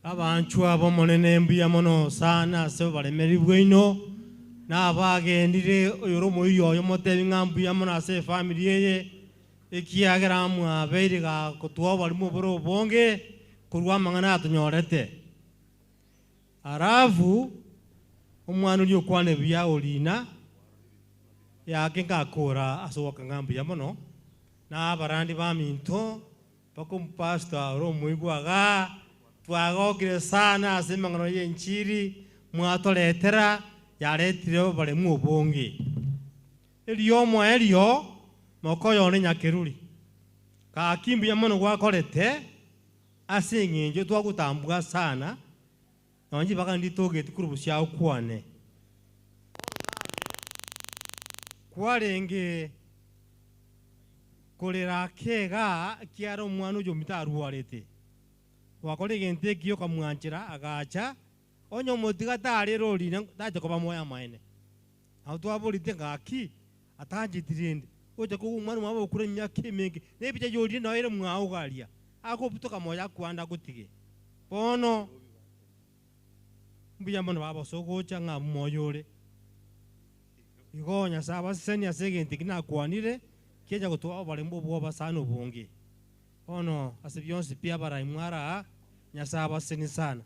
Abanchwa b'Omonene mbuya mono sana ase oboremereri bwaino, na abagendire oyore omoiri oye motebi ng'a mbuya mono ase efamiri eye, ekiagera mwabeire gakotoa oborimo obore obonge korwa amang'ana atonyorete. Alafu omwana oria okwane buya orina yake ngakora ase ogoaka ng'a mbuya mono, na abarandi baminto Mpaka omopastor ore omoigwa igaa, twagokire sana ase amang'ana y'enchiri mwatoretera, yaretire oboremu obonge. Erio omoerio moka one Nyakeruri, gaki mbuya mono gwakorete ase eng'encho twagotambua sana, nonye chibaga nditogeti korwa bosio agokwane. Kwarenge Korera ake iga, ekiagera omwana oyio ominto arwarete. Gwakora egento ekiya okamwanchera, agacha, onye omotiga tarera orina, tacha koba moyo amaene. Nabo twaborete ng'aki atancheti rende, ocha kogwa omwana omwabo okure emiaka emenge, na ebicha yorire nao ere mwao iga aria, akobutoka moyo akwande agotige. Bono mbuya mono baba ase ogocha ng'a abwo moyo ore. Igo Nyasae abasesenie ase egento eki nakwanire, kiacha gotoa oboremu obwoba sana obonge. Bono ase bionsi pi abarai mware aa, Nyasae abasesenie sana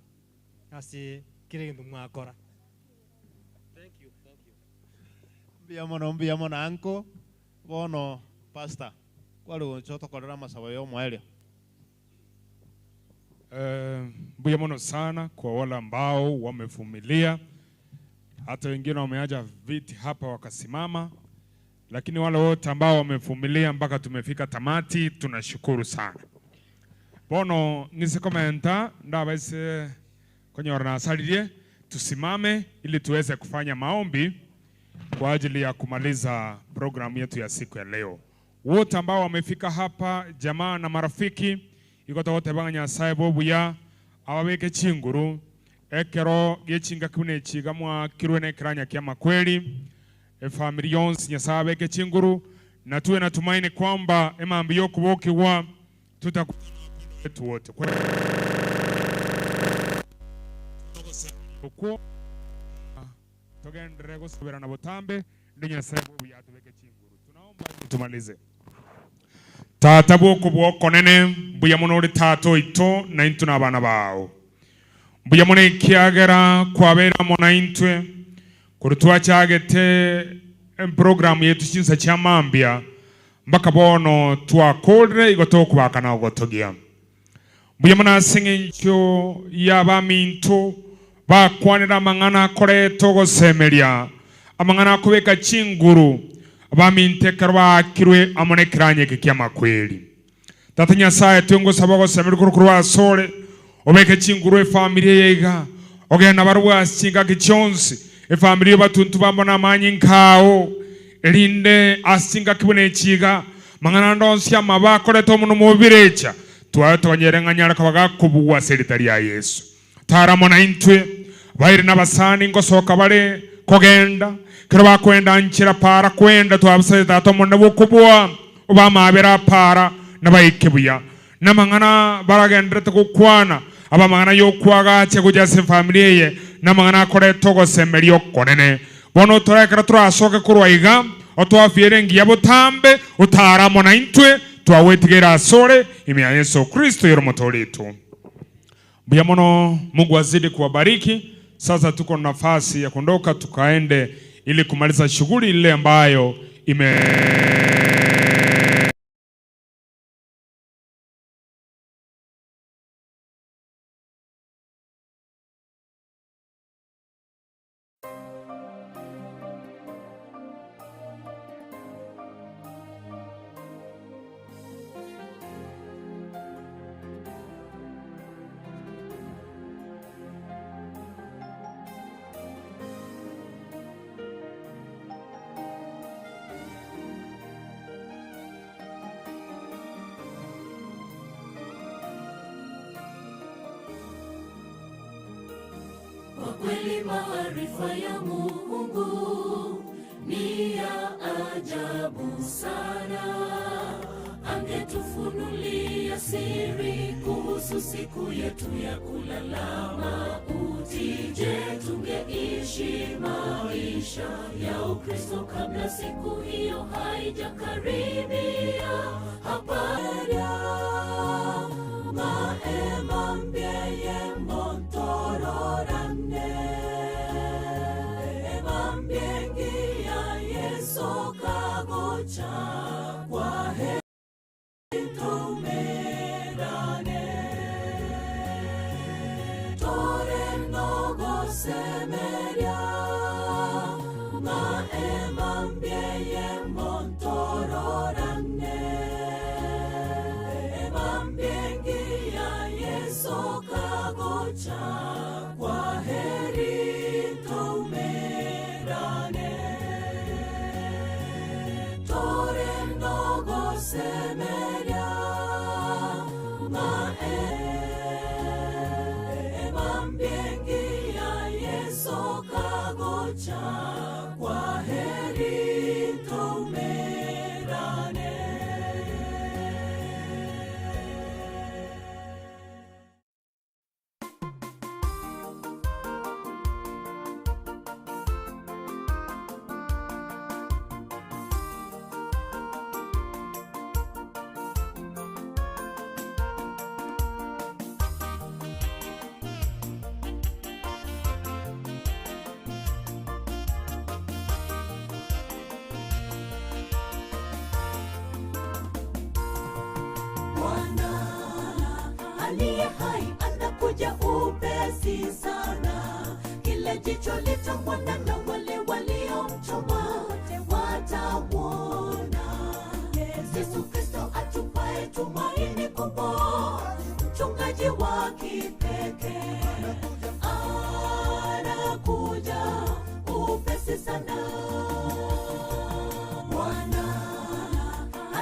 ase kera egento mwakora. Mbuya mono mbuya mono uncle. Bono pastor kware gocha otokorere amasabo ya omoerio. Eh, mbuya mono sana kwa wale ambao wamevumilia, hata wengine wameacha viti hapa wakasimama, lakini wale wote ambao wamevumilia mpaka tumefika tamati, tunashukuru sana. Bono ng'ise komenta ndabaise konyora nasaririe, tusimame ili tuweze kufanya maombi kwa ajili ya kumaliza programu yetu ya siku ya leo. Wote ambao wamefika hapa, jamaa na marafiki, igo togoteba ng'a Nyasae bw'obuya ababeke chinguru, ekero gie chingaki buna echi iga mwakirwe nekeranya ki'amakweri, efamiri yonsi Nyasae abeke chinguru, na tuwe na tumaini kwamba emambia y'okobokigwa tutakutana na abapendwa betu wote. Kwa okwo togenderere gosaberana botambe, ndi Nyasae bw'obuya atobeke chinguru. Tunaomba ili tumalize. Tata bw'okobua okonene, mbuya mono ore Tata oito, na intwe nabana bao. Mbuya mono ekiagera kwabeire amo naintwe korwa twachagete emprogramu yaito chinsa chia mambia mpaka bono twakorire igo tokobaka na gotogia. Mbuya mono ase eng'encho y'abaminto. Bakwanire amang'ana akoreta ogosemeria, amang'ana akobeka chinguru abaminto ekero baakirwe amo nekeranya eke ki'amakweri. Tata Nyasae, twengosaba ogosemeria korwa korwa asore, obeke chinguru efamiri eye iga, ogende nabarabwo ase chingaki chionsi, efamiri y'obatuntu bamo namanyinga ao, erinde ase chingaki buna echi iga, amang'ana ande onsi amabe akoreta omonwa mobirecha, twaye toganyere ng'a anyare koba gakobugwa ase erieta ria Yeso. Taramo naintwe, baire nabasani ngosoka bare kogenda, ekero bakoenda nchera para kwenda twabasacha Tata Omonene bw'okobua, obamabere apara, nabaike buya. Namang'ana baragendererete gokwana, abe amang'ana y'okwagacha gocha ase efamiri eye, namang'ana akoreta ogosemeria okonene. Bono tore ekero torasoke korwa iga, otwafiere engiya botambe, otare amo naintwe, twagwetigeire asore, ime ya Yeso Kristo oyore Omotoori oito. Mbuya mono, Mungu azidi kuwabariki. Sasa tuko na nafasi ya kuondoka tukaende ili kumaliza shughuli ile ambayo ime Kwa kweli maarifa ya Mungu ni ya ajabu sana. Angetufunulia siri kuhusu siku yetu ya kulala mauti. Je, tungeishi maisha ya Ukristo kabla siku hiyo haijakaribia? Hapana. Bwana aliye hai anakuja upesi sana, kila jicho litamwona na wale waliomchoma watamwona. Yesu Kristo atupae tumaini kubwa, mchungaji wa kipekee anakuja upesi sana. Bwana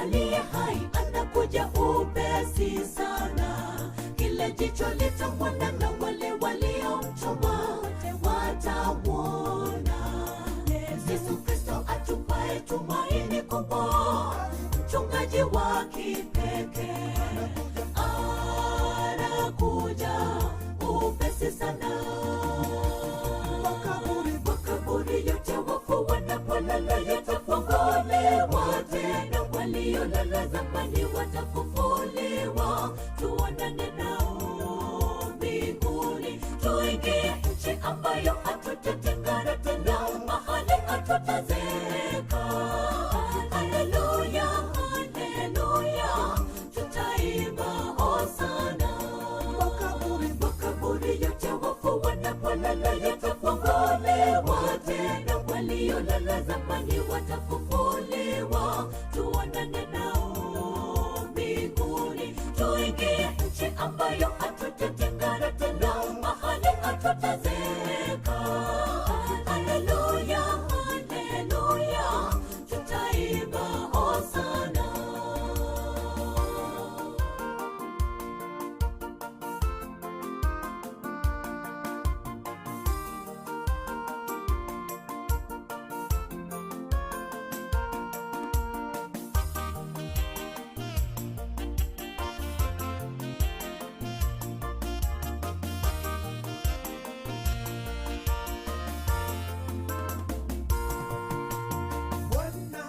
aliye hai anakuja upesi sana, kila jicho litamwona na wale waliomchoma watamwona. Yesu Kristo atupae tumaini kubwa, mchungaji wa kipekee anakuja upesi sana. Makaburi, makaburi yote wafu wanapolala yatafunguliwa tena, waliolala zamani watafufuliwa. Tuonane nao mbinguni, tuingie nchi ambayo hatutatengana tena, mahali hatutazeeka. Haleluya, haleluya, tutaimba hosana. Makaburi, makaburi yote wafu wanapolala Yatakombolewa tena, waliolala zamani watafufuliwa, tuonane nao mbinguni, tuingie nchi ambayo hatutatengana tena, mahali hatutazeeka. Haleluya, haleluya, tutaimba hosana. Bwana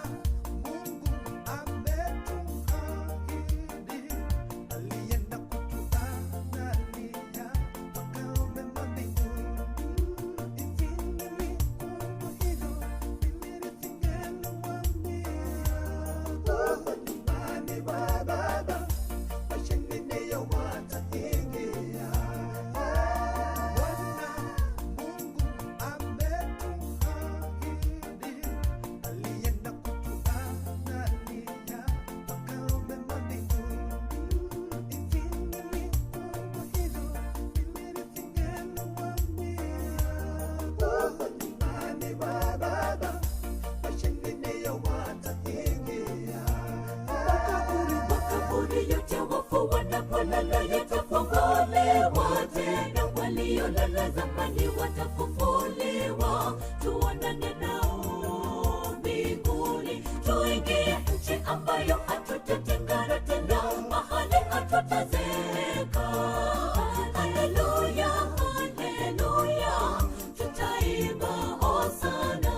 Mungu ametuahidi, alienda kutuandalia makao mema mbinguni. Injili ni kubwa hivyo, mimi nisingewaambia. Huko nyumbani kwa Baba, washindi ndio wataingia. Bwana Mungu ametuahidi, alienda kutuandalia makao mema mbinguni. Injili ni kubwa hivyo, mimi nisingewaambia. Huko nyumbani kwa Baba, washindi ndio wataingia. Makaburi yote wafu wanapolala yatafunguliwa tena, waliolala zamani watafufuliwa, tuonane nao mbinguni, tuingie nchi ambayo hatutatengana tena, mahali hatutazeeka. Haleluya, haleluya, tutaimba hosana.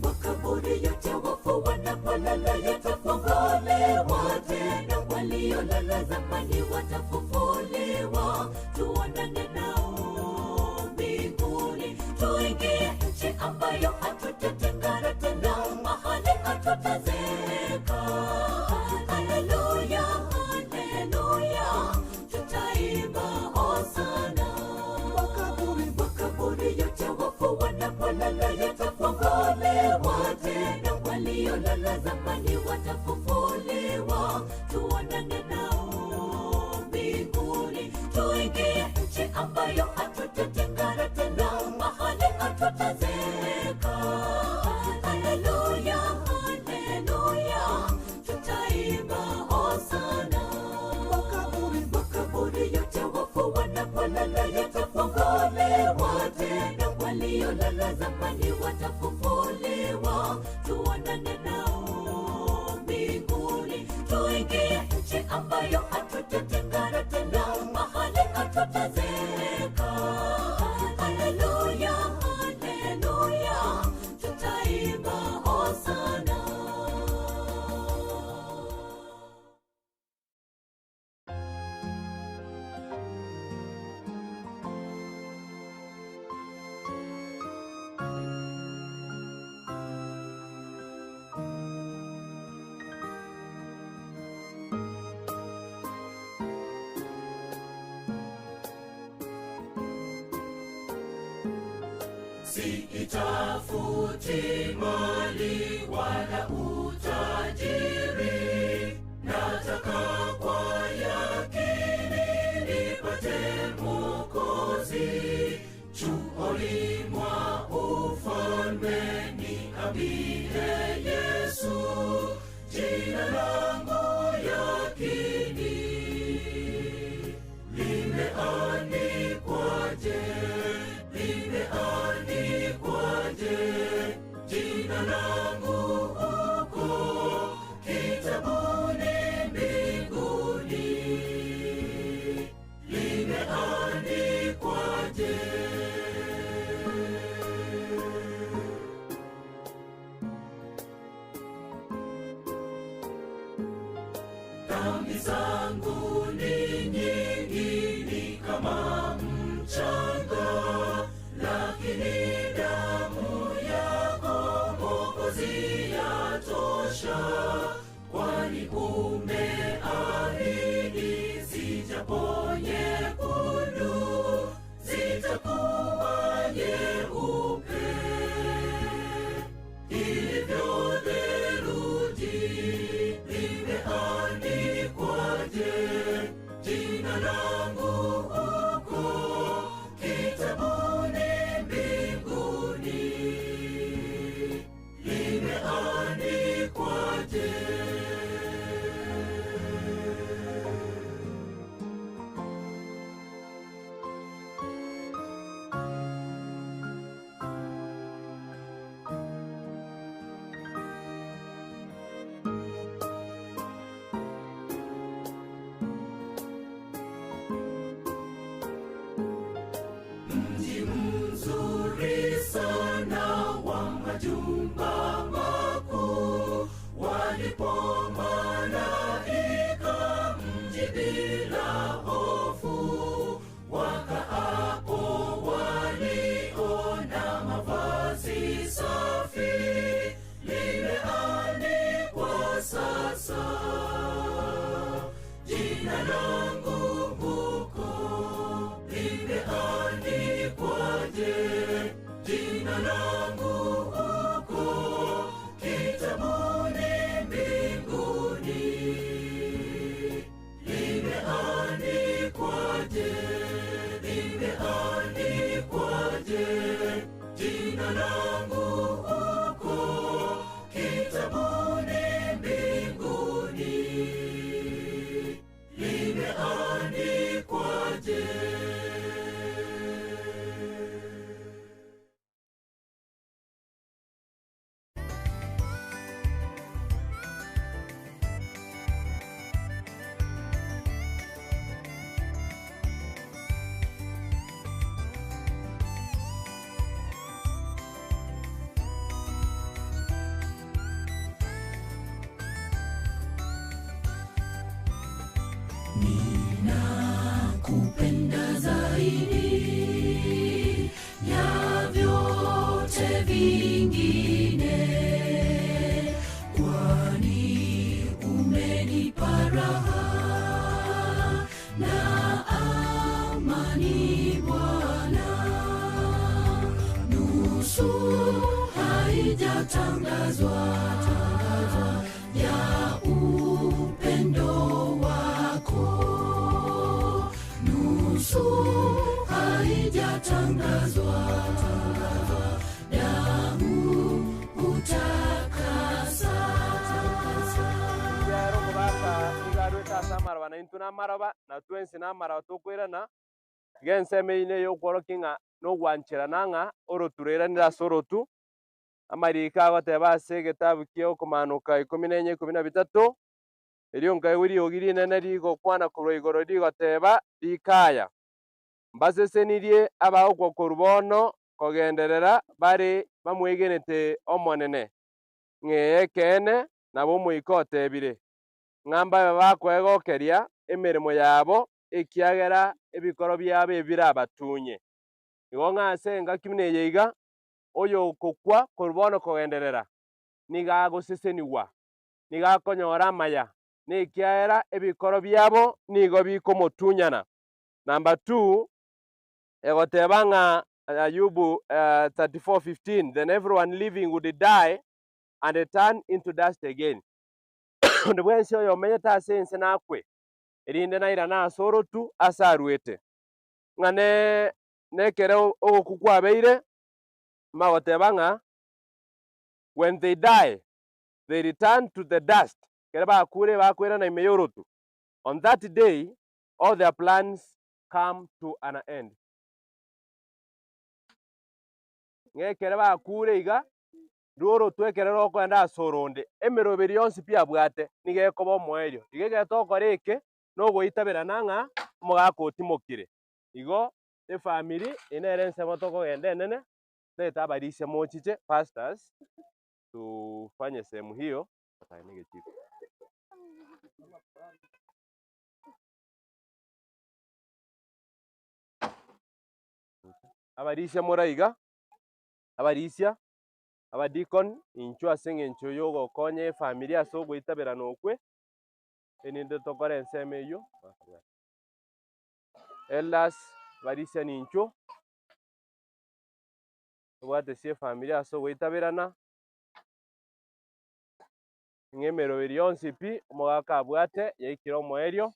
Makaburi yote wafu wanapolala yatafunguliwa tena, waliolala zamani watafufuliwa, tuonane nao mbinguni, tuingie nchi ambayo hatutatengana tena, mahali hatutazeeka. Haleluya, haleluya, tutaimba hosana. Makaburi yote wafu wanapolala yatafunguliwa tena, waliolala zamani watafufuliwa, tuonane nao mbinguni, tuingie nchi ambayo hatutatengana tena, mahali hatutazeeka. Haleluya, haleluya, tutaimba hosana. Makaburi yote wafu wanapolala yatafunguliwa tena, waliolala zamani watafufuliwa, tuonane nao mbinguni, tuingie nchi ambayo hatutatengana tena, mahali hatutazeeka. Haleluya, haleluya, tutaimba hosana. Siitafuti mali wala utajiri, nataka kwa yakini nipate Mwokozi. Chuoni mwa ufalme niambie Yesu, jina langu yakini limeandikwaje? Limeandikwaje jina langu huko kitabuni mbinguni? Limeandikwaje? Dhambi zangu ni nyingi, ni kama mchanga, lakini damu yako Mwokozi yatosha, kwani umeahidi zijapo nyekundu zitakuwa nyeupe. langu huko kitabuni mbinguni limeandikwaje? Limeandikwaje jina langu huko kitabuni mbinguni? Limeandikwaje? Ninakupenda zaidi ya vyote vingine, kwani umenipa raha na amani Bwana. Nusu haijatangazwa ya upendo wako nusu haijatangazwa, damu hutakasa. Kiaro omogaka nigo arwete ase amaroba na intwe namaroba, na twensi namaroba tokoirana, iga ensemo eyio neye okworokia ng'a na ogwancherana ng'a orotu roiranire ase orotu, amariko agoteba ase egetabu kia okomanoka ikomi na enye ikomi na bitato, erio nkaigwa riogi rinene rigokwana korwa igoro rigoteba, rikaya, mbasesenirie abagokwa korwa bono kogenderera bare bamwegenete Omonene, ng'a ekeene nabo omoika otebire, ng'a mbabe bakoegokeria emeremo yabo ekiagera ebikoro biabo ebirabatunye. Igo ng'a ase engaki buna eye iga, oyokokwa korwa bono kogenderera, nigo agoseseniwa, nigo akonyora amaya, na ekiagera ebikoro biabo nigo bikomotunyana. Number two, egoteba ng'a Ayubu 34:15, then everyone living would die and turn into dust again. Onde bwensi oyomenyete ase ense nakwe, erinde nairane ase orotu ase arwete. Ng'a ne nekere ogokwa kwabeire, magoteba ng'a when they die, they return to the dust, ekere bakure bakoirana ime y'orotu. On that day, all their plans come to an end. Ng'a ekere bakure iga, rw'orotu ekere rokoenda ase oronde, emeroberi yonsi pi abwate, nigo ekoba omoerio. Iga ekero togokora eke, na ogoitaberana ng'a omogaka otimokire. Igo efamiri eye nere ensemo tokogenda enene, totagete abarisia mochiche, pastors, tufanye sehemu hiyo, Abarisia more iga, abarisia, abadeacon, inchuo ase eng'encho ya ogokonya efamiri ase ogoitaberana okwe, erinde tokore ensemo eywo. Elders, abarisia ninchuo, tobwate ase efamiri ase ogoitaberana, ng'a emeroberi yonsi pi, omogaka abwate yaikire omoerio.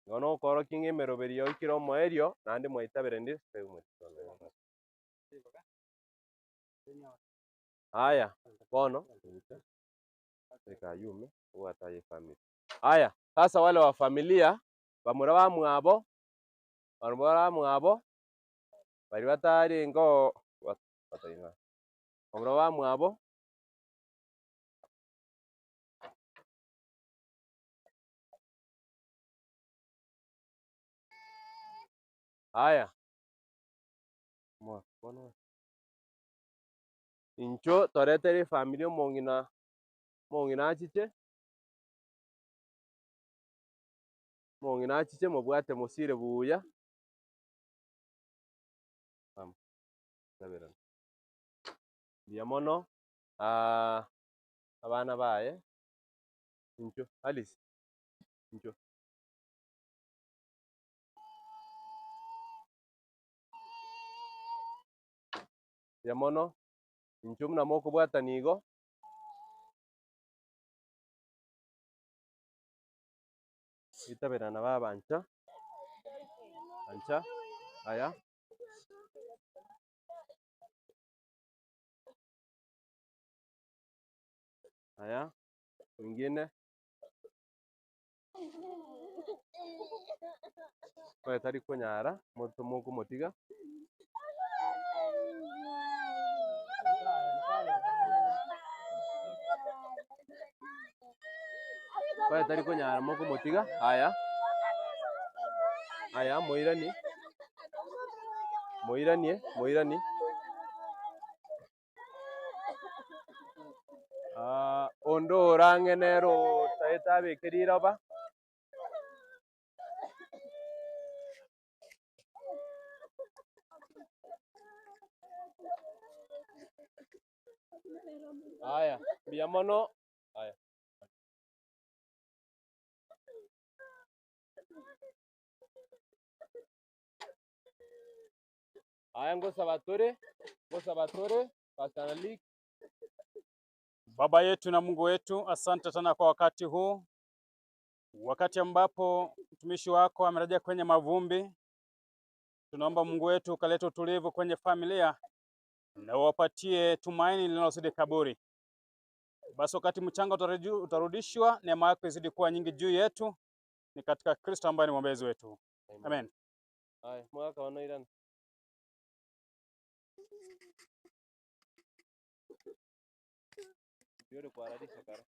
Igo nokorokia ng'a emeroberi yaikire omoerio, naende mwaitaberanirie Aya, bono, reka ayume, obwate aye efamiri. Aya, sasa wale wa familia, bamura bamwabo, bamura bamwabo, baria batarenge oo bamura bamwabo. Aya, inchuo toretere efamiri omong'ina, omong'ina achiche, omong'ina achiche mobwate mosire buya. Mbuya mono, abana baye. Inchuo Alice, inchuo. Mbuya mono, inchuo buna mokobwatana igo. Itaberana baba ancha, ancha, aya. Aya, mwingine. Oyo tari konyara, moto mokomotiga. Oyo tari konyara mokomotiga, aya, aya moiranie, moiranie, moiranie. Ah, onde orang'e nere otaete abeke riroba. Aya, mbuya mono, aya. Aya ngosaba tore, ngosaba tore, Pastor Malik. Baba yetu na Mungu wetu, asante tena kwa wakati huu, wakati ambapo mtumishi wako amerejea kwenye mavumbi. Tunaomba Mungu wetu ukalete utulivu kwenye familia na uwapatie tumaini linalozidi kaburi. Basi wakati mchanga utarudishwa, neema yako izidi kuwa nyingi juu yetu, ni katika Kristo ambaye ni mwombezi wetu. Amen. Aya, mwaka wanoirana. Yore kwararisha kara.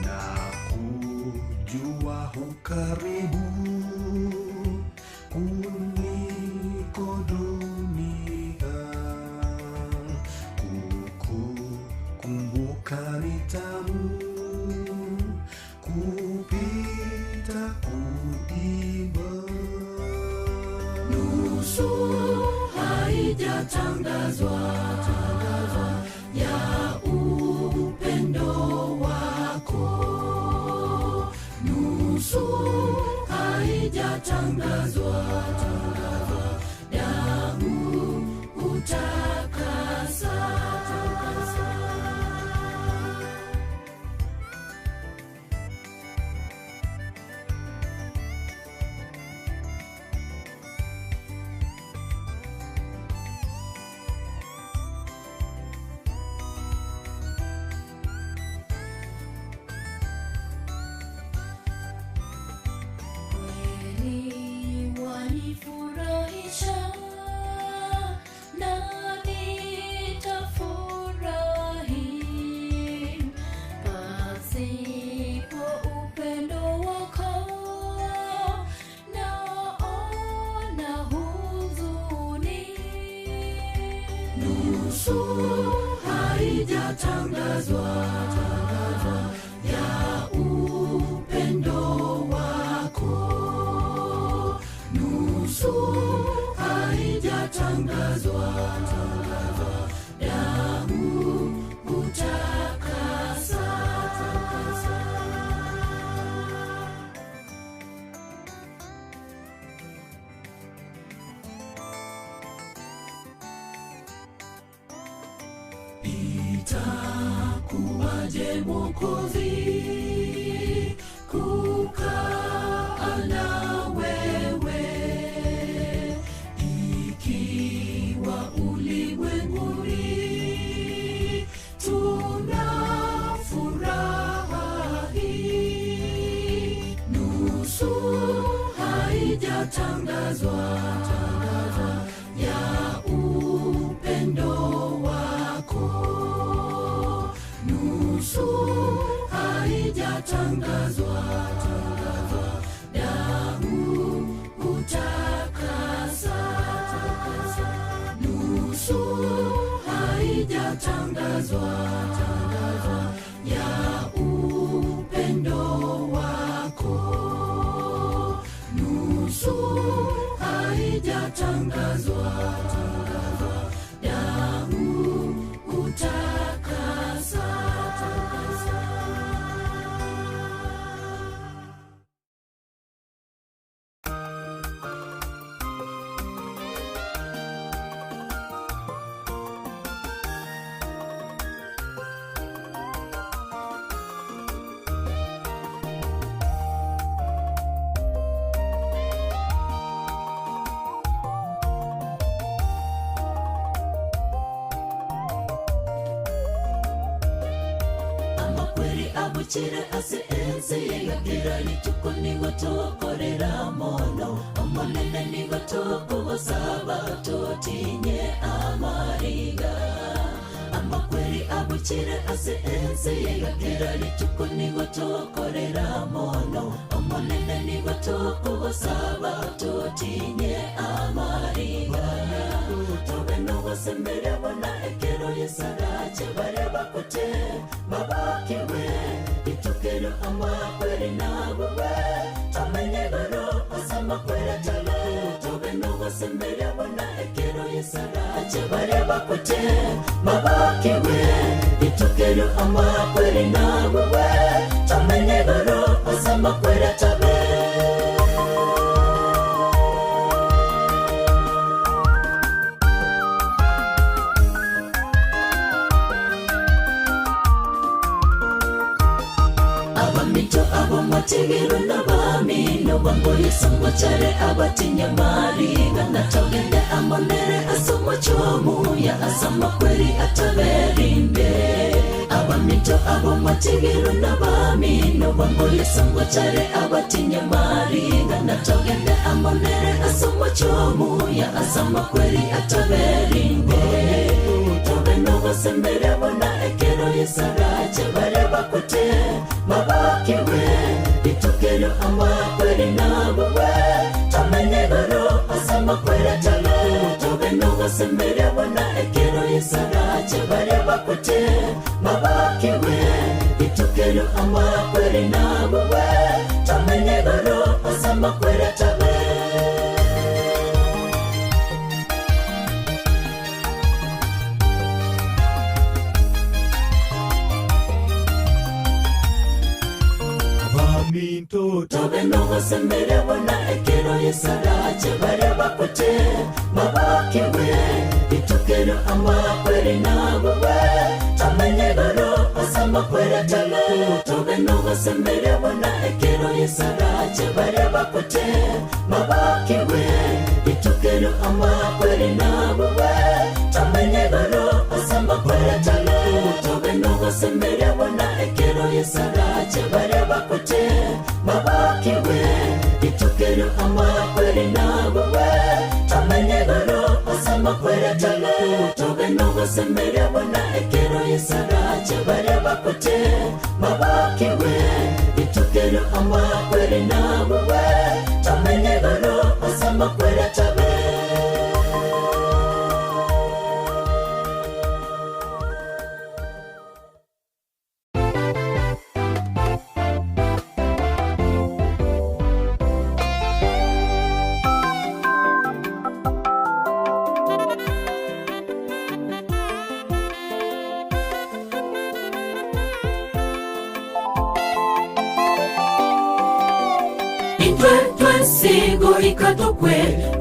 Na kujua hukaribu kuliko dunia, kukukumbuka ni tamu kupita kuimba. Nusu haijatangazwa ya upendo wako, nusu haijatangazwa, damu hutakasa. Kweli wanifurahisha na nitafurahi pasipo upendo wako, naona huzuni. Nusu haijatangazwa ya upendo wako, nusu haijatangazwa, damu hutakasa. Aje Mwokozi kukaa na wewe, ikiwa ulimwenguni tuna furaha hii, nusu haijatangazwa ya upendo wako, nusu haijatangazwa, damu hutakasa, nusu haijatangazwa ya upendo wako, nusu haijatangazwa, damu hutakasa. Amakweri abuchire ase ense yegakira rituko nigo tokorera mono omonene nigo tokogosaba totinye amariga amakweri abuchire ase ense yegakira rituko nigo tokorera mono omonene nigo tokogosaba totinye amariga tobe nogosemberia bona ekero yesarache bare bakote babakiwe itukero amakweri nabuwe tamenye goro asamakwera tale tobe nogosemberia bona ekero yesarache bare bakote babakiwe itukero amakweri nabuwe tamenye goro asamakwera tabe. Abamito abomategero n'abamino bamboyesangwacare abatinyamariga natogende amonere asomochomuya asamakweri ataberinde abamito abomategero n'abamino bamboyesangwacare abatinyamariga natogende amonere asomochomuya asamakweri ataberinde tobe nogosembere bona ekero yesarache bare bakote babakiwe itukero amakweri nabuwe tamenye goro asamakwera tale tobe nogosembere bona ekero yesarache bare bakote babakiwe itukero amakweri nabuwe tamenye goro asamakwera tabe. Abaminto tobe nogosembere bona ekero yesarache bare bakote babakiwe itukero amakweri nabuwe tamenye goro asamakwera tale tobe nogosembere bona ekero yesarache bare bakote babakiwe itukero amakweri nabuwe tamenye goro asamakwera tale tobe nogosembere bona ekero yesarache bare bakote babakiwe itukero amakweri nabuwe tamenye goro asamakwera tale tobe nogosembere bona ekero yesarache bare bakote babakiwe itukero amakweri nabuwe tamenye goro asamakwera tabe. Intwe twensigo ikatokwe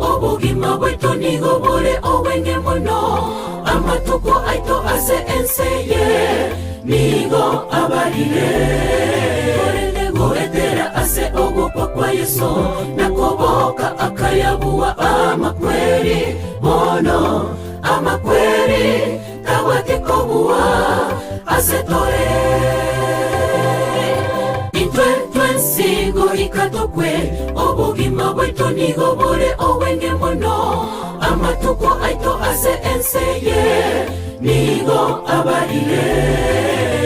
obogima bwetu nigo bore obwenge mono amatuko aito ase enseye nigo. nigo abarire. Korende goetera ase ogokwa kwa Yeso, na koboka akayabua amakweri, bono amakweri tabwati kobua ase tore. Intwe twensi goika tokwe, obogima bwaito nigo bore obwenge mono, amatuko aito ase ense eye nigo abarire.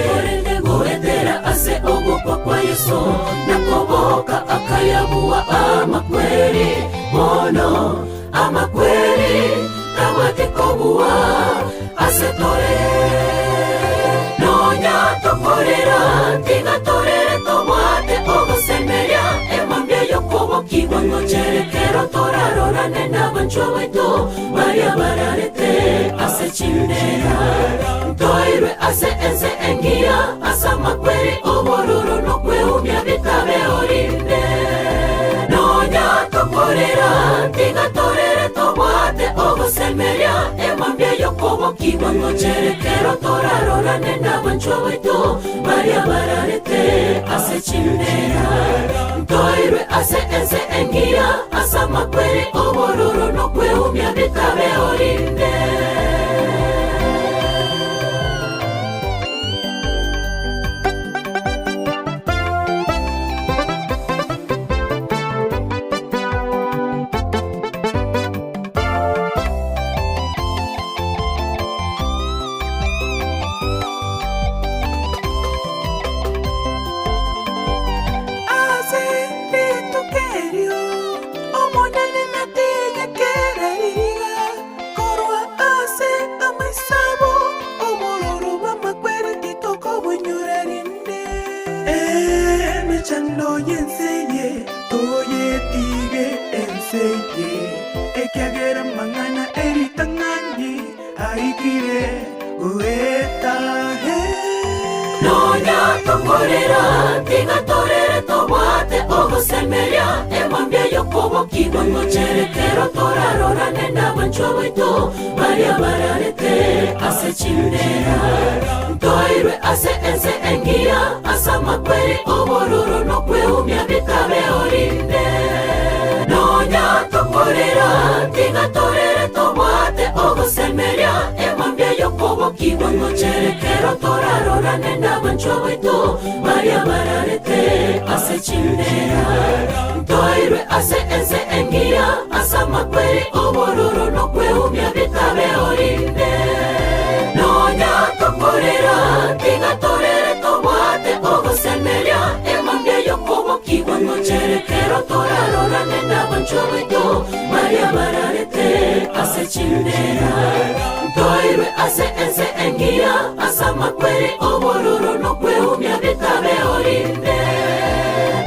Korende goetera ase ogokwa kwa Yeso, na koboka akayabua amakweri, bono amakweri tabwati kobua ase tore. Nonya tokorera, tiga torere tobwate ogosemeria, emambia y'okobokigwa ngocherekero torarorane n'abanchwa baito baria bararete ase chimbera. Ntoirwe ase ense engiya, ase amakweri obororo n'okweumia bitabe orinde. Nonya tokorera, tiga torere tobwate ogosemeria, emambia y'okobokigwa ngocherekero torarorane n'abanchwa baito baria bararete ase chimbera. Ntoirwe ase ense engiya, ase amakweri obororo n'okweumia bitabe orinde. Ase rituko Omonene nategekereriga korwa ase amaisabo obororo bw'amakweri titokobwenyora rinde. Emechando y'ense eye toyetige ense eye, ekiagera amang'ana eritang'ani aikire goeta. Nonya tokorera, tiga torere tobwate ogosemeria, emambia y'okobokigwa ngocherekero torarorane n'abanchwa baito baria bararete ase chimbera. Ntoirwe ase ense engiya, ase amakweri obororo n'okweumia bitabe orinde. Nonya tokorera, tiga torere tobwate ogosemeria, emambia y'okobokigwa ngocherekero torarorane n'abanchwa baito baria bararete ase chimbera. Ntoirwe ase ense engiya, ase amakweri obororo n'okweumia bitabe orinde. Nonya tokorera, tiga torere tobwate ogosemeria, emambia y'okobokigwa ngocherekero torarorane n'abanchwa baito baria bararete ase chimbera. Ntoirwe ase ense engiya, ase amakweri obororo n'okweumia bitabe orinde.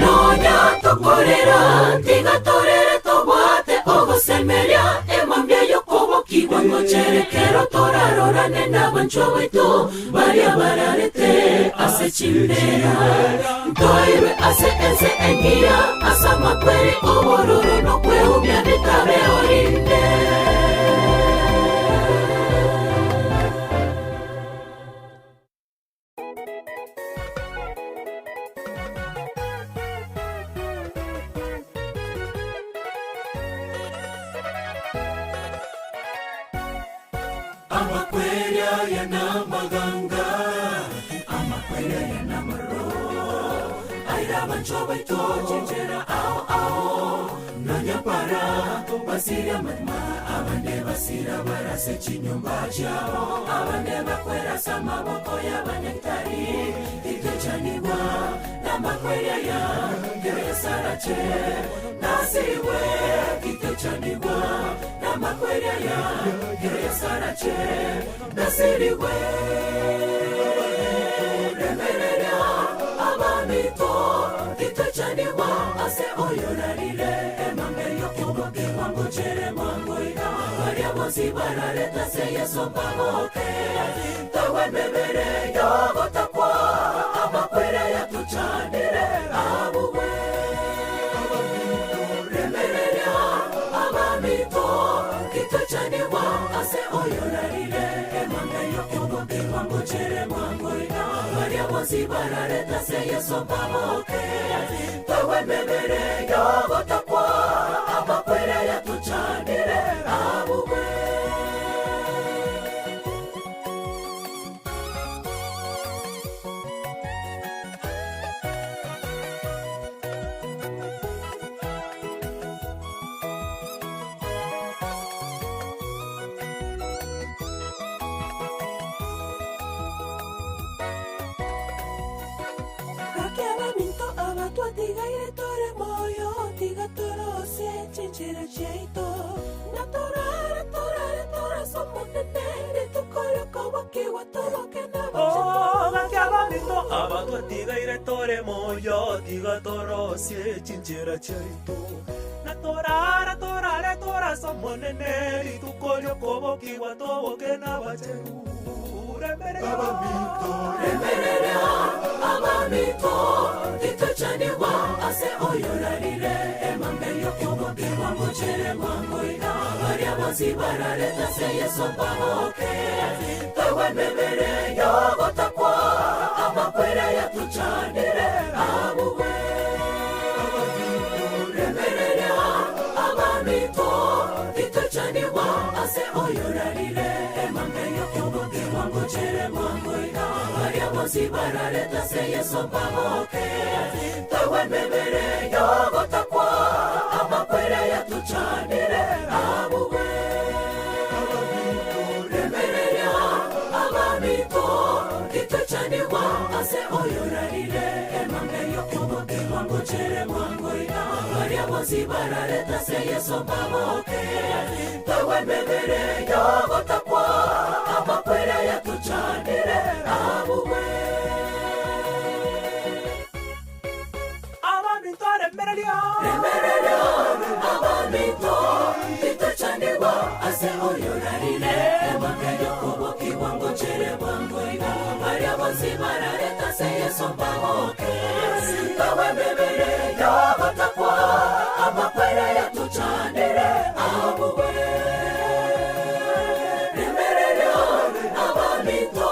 Nonya tokorera, tiga torere tobwate ogosemeria, emambia y'okobokigwa ngocherekero torarorane n'abanchwa baito baria bararete ase chimbera. Ntoirwe ase ense engiya, ase amakweri obororo n'okweumia bitabe orinde. Amakweri aya n'amaganga, amakweri aya n'amaro, aira bancho baito chinjera ao ao, nanyapara basira matma, abande basira barase chinyumba chabo, abande bakwerasa amaboko y'abanyagitari, itechanigwa n'amakweri aya keresarache, nasiriwe kitechanigwa n'amakweri aya keresarache, nasiriwe. Remerera abamito titechanigwa ase oyorarire, emambe yokobokigwa ngochere mwangoiga, baria bonsi barareta se Yesu mbagoke, tawe mebere yogotakwa, amakwere yatuchanire abugwe. Remerera abamito titechanigwa ase oyorarire, emambe yokobokigwa ngochere mwangoiga, baria bonsi barareta se Yesu mbaboke. Twewe mebere yogotakwa, amakwere yatuchanire abugwe. Gaki abaminto abatwatigaire tore moyo tiga torose chinchera chiaito na torare torare torasomonene ritukorokobokigwa toboke Oh, gaki abaminto abatwatigaire tore moyo tiga torosie chinchera chiaito na torara torare torasomonene rituko riokobokigwa toboke n'abachenu Remereria abamito tituchanigwa ase oyorarire emambe yokobokigwa ngochere mwangoiga baria bonsi barareta se Yesu mbaboke twewe mebere yogotakwa amakwere yatuchanire abugwe. Remereria abamito tituchanigwa ase oyorarire emambe yokobokigwa ngochere mwangoiga baria bonsi barareta se Yesu mbaboke twewe mebere yogotakwa amakwere yatuchanire abugwe. Remereria abamito tituchanigwa ase oyorarire emambe yokobokigwa ngochere mwangoiga baria bonsi barareta se Yesu mbaboke twewe mebere yogotakwa amakwere yatuchanire abugwe. Abaminto remereria Remereria abamito tituchanigwa ase oyorarire emambe yokobokigwa ngochere mwangoiga baria bonsi barareta se Yesu mbaboke twewe mebere yogotakwa amakwere yatuchanire abugwe. Remereria abamito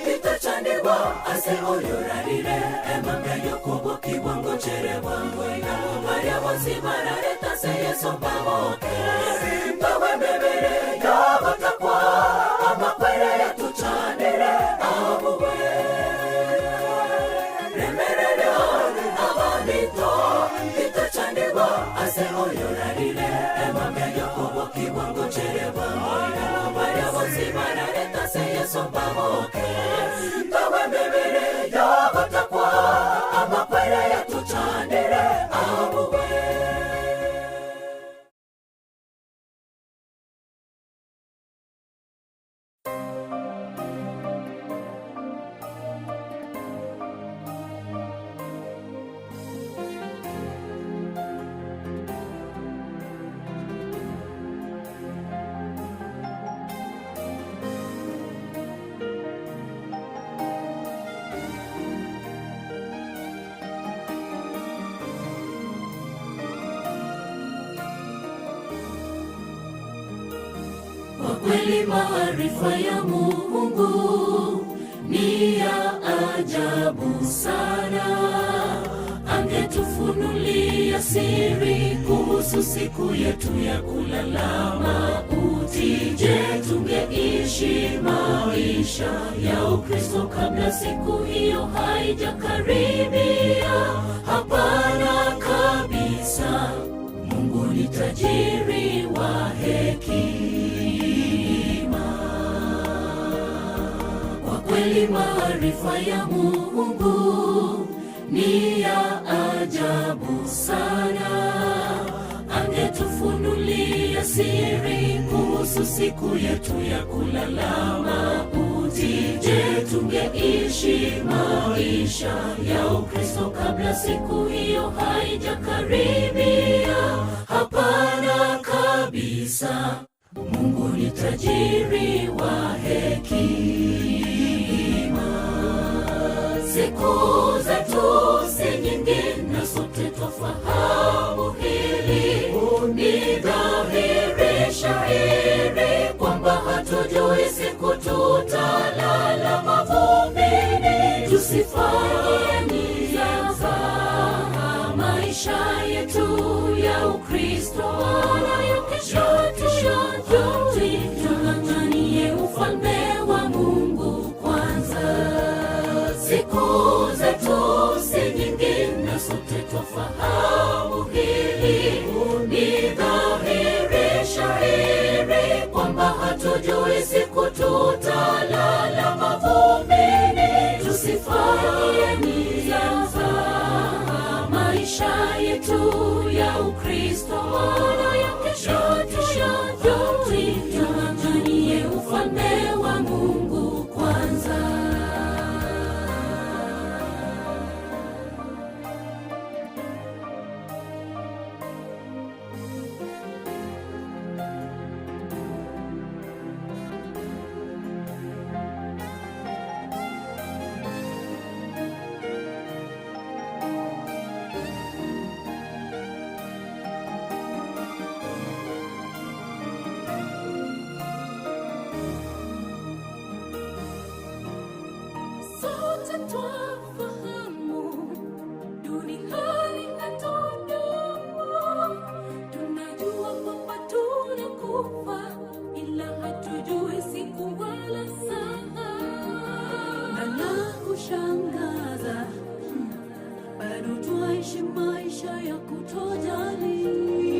tituchanigwa ase oyorarire emambe yokobokigwa ngochere mwangoiga baria bonsi barareta se Yesu mbaboke twewe mebere yogotakwa amakwere yatuchanire abugwe. Remereria abamito tituchanigwa ase oyorarire emambe yokobokigwa ngochere mwangoiga baria bonsi barareta se Yesu mbaboke twewe mebere yogotakwa amakwere yatuchanire abugwe. Kwa kweli maarifa ya Mungu ni ya ajabu sana. Angetufunulia siri kuhusu siku yetu ya kulala mauti. Je, tungeishi maisha ya Ukristo kabla siku hiyo haijakaribia? Hapana kabisa. Mungu ni tajiri wa hekima. Kwa kweli maarifa ya Mungu ni ya ajabu sana. Angetufunulia siri kuhusu siku yetu ya kulala mauti. Je, tungeishi maisha ya Ukristo kabla siku hiyo haijakaribia? Hapana kabisa. Mungu ni tajiri wa hekima. Siku zetu si nyingi na sote twafahamu hili. Ni dhahiri shahiri kwamba hatujui siku tutalala mavumbini. Tusifanye maisha yetu ya Ukristo, wala ya kesho tuyajui. Tung'ang'anie ufalme wa Mungu kwanza. Siku zetu si nyingi, na sote twafahamu hili. Ni dhahiri shahiri kwamba hatujui siku tutalala mavumbini. Tusifanye mzaha maisha yetu ya Ukristo, wala ya kesho tuyajui. Tung'ang'anie ufalme wa Mungu kwanza. Sote twafahamu duniani hatudumu, tunajua kwamba tunakufa, ila hatujui siku wala saa. Na la kushangaza, bado twaishi maisha ya kutojali.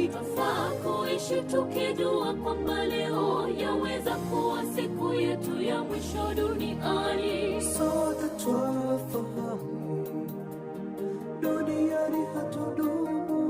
Twafaa kuishi tukijua kwamba leo yaweza kuwa siku yetu ya mwisho duniani. Sote twafahamu duniani hatudumu,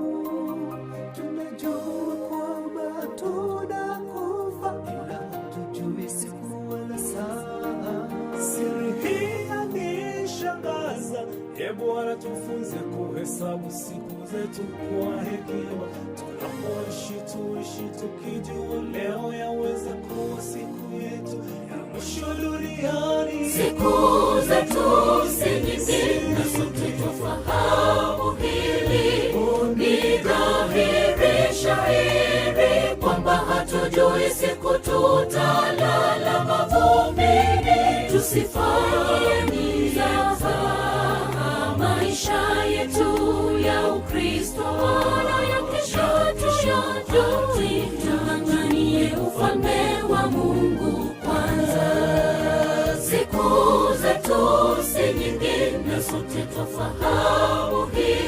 tunajua kwamba tunakufa, ila hatujui siku wala saa. Siri hii yanishangaza, e Bwana, tufunze kuhesabu siku zetu kwa hekima. Tunapoishi tuishi tukijua leo yaweza kuwa siku yetu ya mwisho duniani. Siku zetu si nyingi, na sote twafahamu hili. Ni dhahiri shahiri kwamba hatujui siku tutalala mavumbini. Tusifanye mzaha maisha yetu ya Ukristo, wala ya kesho tuyajui. Tung'ang'anie ufalme wa Mungu kwanza. Siku zetu si nyingi, na sote twafahamu hili.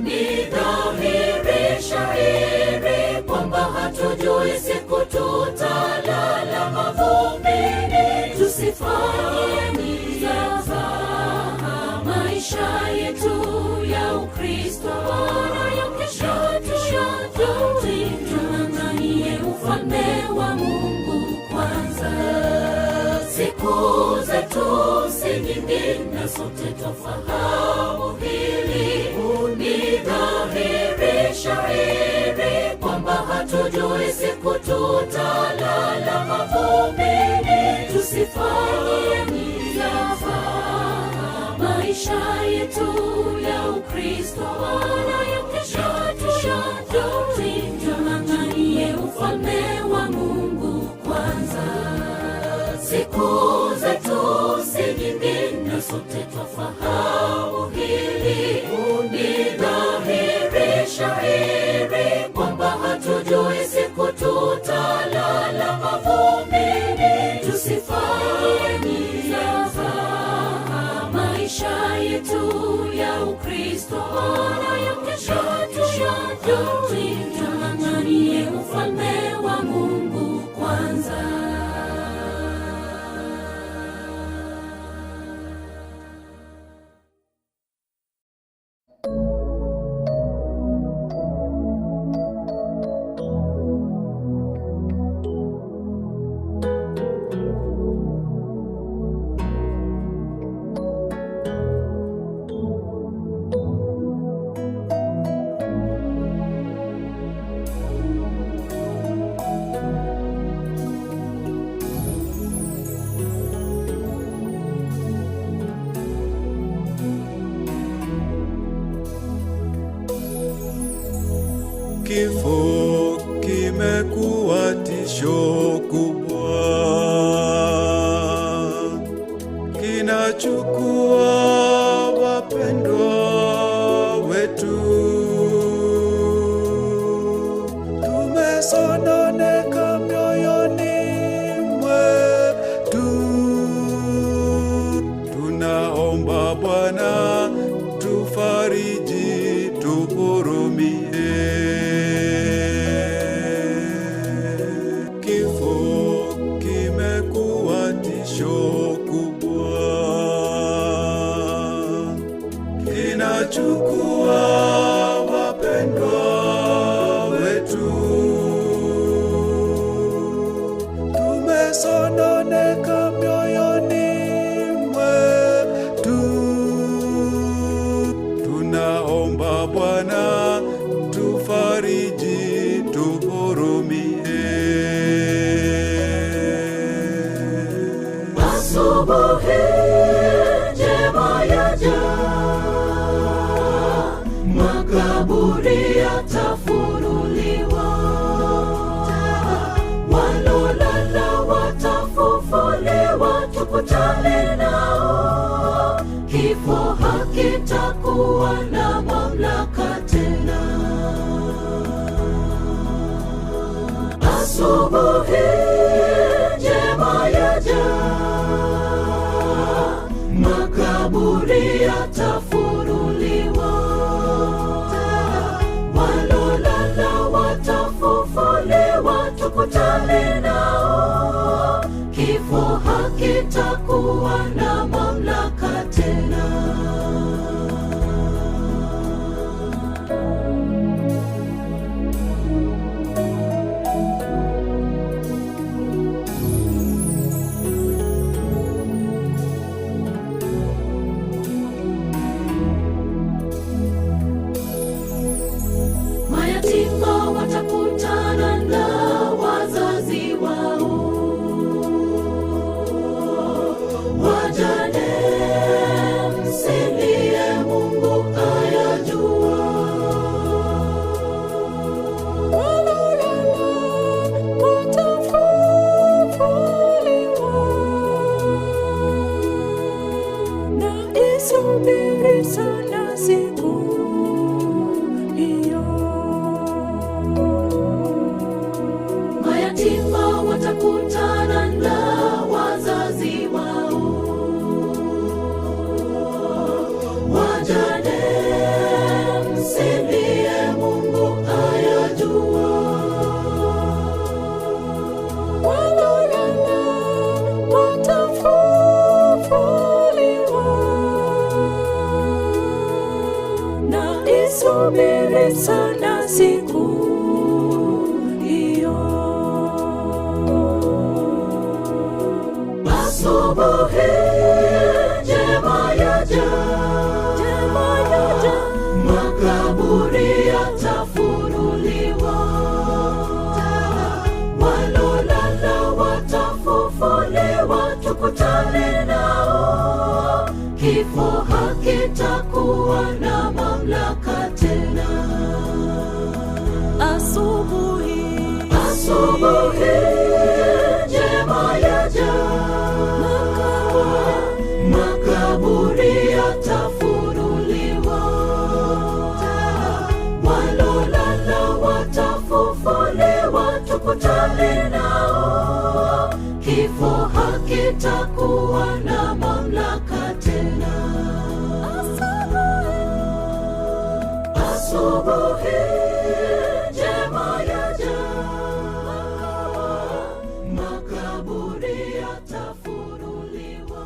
Ni dhahiri shahiri kwamba hatujui siku tutalala mavumbini. Tusifanye mzaha maisha yetu ya Ukristo, wala ya kesho tuyajui. Tung'ang'anie ufalme wa Mungu kwanza. Siku zetu si nyingi, na sote twafahamu hili. Ni dhahiri shahiri kwamba hatujui siku tutalala mavumbini. Tusifanye mzaha maisha yetu ya Ukristo, wala ya kesho tuyajui. Tung'ang'anie ufalme wa Mungu kwanza. Siku zetu si nyingi, na sote twafahamu hili. Ni dhahiri shahiri kwamba hatujui siku tutalala mavumbini. Tusifanye mzaha maisha yetu ya Ukristo, wala ya kesho tuyajui. Tung'ang'anie ufalme wa Mungu kwanza. Kifo kimekuwa tisho kubwa, kinachukua wapendwa wetu. Tumesononeka mioyoni mwetu, tunaomba Bwana tufariji, tuhurumie. Kifo kimekuwa tisho kubwa, kinachukua wapendwa wetu. Tumesononeka mioyoni mwetu, tunaomba Bwana tufariji, tuhurumie. Asubuhi njema yaja, makaburi yatafunuliwa, walolala watafufuliwa, tukutane nao. Kifo hakitakuwa na mamlaka tena. Asubuhi njema yaja, makaburi yatafunuliwa, walolala watafufuliwa, tukutane nao. Kifo hakitakuwa na mamlaka tena. Mayatima watakutana na wazazi wao, wajane msilie, Mungu ayajua. Walolala watafufuliwa, na isubiri sana siku hiyo. Mayatima watakutana na wazazi wao, wajane msilie, Mungu ayajua. Walolala watafufuliwa, na isubiri sana siku hiyo. Asubuhi njema yaja, njema yaja, makaburi yatafunuliwa, walolala watafufuliwa, tukutane nao. Kifo hakitakuwa na mamlaka tena. Asubuhi, asubuhi njema yaja, makaburi yatafunuliwa, walolala watafufuliwa, tukutane nao. Kifo hakitakuwa na mamlaka tena. Asubuhi njema yaja, makaburi yatafunuliwa.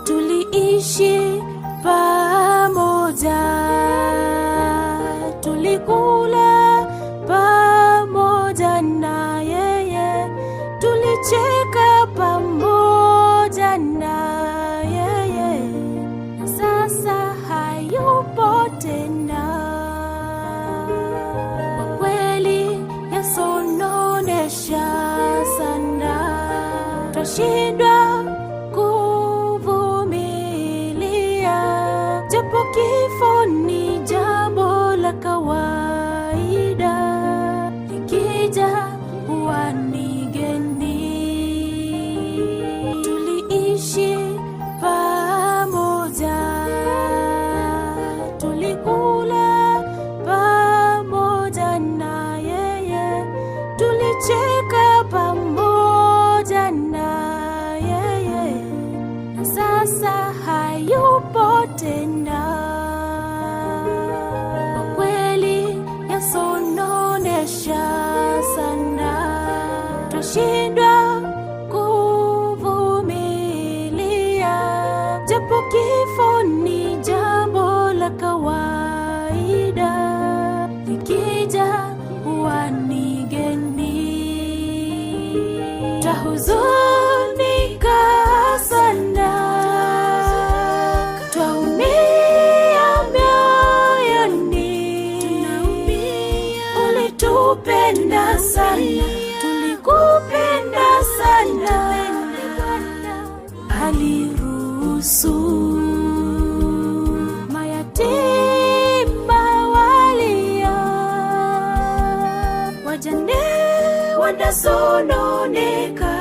Tuliishi pamoja, tulikula pamoja na yeye, tulicheka pamoja na yeye, na sasa hayupo tena. Kwa kweli yasononesha sana, twashindwa ku sasa hayupo tena. Kwa kweli yasononesha sana, twashindwa kuvumilia, japo kifo ni jambo la kawaida, likija huwa ni geni. Twahuzunika sana, twaumia mioyoni, ulitupenda sana, tulikupenda sana, aliruhusu mayatima walia, wajane wanasononeka,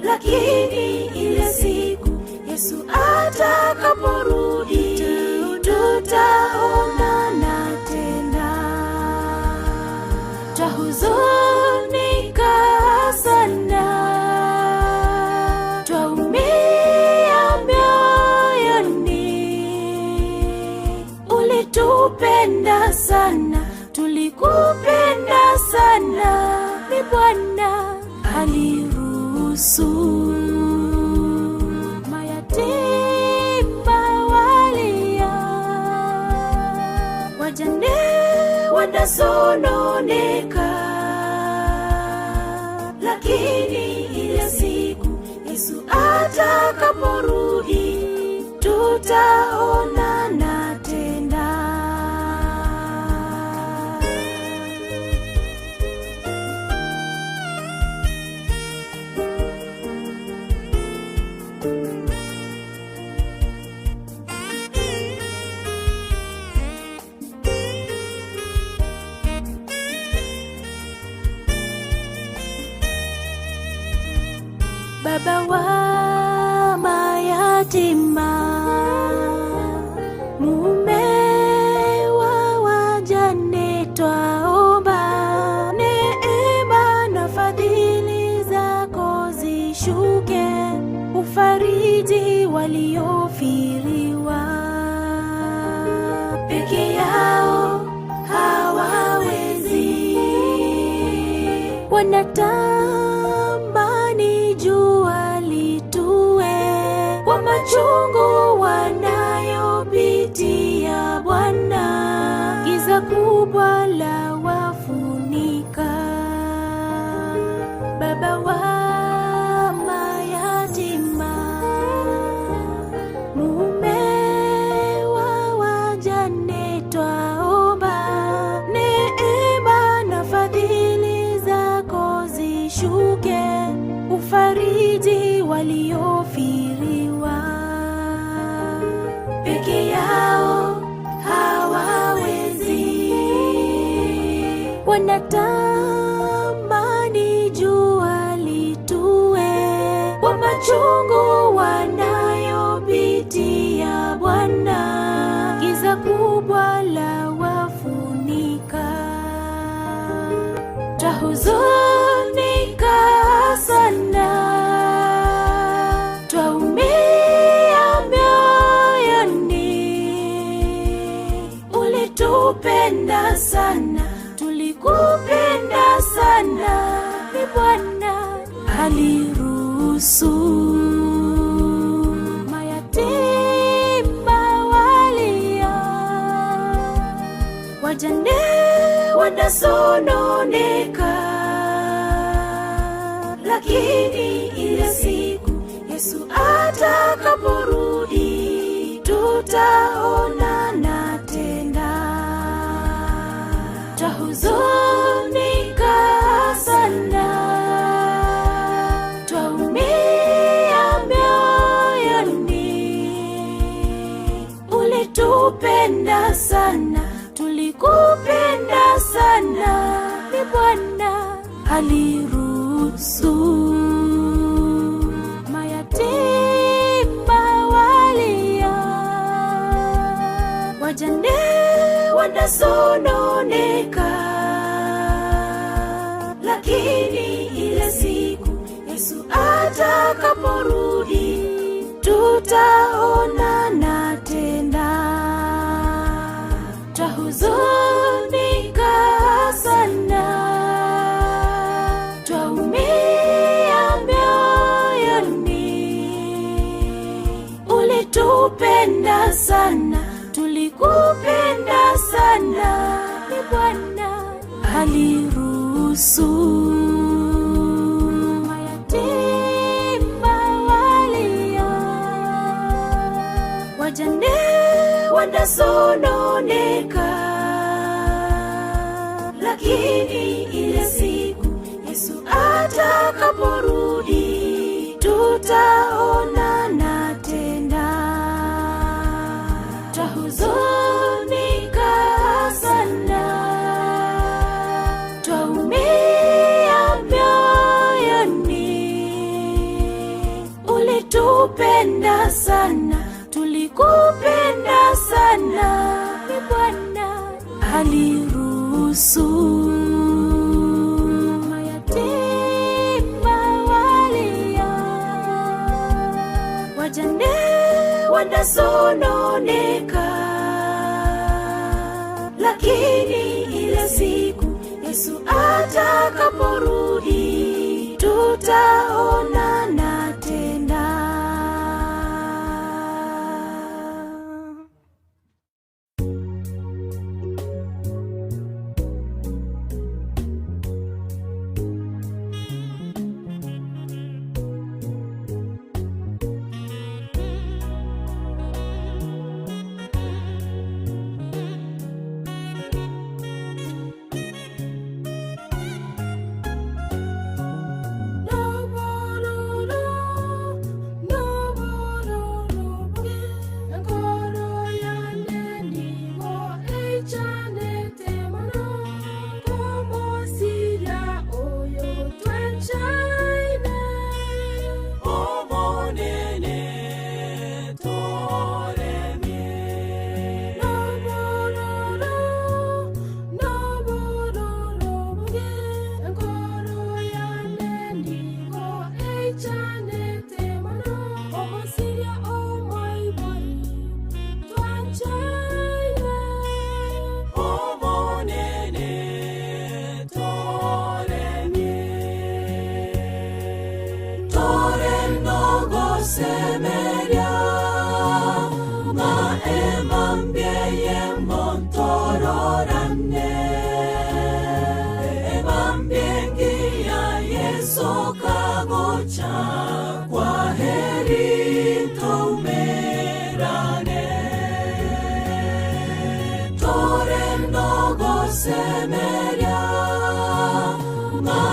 lakini ile siku Yesu atakaporudi tutaonana tena. Twahuzunika sana, twaumia mioyoni, ulitupenda sana, tulikupenda sana, ni Bwana aliruhusu mayatima walia, wajane wanasononeka, lakini ile siku Yesu atakaporudi tutaonana tena. Baba wa mayatima, mume wa wajane, twaomba neema na fadhili zako zishuke, ufariji waliofiriwa peke yao hawawezi, wanatamani jua litue kwa machungu wanayopitia Bwana, giza kubwa la wafunika. Baba wa mayatima, mume wa wajane, twaomba neema na fadhili zako zishuke, ufariji waliofiriwa peke yao hawawezi, wanatamani jua litue kwa machungu wanayopitia Bwana, giza kubwa la wafunika. Twahuzunika sana, twaumia mioyoni, ulitupenda sana, tulikupenda sana, ni Bwana aliruhusu mayatima walia, wajane wanasononeka, lakini ile siku Yesu atakaporudi tutaonana tena. Twahuzunika sana, twaumia mioyoni, ulitupenda sana, tulikupenda sana, ni Bwana aliruhusu mayatima walia, wajane wanasononeka, lakini ile siku Yesu atakapo atakaporudi tutaonana tena, twahuzunika sana, twaumia mioyoni. Ulitupenda sana, tulikupenda sana, ni Bwana aliruhusu mayatima walia, wajane wanasononeka, lakini ile siku Yesu atakaporudi tutaonana tena, twahuzunika sana, twaumia mioyoni. Ulitupenda sana, tulikupenda sana, ni Bwana aliruhusu mayatima walia, wajane wanasononeka, lakini ile siku Yesu atakaporudi tutaonana tena. Semeria ma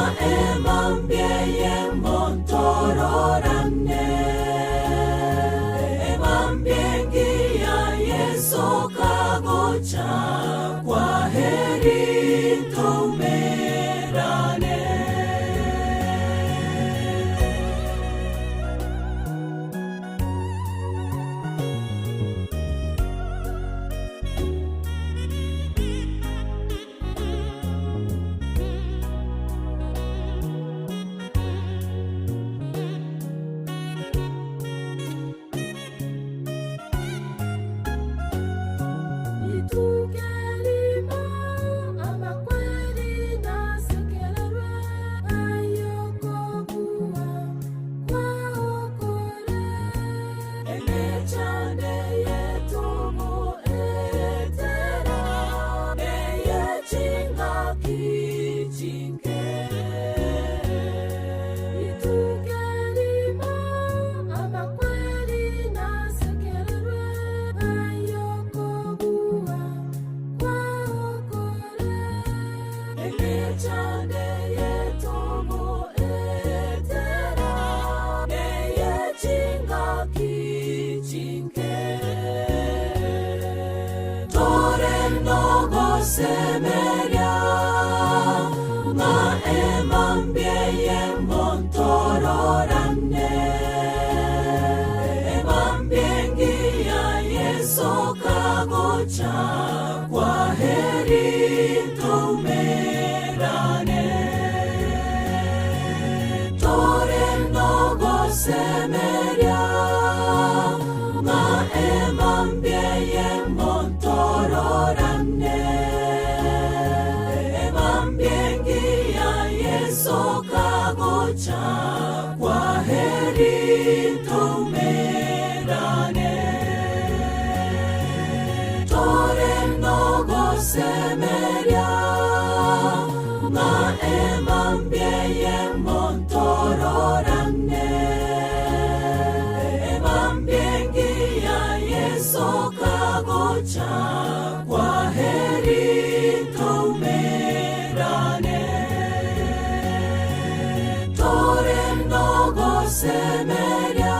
emambieye montororane emambiengia Yesu kagocha kwa heri tumerane torenogo semeria. kagocha kwa heri toumerane tore nogosemeria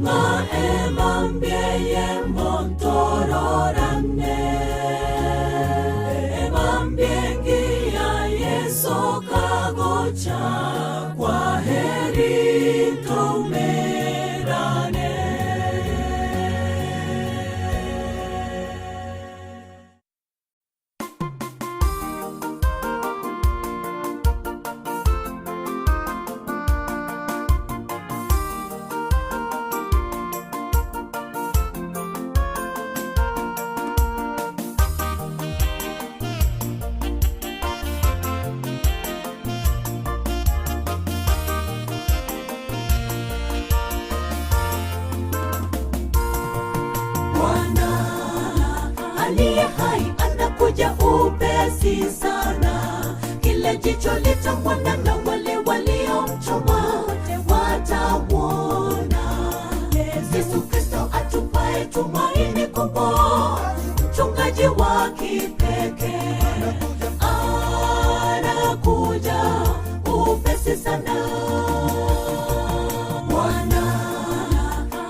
ng'a emambie montororane emambie ngiya Yesu kagocha kwa heri toumerane. Bwana aliye hai anakuja upesi sana, kila jicho litamwona na wale waliomchoma watamwona. Yesu Kristo atupae tumaini kubwa, mchungaji wa kipekee anakuja upesi sana. Bwana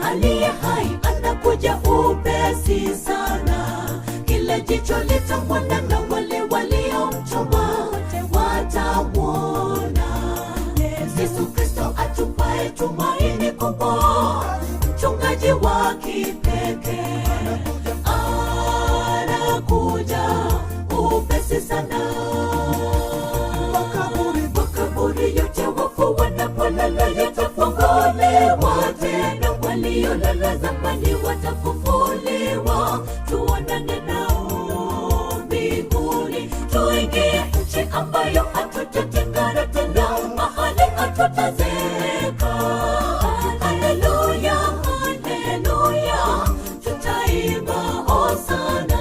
aliye hai anakuja upesi sana, kila jicho litamwona na wale waliomchoma watamwona. Yesu Kristo atupae tumaini kubwa, mchungaji wa kipekee anakuja upesi sana. Makaburi yote wafu wanapolala yatafunguliwa tena, waliolala zamani watafufuliwa. Tuonane nao mbinguni, tuingie nchi ambayo hatutatengana tena, mahali hatutazeeka. Haleluya, haleluya, tutaimba hosana.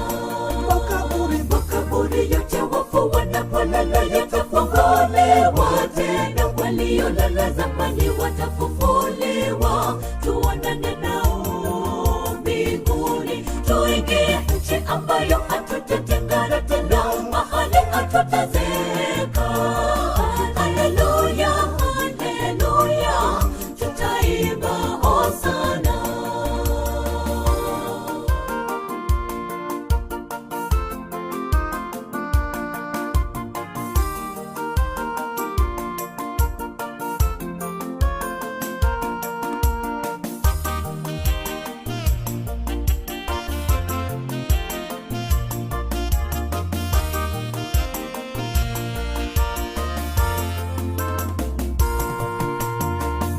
Makaburi yote wafu wanapolala yatafunguliwa tena, waliolala zamani watafufuliwa. Tuonane nao mbinguni, tuingie nchi ambayo hatutatengana tena, mahali hatutazeeka. Haleluya, haleluya, tutaimba hosana.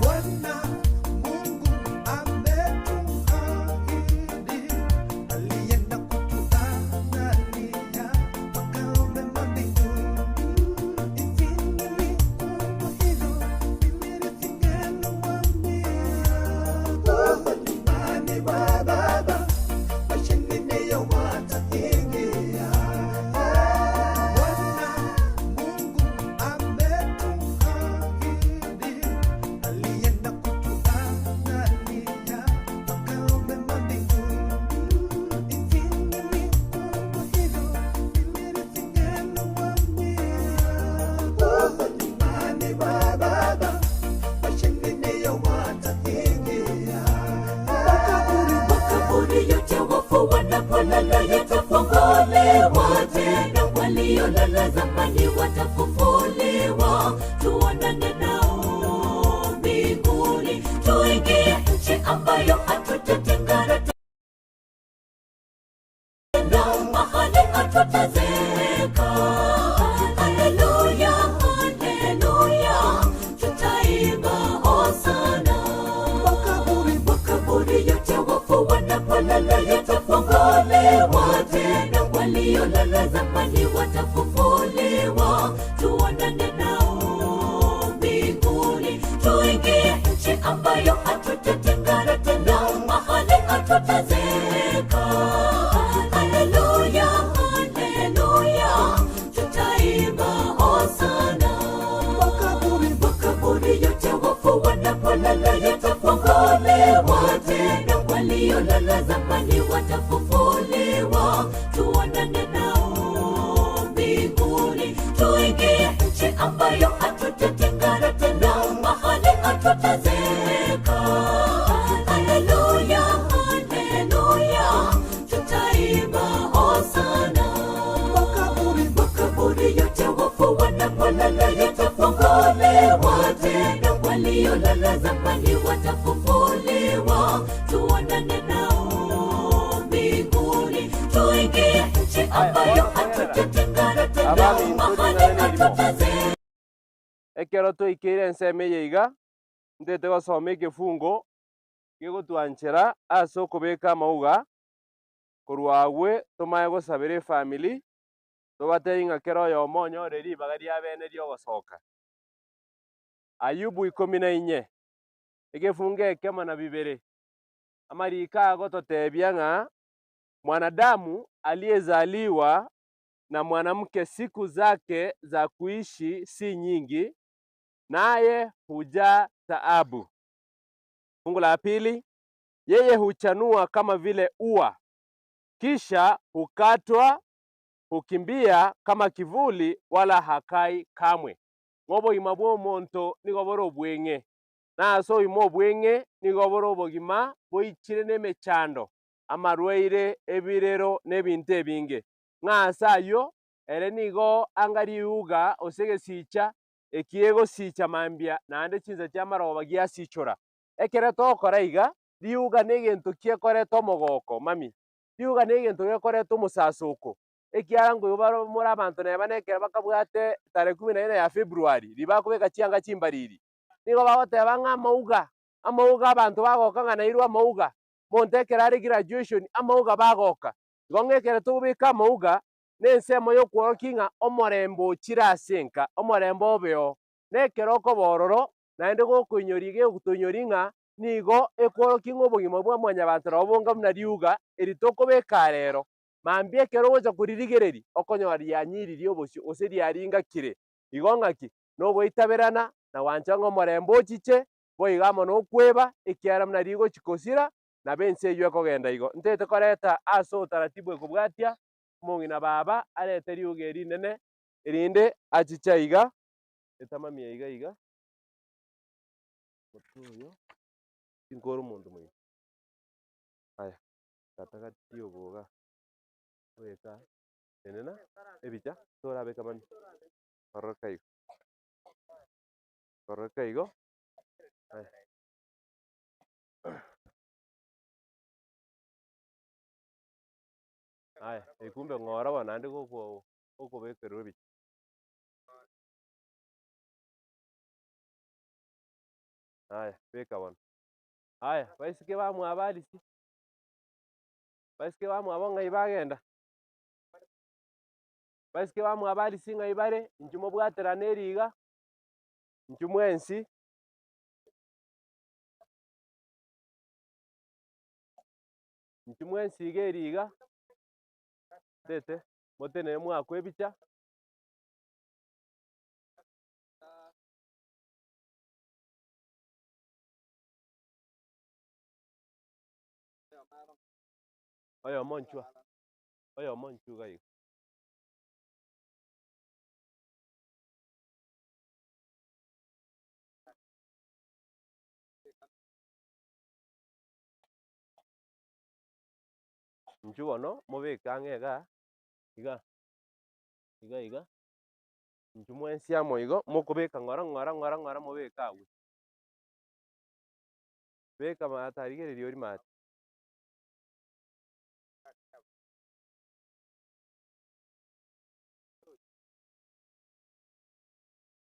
Bwana Mungu ametuahidi, alienda kutuandalia makao mema mbinguni. Injili kubwa hivyo, mimi nisingeliwaambia. Huko nyumbani mwa Baba, washindi ndio wataingia. Bwana Mungu ametuahidi, alienda kutuandalia makao mema mbinguni. Injili kubwa hivyo, mimi nisingeliwaambia. Huko nyumbani mwa Baba, washindi ndio wataingia. Makaburi yote wafu wanapolala yatafunguliwa tena, waliolala zamani watafufuliwa. Tuonane nao mbinguni, tuingie nchi ambayo hatutatengana tena, mahali hatutazeeka. Haleluya, haleluya, tutaimba hosana. Makaburi yote wafu wanapolala yatafunguliwa tena, waliolala zamani watafufuliwa. Tuonane nao mbinguni, tuingie nchi ambayo hatutatengana tena, mahali hatutazeeka. Haleluya, haleluya, tutaimba hosana. Makaburi yote wafu wanapolala yatafunguliwa tena, Waliolala zamani watafufuliwa, tuonane nao mbinguni, tuingie nchi ambayo hatutatengana tena, mahali hatutazeeka. Haleluya, haleluya, tutaimba hosana. Makaburi, makaburi yote wafu wanapolala yatafunguliwa tena, waliolala zamani watafufuliwa, tuonane nao mbinguni, tuingie nchi ambayo hatutatengana tena, mahali hatutazeeka. Ekero twaikeire ensemo eye iga, ntete gosoma ekefungo gegotwanchera ase okobeka amauga, korwa abwe tomanye gosabera efamily, tobatebie ng'a kera oyomo onyore ribaga ria bene ria ogosoka. Ayubu ikomi na inye, ekefungo ekemo na bibere, amariko agototebia ng'a mwanadamu aliyezaliwa na mwanamke siku zake za kuishi si nyingi, naye hujaa taabu. Fungu la pili, yeye huchanua kama vile ua, kisha hukatwa, hukimbia kama kivuli, wala hakai kamwe. Ng'a obogima bwa omonto nigo bore obweng'e, na ase obogima obweng'e nigo bore obogima boichire na emechando, amarwaire, ebirero na ebinto ebinge. Ng'a ase aywo, ere nigo anga riuga gose egesicha eki egosicha mambia naende chinsa chia amaroba giasichora. Ekero togokora iga, riuga na egento kiekoreta omogoko mami, riuga na egento gekoreta omosasoko, ekiara nkoigwa bare more abanto neba na ekero bakabwate tarehe kumi na ine ya February, riria bakobeka chianga chimbariri, nigo bagoteba ng'a amauga, amauga abanto bagoka ng'a nairwe amauga, monto ekero are graduation amauga bagoka. Igo ng'a ekero tobeka amauga, na ensemo ya okworokia ng'a omorembe ochire ase enka, omorembe obe oo. Na ekero okoba ororo, naende gokoinyoria gegotoinyoria ng'a nigo ekworokia ng'a obogima bwa mwanyabanto nabo bonga buna riuga eri tokobeka aa rero. Mambia ekero ogocha koririgereria, okonyora rianyiririe obosio gose riaringakire. Igo ng'aki? Nogoitaberana na gwancha ng'a omorembe ochiche, boigo amo nokweba, ekiagera buna rigochi kosira, nabo ense eyio ekogenda igo. Ntete koreta ase otaratibu ekobwatia, omong'ina baba arete riuga eri rinene, erinde achiche aiga, etamami aiga iga, omotwe oyo, tinkore omonto moino. Aya, gatagati obo igaa, obeke aa, tenena, ebicha, torabeka mani, kororoka igo, kororoka igo, aya. Aya, ekumbe ng'ora bono naende goko gokobekerwa ebicha. Aya, beka bono. Aya, baiseke bamwabo Alice, baiseke bamwabo ng'ai bagenda? Baiseke bamwabo Alice ng'ai bare, inchuo mobwaterane eriga, inchuo mwensi. Inchuo mwensi iga eri iga, tete, motenene mwakwa ebicha. Oyomo nchwa, oyomo nchwa iga iga. Inchuo bono mobeke ang'e igaa, iga, iga iga, inchuo mwensi amo igo, mokobeka ng'ora ng'ora ng'ora ng'ora mobeke abwo. Beka maate rigereria oria maate.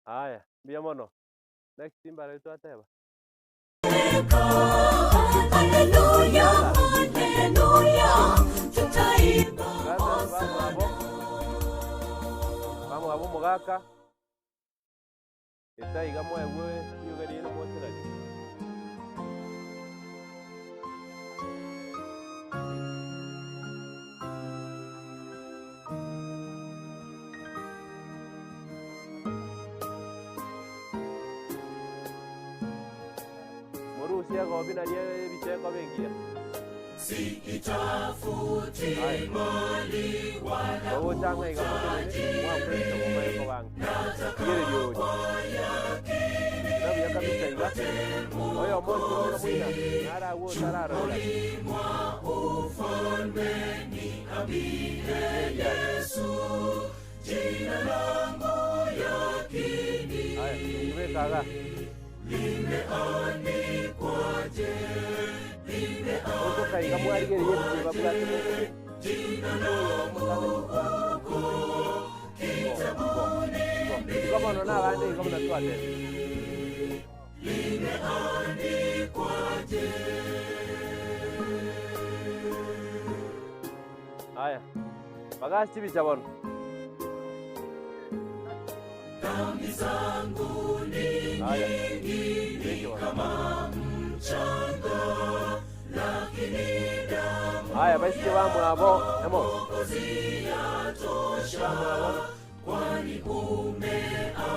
Aya, mbuya mono. Next mbare twateba. Haleluya, haleluya, tutaimba hosana. Bamwabo omogaka, eta iga mwaegwe riogi riaino moche nario. Morusie egobi nario ebicha ekoba engiya. Siitafuti mali wala utajiri, nataka kwa yakini nipate Mwokozi. Chumbani mwa ufalme niambie Yesu, jina langu yakini limeandikwaje? Limeandikwaje? Jina langu huko kitabuni mbinguni limeandikwaje? Haya. Bagasi chibicha bono. Dhambi zangu ni Haya. nyingi Beke bono. kama mchanga, lakini damu Haya baisike bamwabo. Emo. Mwokozi yatosha, kwani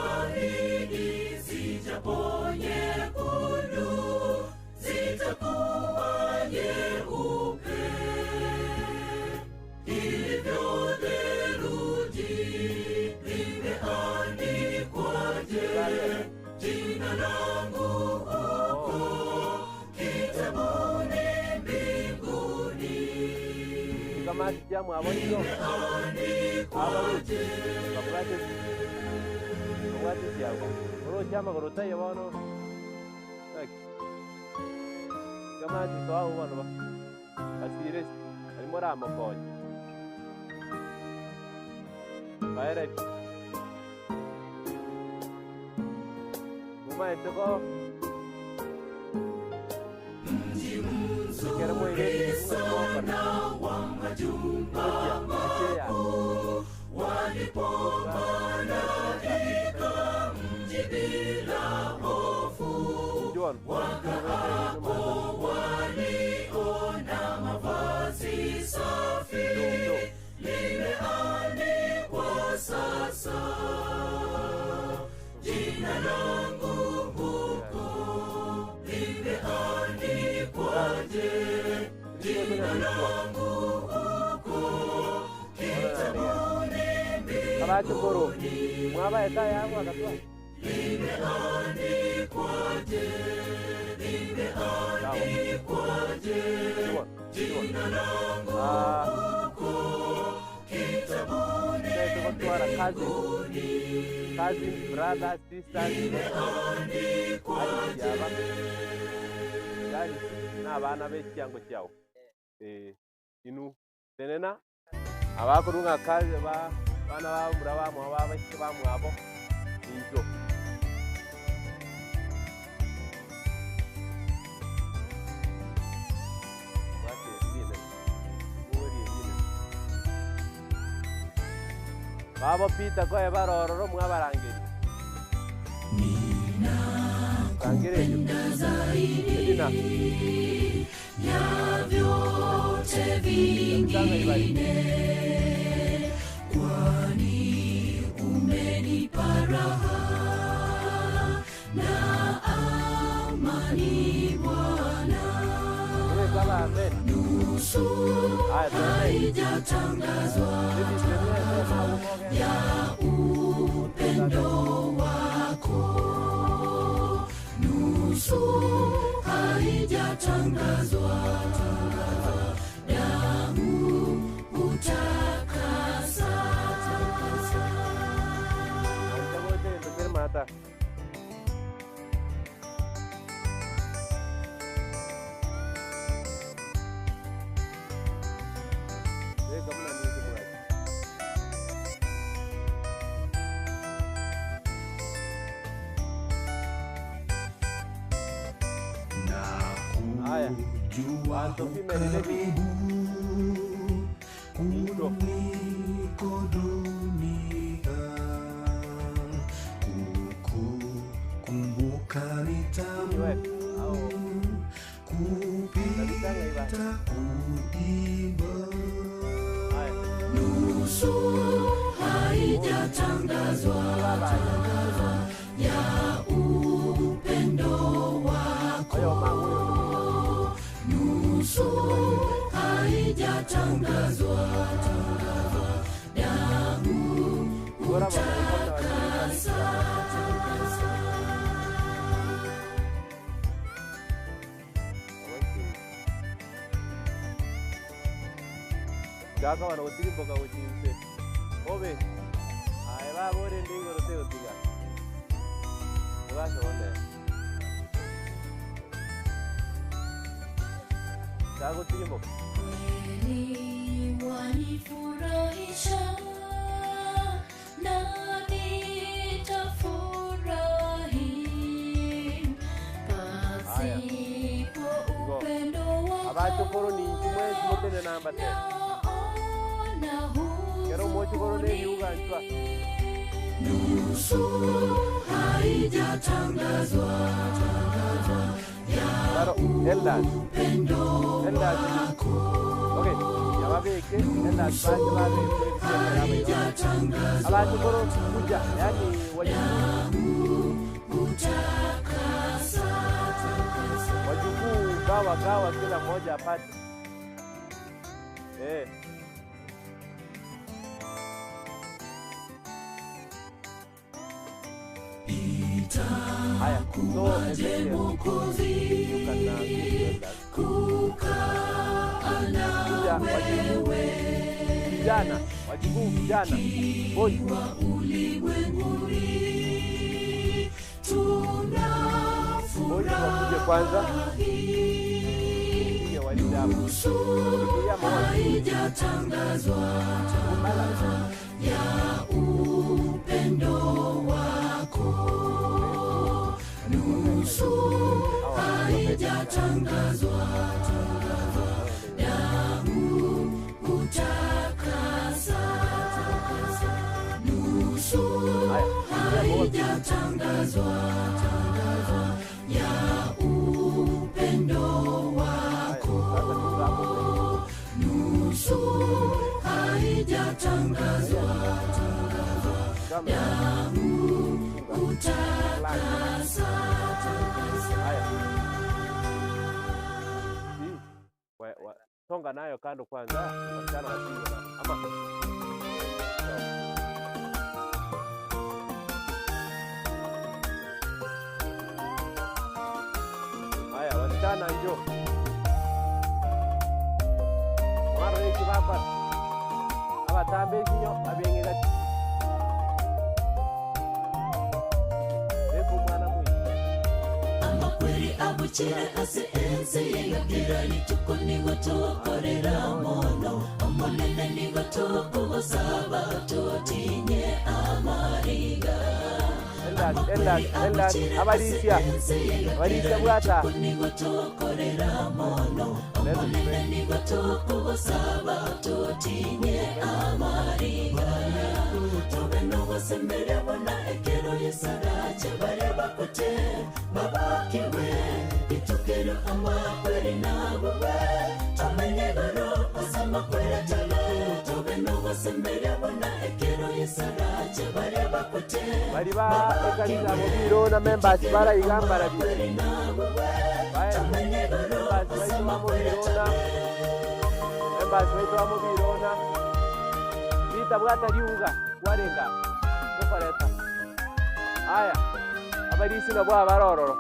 umeahidi zijapo nyekundu zitakuwa nyeupe ilivyo theluji. Limeandikwaje jina langu huko kitabuni mbinguni? Kamati chamwabo igo. Limeandikwaje? Babwate. Babwate chiabo. Oro chama gorotaye bono. Taki. Kamati soa bono ba. Asire arimo ramokonya. Baere. Mumaete ko Mji mzuri sana wa majumba makuu, walipo malaika mji bila hofu, wakaapo waliona mavazi safi, limeandikwa sasa jina langu huko limeandikwaje? Jina langu huko kitabuni Abachukuru. Mwabaeta yabo akatwa. limeandikwaje? Limeandikwaje? Jina langu huko kitabuni Gotwara cousin. Cousin, brother, sisters. Limeandikwaje? Gari na abana b'ekiango kiao. Eh, inu tenena abakurunga kazi ba bana ba mura bamwabo abaisike bamwabo injo. Bwate line. Bori line. Babo Peter koe barororo mwabarangeri. Rangeri ejo. Kupenda Edina. zaidi ya vyote vingine, kwani umenipa raha na amani Bwana. Nusu haijatangazwa ya upendo wako, nusu haijatangazwa, damu utakasa. Mata. Haya. Jua ukaribu kuliko dunia, kukukumbuka ni tamu kupita kuimba. Nusu haijatangazwa ya upendo wako, nusu haijatangazwa, damu hutakasa. Chaka bana gotirimboka gochinse. Obe. Aye babore ndi igoro tegotiga. Ogase bonde. Chaka gotirimboka. Kweli wanifurahisha na nitafurahi pasipo upendo wako Abachokoro ninki mwesi motene namba te. na Kero omochokoro neriuga nchwa. Nusu haijatangazwa Claro, elders. upendo Elders. Okay, yababeke elders bache babeke abachokoro kuja yani wajukuu hutakasa. wajukuu gawa gawa kila mmoja apate. Eh. Haya, so Itakuwaje Ezekiel, Mwokozi you can give elders. kukaa na Kuja wajukuu vijana, wajukuu vijana, boys. ulimwenguni Boys wakuje kwanza. Pige walinde hapo. nusu Fikiria maoni. haijatangazwa ya upendo wako, nusu haijatangazwa damu hutakasa, nusu haijatangazwa ya upendo wako, nusu haijatangazwa damu hutakasa. Si. Songa nayo kando kwanza, wasichana wapigwe na ama Haya, wasichana njoo. Mwaro eki baba. Abatambe ekinyo abenge gati. Beka omwana mwingi. Amakweri abuchire ase ensi yengakira rituko nigo tokorera mono omonene nigo tokogosaba totinye amariga Elders, elders, elders, abarisia. Abarisia bwata. nigo tokorera mono omonene nigo tokogosaba totinye amariga tobe nogosemberia bona ekero yesarache baria bakote babakiwe itukero amakweri nabowe tomenye goro osamakwera tale tobe nogosemberia bona ekero yesarache baria bakote Bari ba ekanisa mobiro na members baraigamba rabi. Bae, members baitu ba mobiro na members baitu ba mobiro na bita bwata riuga gwarenga gokoreta. Aya, abarisi nabo abarororo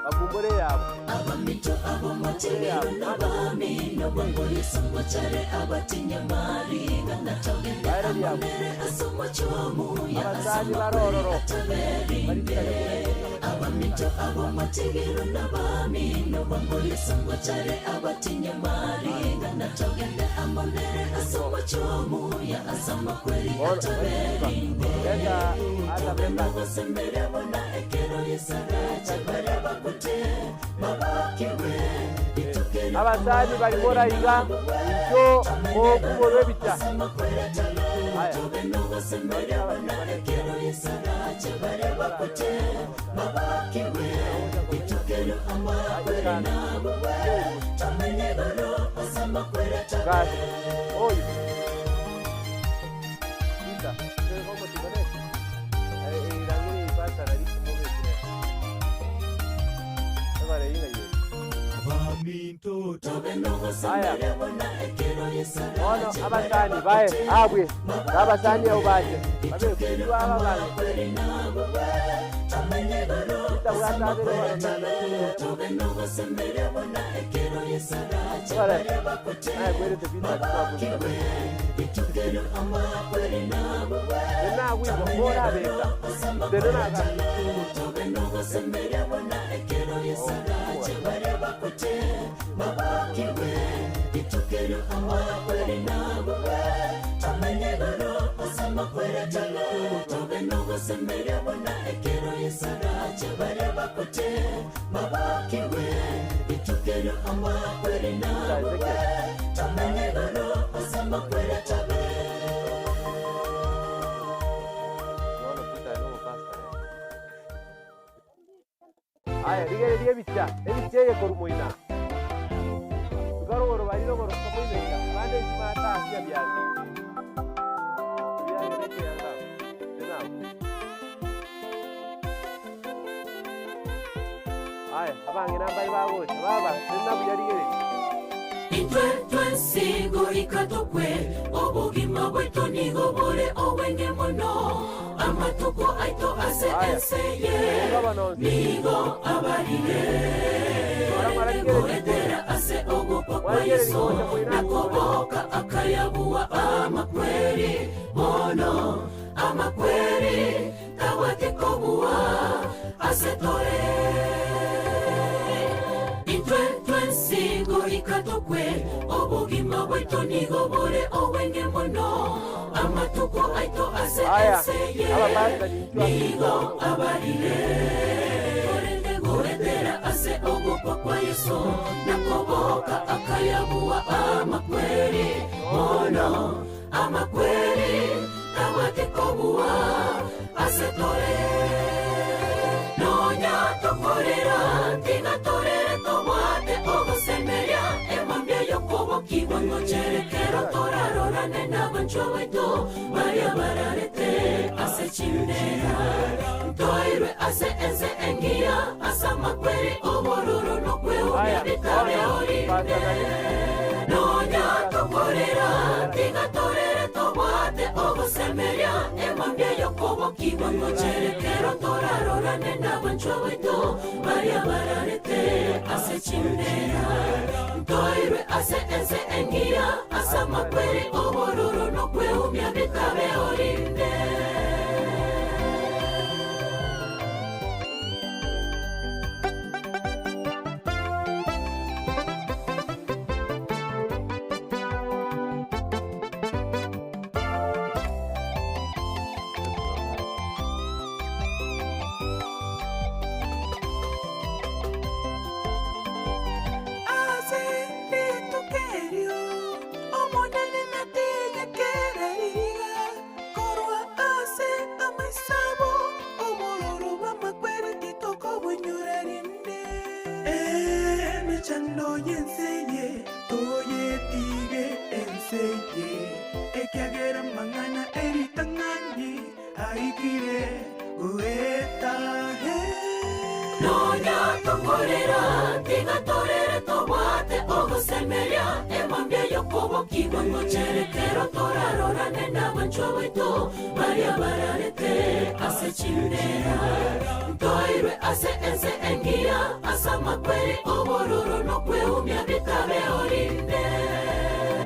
bakumbure yabo. Abamito abomategero n'abamino bangolesangwacare abatinyamariga natogende amonere asomochomuya Abasani barororo. ataberinde abamito abomategero n'abamino bangolesangwacare abatinyamariga natogende amonere asomochomuya asamakweri ataberinde tobenogosembere bona ekero yesarache bare bakute babakiwe Abasani bari boraiga incho mokuborwa ebicha. Aya. Gasi. Oyo. Pita. Como timonete. Irangire ipasa na rikumu Aya. Bono abasani baye abwe, na abasani abo bache, babe aba bange. Bitabwate abere bono na na Bare, naye kwerete Peter kwabwe. Nagwigwa orabeka, tene Bono Peter nigo pastor. Aya, rigereria ebicha, ebicha eye korwa moina. Tukarogoro bari rogoro kamoina iga, bande nsima atasia biazi. Biazi beke yanga. Tena. Aya, abange nambari bagocha, baba, tena buya rigereria. Intwe twensigo ikatokwe obogima bwetu nigo bore obwenge mono amatuko aito ase enseye nigo abarire goetera ase ogokwa kwa Yesu nakoboka akayabuwa amakweri bono amakweri tawatikobuwa ase tore intwe twensigo ikatokwe obogima bwetu nigo bore obwenge mono amatuko aito ase Aya, enseye abapastor ninchwa. nigo abarire goetera ase ogokwa kwa Yesu nakoboka akayabuwa amakweri mono amakweri tawatikobuwa ase tore nonya tokorera tigatorere tobwate ogosemeria emambia yokobokigwa ngocherekero torarorane n'abanchwa baitu baria bararete ase chimbera ntoirwe ase ense engiya ase amakweri obororo nokweumia bitabe orinde nonya tokorera tigatorere tobwate ogosemeria emambia yokobokigwa ngocherekero torarorane n'abanchwa baitu baria bararete ase chimbera ntoirwe ase ense engiya ase amakweri obororo nokweumia bitabe orinde. Emechando yenseye toyetige enseye ekiagera mang'ana eritang'ani aikire goetahe. Nonya tokorera tigatorere tobwate ogosemeria emambia yokobokigwa ngocherekero torarorane n'abanchwa baitu baria bararete ase chimbera ntoirwe ase ense engiya ase amakweri obororo nokweumia bitabe orinde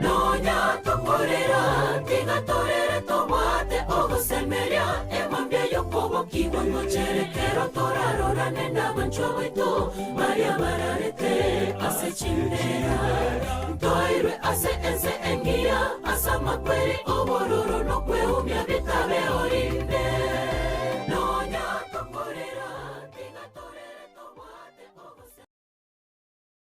nonya tokorera tigatorere tobwate ogosemeria emambia yokobokigwa ngocherekero torarorane n'abanchwa baitu baria bararete ase chimbera ntoirwe ase ense engiya.